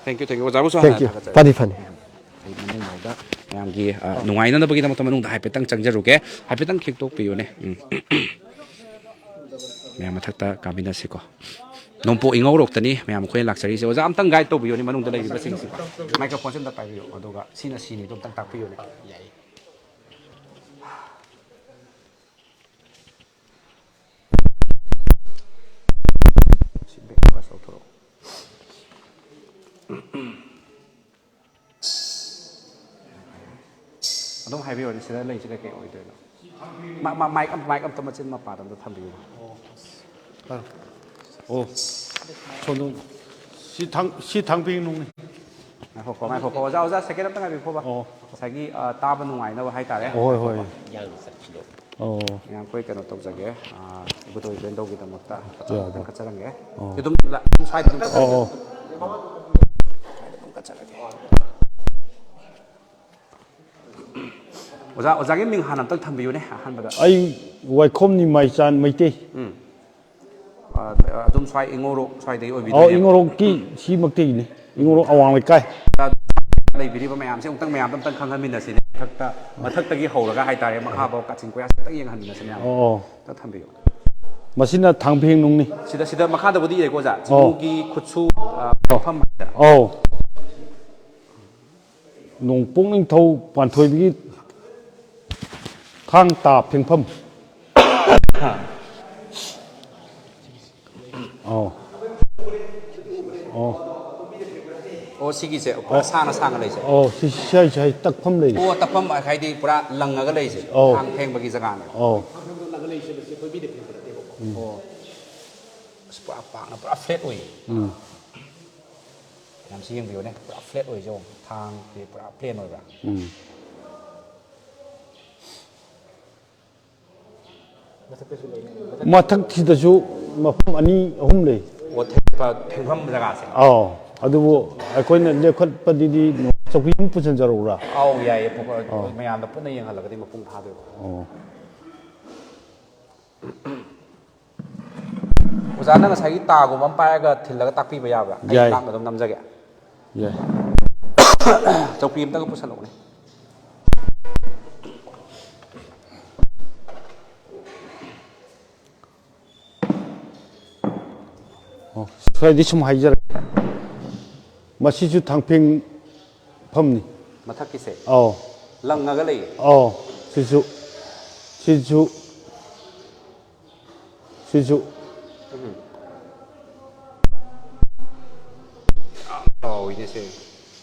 Thank you, thank you. ꯑꯣꯖꯥꯕꯨꯁꯨ ꯍꯥꯟꯅ Thank you꯫ ꯊꯥꯒꯠꯆꯔꯤ꯫ ꯐꯅꯤ, ꯐꯅꯤ꯫ ꯑꯩ ꯃꯅꯨꯡꯗ ꯃꯌꯥꯝꯒꯤ, ꯑ, ꯅꯨꯡꯉꯥꯏꯅꯅꯕꯒꯤꯗꯃꯛꯇ ꯃꯅꯨꯡꯗ ꯍꯥꯏꯐꯦꯠꯇꯪ ꯆꯪꯖꯔꯨꯒꯦ꯫ ꯍꯥꯏꯐꯦꯠꯇꯪ ꯈꯤꯛꯇꯣꯛꯄꯤꯌꯨꯅꯦ꯫ ꯎꯝ꯫ ꯃꯌꯥꯝ ꯃꯊꯛꯇ ꯀꯥꯃꯤꯟꯅꯁꯤꯀꯣ꯫ ꯅꯣꯡꯄꯣꯛ ꯏꯉꯧꯔꯣꯛꯇꯅꯤ ꯃꯌꯥꯝ ꯑꯩꯈꯣꯏꯅ ꯂꯥꯛꯆꯔꯤꯁꯦ꯫ ꯑꯣꯖꯥ, ꯑꯝꯇꯪ ꯒꯥꯏꯗ ꯇꯧꯕꯤꯌꯨꯅꯦ, ꯃꯅꯨꯡꯗ ꯂꯩꯔꯤꯕꯁꯤꯡꯁꯤꯀꯣ꯫ ꯃꯥꯏꯀ꯭ꯔꯣꯐꯣꯟꯁꯦ ꯑꯝꯇ ꯄꯥꯏꯕꯤꯌꯨ, ꯑꯗꯨꯒ ꯁꯤꯅ ꯁꯤꯅꯤꯗꯣ ꯑꯝꯇꯪ ꯇꯥꯛꯄꯤꯌꯨꯅꯦ꯫ ꯁꯤ ꯕꯦꯛ ꯐꯥꯁ ꯂꯧꯊꯣꯔꯛꯑꯣ꯫ ꯑꯗꯨꯝ ꯍꯥꯏꯕꯤꯌꯨꯅꯦ, ꯁꯤꯗ ꯂꯩꯁꯦ ꯀꯩꯀꯩ ꯑꯣꯏꯗꯣꯏꯅꯣ? ꯃꯥ- ꯃꯥ- ꯃꯥꯏꯛ ꯑꯝ- ꯃꯥꯏꯛ ꯑꯝꯇ ꯃꯆꯤꯟ ꯃꯄꯥꯗ ꯑꯝꯇ ꯊꯝꯕꯤꯌꯨ꯫ ꯑꯣ, ꯁꯣꯝꯗ ꯁꯤ ꯊꯥꯡ ꯁꯤ ꯊꯥꯡꯕꯤꯅꯨꯅꯦ꯫ ꯉꯥꯏꯈꯣꯀꯣ, ꯉꯥꯏꯈꯣꯀꯣ, ꯑꯣꯖꯥ, ꯑꯣꯖꯥ, ꯁꯦꯀꯦꯟ ꯑꯝꯇ ꯉꯥꯏꯕꯤꯈꯣꯕ꯫ ꯑꯣ꯫ ꯉꯁꯥꯏꯒꯤ, ꯑ, ꯇꯥꯕ ꯅꯨꯡꯉꯥꯏꯅꯕ ꯍꯥꯏꯇꯥꯔꯦ꯫ ꯍꯣꯏ, ꯍꯣꯏ꯫ ꯑꯣ꯫ ꯃꯌꯥꯝ ꯑꯩꯈꯣꯏ ꯀꯩꯅꯣ ꯇꯧꯖꯒꯦ, ꯑ, ꯏꯕꯨꯙꯧ ꯏꯕꯦꯟꯗꯧꯒꯤꯗꯃꯛꯇ ꯌꯥꯕ꯫ ꯈꯤꯇꯪ ꯀꯠꯆꯔꯝꯒꯦ꯫ ꯑꯣ꯫ ꯑꯗꯨꯝ ꯂ- ꯑꯗꯨꯝ ꯁ꯭ꯋꯥꯏꯗ ꯑꯗꯨꯝ ꯀꯠꯆꯔꯝꯒꯦ꯫ ꯑꯣ, ꯑꯣ꯫ ꯑꯣꯖꯥ, ꯑꯣꯖꯥꯒꯤ ꯃꯤꯡ ꯍꯥꯟꯅ ꯑꯝꯇꯪ ꯊꯝꯕꯤꯌꯨꯅꯦ, ꯑꯍꯥꯟꯕꯗ꯫ ꯑꯩ ꯋꯥꯏꯈꯣꯝ ꯅꯤꯃꯥꯏꯆꯥꯟ ꯃꯩꯇꯩ꯫ ꯎꯝ꯫ ꯑ, ꯑꯗꯨꯝ ꯁ꯭ꯋꯥꯏ ꯏꯉꯧꯔꯣꯛ ꯁ꯭ꯋꯥꯏꯗꯒꯤ ꯑꯧ, ꯑꯣꯏꯕꯤꯗꯣꯏꯅꯦ꯫ ꯏꯉꯧꯔꯣꯛꯀꯤ ꯁꯤꯃꯛꯇꯒꯤꯅꯤ꯫ ꯏꯉꯧꯔꯣꯛ ꯑꯋꯥꯡ ꯂꯩꯀꯥꯏ꯫ ꯂꯩꯕꯤꯔꯤꯕ ꯃꯌꯥꯝꯁꯦ ꯑꯃꯨꯛꯇꯪ, ꯃꯌꯥꯝꯗ ꯑꯝꯇꯪ ꯈꯪꯍꯟꯃꯤꯟꯅꯁꯤꯅꯦ꯫ ꯃꯊꯛꯇ, ꯃꯊꯛꯇꯒꯤ ꯍꯧꯔꯒ ꯍꯥꯏꯇꯥꯔꯦ, ꯃꯈꯥꯐꯥꯎ ꯀꯥꯆꯤꯟ ꯀꯣꯌꯥ ꯑꯝꯇꯪ ꯌꯦꯡꯍꯟꯃꯤꯟꯅꯁꯤꯅꯦ꯫ ꯑꯣ, ꯑꯣ꯫ ꯑꯝꯇ ꯊꯝꯕꯤꯌꯨ꯫ ꯃꯁꯤꯅ ꯊꯥꯡꯐꯦꯡ ꯅꯨꯡꯅꯤ꯫ ꯁꯤꯗ, ꯁꯤꯗ ꯃꯈꯥꯗꯕꯨꯗꯤ ꯏꯔꯦꯀꯣ, ꯑꯣꯖꯥ꯫ ꯑꯣ꯫ ꯆꯤꯉꯨꯒꯤ ꯈꯨꯠꯁꯨ, ꯑ, ꯃꯐꯝ ꯍꯥꯏꯗꯅ꯫ ꯑꯧ꯫ ꯅꯣꯡꯄꯣꯛ ꯅꯤꯡꯊꯧ ꯄꯥꯟꯊꯣꯏꯕꯤꯒꯤ ꯊꯥꯡ ꯇꯥ ꯐꯦꯡꯐꯝ꯫ ꯑꯧ꯫ ꯑꯧ꯫ ꯑꯣ, ꯁꯤꯒꯤꯁꯦ ꯄꯨꯔꯥ ꯁꯥꯡꯅ ꯁꯥꯡꯅ ꯂꯩꯁꯦ꯫ ꯑꯧ, ꯁꯤ, ꯁꯤ, ꯁꯤ, ꯁꯤ ꯇꯛꯐꯝ ꯂꯩ꯫ ꯑꯣ, ꯇꯛꯐꯝ ꯍꯥꯏꯗꯤ ꯄꯨꯔꯥ ꯂꯪꯉꯒ ꯂꯩꯁꯦ꯫ ꯑꯧ꯫ ꯊꯥꯡ ꯐꯦꯡꯕꯒꯤ ꯖꯒꯥꯅꯦ꯫ ꯑꯧ꯫ ꯑꯣ꯫ ꯑꯁ, ꯄꯨꯔꯥ ꯄꯥꯛꯅ, ꯄꯨꯔꯥ flat ꯑꯣꯏꯌꯦ꯫ ꯎꯝ꯫ ꯌꯥꯝ ꯁꯤ ꯌꯦꯡꯕꯤꯌꯨꯅꯦ, ꯄꯨꯔꯥ flat ꯑꯣꯏꯁꯦ ꯌꯦꯡꯉꯣ꯫ ꯊꯥꯡꯁꯦ ꯄꯨꯔꯥ plain ꯑꯣꯏꯕ꯭ꯔꯥ? ꯎꯝ꯫ ꯃꯊꯛꯁꯤꯗꯁꯨ ꯃꯐꯝ ꯑꯅꯤ ꯑꯍꯨꯝ ꯂꯩ꯫ ꯑꯣ, ꯊꯦ-, ꯐꯦꯡꯐꯝ ꯖꯒꯥꯁꯦ꯫ ꯑꯧ, ꯑꯗꯨꯕꯨ ꯑꯩꯈꯣꯏꯅ ꯂꯦꯞꯈꯠꯄꯗꯨꯗꯤ ꯆꯧꯀ꯭ꯔꯤ ꯑꯃ ꯄꯨꯁꯤꯟꯖꯔꯛꯎꯔꯥ? ꯑꯧ, ꯌꯥꯏꯌꯦ꯫ ꯄꯨ-, ꯃꯌꯥꯝꯗ ꯄꯨꯟꯅ ꯌꯦꯡꯍꯜꯂꯒꯗꯤ ꯃꯄꯨꯡ ꯐꯥꯗꯣꯏꯕ꯫ ꯑꯣ꯫ ꯑꯣꯖꯥꯅ ꯉꯁꯥꯏꯒꯤ ꯇꯥꯒꯨꯝꯕ ꯑꯃ ꯄꯥꯏꯔꯒ ꯊꯤꯜꯂꯒ ꯇꯥꯛꯄꯤꯕ ꯌꯥꯕ꯭ꯔꯥ? ꯑꯩ ꯌꯥꯏ꯫ ꯂꯥꯞꯅ ꯑꯗꯨꯝ ꯅꯝꯖꯒꯦ꯫ ꯌꯥꯏ꯫ ꯆꯧꯀ꯭ꯔꯤ ꯑꯝꯇꯒ ꯄꯨꯁꯜꯂꯛꯎꯅꯦ꯫ ꯑꯣ, ꯁ꯭ꯋꯥꯏꯗꯤ ꯁꯨꯝ ꯍꯥꯏꯖꯔꯛꯀꯦ꯫ ꯃꯁꯤꯁꯨ ꯊꯥꯡꯐꯦꯡ ꯐꯝꯅꯤ꯫ ꯃꯊꯛꯀꯤꯁꯦ ꯑꯧ꯫ ꯂꯪꯉꯒ ꯂꯩꯌꯦ꯫ ꯑꯧ꯫ ꯁꯤꯁꯨ, ꯁꯤꯁꯨ, ꯁꯤꯁꯨ꯫ ꯎꯝ꯫ ꯌꯥꯝ ꯆꯥꯎꯋꯤꯅꯦ ꯁꯦ꯫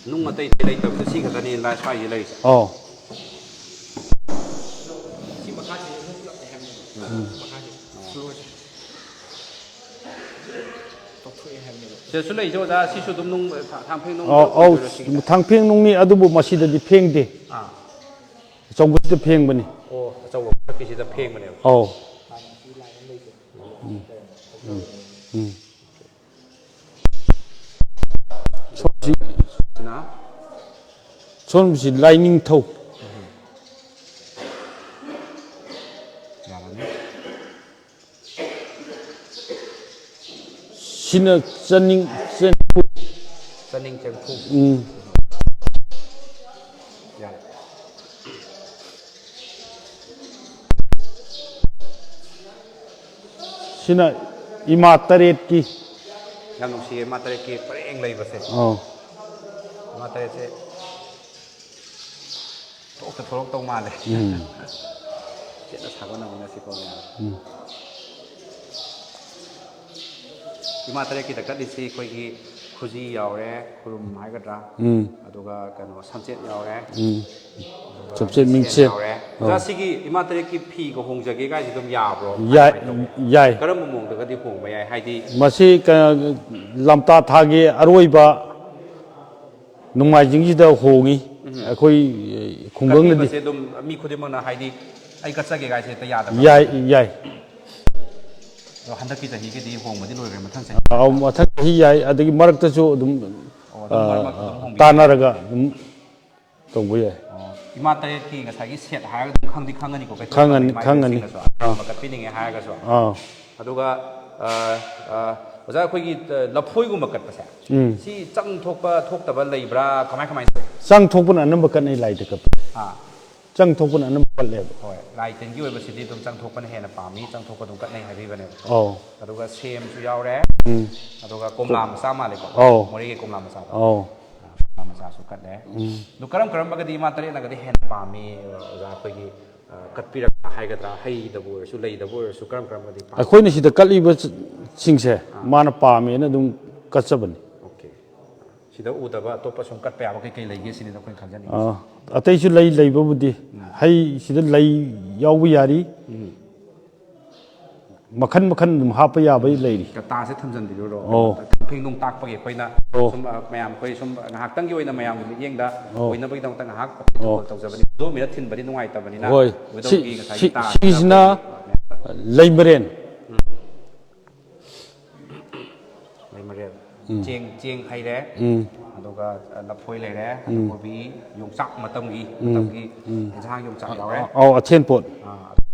ꯅꯨꯡ ꯑꯇꯩꯗꯤ ꯂꯩꯇꯕꯗ ꯁꯤ ꯈꯛꯇꯅꯤ ꯂꯥꯏ ꯁ꯭ꯋꯥꯏꯁꯦ ꯂꯩꯔꯤꯁꯦ꯫ ꯑꯧ꯫ ꯁꯤ ꯃꯈꯥꯁꯤꯁꯨ ꯅꯨꯡ ꯄꯨꯂꯞꯅꯦ ꯍꯥꯏꯕꯅꯦꯕ꯫ ꯃꯈꯥꯁꯦ, floorꯁꯦ꯫ ꯇꯧꯊꯣꯛꯑꯦ ꯍꯥꯏꯕꯅꯦꯕ꯫ ꯁꯤꯗꯁꯨ ꯂꯩꯁꯦ ꯑꯣꯖꯥ, ꯁꯤꯁꯨ ꯑꯗꯨꯝ ꯅꯨꯡ, ꯊꯥꯡ ꯐꯦꯡ ꯅꯨꯡ ꯑꯧ, ꯄꯨꯂꯞ ꯑꯧ, ꯑꯣꯏꯗꯣꯏꯔꯣ ꯁꯤꯒꯤꯗ? ꯊꯥꯡꯐꯦꯡ ꯅꯨꯡꯅꯤ, ꯑꯗꯨꯕꯨ ꯃꯁꯤꯗꯗꯤ ꯐꯦꯡꯗꯦ꯫ ꯑꯥ꯫ ꯑꯆꯧꯕꯁꯤꯗ ꯐꯦꯡꯕꯅꯤ꯫ ꯑꯣ, ꯑꯆꯧꯕ ꯃꯊꯛꯀꯤꯁꯤꯗ ꯐꯦꯡꯕꯅꯦꯕ꯫ ꯑꯧ꯫ ꯎꯝ꯫ ꯁꯣꯝꯁꯤ, ꯁꯤꯅ? ꯁꯣꯝꯁꯤ ꯂꯥꯏꯅꯤꯡꯊꯧ꯫ ꯌꯥꯔꯅꯤ꯫ ꯁꯤꯅ ꯆꯅꯤꯡ ꯆꯅꯤꯡ ꯆꯅꯤꯡ ꯆꯦꯡꯐꯨ꯫ ꯎꯝ꯫ ꯌꯥꯔꯦ꯫ ꯁꯤꯅ ꯏꯃꯥ ꯇꯔꯦꯠꯀꯤ꯫ ꯌꯥꯝ ꯅꯨꯡꯁꯤꯌꯦ ꯏꯃꯥ ꯇꯔꯦꯠꯀꯤ ꯄꯔꯦꯡ ꯂꯩꯕꯁꯦ꯫ ꯑꯧ꯫ ꯏꯃꯥ ꯇꯔꯦꯠꯁꯦ ꯊꯣꯛꯇ ꯊꯣꯛꯂꯛꯇꯧ ꯃꯥꯜꯂꯦ꯫ ꯎꯝ꯫ ꯆꯦꯠꯅ ꯁꯥꯒꯠꯅꯕꯅ ꯁꯤꯀꯣ ꯃꯌꯥꯝ꯫ ꯎꯝ꯫ ꯏꯃꯥ ꯇꯔꯦꯠꯀꯤꯗ ꯀꯠꯂꯤꯁꯤ ꯑꯩꯈꯣꯏꯒꯤ ꯈꯨꯖꯤ ꯌꯥꯎꯔꯦ, ꯈꯨꯔꯨꯝ ꯍꯥꯏꯒꯗ꯭ꯔꯥ, ꯎꯝ꯫ ꯑꯗꯨꯒ ꯀꯩꯅꯣ ꯁꯝꯆꯦꯠ ꯌꯥꯎꯔꯦ, ꯎꯝ꯫ ꯑꯗꯨꯒ ꯁꯝꯆꯦꯠ ꯃꯤꯡꯁꯦꯟ ꯃꯤꯡꯁꯦꯟ꯫ ꯌꯥꯎꯔꯦ꯫ ꯑꯥ꯫ ꯑꯣꯖꯥ, ꯁꯤꯒꯤ ꯏꯃꯥ ꯇꯔꯦꯠꯀꯤ ꯐꯤꯒ ꯍꯣꯡꯖꯒꯦ ꯀꯥꯏꯁꯦ ꯑꯗꯨꯝ ꯌꯥꯕ꯭ꯔꯣ? ꯌꯥꯏ, ꯀꯃꯥꯏꯅ ꯇꯧꯕ? ꯌꯥꯏ꯫ ꯀꯔꯝꯕ ꯃꯑꯣꯡꯗꯒꯗꯤ ꯍꯣꯡꯕ ꯌꯥꯏ? ꯍꯥꯏꯗꯤ ꯃꯁꯤ ꯀ-, ꯂꯝꯇꯥ ꯊꯥꯒꯤ ꯑꯔꯣꯏꯕ ꯅꯣꯡꯃꯥꯏꯖꯤꯡꯁꯤꯗ ꯍꯣꯡꯉꯤ꯫ ꯑꯩꯈꯣꯏ ꯈꯨꯡꯒꯪꯗꯗꯤ꯫ ꯀꯠꯄꯤꯕꯁꯦ ꯑꯗꯨꯝ ꯃꯤ ꯈꯨꯗꯤꯡꯃꯛꯅ ꯍꯥꯏꯗꯤ ꯑꯩ ꯀꯠꯆꯒꯦ ꯀꯥꯏꯁꯦ ꯍꯦꯛꯇ ꯌꯥꯗꯕ꯭ꯔꯥ? ꯌꯥꯏ, ꯌꯥꯏ꯫ ꯑꯗꯣ ꯍꯟꯗꯛꯀꯤ ꯆꯍꯤꯒꯤꯗꯤ ꯍꯣꯡꯕꯗꯤ ꯂꯣꯏꯈ꯭ꯔꯦ, ꯃꯊꯪ ꯆꯍꯤ꯫ ꯑꯧ, ꯃꯊꯪ ꯆꯍꯤ ꯌꯥꯏ꯫ ꯑꯗꯒꯤ ꯃꯔꯛꯇꯁꯨ ꯑꯗꯨꯝ, ꯑꯣ, ꯑꯗꯨꯝ ꯃꯔꯛ ꯃꯔꯛꯇ ꯑꯗꯨꯝ ꯍꯣꯡꯕꯤ꯫ ꯇꯥꯟꯅꯔꯒ ꯑꯗꯨꯝ ꯇꯧꯕ ꯌꯥꯏ꯫ ꯑꯣ, ꯏꯃꯥ ꯇꯔꯦꯠꯀꯤ ꯉꯁꯥꯏꯒꯤ ꯁꯦꯠ ꯍꯥꯏꯔꯒ ꯑꯗꯨꯝ ꯈꯪꯗꯤ ꯈꯪꯉꯅꯤꯀꯣ, ꯀꯩꯊꯦꯜ ꯈꯪꯉꯅꯤ, ꯏꯃꯥ ꯈꯪꯉꯅꯤ꯫ ꯏꯕꯦꯟꯁꯤꯡꯅꯁꯨ ꯑꯥ꯫ ꯑꯃ ꯀꯠꯄꯤꯅꯤꯡꯉꯦ ꯍꯥꯏꯔꯒꯁꯨ꯫ ꯑꯥ꯫ ꯑꯗꯨꯒ, ꯑ, ꯑ, ꯑꯣꯖꯥ, ꯑꯩꯈꯣꯏꯒꯤ, ꯑ, ꯂꯐꯣꯏꯒꯨꯝꯕ ꯀꯠꯄꯁꯦ, ꯎꯝ꯫ ꯁꯤ ꯆꯪ ꯊꯣꯛꯄ ꯊꯣꯛꯇꯕ ꯂꯩꯕ꯭ꯔꯥ, ꯀꯃꯥꯏ ꯀꯃꯥꯏꯅ ꯇꯧꯏ? ꯆꯪ ꯊꯣꯛꯄꯅ ꯑꯅꯝꯕ ꯀꯠꯅꯩ ꯂꯥꯏꯗ ꯀꯠꯄ꯫ ꯑꯥ꯫ ꯆꯪ ꯊꯣꯛꯄꯅ ꯑꯅꯝꯕ ꯀꯠꯂꯦꯕ꯫ ꯍꯣꯏ, ꯂꯥꯏ ꯇꯤꯟꯒꯤ ꯑꯣꯏꯕꯁꯤꯗꯤ ꯑꯗꯨꯝ ꯆꯪ ꯊꯣꯛꯄꯅ ꯍꯦꯟꯅ ꯄꯥꯝꯃꯤ, ꯆꯪ ꯊꯣꯛꯄ ꯑꯗꯨꯝ ꯀꯠꯅꯩ ꯍꯥꯏꯕꯤꯕꯅꯦꯕ꯫ ꯑꯧ꯫ ꯑꯗꯨꯒ ꯁꯦꯝꯁꯨ ꯌꯥꯎꯔꯦ꯫ ꯎꯝ꯫ ꯑꯗꯨꯒ ꯀꯣꯝꯂꯥ ꯃꯆꯥ ꯃꯥꯜꯂꯦꯀꯣ꯫ ꯑꯧ꯫ ꯃꯣꯔꯦꯒꯤ ꯀꯣꯝꯂꯥ ꯃꯆꯥꯗꯣ꯫ ꯑꯧ꯫ ꯑꯥ, ꯀꯣꯝꯂꯥ ꯃꯆꯥꯁꯨ ꯀꯠꯂꯦ꯫ ꯎꯝ꯫ ꯑꯗꯨ ꯀꯔꯝ ꯀꯔꯝꯕꯒꯗꯤ ꯏꯃꯥ ꯇꯔꯦꯠꯅꯒꯗꯤ ꯍꯦꯟꯅ ꯄꯥꯝꯃꯤ, ꯑꯣꯖꯥ? ꯑꯩꯈꯣꯏꯒꯤ, ꯑ, ꯀꯠꯄꯤꯔꯛꯄ ꯍꯥꯏꯒꯗ꯭ꯔꯥ, ꯍꯩꯗꯕꯨ ꯑꯣꯏꯔꯁꯨ, ꯂꯩꯗꯕꯨ ꯑꯣꯏꯔꯁꯨ, ꯀꯔꯝ ꯀꯔꯝꯕꯗꯤ ꯄꯥꯝꯃꯤ? ꯑꯩꯈꯣꯏꯅ ꯁꯤꯗ ꯀꯠꯂꯤꯕꯁꯤꯡꯁꯦ ꯃꯥꯅ ꯄꯥꯝꯃꯦꯅ ꯑꯗꯨꯝ ꯀꯠꯆꯕꯅꯤ꯫ ꯑꯣꯀꯦ꯫ ꯁꯤꯗ ꯎꯗꯕ ꯑꯇꯣꯞꯄ ꯁꯨꯝ ꯀꯠꯄ ꯌꯥꯕ ꯀꯩꯀꯩ ꯂꯩꯒꯦ ꯁꯤꯅꯤꯗ ꯑꯩꯈꯣꯏꯅ ꯈꯟꯖꯅꯤꯡꯉꯤ꯫ ꯑꯥ, ꯑꯇꯩꯁꯨ ꯂꯩ, ꯂꯩꯕꯕꯨꯗꯤ꯫ ꯍꯩ ꯁꯤꯗ ꯂꯩ ꯌꯥꯎꯕ ꯌꯥꯔꯤ꯫ ꯎꯝ꯫ ꯃꯈꯟ ꯃꯈꯟ ꯑꯗꯨꯝ ꯍꯥꯞꯄ ꯌꯥꯕꯩ ꯂꯩꯔꯤ꯫ ꯀꯇꯥꯁꯦ ꯊꯝꯖꯤꯟꯕꯤꯔꯨꯔꯣ꯫ ꯑꯣ꯫ ꯀꯩꯅꯣꯗ, ꯀꯥꯡꯐꯦꯡ ꯅꯨꯡ ꯇꯥꯛꯄꯒꯤ ꯑꯩꯈꯣꯏꯅ ꯑꯣ꯫ ꯁꯨꯝ, ꯑ, ꯃꯌꯥꯝ ꯑꯩꯈꯣꯏ ꯁꯨꯝ ꯉꯥꯏꯍꯥꯛꯇꯪꯒꯤ ꯑꯣꯏꯅ ꯃꯌꯥꯝꯒꯤ ꯃꯤꯠꯌꯦꯡꯗ ꯑꯣ꯫ ꯑꯣꯏꯅꯕꯒꯤꯗꯃꯛꯇ ꯉꯥꯏꯍꯥꯛ ꯑꯣ꯫ ꯇꯧꯖꯕꯅꯤ꯫ ꯑꯗꯣꯝꯁꯤꯅ ꯊꯤꯟꯕꯗꯤ ꯅꯨꯡꯉꯥꯏꯇꯕꯅꯤꯅ꯫ ꯍꯣꯏ꯫ ꯋꯤꯗꯧꯒꯤ ꯁꯤ-, ꯉꯁꯥꯏꯒꯤ ꯁꯤ-, ꯇꯥ ꯁꯤꯁꯤꯅ ꯂꯩꯃꯔꯦꯟ꯫ ꯂꯩꯃꯔꯦꯟ꯫ ꯆꯦꯡ, ꯆꯦꯡ ꯍꯩꯔꯦ꯫ ꯎꯝ꯫ ꯑꯗꯨꯒ, ꯑ, ꯂꯐꯣꯏ ꯂꯩꯔꯦ꯫ ꯑꯗꯨ ꯀꯣꯕꯤ, ꯌꯣꯡꯆꯥꯛ ꯃꯇꯝꯒꯤ, ꯎꯝ꯫ ꯃꯇꯝꯒꯤ ꯎꯝ꯫ ꯌꯦꯟꯁꯥꯡ ꯌꯣꯡꯆꯥꯛ ꯌꯥꯎꯔꯦ꯫ ꯑꯧ, ꯑꯊꯦꯟ ꯄꯣꯠ꯫ ꯑ,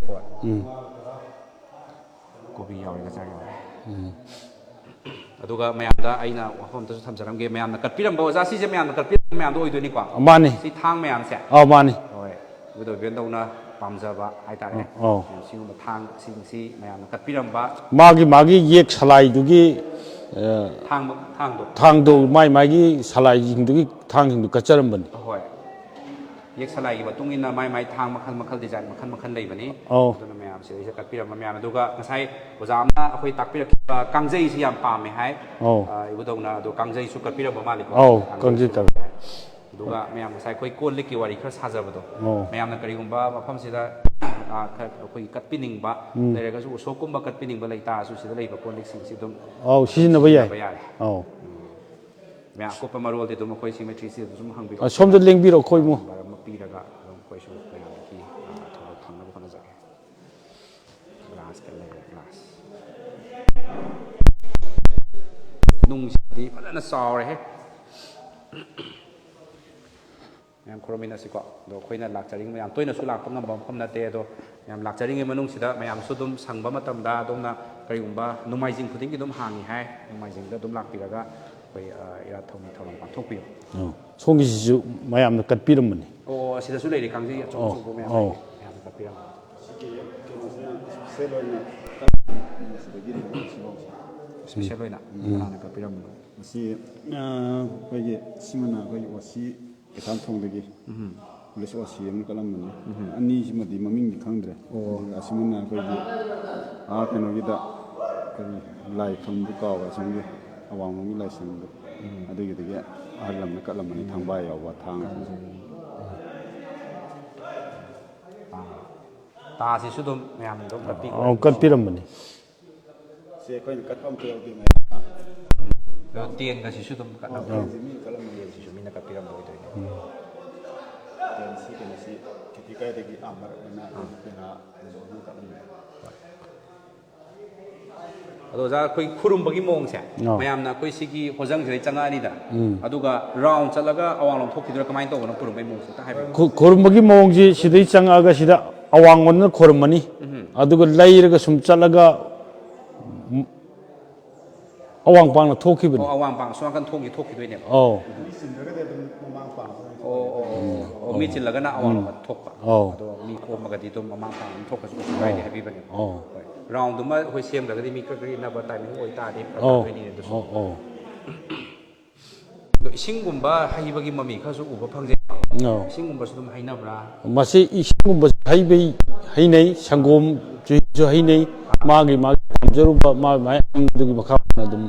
ꯎꯝ꯫ ꯀꯣꯕꯤ ꯌꯥꯎꯔꯦ, ꯒꯖꯔ ꯌꯥꯎꯔꯦ꯫ ꯎꯝ꯫ ꯑꯗꯨꯒ ꯃꯌꯥꯝꯗ ꯑꯩꯅ ꯋꯥꯐꯝ ꯑꯝꯇꯁꯨ ꯊꯝꯖꯔꯝꯒꯦ, ꯃꯌꯥꯝꯅ ꯀꯠꯄꯤꯔꯝꯕ, ꯑꯣꯖꯥ, ꯁꯤꯁꯦ ꯃꯌꯥꯝꯅ ꯀꯠꯄꯤꯔꯝꯕ ꯃꯌꯥꯝꯗꯣ ꯑꯣꯏꯗꯣꯏꯅꯤꯀꯣ? ꯃꯥꯅꯤ꯫ ꯁꯤ ꯊꯥꯡ ꯃꯌꯥꯝꯁꯦ? ꯑꯧ, ꯃꯥꯅꯤ꯫ ꯍꯣꯏ, ꯏꯕꯨꯙꯧ ꯏꯕꯦꯟꯗꯧꯅ ꯄꯥꯝꯖꯕ ꯍꯥꯏꯇꯥꯔꯦ꯫ ꯑꯧ꯫ ꯁꯤꯒꯨꯝꯕ ꯊꯥꯡꯁꯤꯡꯁꯤ ꯃꯌꯥꯝꯅ ꯀꯠꯄꯤꯔꯝꯕ꯫ ꯃꯥꯒꯤ, ꯃꯥꯒꯤ ꯌꯦꯛ ꯁꯂꯥꯏꯗꯨꯒꯤ, ꯑ, ꯊꯥꯡ-, ꯊꯥꯡꯗꯣ꯫ ꯊꯥꯡꯗꯣ, ꯃꯥꯏ, ꯃꯥꯒꯤ ꯁꯂꯥꯏꯁꯤꯡꯗꯨꯒꯤ ꯊꯥꯡꯁꯤꯡꯗꯨ ꯀꯠꯆꯔꯝꯕꯅꯤ꯫ ꯍꯣꯏ꯫ ꯌꯦꯛ ꯁꯂꯥꯏꯒꯤ ꯃꯇꯨꯡ ꯏꯟꯅ ꯃꯥꯏ ꯃꯥꯏ ꯊꯥꯡ ꯃꯈꯜ ꯃꯈꯜ, ꯗꯤꯖꯥꯏꯟ ꯃꯈꯜ ꯃꯈꯜ ꯂꯩꯕꯅꯤ꯫ ꯑꯧ꯫ ꯑꯗꯨꯅ ꯃꯌꯥꯝ ꯁꯤꯗꯩꯁꯤꯗ ꯀꯠꯄꯤꯔꯝꯕ ꯃꯌꯥꯝ, ꯑꯗꯨꯒ ꯉꯁꯥꯏ ꯑꯣꯖꯥ ꯑꯃꯅ ꯑꯩꯈꯣꯏ ꯇꯥꯛꯄꯤꯔꯛꯈꯤꯕ ꯀꯥꯡꯖꯩꯁꯤ ꯌꯥꯝ ꯄꯥꯝꯃꯦ ꯍꯥꯏ꯫ ꯑꯧ꯫ ꯑ, ꯏꯕꯨꯙꯧꯅ ꯑꯗꯣ ꯀꯥꯡꯖꯩꯁꯨ ꯀꯠꯄꯤꯔꯝꯕ ꯃꯥꯜꯂꯤꯀꯣ? ꯑꯧ, ꯀꯥꯡꯖꯩꯁꯨ ꯀꯥꯡꯖꯩ ꯇꯧꯋꯦ꯫ ꯑꯗꯨꯒ ꯃꯌꯥꯝ ꯉꯁꯥꯏ ꯑꯩꯈꯣꯏ ꯀꯣꯜ ꯂꯤꯛꯀꯤ ꯋꯥꯔꯤ ꯈꯔ ꯁꯥꯖꯕꯗꯣ, ꯑꯧ꯫ ꯃꯌꯥꯝꯅ ꯀꯔꯤꯒꯨꯝꯕ ꯃꯐꯝꯁꯤꯗ, ꯑ, ꯈꯔ ꯑꯩꯈꯣꯏꯒꯤ ꯀꯠꯄꯤꯅꯤꯡꯕ ꯎꯝ꯫ ꯂꯩꯔꯒꯁꯨ, ꯎꯁꯣꯞꯀꯨꯝꯕ ꯀꯠꯄꯤꯅꯤꯡꯕ ꯂꯩꯇꯥꯔꯁꯨ, ꯁꯤꯗ ꯂꯩꯕ ꯀꯣꯜ ꯂꯤꯛꯁꯤꯡꯁꯤ ꯑꯗꯨꯝ ꯑꯧ, ꯁꯤꯖꯤꯟꯅꯕ ꯌꯥꯏ꯫ ꯁꯤꯖꯤꯟꯅꯕ ꯌꯥꯔꯦ꯫ ꯑꯧ꯫ ꯎꯝ꯫ ꯃꯌꯥꯝ ꯑꯀꯨꯞꯄ ꯃꯔꯣꯜꯗꯤ ꯑꯗꯨꯝ ꯑꯩꯈꯣꯏ ꯁꯤ ꯃꯩꯇ꯭ꯔꯤꯁꯤꯗ ꯑꯗꯨꯝ ꯍꯪꯕꯤꯔꯛꯑꯣ꯫ ꯑ, ꯁꯣꯝꯗ ꯂꯦꯡꯕꯤꯔꯛꯑꯣ, ꯑꯩꯈꯣꯏ ꯏꯃꯨꯡ꯫ ꯅꯝꯕꯔ ꯑꯃ ꯄꯤꯔꯒ ꯑꯗꯨꯝ ꯑꯩꯈꯣꯏꯁꯨ ꯃꯌꯥꯝꯗꯒꯤ, ꯑ, ꯊꯧꯔꯝ ꯐꯪꯅꯕ ꯍꯣꯠꯅꯖꯒꯦ꯫ ꯒ꯭ꯂꯥꯁꯀ ꯂꯩꯔꯦ, ꯒ꯭ꯂꯥꯁ꯫ ꯅꯨꯡꯁꯤꯗꯤ ꯐꯖꯅ ꯆꯥꯎꯔꯦꯍꯦ꯫ ꯃꯌꯥꯝ ꯈꯨꯔꯨꯝꯃꯤꯟꯅꯁꯤꯀꯣ꯫ ꯑꯗꯣ ꯑꯩꯈꯣꯏꯅ ꯂꯥꯛꯆꯔꯤꯉꯩ, ꯌꯥꯝ ꯇꯣꯏꯅꯁꯨ ꯂꯥꯛꯄ ꯉꯝꯕ ꯃꯐꯝ ꯅꯠꯇꯦ꯫ ꯑꯗꯣ ꯃꯌꯥꯝ ꯂꯥꯛꯆꯔꯤꯉꯩ ꯃꯅꯨꯡꯁꯤꯗ ꯃꯌꯥꯝꯁꯨ ꯑꯗꯨꯝ ꯁꯪꯕ ꯃꯇꯝꯗ, ꯑꯗꯣꯝꯅ ꯀꯔꯤꯒꯨꯝꯕ ꯅꯣꯡꯃꯥꯏꯖꯤꯡ ꯈꯨꯗꯤꯡꯒꯤ ꯑꯗꯨꯝ ꯍꯥꯡꯉꯤ ꯍꯥꯏ, ꯅꯣꯡꯃꯥꯏꯖꯤꯡꯗ ꯑꯗꯨꯝ ꯂꯥꯛꯄꯤꯔꯒ ꯑꯩꯈꯣꯏ, ꯑ, ꯏꯔꯥꯠ ꯊꯧꯅꯤ ꯊꯧꯔꯝ ꯄꯥꯡꯊꯣꯛꯄꯤꯌꯨ꯫ ꯑꯣ, ꯁꯣꯝꯒꯤꯁꯤꯁꯨ ꯃꯌꯥꯝꯅ ꯀꯠꯄꯤꯔꯝꯕꯅꯤ꯫ ꯑꯣ, ꯑꯁꯤꯗꯁꯨ ꯂꯩꯔꯤ ꯀꯥꯡꯖꯩ ꯑꯆꯧ ꯑꯧ, ꯑꯆꯧꯕ ꯃꯌꯥꯝ ꯑꯧ꯫ ꯂꯩꯔꯤ꯫ ꯃꯌꯥꯝꯅ ꯀꯠꯄꯤꯔꯝꯕ꯫ ꯁꯤꯒꯤ ꯀꯩꯅꯣꯁꯤꯅ ꯏꯁꯄꯤꯁꯦꯜ ꯑꯣꯏꯅ ꯁꯤꯗꯒꯤ ꯁꯤꯐꯥꯎꯁꯦ꯫ ꯏꯁꯄꯤꯁꯦꯜ ꯑꯣꯏꯅ ꯎꯝ꯫ ꯀꯅꯥꯅ ꯀꯠꯄꯤꯔꯝꯕꯅꯣ? ꯃꯁꯤ, ꯑ, ꯑꯩꯈꯣꯏꯒꯤ ꯁꯤꯃꯅ ꯑꯩꯈꯣꯏꯒꯤ ꯑꯣ ꯁꯤ ꯀꯩꯁꯥꯝꯊꯣꯡꯗꯒꯤ ꯎꯝ꯫ ꯄꯨꯂꯤꯁ ꯑꯣ ꯁꯤ ꯑꯃ ꯀꯠꯂꯝꯕꯅꯤ꯫ ꯎꯝ꯫ ꯑꯅꯤꯁꯤꯃꯗꯤ ꯃꯃꯤꯡꯗꯤ ꯈꯪꯗ꯭ꯔꯦ꯫ ꯑꯣ꯫ ꯑꯗꯨꯒ ꯑꯁꯤꯃꯅ ꯑꯩꯈꯣꯏꯒꯤ, ꯑꯥ, ꯀꯩꯅꯣꯒꯤꯗ ꯀꯔꯤ ꯂꯥꯏ ꯈꯨꯔꯨꯝꯕ ꯀꯥꯎꯕ ꯑꯁꯣꯝꯒꯤ ꯑꯋꯥꯡꯂꯣꯝꯒꯤ ꯂꯥꯏꯁꯪꯗꯣ꯫ ꯎꯝ꯫ ꯑꯗꯨꯒꯤꯗꯒꯤ ꯑꯍꯜ ꯑꯃꯅ ꯀꯠꯂꯝꯕꯅꯤ, ꯎꯝ꯫ ꯊꯥꯡꯕꯥꯏ ꯌꯥꯎꯕ ꯊꯥꯡ꯫ ꯀꯠꯂꯝꯕꯅꯤ꯫ ꯑꯥ꯫ ꯇꯥꯁꯤꯁꯨ ꯑꯗꯨꯝ ꯃꯌꯥꯝꯅ ꯑꯗꯨꯝ ꯀꯠꯄꯤꯈ꯭ꯔꯦ꯫ ꯑꯧ, ꯀꯠꯄꯤꯔꯝꯕꯅꯤ꯫ ꯁꯤ ꯑꯩꯈꯣꯏꯅ ꯀꯠꯄ ꯑꯝꯇ ꯌꯥꯎꯗꯦ, ꯃꯌꯥꯝ꯫ ꯑꯗꯣ ꯇꯦꯟꯒꯁꯤꯁꯨ ꯑꯗꯨꯝ ꯀꯠꯂꯝꯕ꯫ ꯑꯣ, ꯇꯦꯟꯁꯤ ꯃꯤꯅ ꯀꯠꯂꯝꯕꯅꯦ꯫ ꯁꯤꯁꯨ ꯃꯤꯅ ꯀꯠꯄꯤꯔꯝꯕ ꯑꯣꯏꯗꯣꯏꯅꯦ꯫ ꯎꯝ꯫ ꯇꯦꯟꯁꯤ ꯀꯩꯅꯣꯁꯤ ꯈꯦꯇꯤ ꯀꯥꯏꯗꯒꯤ ꯑꯥ ꯃꯔꯛ ꯑꯣꯏꯅ ꯑꯥ꯫ ꯄꯦꯅꯥ ꯑꯗꯨꯝ ꯀꯠꯂꯝꯃꯦ꯫ ꯑꯗꯣ ꯑꯣꯖꯥ, ꯑꯩꯈꯣꯏ ꯈꯨꯔꯨꯝꯕꯒꯤ ꯃꯑꯣꯡꯁꯦ, ꯑꯥ꯫ ꯃꯌꯥꯝꯅ ꯑꯩꯈꯣꯏ ꯁꯤꯒꯤ ꯍꯣꯖꯪꯁꯤꯗꯩ ꯆꯪꯉꯛꯑꯅꯤꯗꯅ, ꯎꯝ꯫ ꯑꯗꯨꯒ ꯔꯥꯎꯟ ꯆꯠꯂꯒ ꯑꯋꯥꯡꯂꯣꯝ ꯊꯣꯛꯈꯤꯗꯣꯏꯔꯥ, ꯀꯃꯥꯏꯅ ꯇꯧꯕꯅꯣ ꯈꯨꯔꯨꯝꯕꯒꯤ ꯃꯑꯣꯡꯁꯦ ꯑꯝꯇ ꯍꯥꯏꯕꯤꯌꯨ꯫ ꯈꯨ-, ꯈꯨꯔꯨꯝꯕꯒꯤ ꯃꯑꯣꯡꯁꯤ ꯁꯤꯗꯩ ꯆꯪꯉꯛꯑꯒ ꯁꯤꯗ ꯑꯋꯥꯡꯂꯣꯝꯗꯅ ꯈꯣꯏꯔꯝꯃꯅꯤ꯫ ꯎꯝ꯫ ꯑꯗꯨꯒ ꯂꯩꯔꯒ ꯁꯨꯝ ꯆꯠꯂꯒ ꯑꯋꯥꯡ ꯄꯥꯡꯅ ꯊꯣꯛꯈꯤꯕꯅꯤ꯫ ꯑꯣ, ꯑꯋꯥꯡ ꯄꯥꯡ ꯑꯁꯣꯝ ꯅꯥꯀꯟ ꯊꯣꯡꯒꯤ ꯊꯣꯛꯈꯤꯗꯣꯏꯅꯦꯕ꯫ ꯑꯧ꯫ ꯑꯣ, ꯑꯣ, ꯑꯣ, ꯑꯣ, ꯃꯤ ꯆꯤꯜꯂꯒꯅ ꯑꯋꯥꯡ ꯎꯝ꯫ ꯂꯣꯝꯗ ꯊꯣꯛꯄ꯫ ꯑꯧ꯫ ꯑꯗꯣ ꯃꯤ ꯀꯣꯝꯃꯒꯗꯤ ꯑꯗꯨꯝ ꯃꯃꯥꯡ ꯄꯥꯡ ꯑꯗꯨꯝ ꯊꯣꯛꯈ꯭ꯔꯁꯨ ꯀꯩꯁꯨ ꯀꯥꯏꯗꯦ ꯑꯧ꯫ ꯍꯥꯏꯕꯤꯕꯅꯦꯕ꯫ ꯑꯧ꯫ ꯍꯣꯏ꯫ ꯔꯥꯎꯟꯗꯨꯃ ꯑꯩꯈꯣꯏ ꯁꯦꯝꯗ꯭ꯔꯒꯗꯤ ꯃꯤ ꯀꯛ ꯀꯛ ꯏꯟꯅꯕ ꯇꯥꯏꯃꯤꯡ ꯑꯣꯏꯇꯥꯔꯗꯤ ꯐꯔꯛ ꯑꯧ꯫ ꯇꯥꯗꯣꯏꯅꯤꯅꯦ ꯑꯗꯨꯁꯨ꯫ ꯑꯧ, ꯑꯧ꯫ ꯑꯗꯣ ꯏꯁꯤꯡꯒꯨꯝꯕ ꯍꯩꯕꯒꯤ ꯃꯃꯤ ꯈꯔꯁꯨ ꯎꯕ ꯐꯪꯖꯩ꯫ ꯑꯧ꯫ ꯏꯁꯤꯡꯒꯨꯝꯕꯁꯨ ꯑꯗꯨꯝ ꯍꯩꯅꯕ꯭ꯔꯥ? ꯃꯁꯤ ꯏꯁꯤꯡꯒꯨꯝꯕꯁꯨ ꯍꯩꯕꯩ ꯍꯩꯅꯩ, ꯁꯪꯒꯣꯝ ꯆꯨꯍꯤꯁꯨ ꯍꯩꯅꯩ, ꯃꯥꯒꯤ ꯃꯥꯒꯤ ꯄꯥꯝꯖꯔꯨꯕ ꯃꯥꯒꯤ ꯃꯥꯒꯤ ꯑꯅꯤꯡꯕꯗꯨꯒꯤ ꯃꯈꯥ ꯄꯣꯟꯅ ꯑꯗꯨꯝ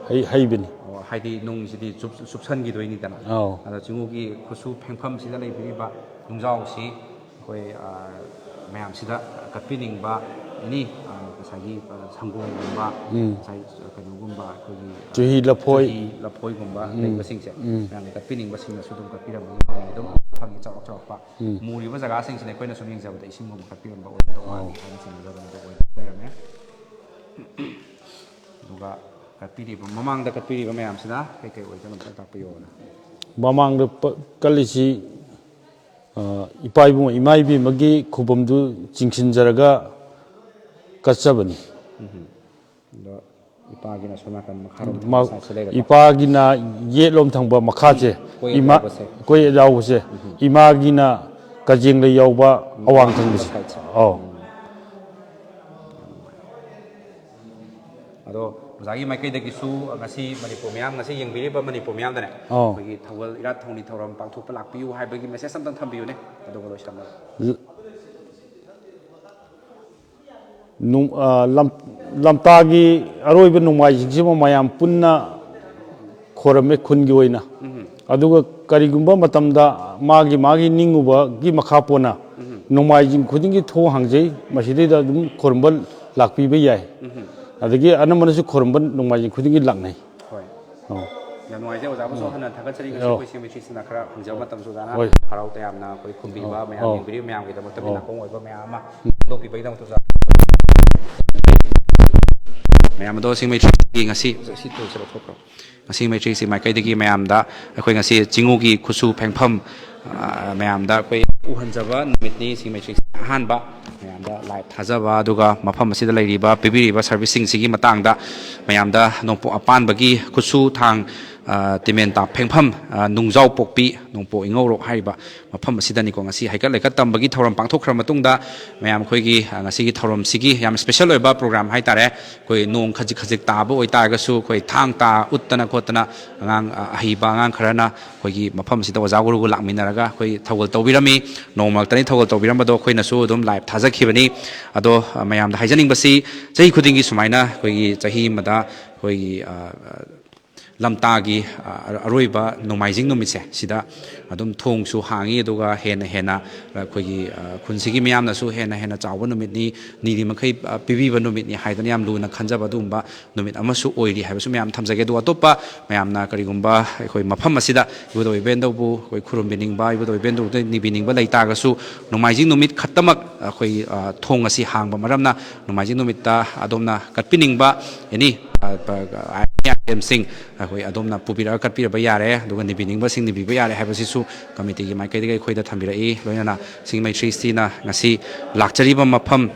ꯍꯩ-, ꯍꯩꯕꯅꯤ꯫ ꯑꯣ, ꯍꯥꯏꯗꯤ ꯅꯨꯡꯁꯤꯗꯤ ꯆꯨꯞ-, ꯆꯨꯞꯁꯟꯈꯤꯗꯣꯏꯅꯤꯗꯅ꯫ ꯑꯧ꯫ ꯑꯗꯣ ꯆꯤꯉꯨꯒꯤ ꯈꯨꯠꯁꯨ ꯐꯦꯡꯐꯝꯁꯤꯗ ꯂꯩꯕꯤꯔꯤꯕ ꯅꯨꯡꯖꯥꯎꯁꯤ ꯑꯩꯈꯣꯏ, ꯑ, ꯃꯌꯥꯝꯁꯤꯗ ꯀꯠꯄꯤꯅꯤꯡꯕ ꯑꯦꯅꯤ, ꯑ, ꯉꯁꯥꯏꯒꯤ, ꯑ, ꯁꯪꯒꯣꯝꯒꯨꯝꯕ, ꯎꯝ꯫ ꯉꯁꯥꯏ ꯀꯩꯅꯣꯒꯨꯝꯕ ꯑꯩꯈꯣꯏꯒꯤ, ꯑ, ꯆꯨꯍꯤ ꯂꯐꯣꯏ꯫ ꯆꯨꯍꯤ ꯂꯐꯣꯏꯒꯨꯝꯕ ꯎꯝ꯫ ꯂꯩꯕꯁꯤꯡꯁꯦ ꯎꯝ꯫ ꯃꯌꯥꯝꯅ ꯀꯠꯄꯤꯅꯤꯡꯕꯁꯤꯡꯅꯁꯨ ꯑꯗꯨꯝ ꯀꯠꯄꯤꯔꯝꯕ ꯌꯥꯏ꯫ ꯑꯗꯨꯝ ꯐꯪꯉꯤ ꯆꯥꯎꯔꯥꯛ ꯆꯥꯎꯔꯥꯛꯄ ꯎꯝ꯫ ꯃꯨꯔꯤꯕ ꯖꯒꯥꯁꯤꯡꯁꯤꯅ ꯑꯩꯈꯣꯏꯅ ꯁꯨꯝ ꯌꯦꯡꯖꯕꯗ ꯏꯁꯤꯡꯒꯨꯝꯕ ꯀꯠꯄꯤꯔꯝꯕ ꯑꯣꯏꯅ ꯇꯧꯕ ꯑꯧ꯫ ꯍꯥꯏꯅ ꯆꯤꯡꯅꯖꯕꯅꯤ꯫ ꯑꯗꯨ ꯑꯣꯏꯅ ꯂꯩꯔꯝꯃꯦ꯫ ꯑꯗꯨꯒ ꯀꯠꯄꯤꯔꯤꯕ, ꯃꯃꯥꯡꯗ ꯀꯠꯄꯤꯔꯤꯕ ꯃꯌꯥꯝꯁꯤꯅ ꯀꯩꯀꯩ ꯑꯣꯏꯗꯣꯏꯅꯣ ꯑꯝꯇ ꯇꯥꯛꯄꯤꯌꯣꯅ꯫ ꯃꯃꯥꯡꯗ ꯄ-, ꯀꯠꯂꯤꯁꯤ, ꯑ, ꯏꯄꯥ ꯏꯕꯨꯡ ꯏꯃꯥ ꯏꯕꯦꯟꯃꯒꯤ ꯈꯨꯕꯝꯗꯨ ꯆꯤꯡꯁꯤꯟꯖꯔꯒ ꯀꯠꯆꯕꯅꯤ꯫ ꯎꯝ꯫ ꯑꯗꯣ ꯏꯄꯥꯒꯤꯅ ꯁꯣꯝ ꯅꯥꯀꯟ ꯃꯈꯥꯔꯣꯝ ꯃ-, ꯁꯥꯏꯠꯁꯦ ꯂꯩꯔꯦꯀꯣ꯫ ꯏꯄꯥꯒꯤꯅ ꯌꯦꯠꯂꯣꯝ ꯊꯪꯕ ꯃꯈꯥꯁꯦ, ꯀꯣꯌꯦꯠ ꯏꯃꯥ-, ꯌꯥꯎꯕꯁꯦ꯫ ꯀꯣꯌꯦꯠ ꯌꯥꯎꯕꯁꯦ, ꯎꯝ꯫ ꯏꯃꯥꯒꯤꯅ ꯀꯖꯦꯡ ꯂꯩ ꯌꯥꯎꯕ ꯎꯝ꯫ ꯑꯋꯥꯡ ꯊꯪꯕꯁꯦ꯫ ꯁꯥꯏꯠꯁꯦ꯫ ꯑꯧ꯫ ꯎꯝ꯫ ꯑꯗꯣ ꯑꯣꯖꯥꯒꯤ ꯃꯥꯏꯀꯩꯗꯒꯤꯁꯨ ꯉꯁꯤ ꯃꯅꯤꯄꯨꯔ ꯃꯤꯌꯥꯝ, ꯉꯁꯤ ꯌꯦꯡꯕꯤꯔꯤꯕ ꯃꯅꯤꯄꯨꯔ ꯃꯤꯌꯥꯝꯗꯅꯦ, ꯑꯣ꯫ ꯑꯩꯈꯣꯏꯒꯤ ꯊꯧꯒꯜ ꯏꯔꯥꯠ ꯊꯧꯅꯤ ꯊꯧꯔꯝ ꯄꯥꯡꯊꯣꯛꯄ ꯂꯥꯛꯄꯤꯌꯨ ꯍꯥꯏꯕꯒꯤ ꯃꯦꯁꯦꯖ ꯑꯝꯇꯪ ꯊꯝꯕꯤꯌꯨꯅꯦ, ꯑꯗꯨꯒ ꯂꯣꯏꯁꯤꯜꯂꯒ꯫ ꯅꯨꯡ-, ꯑ, ꯂꯝ-, ꯂꯝꯇꯥꯒꯤ ꯑꯔꯣꯏꯕ ꯅꯣꯡꯃꯥꯏꯖꯤꯡꯁꯤꯃ ꯃꯌꯥꯝ ꯄꯨꯟꯅ ꯈꯣꯏꯔꯝꯃꯦ ꯈꯨꯟꯒꯤ ꯑꯣꯏꯅ꯫ ꯎꯝ꯫ ꯑꯗꯨꯒ ꯀꯔꯤꯒꯨꯝꯕ ꯃꯇꯝꯗ ꯃꯥꯒꯤ, ꯃꯥꯒꯤ ꯅꯤꯡꯉꯨꯕꯒꯤ ꯃꯈꯥ ꯄꯣꯟꯅ ꯎꯝ꯫ ꯅꯣꯡꯃꯥꯏꯖꯤꯡ ꯈꯨꯗꯤꯡꯒꯤ ꯊꯣꯡ ꯍꯥꯡꯖꯩ, ꯃꯁꯤꯗꯩꯗ ꯑꯗꯨꯝ ꯈꯣꯏꯔꯝꯕ ꯂꯥꯛꯄꯤꯕ ꯌꯥꯏ꯫ ꯎꯝ꯫ ꯑꯗꯒꯤ ꯑꯅꯝꯕꯅꯁꯨ ꯈꯣꯏꯔꯝꯕ ꯅꯣꯡꯃꯥꯏꯖꯤꯡ ꯈꯨꯗꯤꯡꯒꯤ ꯂꯥꯛꯅꯩ꯫ ꯍꯣꯏ꯫ ꯑꯧ꯫ ꯌꯥꯝ ꯅꯨꯡꯉꯥꯏꯖꯩ ꯑꯣꯖꯥꯕꯨꯁꯨ ꯎꯝ꯫ ꯍꯟꯅ ꯊꯥꯒꯠꯆꯔꯤ꯫ ꯉꯁꯤ ꯑꯧ꯫ ꯑꯩꯈꯣꯏ ꯁꯦꯝꯕ ꯏꯆꯦꯁꯤꯅ ꯈꯔ ꯍꯪꯖꯕ ꯃꯇꯝꯁꯨ ꯑꯣꯖꯥꯅ ꯍꯣꯏ꯫ ꯍꯔꯥꯎ ꯇꯌꯥꯝꯅ ꯑꯩꯈꯣꯏ ꯈꯨꯝꯕꯤꯕ ꯑꯧ꯫ ꯃꯌꯥꯝ ꯑꯧ꯫ ꯌꯦꯡꯕꯤꯔꯤꯕ ꯃꯌꯥꯝꯒꯤꯗꯃꯛꯇ ꯑꯧ꯫ ꯅꯥꯀꯣꯡ ꯑꯣꯏꯕ ꯃꯌꯥꯝ ꯑꯃ ꯐꯣꯡꯗꯣꯛꯄꯤꯕꯒꯤꯗꯃꯛꯇ ꯑꯣꯖꯥ ꯃꯌꯥꯝ ꯑꯗꯣ ꯁꯤꯡꯃꯩ ꯉꯁꯤ ꯁꯤ ꯇꯨꯜꯁꯦ ꯂꯧꯊꯣꯛꯈ꯭ꯔꯣ꯫ ꯉꯁꯤ ꯃꯩꯇ꯭ꯔꯤꯁꯤ ꯃꯥꯏꯀꯩꯗꯒꯤ ꯃꯌꯥꯝꯗ ꯑꯩꯈꯣꯏ ꯉꯁꯤ ꯆꯤꯉꯨꯒꯤ ꯈꯨꯠꯁꯨ ꯐꯦꯡꯐꯝ ꯑ, ꯃꯌꯥꯝꯗ ꯑꯩꯈꯣꯏ ꯎꯍꯟꯖꯕ ꯅꯨꯃꯤꯠꯅꯤ꯫ ꯁꯤ ꯃꯦꯇ꯭ꯔꯤꯛꯁ ꯑꯍꯥꯟꯕ ꯃꯌꯥꯝꯗ ꯂꯥꯏꯚ ꯊꯥꯖꯕ, ꯑꯗꯨꯒ ꯃꯐꯝ ꯑꯁꯤꯗ ꯂꯩꯔꯤꯕ, ꯄꯤꯕꯤꯔꯤꯕ ꯁꯥꯔꯚꯤꯁꯁꯤꯡꯁꯤꯒꯤ ꯃꯇꯥꯡꯗ ꯃꯌꯥꯝꯗ ꯅꯣꯡꯄꯣꯛ ꯑꯄꯥꯟꯕꯒꯤ ꯈꯨꯠꯁꯨ ꯊꯥꯡ, ꯑ, ꯇꯤꯃꯦꯟ ꯇꯥ ꯐꯦꯡꯐꯝ, ꯑ, ꯅꯨꯡꯖꯥꯎ ꯄꯣꯛꯄꯤ, ꯅꯣꯡꯄꯣꯛ ꯏꯉꯧꯔꯣꯛ ꯍꯥꯏꯔꯤꯕ ꯃꯐꯝ ꯑꯁꯤꯗꯅꯤꯀꯣ꯫ ꯉꯁꯤ ꯍꯩꯀꯠ ꯂꯩꯀꯠ ꯇꯝꯕꯒꯤ ꯊꯧꯔꯝ ꯄꯥꯡꯊꯣꯛꯈ꯭ꯔ ꯃꯇꯨꯡꯗ, ꯃꯌꯥꯝ ꯑꯩꯈꯣꯏꯒꯤ, ꯑ, ꯉꯁꯤꯒꯤ ꯊꯧꯔꯝꯁꯤꯒꯤ ꯌꯥꯝ ꯁ꯭ꯄꯦꯁꯦꯜ ꯑꯣꯏꯕ ꯄ꯭ꯔꯣꯒ꯭ꯔꯥꯝ ꯍꯥꯏꯇꯥꯔꯦ꯫ ꯑꯩꯈꯣꯏ ꯅꯣꯡ ꯈꯖꯤꯛ ꯈꯖꯤꯛ ꯇꯥꯕ ꯑꯣꯏꯇꯥꯔꯒꯁꯨ, ꯑꯩꯈꯣꯏ ꯊꯥꯡ ꯇꯥ ꯎꯠꯇꯅ ꯈꯣꯠꯇꯅ, ꯑꯉꯥꯡ, ꯑ, ꯑꯍꯩꯕ ꯑꯉꯥꯡ ꯈꯔꯅ ꯑꯩꯈꯣꯏꯒꯤ ꯃꯐꯝ ꯑꯁꯤꯗ ꯑꯣꯖꯥ ꯒꯨꯔꯨꯒ ꯂꯥꯛꯃꯤꯟꯅꯔꯒ ꯑꯩꯈꯣꯏ ꯊꯧꯒꯜ ꯇꯧꯕꯤꯔꯝꯃꯤ꯫ ꯅꯣꯡꯃ ꯉꯥꯛꯇꯅꯤ ꯊꯧꯒꯜ ꯇꯧꯕꯤꯔꯝꯕꯗꯣ, ꯑꯩꯈꯣꯏꯅꯁꯨ ꯑꯗꯨꯝ ꯂꯥꯏꯚ ꯊꯥꯖꯈꯤꯕꯅꯤ꯫ ꯑꯗꯣ, ꯑ, ꯃꯌꯥꯝꯗ ꯍꯥꯏꯖꯅꯤꯡꯕꯁꯤ, ꯆꯍꯤ ꯈꯨꯗꯤꯡꯒꯤ ꯁꯨꯃꯥꯏꯅ ꯑꯩꯈꯣꯏꯒꯤ ꯆꯍꯤ ꯑꯃꯗ ꯑꯩꯈꯣꯏꯒꯤ, ꯑ, ꯑ, ꯂꯝꯇꯥꯒꯤ, ꯑ, ꯑꯔꯣꯏꯕ ꯅꯣꯡꯃꯥꯏꯖꯤꯡ ꯅꯨꯃꯤꯠꯁꯦ ꯁꯤꯗ ꯑꯗꯨꯝ ꯊꯣꯡꯁꯨ ꯍꯥꯡꯉꯤ, ꯑꯗꯨꯒ ꯍꯦꯟꯅ ꯍꯦꯟꯅ ꯑꯩꯈꯣꯏꯒꯤ, ꯑ, ꯈꯨꯟꯁꯤꯒꯤ ꯃꯤꯌꯥꯝꯅꯁꯨ ꯍꯦꯟꯅ ꯍꯦꯟꯅ ꯆꯥꯎꯕ ꯅꯨꯃꯤꯠꯅꯤ, ꯅꯤꯔꯤ ꯃꯈꯩ, ꯑ, ꯄꯤꯕꯤꯕ ꯅꯨꯃꯤꯠꯅꯤ ꯍꯥꯏꯗꯅ ꯌꯥꯝ ꯂꯨꯅ ꯈꯟꯖꯕ ꯑꯗꯨꯒꯨꯝꯕ ꯅꯨꯃꯤꯠ ꯑꯃꯁꯨ ꯑꯣꯏꯔꯤ ꯍꯥꯏꯕꯁꯨ ꯃꯌꯥꯝ ꯊꯝꯖꯒꯦ꯫ ꯑꯗꯨꯒ ꯑꯇꯣꯞꯄ ꯃꯌꯥꯝꯅ ꯀꯔꯤꯒꯨꯝꯕ ꯑꯩꯈꯣꯏ ꯃꯐꯝ ꯑꯁꯤꯗ ꯏꯕꯨꯙꯧ ꯏꯕꯦꯟꯗꯧꯕꯨ ꯑꯩꯈꯣꯏ ꯈꯨꯔꯨꯝꯕꯤꯅꯤꯡꯕ, ꯏꯕꯨꯙꯧ ꯏꯕꯦꯟꯗꯧꯗ ꯅꯤꯕꯤꯅꯤꯡꯕ ꯂꯩ ꯇꯥꯔꯒꯁꯨ, ꯅꯣꯡꯃꯥꯏꯖꯤꯡ ꯅꯨꯃꯤꯠ ꯈꯛꯇꯃꯛ ꯑꯩꯈꯣꯏ, ꯑ, ꯊꯣꯡ ꯑꯁꯤ ꯍꯥꯡꯕ ꯃꯔꯝꯅ, ꯅꯣꯡꯃꯥꯏꯖꯤꯡ ꯅꯨꯃꯤꯠꯇ ꯑꯗꯣꯝꯅ ꯀꯠꯄꯤꯅꯤꯡꯕ ꯑꯦꯅꯤ, ꯑ, ꯄ-, ꯑꯥꯏꯇꯦꯝꯁꯤꯡ ꯑꯩꯈꯣꯏ ꯑꯗꯣꯝꯅ ꯄꯨꯕꯤꯔꯛꯑꯒ ꯀꯠꯄꯤꯔꯕ ꯌꯥꯔꯦ, ꯑꯗꯨꯒ ꯅꯤꯕꯤꯅꯤꯡꯕꯁꯤꯡ ꯅꯤꯕꯤꯕ ꯌꯥꯔꯦ ꯍꯥꯏꯕꯁꯤꯁꯨ ꯀꯃꯤꯇꯤꯒꯤ ꯃꯥꯏꯀꯩꯗꯒꯤ ꯑꯩꯈꯣꯏꯗ ꯊꯝꯕꯤꯔꯛꯏ꯫ ꯂꯣꯏꯅꯅ ꯁꯤꯡ ꯃꯩ ꯊ꯭ꯔꯤ ꯁꯤꯇꯤꯅ ꯉꯁꯤ ꯂꯥꯛꯆꯔꯤꯕ ꯃꯐꯝ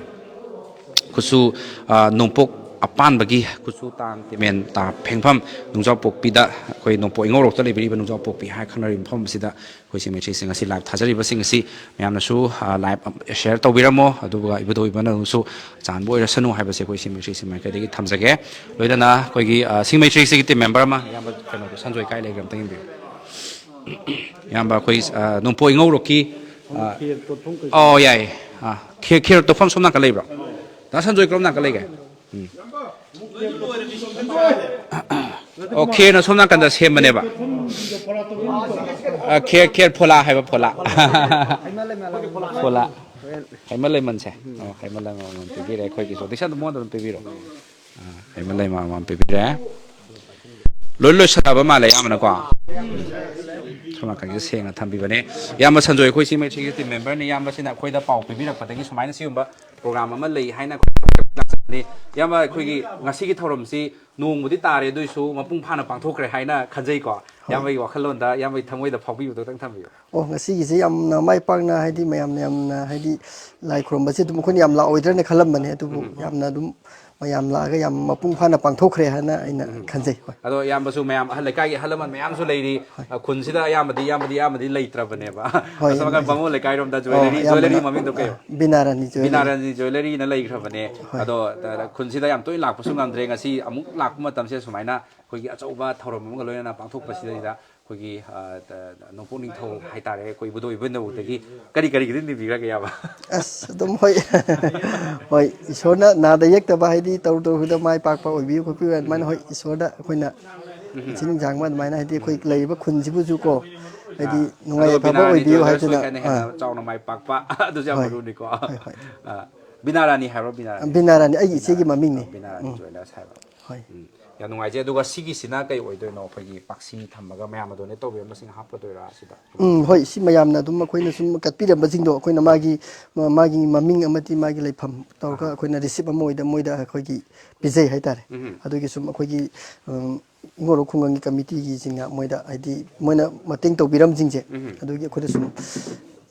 ꯈꯨꯠꯁꯨ, ꯑ, ꯅꯣꯡꯄꯣꯛ ꯑꯄꯥꯟꯕꯒꯤ ꯈꯨꯠꯁꯨ ꯇꯥꯡ ꯇꯤꯃꯦꯟ ꯇꯥ ꯐꯦꯡꯐꯝ ꯅꯨꯡꯖꯥꯎꯄꯣꯛꯄꯤꯗ, ꯑꯩꯈꯣꯏ ꯅꯣꯡꯄꯣꯛ ꯏꯉꯧꯔꯣꯛꯇ ꯂꯩꯕꯤꯔꯤꯕ ꯅꯨꯡꯖꯥꯎꯄꯣꯛꯄꯤ ꯍꯥꯏ ꯈꯪꯅꯔꯤꯕ ꯃꯐꯝ ꯑꯁꯤꯗ ꯑꯩꯈꯣꯏ ꯁꯤꯡ ꯃꯩ ꯊ꯭ꯔꯤ ꯁꯤꯇꯤ ꯉꯁꯤ ꯂꯥꯏꯚ ꯊꯥꯖꯔꯤꯕꯁꯤꯡ ꯑꯁꯤ ꯃꯌꯥꯝꯅꯁꯨ, ꯑ, ꯂꯥꯏꯚ ꯁꯤꯌꯔ ꯇꯧꯕꯤꯔꯝꯃꯣ, ꯑꯗꯨꯒ ꯏꯕꯨꯙꯧ ꯏꯕꯦꯟꯗꯧꯅꯁꯨ ꯆꯥꯟꯕ ꯑꯣꯏꯔꯁꯅꯨ ꯍꯥꯏꯕꯁꯦ ꯑꯩꯈꯣꯏ ꯁꯤꯡ ꯃꯩ ꯊ꯭ꯔꯤ ꯁꯤꯇꯤ ꯃꯥꯏꯀꯩꯗꯒꯤ ꯊꯝꯖꯒꯦ꯫ ꯂꯣꯏꯅꯅ ꯑꯩꯈꯣꯏꯒꯤ, ꯑ, ꯁꯤꯡ ꯃꯩ ꯊ꯭ꯔꯤ ꯁꯤꯇꯤꯒꯤ ꯇꯤꯝ ꯃꯦꯝꯕꯔ ꯑꯃ, ꯏꯌꯥꯝꯕ ꯀꯩꯅꯣꯗꯣ, ꯁꯟꯖꯣꯏ ꯀꯥꯏ ꯂꯩꯈ꯭ꯔꯦ ꯑꯝꯇ ꯌꯦꯡꯕꯤꯌꯨ꯫ ꯏꯌꯥꯝꯕ ꯑꯩꯈꯣꯏ, ꯑ, ꯅꯣꯡꯄꯣꯛ ꯏꯉꯧꯔꯣꯛꯀꯤ, ꯑ, ꯑꯣ, ꯌꯥꯏꯌꯦ꯫ ꯑ, ꯈꯦ-, ꯈꯦꯔ ꯇꯣꯐꯝ ꯁꯣꯝ ꯅꯥꯀꯟ ꯂꯩꯕ꯭ꯔꯣ? ꯗꯥ ꯁꯟꯖꯣꯏ ꯀꯔꯣꯝ ꯅꯥꯀꯟ ꯂꯩꯒꯦ? ꯎꯝ꯫ ꯑꯣ, ꯈꯦꯔꯅ ꯁꯣꯝ ꯅꯥꯀꯟꯗ ꯁꯦꯝꯕꯅꯦꯕ꯫ ꯑ, ꯈꯦꯔ, ꯈꯦꯔ ꯐꯣꯂꯥ ꯍꯥꯏꯕ ꯐꯣꯂꯥ꯫ ꯐꯣꯂꯥ꯫ ꯍꯩꯃꯟ ꯂꯩꯃꯟꯁꯦ꯫ ꯑꯣ, ꯍꯩꯃꯟ ꯂꯩꯃꯟ ꯑꯃꯃꯝ ꯄꯤꯕꯤꯔꯦ ꯑꯩꯈꯣꯏꯒꯤꯁꯨ꯫ ꯗꯤꯛꯁꯟꯗ ꯃꯉꯣꯟꯗ ꯑꯗꯨꯝ ꯄꯤꯕꯤꯔꯣ꯫ ꯑ, ꯍꯩꯃꯟ ꯂꯩꯃꯟ ꯑꯃꯃꯝ ꯄꯤꯕꯤꯔꯦ꯫ ꯂꯣꯏ ꯂꯣꯏꯁꯤꯜꯂꯕ ꯃꯥꯜꯂꯦ ꯑꯌꯥꯝꯕꯅꯀꯣ꯫ ꯁꯣꯝ ꯅꯥꯀꯟꯒꯤꯁꯦ ꯁꯦꯡꯅ ꯊꯝꯕꯤꯕꯅꯦ꯫ ꯏꯌꯥꯝꯕ ꯁꯟꯖꯣꯏ ꯑꯩꯈꯣꯏ ꯁꯤꯡ ꯃꯩ ꯊ꯭ꯔꯤ ꯁꯤꯇꯤꯒꯤ ꯇꯤꯝ ꯃꯦꯝꯕꯔꯅ ꯏꯌꯥꯝꯕꯁꯤꯅ ꯑꯩꯈꯣꯏꯗ ꯄꯥꯎ ꯄꯤꯕꯤꯔꯛꯄꯗꯒꯤ ꯁꯨꯃꯥꯏꯅ ꯁꯤꯒꯨꯝꯕ ꯄ꯭ꯔꯣꯒ꯭ꯔꯥꯝ ꯑꯃ ꯂꯩ ꯍꯥꯏꯅ ꯑꯩꯈꯣꯏ ꯂꯥꯛꯆꯕꯅꯤ꯫ ꯏꯌꯥꯝꯕ, ꯑꯩꯈꯣꯏꯒꯤ ꯉꯁꯤꯒꯤ ꯊꯧꯔꯝꯁꯤ ꯅꯣꯡꯃꯗꯤ ꯇꯥꯔꯦ, ꯑꯗꯨꯏꯁꯨ ꯃꯄꯨꯡ ꯐꯥꯅ ꯄꯥꯡꯊꯣꯛꯈ꯭ꯔꯦ ꯍꯥꯏꯅ ꯈꯟꯖꯩꯀꯣ꯫ ꯍꯣꯏ꯫ ꯏꯌꯥꯝꯕꯒꯤ ꯋꯥꯈꯜꯂꯣꯟꯗ, ꯏꯌꯥꯝꯕꯒꯤ ꯊꯃꯣꯏꯗ ꯐꯥꯎꯕꯤꯕꯗꯣ ꯈꯤꯇꯪ ꯊꯝꯕꯤꯌꯨ꯫ ꯑꯣ, ꯉꯁꯤꯒꯤꯁꯦ ꯌꯥꯝꯅ ꯃꯥꯏ ꯄꯥꯛꯅ, ꯍꯥꯏꯗꯤ ꯃꯌꯥꯝꯅ ꯌꯥꯝꯅ, ꯍꯥꯏꯗꯤ ꯂꯥꯏ ꯈꯨꯔꯨꯝꯕꯁꯦ ꯑꯗꯨꯝ ꯑꯩꯈꯣꯏꯅ ꯌꯥꯝ ꯂꯥꯛꯑꯣꯏꯗ꯭ꯔꯅ ꯈꯜꯂꯝꯕꯅꯦ, ꯑꯗꯨꯕꯨ ꯎꯝ꯫ ꯌꯥꯝꯅ ꯑꯗꯨꯝ ꯃꯌꯥꯝ ꯂꯥꯛꯑꯒ ꯌꯥꯝ ꯃꯄꯨꯡ ꯐꯥꯅ ꯄꯥꯡꯊꯣꯛꯈ꯭ꯔꯦ ꯍꯥꯏꯅ ꯑꯩꯅ ꯎꯝ꯫ ꯈꯟꯖꯩ꯫ ꯍꯣꯏ꯫ ꯑꯗꯣ ꯏꯌꯥꯝꯕꯁꯨ ꯃꯌꯥꯝ ꯑꯍꯜ, ꯂꯩꯀꯥꯏꯒꯤ ꯑꯍꯜ ꯂꯃꯟ ꯃꯌꯥꯝꯁꯨ ꯂꯩꯔꯤ꯫ ꯍꯣꯏ꯫ ꯑ, ꯈꯨꯟꯁꯤꯗ ꯑꯌꯥꯝꯕꯗꯤ, ꯏꯌꯥꯝꯕꯗꯤ, ꯑꯌꯥꯝꯕꯗꯤ ꯂꯩꯇ꯭ꯔꯕꯅꯦꯕ꯫ ꯍꯣꯏ, ꯑꯁꯣꯝ ꯅꯥꯀꯟ ꯂꯩ-, ꯕꯥꯃꯣꯟ ꯂꯩꯀꯥꯏꯔꯣꯝꯗ ꯑꯣ, ꯖ꯭ꯋꯦꯂꯔꯤ, ꯖ꯭ꯋꯦꯂꯔꯤ ꯑꯌꯥꯝꯕꯅ ꯃꯃꯤꯡꯗꯣ ꯀꯩ? ꯕꯤꯅꯥꯔꯥꯅꯤ ꯖ꯭ꯋꯦꯂꯔꯤ꯫ ꯕꯤꯅꯥꯔꯥꯅꯤ ꯖ꯭ꯋꯦꯂꯔꯤꯅ ꯂꯩꯈ꯭ꯔꯕꯅꯦ꯫ ꯍꯣꯏ꯫ ꯑꯗꯣ, ꯑ, ꯈꯨꯟꯁꯤꯗ ꯌꯥꯝ ꯇꯣꯏꯅ ꯂꯥꯛꯄꯁꯨ ꯉꯝꯗ꯭ꯔꯦ꯫ ꯉꯁꯤ ꯑꯃꯨꯛ ꯂꯥꯛꯄ ꯃꯇꯝꯁꯤꯗ ꯁꯨꯃꯥꯏꯅ ꯑꯩꯈꯣꯏꯒꯤ ꯑꯆꯧꯕ ꯊꯧꯔꯝ ꯑꯃꯒ ꯂꯣꯏꯅꯅ ꯄꯥꯡꯊꯣꯛꯄꯁꯤꯗꯩꯗ ꯑꯩꯈꯣꯏꯒꯤ, ꯑ, ꯇ-, ꯅꯣꯡꯄꯣꯛ ꯅꯤꯡꯊꯧ ꯍꯥꯏꯇꯥꯔꯦ, ꯑꯩꯈꯣꯏ ꯏꯕꯨꯙꯧ ꯏꯕꯦꯟꯗꯧꯗꯒꯤ ꯀꯔꯤ ꯀꯔꯤꯒꯤꯗꯤ ꯅꯤꯕꯤꯈ꯭ꯔꯒꯦ, ꯏꯌꯥꯝꯕ? ꯑꯁ, ꯑꯗꯨꯝ ꯍꯣꯏ꯫ ꯍꯣꯏ, ꯏꯁꯣꯔꯅ ꯅꯥꯗ ꯌꯦꯛꯇꯕ, ꯍꯥꯏꯗꯤ ꯇꯧꯔꯨ ꯇꯧꯔꯨꯕꯗ ꯃꯥꯏ ꯄꯥꯛꯄ ꯑꯣꯏꯕꯤꯌꯨ ꯈꯣꯠꯄꯤꯌꯨ, ꯑꯗꯨꯃꯥꯏꯅ ꯎꯝ꯫ ꯍꯣꯏ, ꯏꯁꯣꯔꯗ ꯑꯩꯈꯣꯏꯅ ꯎꯝ꯫ ꯅꯤꯡꯁꯤꯡ ꯅꯤꯡꯖꯥꯡꯕ ꯑꯗꯨꯃꯥꯏꯅ, ꯍꯥꯏꯗꯤ ꯑꯩꯈꯣꯏ ꯎꯝ꯫ ꯂꯩꯔꯤꯕ ꯈꯨꯟꯁꯤꯕꯨꯁꯨ ꯀꯣ, ꯍꯥꯏꯗꯤ ꯑꯥ꯫ ꯅꯨꯡꯉꯥꯏ ꯑꯗꯨꯒ ꯌꯥꯏꯐꯕ ꯕꯤꯅꯥꯔꯥꯅꯤ ꯑꯣꯏꯕꯤꯌꯨ ꯖ꯭ꯋꯦꯂꯔꯁ ꯍꯥꯏꯗꯨꯅ, ꯑꯣꯏꯅ ꯍꯦꯟꯅ ꯑꯥ꯫ ꯆꯥꯎꯅ ꯃꯥꯏ ꯄꯥꯛꯄ, ꯑꯗꯨꯁꯨ ꯌꯥꯝ ꯍꯣꯏ꯫ ꯃꯔꯨꯅꯤꯀꯣ꯫ ꯍꯣꯏ, ꯍꯣꯏ꯫ ꯑꯥ, ꯕꯤꯅꯥꯔꯥꯅꯤ ꯍꯥꯏꯕ꯭ꯔꯣ, ꯕꯤꯅꯥꯔꯥꯅꯤ? ꯕꯤꯅꯥꯔꯥꯅꯤ, ꯑꯩꯒꯤ ꯏꯆꯦꯒꯤ ꯕꯤꯅꯥꯔꯥꯅꯤ, ꯃꯃꯤꯡꯅꯤ꯫ ꯕꯤꯅꯥꯔꯥꯅꯤ ꯎꯝ꯫ ꯖ꯭ꯋꯦꯂꯔꯁ ꯍꯥꯏꯕ꯫ ꯍꯣꯏ꯫ ꯎꯝ꯫ ꯌꯥꯝ ꯅꯨꯡꯉꯥꯏꯖꯩ꯫ ꯑꯗꯨꯒ ꯁꯤꯒꯤꯁꯤꯅ ꯀꯩ ꯑꯣꯏꯗꯣꯏꯅꯣ? ꯑꯩꯈꯣꯏꯒꯤ ꯄꯥꯛꯁꯤ ꯊꯝꯃꯒ ꯃꯌꯥꯝꯅ ꯗꯣꯅꯦꯠ ꯇꯧꯕꯤꯔꯝꯕꯁꯤꯡ ꯍꯥꯞꯀꯗꯣꯏꯔꯥ ꯁꯤꯗ? ꯎꯝ, ꯍꯣꯏ, ꯁꯤ ꯃꯌꯥꯝꯅ ꯑꯗꯨꯝ ꯑꯩꯈꯣꯏꯅ ꯁꯨꯝ ꯀꯠꯄꯤꯔꯝꯕꯁꯤꯡꯗꯣ, ꯑꯩꯈꯣꯏꯅ ꯃꯥꯒꯤ, ꯃꯥꯒꯤ ꯃꯃꯤꯡ ꯑꯃꯗꯤ ꯃꯥꯒꯤ ꯂꯩꯐꯝ ꯇꯧꯔꯒ ꯑꯍꯥ꯫ ꯑꯩꯈꯣꯏꯅ ꯔꯤꯁꯤꯞ ꯑꯃ ꯑꯣꯏꯗ ꯃꯣꯏꯗ ꯑꯩꯈꯣꯏꯒꯤ ꯄꯤꯖꯩ ꯍꯥꯏꯇꯥꯔꯦ꯫ ꯎꯝ꯫ ꯑꯗꯨꯒꯤ ꯁꯨꯝ ꯑꯩꯈꯣꯏꯒꯤ, ꯎꯝ, ꯏꯉꯣꯔꯣꯛ ꯈꯨꯡꯒꯪꯒꯤ ꯀꯃꯤꯇꯤꯒꯤꯁꯤꯡꯅ ꯃꯣꯏꯗ, ꯍꯥꯏꯗꯤ ꯃꯣꯏꯅ ꯃꯇꯦꯡ ꯇꯧꯕꯤꯔꯝꯁꯤꯡꯁꯦ, ꯎꯝ꯫ ꯑꯗꯨꯒꯤ ꯑꯩꯈꯣꯏꯗ ꯁꯨꯝ,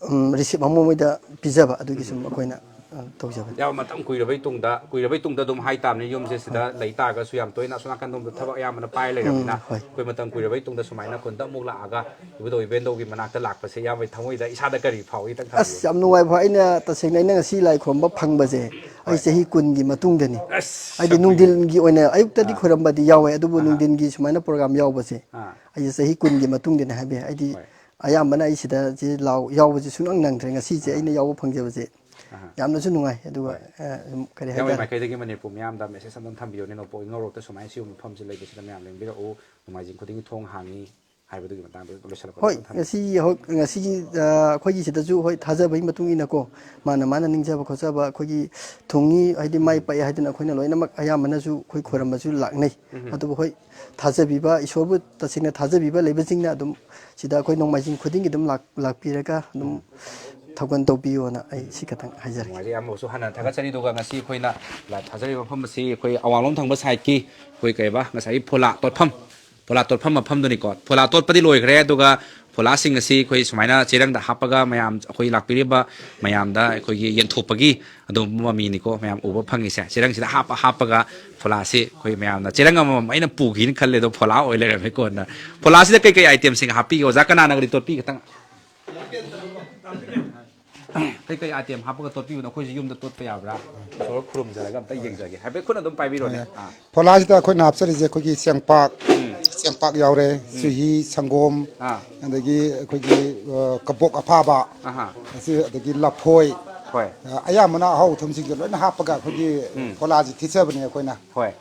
ꯎꯝ, ꯔꯤꯁꯤꯞ ꯑꯃ ꯃꯣꯏꯗ ꯄꯤꯖꯕ, ꯑꯗꯨꯒꯤ ꯎꯝ꯫ ꯁꯨꯝ ꯑꯩꯈꯣꯏꯅ, ꯑ, ꯇꯧꯖꯕꯅꯤ꯫ ꯌꯥꯝ ꯃꯇꯝ ꯀꯨꯏꯔꯕꯩ ꯇꯨꯡꯗ, ꯀꯨꯏꯔꯕꯩ ꯇꯨꯡꯗ ꯑꯗꯨꯝ ꯍꯥꯏ ꯇꯥꯕꯅꯤ, ꯌꯨꯝꯁꯦ ꯁꯤꯗ ꯍꯣꯏ꯫ ꯂꯩ ꯇꯥꯔꯒꯁꯨ ꯌꯥꯝ ꯇꯣꯏꯅ ꯑꯁꯣꯝ ꯅꯥꯀꯟꯗꯣꯝꯗ ꯊꯕꯛ ꯑꯌꯥꯝꯕꯅ ꯄꯥꯏ ꯎꯝ, ꯂꯩꯔꯕꯅꯤꯅ, ꯍꯣꯏ꯫ ꯑꯩꯈꯣꯏ ꯃꯇꯝ ꯀꯨꯏꯔꯕꯩ ꯇꯨꯡꯗ ꯁꯨꯃꯥꯏꯅ ꯈꯨꯟꯗ ꯑꯃꯨꯛ ꯂꯥꯛꯑꯒ ꯏꯕꯨꯙꯧ ꯏꯕꯦꯟꯗꯧꯒꯤ ꯃꯅꯥꯛꯇ ꯂꯥꯛꯄꯁꯦ ꯏꯌꯥꯝꯕꯒꯤ ꯊꯃꯣꯏꯗ ꯏꯁꯥꯗ ꯀꯔꯤ ꯐꯥꯎꯏ? ꯈꯤꯇꯪ ꯊꯝꯕꯤꯌꯨ꯫ ꯑꯁ, ꯌꯥꯝ ꯅꯨꯡꯉꯥꯏꯕ꯫ ꯑꯩꯅ ꯇꯁꯦꯡꯅ ꯑꯩꯅ ꯉꯁꯤ ꯂꯥꯏ ꯈꯨꯔꯨꯝꯕ ꯐꯪꯕꯁꯦ ꯑꯩ ꯍꯣꯏ꯫ ꯆꯍꯤ ꯀꯨꯟꯒꯤ ꯃꯇꯨꯡꯗꯅꯤ꯫ ꯑꯁ, ꯍꯥꯏꯗꯤ ꯌꯥꯝ ꯀꯨꯏꯔꯦ꯫ ꯅꯨꯡꯊꯤꯜꯒꯤ ꯑꯣꯏꯅ, ꯑꯌꯨꯛꯇꯗꯤ ꯑꯥ꯫ ꯈꯣꯏꯔꯝꯕꯗꯤ ꯌꯥꯎꯋꯦ, ꯑꯗꯨꯕꯨ ꯑꯍꯥ꯫ ꯅꯨꯡꯊꯤꯜꯒꯤ ꯁꯨꯃꯥꯏꯅ ꯄ꯭ꯔꯣꯒ꯭ꯔꯥꯝ ꯌꯥꯎꯕꯁꯦ ꯑꯥ꯫ ꯑꯩꯁꯦ ꯆꯍꯤ ꯀꯨꯟꯒꯤ ꯃꯇꯨꯡꯗꯅꯦ ꯍꯥꯏꯕ ꯌꯥꯏ꯫ ꯍꯥꯏꯗꯤ ꯍꯣꯏ꯫ ꯑꯌꯥꯝꯕꯅ ꯑꯩ ꯁꯤꯗ ꯁꯤ ꯂꯥꯎ-, ꯌꯥꯎꯕꯁꯦ ꯁꯨꯡꯅꯪ ꯅꯪꯗ꯭ꯔꯦ꯫ ꯉꯁꯤꯁꯦ ꯑꯥ꯫ ꯑꯩꯅ ꯌꯥꯎꯕ ꯐꯪꯖꯕꯁꯦ ꯑꯍꯥ꯫ ꯌꯥꯝꯅꯁꯨ ꯅꯨꯡꯉꯥꯏ꯫ ꯑꯗꯨꯒ, ꯍꯣꯏ꯫ ꯑ, ꯁꯨꯝ ꯀꯔꯤ ꯏꯌꯥꯝꯕꯒꯤ ꯍꯥꯏꯇꯥꯔꯦ? ꯃꯥꯏꯀꯩꯗꯒꯤ ꯃꯅꯤꯄꯨꯔ ꯃꯤꯌꯥꯝꯗ ꯃꯦꯁꯦꯖ ꯑꯃꯇꯪ ꯊꯝꯕꯤꯌꯨꯅꯦ, ꯅꯣꯡꯄꯣꯛ ꯏꯉꯧꯔꯣꯛꯇ ꯁꯨꯃꯥꯏꯅ ꯁꯤꯒꯨꯝꯕ ꯃꯐꯝꯁꯤ ꯂꯩꯕꯁꯤꯗ ꯃꯌꯥꯝ ꯂꯦꯡꯕꯤꯔꯛꯎ, ꯅꯣꯡꯃꯥꯏꯖꯤꯡ ꯈꯨꯗꯤꯡꯒꯤ ꯊꯣꯡ ꯍꯥꯡꯉꯤ ꯍꯥꯏꯕꯗꯨꯒꯤ ꯃꯇꯥꯡꯗ ꯂꯣꯏꯁꯤꯜꯂꯛꯄꯗ ꯍꯣꯏ, ꯑꯃꯇꯪ ꯊꯝꯕꯤꯌꯨ꯫ ꯉꯁꯤ ꯍꯧ-, ꯉꯁꯤꯒꯤ, ꯑ, ꯑꯩꯈꯣꯏꯒꯤ ꯁꯤꯗꯁꯨ, ꯍꯣꯏ, ꯊꯥꯖꯕꯒꯤ ꯃꯇꯨꯡ ꯏꯟꯅꯀꯣ, ꯃꯥꯅ ꯃꯥꯅ ꯅꯤꯡꯖꯕ ꯈꯣꯠꯆꯕ, ꯑꯩꯈꯣꯏꯒꯤ ꯊꯨꯡꯉꯤ, ꯍꯥꯏꯗꯤ ꯃꯥꯏ ꯎꯝ꯫ ꯄꯥꯛꯑꯦ ꯍꯥꯏꯗꯅ ꯑꯩꯈꯣꯏꯅ ꯂꯣꯏꯅꯃꯛ ꯑꯌꯥꯝꯕꯅꯁꯨ ꯑꯩꯈꯣꯏ ꯎꯝ꯫ ꯈꯣꯏꯔꯝꯕꯁꯨ ꯂꯥꯛꯅꯩ꯫ ꯎꯝ꯫ ꯑꯗꯨꯕꯨ ꯍꯣꯏ, ꯊꯥꯖꯕꯤꯕ, ꯏꯁꯣꯔꯕꯨ ꯇꯁꯦꯡꯅ ꯊꯥꯖꯕꯤꯕ ꯂꯩꯕꯁꯤꯡꯅ ꯑꯗꯨꯝ ꯁꯤꯗ ꯑꯩꯈꯣꯏ ꯅꯣꯡꯃꯥꯏꯖꯤꯡ ꯈꯨꯗꯤꯡꯒꯤ ꯑꯗꯨꯝ ꯂꯥꯛ-, ꯂꯥꯛꯄꯤꯔꯒ ꯑꯗꯨꯝ ꯎꯝ꯫ ꯊꯧꯒꯜ ꯇꯧꯕꯤꯌꯣꯅ ꯑꯩ ꯁꯤ ꯈꯛꯇꯪ ꯍꯥꯏꯖꯔꯒꯦ꯫ ꯅꯨꯡꯉꯥꯏꯖꯩ꯫ ꯌꯥꯝꯕꯁꯨ ꯍꯥꯟꯅ ꯊꯥꯒꯠꯆꯔꯤ꯫ ꯑꯗꯨꯒ ꯉꯁꯤ ꯑꯩꯈꯣꯏꯅ ꯂꯥꯏꯞ ꯊꯥꯖꯔꯤꯕ ꯃꯐꯝ ꯑꯁꯤ ꯑꯩꯈꯣꯏ ꯑꯋꯥꯡꯂꯣꯝ ꯊꯪꯕ ꯁꯥꯏꯠꯀꯤ ꯑꯩꯈꯣꯏ ꯀꯩꯕ ꯉꯁꯥꯏꯒꯤ ꯐꯣꯂꯥ ꯇꯣꯠꯐꯝ, ꯐꯣꯂꯥ ꯇꯣꯠꯐꯝ ꯃꯐꯝꯗꯨꯅꯤꯀꯣ꯫ ꯐꯣꯂꯥ ꯇꯣꯠꯄꯗꯤ ꯂꯣꯏꯈ꯭ꯔꯦ꯫ ꯑꯗꯨꯒ ꯐꯣꯂꯥꯁꯤꯡ ꯑꯁꯤ ꯑꯩꯈꯣꯏ ꯁꯨꯃꯥꯏꯅ ꯆꯦꯔꯪꯗ ꯍꯥꯞꯄꯒ ꯃꯌꯥꯝ ꯑꯩꯈꯣꯏ ꯂꯥꯛꯄꯤꯔꯤꯕ ꯃꯌꯥꯝꯗ ꯑꯩꯈꯣꯏꯒꯤ ꯌꯦꯟꯊꯣꯛꯄꯒꯤ ꯑꯗꯨꯒꯨꯝꯕ ꯃꯃꯤꯅꯤꯀꯣ ꯃꯌꯥꯝ ꯎꯕ ꯐꯪꯉꯤꯁꯦ꯫ ꯆꯦꯔꯪꯁꯤꯗ ꯍꯥꯞꯄ ꯍꯥꯞꯄꯒ ꯐꯣꯂꯥꯁꯤ ꯑꯩꯈꯣꯏ ꯃꯌꯥꯝꯅ ꯆꯦꯔꯪ ꯑꯃꯃꯝ ꯑꯩꯅ ꯄꯨꯈꯤꯅ ꯈꯜꯂꯦ, ꯑꯗꯣ ꯐꯣꯂꯥ ꯑꯣꯏ ꯂꯩꯔꯝꯃꯦ ꯀꯣꯟꯅ꯫ ꯐꯣꯂꯥꯁꯤꯗ ꯀꯩꯀꯩ ꯑꯥꯏꯇꯦꯝꯁꯤꯡ ꯍꯥꯞꯄꯤꯒꯦ ꯑꯣꯖꯥ? ꯀꯅꯥꯅꯒꯗꯤ ꯇꯣꯠꯄꯤ ꯈꯤꯇꯪ? ꯀꯩꯀꯩ ꯑꯥꯏꯇꯦꯝ ꯍꯥꯞꯄꯒ ꯇꯣꯠꯄꯤꯕꯅꯣ? ꯑꯩꯈꯣꯏꯁꯨ ꯌꯨꯝꯗ ꯇꯣꯠꯄ ꯌꯥꯕ꯭ꯔꯥ? ꯏꯁꯣꯔ ꯈꯨꯔꯨꯝꯖꯔꯒ ꯑꯝꯇ ꯌꯦꯡꯖꯒꯦ꯫ ꯍꯥꯏꯐꯦꯠ ꯈꯨꯠꯅ ꯑꯗꯨꯝ ꯄꯥꯏꯕꯤꯔꯣꯅꯦ꯫ ꯑꯥ꯫ ꯐꯣꯂꯥꯁꯤꯗ ꯑꯩꯈꯣꯏꯅ ꯍꯥꯞꯆꯔꯤꯁꯦ ꯑꯩꯈꯣꯏꯒꯤ ꯆꯦꯡꯄꯥꯛ, ꯆꯦꯡꯄꯥꯛ ꯌꯥꯎꯔꯦ, ꯆꯨꯍꯤ, ꯁꯪꯒꯣꯝ, ꯑꯥ꯫ ꯑꯗꯒꯤ ꯑꯩꯈꯣꯏꯒꯤ ꯑ, ꯀꯕꯣꯛ ꯑꯐꯥꯕ, ꯑꯍꯥ꯫ ꯑꯁꯤ, ꯑꯗꯒꯤ ꯂꯐꯣꯏ, ꯍꯣꯏ꯫ ꯑ, ꯑꯌꯥꯝꯕꯅ ꯑꯍꯥꯎ ꯑꯊꯨꯝꯁꯤꯡꯁꯦ ꯂꯣꯏꯅ ꯍꯥꯞꯄꯒ ꯑꯩꯈꯣꯏꯒꯤ ꯐꯣꯂꯥꯁꯤ ꯊꯤꯠꯆꯕꯅꯦ ꯑꯩꯈꯣꯏꯅ꯫ ꯍꯣꯏ꯫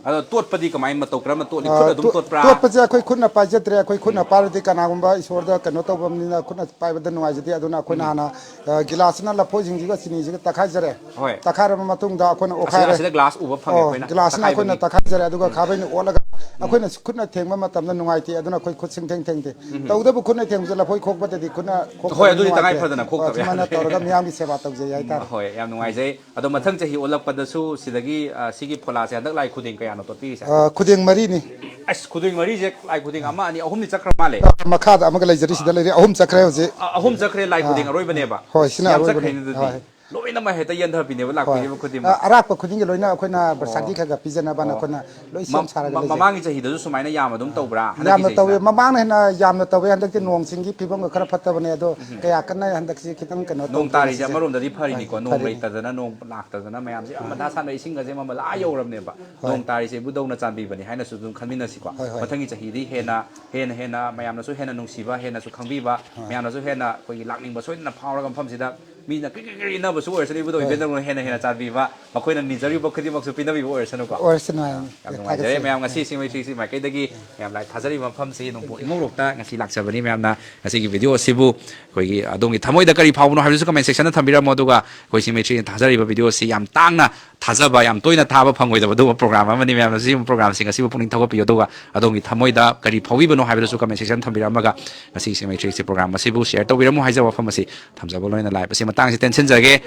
ꯑꯗꯣ ꯇꯣꯠꯄꯗꯤ ꯀꯃꯥꯏꯅ ꯃꯇꯧ ꯀꯔꯝꯅ ꯇꯣꯠꯂꯤ? ꯑ, ꯈꯨꯠ ꯑꯗꯨꯝ ꯇꯣ- ꯇꯣꯠꯄ꯭ꯔꯥ? ꯇꯣꯠꯄꯁꯦ ꯑꯩꯈꯣꯏ ꯈꯨꯠꯅ ꯄꯥꯏꯖꯗ꯭ꯔꯦ꯫ ꯑꯩꯈꯣꯏ ꯈꯨꯠꯅ ꯄꯥꯏꯔꯗꯤ ꯀꯅꯥꯒꯨꯝꯕ ꯏꯁꯣꯔꯗ ꯀꯩꯅꯣ ꯇꯧꯕꯅꯤꯅ ꯈꯨꯠꯅ ꯄꯥꯏꯕꯗ ꯅꯨꯡꯉꯥꯏꯖꯗꯦ꯫ ꯑꯗꯨꯅ ꯑꯩꯈꯣꯏꯅ ꯍꯥꯟꯅ ꯑ, ꯒꯤꯂꯥꯁꯁꯤꯅ ꯂꯐꯣꯏꯁꯤꯡꯁꯤꯒ ꯆꯤꯅꯤꯁꯤꯒ ꯇꯛꯈꯥꯏꯖꯔꯦ꯫ ꯍꯣꯏ꯫ ꯇꯛꯈꯥꯏꯔꯕ ꯃꯇꯨꯡꯗ ꯑꯩꯈꯣꯏꯅ ꯑꯁꯤꯗ, ꯑꯣꯠꯈꯥꯏꯔꯦ꯫ ꯑꯁꯤꯗ ꯒ꯭ꯂꯥꯁ ꯎꯕ ꯐꯪꯉꯦ ꯑꯣ, ꯑꯩꯈꯣꯏꯅ ꯒꯤꯂꯥꯁꯁꯤꯅ ꯑꯩꯈꯣꯏꯅ ꯇꯛꯈꯥꯏꯕꯒꯤ꯫ ꯇꯛꯈꯥꯏꯖꯔꯦ꯫ ꯑꯗꯨꯒ ꯈꯥꯕꯩꯅ ꯑꯣꯠꯂꯒ ꯑꯩꯈꯣꯏꯅ ꯈꯨꯠꯅ ꯊꯦꯡꯕ ꯃꯇꯝꯗ ꯅꯨꯡꯉꯥꯏꯇꯦ꯫ ꯑꯗꯨꯅ ꯑꯩꯈꯣꯏ ꯈꯨꯠ ꯁꯤꯡꯊꯦꯡ ꯊꯦꯡꯗꯦ꯫ ꯇꯧꯕꯇꯕꯨ ꯈꯨꯠꯅ ꯊꯦꯡꯕꯁꯦ ꯂꯐꯣꯏ ꯈꯣꯛꯄꯗꯗꯤ ꯈꯨꯠꯅ ꯈꯣꯛꯄꯗꯤ ꯍꯣꯏ, ꯑꯗꯨꯗꯤ ꯅꯨꯡꯉꯥꯏꯇ꯭ꯔꯦ꯫ ꯇꯉꯥꯏ ꯐꯗꯅ ꯑꯣ, ꯈꯣꯛꯇꯕ ꯁꯨꯃꯥꯏꯅ ꯌꯥꯗꯦ꯫ ꯇꯧꯔꯒ ꯃꯤꯌꯥꯝꯒꯤ ꯁꯦꯕꯥ ꯇꯧꯖꯩ ꯎꯝ, ꯍꯥꯏꯇꯥꯔꯦ꯫ ꯍꯣꯏ, ꯌꯥꯝ ꯅꯨꯡꯉꯥꯏꯖꯩ꯫ ꯑꯗꯣ ꯃꯊꯪ ꯆꯍꯤ ꯑꯣꯜꯂꯛꯄꯗꯁꯨ ꯁꯤꯗꯒꯤ, ꯑ, ꯁꯤꯒꯤ ꯐꯣꯂꯥꯁꯦ ꯍꯟꯗꯛ ꯂꯥꯏ ꯈꯨꯗꯦꯡ ꯀꯌꯥꯅꯣ ꯇꯣꯠꯄꯤꯔꯤꯁꯦ? ꯑ, ꯈꯨꯗꯦꯡ ꯃꯔꯤꯅꯤ꯫ ꯑꯁ, ꯈꯨꯗꯦꯡ ꯃꯔꯤꯁꯦ, ꯂꯥꯏ ꯈꯨꯗꯦꯡ ꯑꯃ, ꯑꯅꯤ, ꯑꯍꯨꯝꯗꯤ ꯆꯠꯈ꯭ꯔ ꯃꯥꯜꯂꯦ꯫ ꯑ, ꯃꯈꯥꯗ ꯑꯃꯒ ꯂꯩꯖꯔꯤ, ꯁꯤꯗ ꯂꯩꯔꯤ, ꯑꯍꯨꯝ ꯆꯠꯈ꯭ꯔꯦ ꯍꯧꯖꯤꯛ꯫ ꯑ, ꯑꯍꯨꯝ ꯆꯠꯈ꯭ꯔꯦ, ꯂꯥꯏ ꯈꯨꯗꯦꯡ ꯑꯔꯣꯏꯕꯅꯦꯕ꯫ ꯍꯣꯏ, ꯁꯤꯅ ꯌꯥꯝ ꯑꯔꯣꯏꯕꯅꯦ꯫ ꯆꯠꯈ꯭ꯔꯦꯅꯦ ꯑꯗꯨꯗꯤ꯫ ꯍꯣꯏ꯫ ꯂꯣꯏꯅꯃꯛ ꯍꯦꯛꯇ ꯌꯦꯟꯊꯕꯤꯅꯦꯕ ꯍꯣꯏ꯫ ꯂꯥꯛꯄꯤꯔꯤꯕ ꯈꯨꯗꯤꯡꯃꯛ꯫ ꯑ, ꯑꯔꯥꯛꯄ ꯈꯨꯗꯤꯡꯒꯤ ꯂꯣꯏꯅ ꯑꯩꯈꯣꯏꯅ ꯕꯔꯁꯥꯒꯤ ꯈꯔ ꯈꯔ ꯄꯤꯖꯅꯕꯅ ꯑꯩꯈꯣꯏꯅ ꯂꯣꯏ ꯁꯦꯝ ꯁꯥꯔꯒ ꯂꯩꯖꯩ꯫ ꯃꯃꯥꯡꯒꯤ ꯆꯍꯤꯗꯁꯨ ꯁꯨꯃꯥꯏꯅ ꯌꯥꯝ ꯑꯗꯨꯝ ꯇꯧꯕ꯭ꯔꯥ? ꯌꯥꯝꯅ ꯍꯟꯗꯛꯀꯤ ꯇꯧꯋꯦ꯫ ꯆꯍꯤꯁꯤꯅ? ꯃꯃꯥꯡꯅ ꯍꯦꯟꯅ ꯌꯥꯝꯅ ꯇꯧꯋꯦ꯫ ꯍꯟꯗꯛꯇꯤ ꯅꯣꯡ ꯆꯤꯡꯒꯤ ꯐꯤꯕꯝꯒ ꯈꯔ ꯐꯠꯇꯕꯅꯦ꯫ ꯑꯗꯣ ꯀꯌꯥ ꯀꯟꯅ ꯍꯟꯗꯛꯁꯤ ꯈꯤꯇꯪ ꯀꯩꯅꯣ ꯅꯣꯡ ꯇꯧꯗꯦ ꯇꯥꯔꯤꯁꯦ ꯉꯁꯤꯁꯦ꯫ ꯑꯃꯔꯣꯝꯗꯗꯤ ꯐꯔꯤꯅꯤꯀꯣ꯫ ꯍꯣꯏ, ꯅꯣꯡ ꯐꯔꯤ꯫ ꯂꯩꯇꯗꯅ, ꯅꯣꯡ ꯂꯥꯛꯇꯗꯅ ꯃꯌꯥꯝꯁꯦ ꯌꯥꯝ ꯃꯊꯥ ꯁꯥꯅ ꯏꯁꯤꯡꯒꯁꯦ ꯃꯃꯜ ꯑꯥ ꯌꯧꯔꯕꯅꯦꯕ꯫ ꯅꯣꯡ ꯇꯥꯔꯤꯁꯦ ꯏꯕꯨꯙꯧꯅ ꯆꯥꯟꯕꯤꯕꯅꯤ ꯍꯥꯏꯅꯁꯨ ꯑꯗꯨꯝ ꯈꯟꯃꯤꯟꯅꯁꯤꯀꯣ꯫ ꯍꯣꯏ, ꯍꯣꯏ꯫ ꯃꯊꯪꯒꯤ ꯆꯍꯤꯗꯤ ꯍꯦꯟꯅ, ꯍꯦꯟꯅ, ꯍꯦꯟꯅ ꯃꯌꯥꯝꯅꯁꯨ ꯍꯦꯟꯅ ꯅꯨꯡꯁꯤꯕ, ꯍꯦꯟꯅꯁꯨ ꯈꯪꯕꯤꯕ, ꯃꯌꯥꯝꯅꯁꯨ ꯍꯦꯟꯅ ꯑꯩꯈꯣꯏꯒꯤ ꯂꯥꯛꯅꯤꯡꯕ ꯁꯣꯏꯗꯅ ꯐꯥꯎꯔꯒ ꯃꯐꯝꯁꯤꯗ ꯃꯤꯅ ꯀ꯭ꯔꯤ ꯀ꯭ꯔꯤ ꯀ꯭ꯔꯤ ꯏꯟꯅꯕꯁꯨ ꯑꯣꯏꯔꯁꯅꯨ, ꯏꯕꯨꯙꯧ ꯏꯕꯦꯟꯗꯧꯅ ꯍꯦꯟꯅ ꯍꯦꯟꯅ ꯆꯥꯟꯕꯤꯕ, ꯃꯈꯣꯏꯅ ꯅꯤꯖꯔꯤꯕ ꯈꯨꯗꯤꯡꯃꯛꯁꯨ ꯄꯤꯅꯕꯤꯕ ꯑꯣꯏꯔꯁꯅꯨꯀꯣ꯫ ꯑꯣꯏꯔꯁꯅꯨ ꯍꯥꯏꯅ ꯌꯥꯝ ꯅꯨꯡꯉꯥꯏꯖꯔꯦ ꯃꯌꯥꯝ, ꯉꯁꯤ ꯏꯁꯤꯡ ꯃꯩ ꯏꯁꯩꯁꯤ ꯃꯥꯏꯀꯩꯗꯒꯤ ꯃꯌꯥꯝ ꯂꯥꯏ ꯊꯥꯖꯔꯤꯕ ꯃꯐꯝꯁꯤ ꯅꯣꯡꯄꯣꯛ ꯏꯉꯧꯔꯣꯛꯇ ꯉꯁꯤ ꯂꯥꯛꯆꯕꯅꯤ꯫ ꯃꯌꯥꯝꯅ ꯉꯁꯤꯒꯤ ꯚꯤꯗꯤꯑꯣ ꯑꯁꯤꯕꯨ ꯑꯩꯈꯣꯏꯒꯤ ꯑꯗꯣꯝꯒꯤ ꯊꯃꯣꯏꯗ ꯀꯔꯤ ꯐꯥꯎꯕꯅꯣ ꯍꯥꯏꯕꯗꯨꯁꯨ ꯀꯃꯦꯟ ꯁꯦꯛꯁꯟꯗ ꯊꯝꯕꯤꯔꯝꯃꯣ꯫ ꯑꯗꯨꯒ ꯑꯩꯈꯣꯏ ꯏꯁꯤꯡ ꯃꯩ ꯏꯁꯩꯅ ꯊꯥꯖꯔꯤꯕ ꯚꯤꯗꯤꯑꯣ ꯑꯁꯤ ꯌꯥꯝ ꯇꯥꯡꯅ ꯊꯥꯖꯕ, ꯌꯥꯝ ꯇꯣꯏꯅ ꯊꯥꯕ ꯐꯪꯉꯣꯏꯗꯕ ꯑꯗꯨꯒꯨꯝꯕ ꯄ꯭ꯔꯣꯒ꯭ꯔꯥꯝ ꯑꯃꯅꯤ꯫ ꯃꯌꯥꯝꯅ ꯁꯤꯒꯨꯝꯕ ꯄ꯭ꯔꯣꯒ꯭ꯔꯥꯝꯁꯤꯡ ꯑꯁꯤꯕꯨ ꯄꯨꯛꯅꯤꯡ ꯊꯧꯒꯠꯄꯤꯌꯨ꯫ ꯑꯗꯨꯒ ꯑꯗꯣꯝꯒꯤ ꯊꯃꯣꯏꯗ ꯀꯔꯤ ꯐꯥꯎꯕꯤꯕꯅꯣ ꯍꯥꯏꯕꯗꯨꯁꯨ ꯀꯃꯦꯟ ꯁꯦꯛꯁꯟ ꯊꯝꯕꯤꯔꯝꯃꯒ ꯉꯁꯤ ꯏꯁꯤꯡ ꯃꯩ ꯏꯁꯩꯁꯤ ꯄ꯭ꯔꯣꯒ꯭ꯔꯥꯝ ꯑꯁꯤꯕꯨ ꯁꯤꯌꯔ ꯇꯧꯕꯤꯔꯝꯃꯣ ꯍꯥꯏꯖꯕ ꯋꯥꯐꯝ ꯑꯁꯤ ꯊꯝꯖꯕ ꯂꯣꯏꯅ ꯂꯥꯏꯞ ꯑꯁꯤ ꯃꯇꯥꯡꯁꯤ ꯇꯦꯟꯁꯤꯟꯖꯒꯦ꯫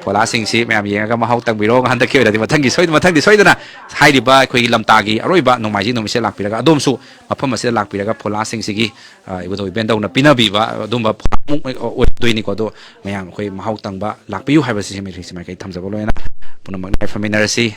ꯐꯣꯂꯥꯁꯤꯡꯁꯤ ꯃꯌꯥꯝ ꯌꯦꯡꯉꯒ ꯃꯍꯥꯎ ꯇꯪꯕꯤꯔꯣ꯫ ꯍꯟꯗꯛꯀꯤ ꯑꯣꯏꯅꯗꯤ ꯃꯊꯪꯒꯤ ꯁꯣꯏ-, ꯃꯊꯪꯗꯤ ꯁꯣꯏꯗꯅ ꯍꯥꯏꯔꯤꯕ ꯑꯩꯈꯣꯏꯒꯤ ꯂꯝꯇꯥꯒꯤ ꯑꯔꯣꯏꯕ ꯅꯣꯡꯃꯥꯏꯖꯤꯡ ꯅꯨꯃꯤꯠꯁꯤꯗ ꯂꯥꯛꯄꯤꯔꯒ ꯑꯗꯣꯝꯁꯨ ꯃꯐꯝ ꯑꯁꯤꯗ ꯂꯥꯛꯄꯤꯔꯒ ꯐꯣꯂꯥꯁꯤꯡꯁꯤꯒꯤ, ꯑ, ꯏꯕꯨꯙꯧ ꯏꯕꯦꯟꯗꯧꯅ ꯄꯤꯅꯕꯤꯕ ꯑꯗꯨꯝꯕ ꯐꯣꯂꯥꯃꯨꯛ ꯑꯣꯏꯗꯣꯏꯅꯤꯀꯣ꯫ ꯑꯗꯣ ꯃꯌꯥꯝ ꯑꯩꯈꯣꯏ ꯃꯍꯥꯎ ꯇꯪꯕ ꯂꯥꯛꯄꯤꯌꯨ ꯍꯥꯏꯕꯁꯤ ꯁꯤꯃꯩ ꯃꯥꯏꯀꯩ ꯊꯝꯖꯕ ꯂꯣꯏꯅ ꯄꯨꯝꯅꯃꯛ ꯂꯥꯏꯐꯝꯃꯤꯟꯅꯔꯁꯤ꯫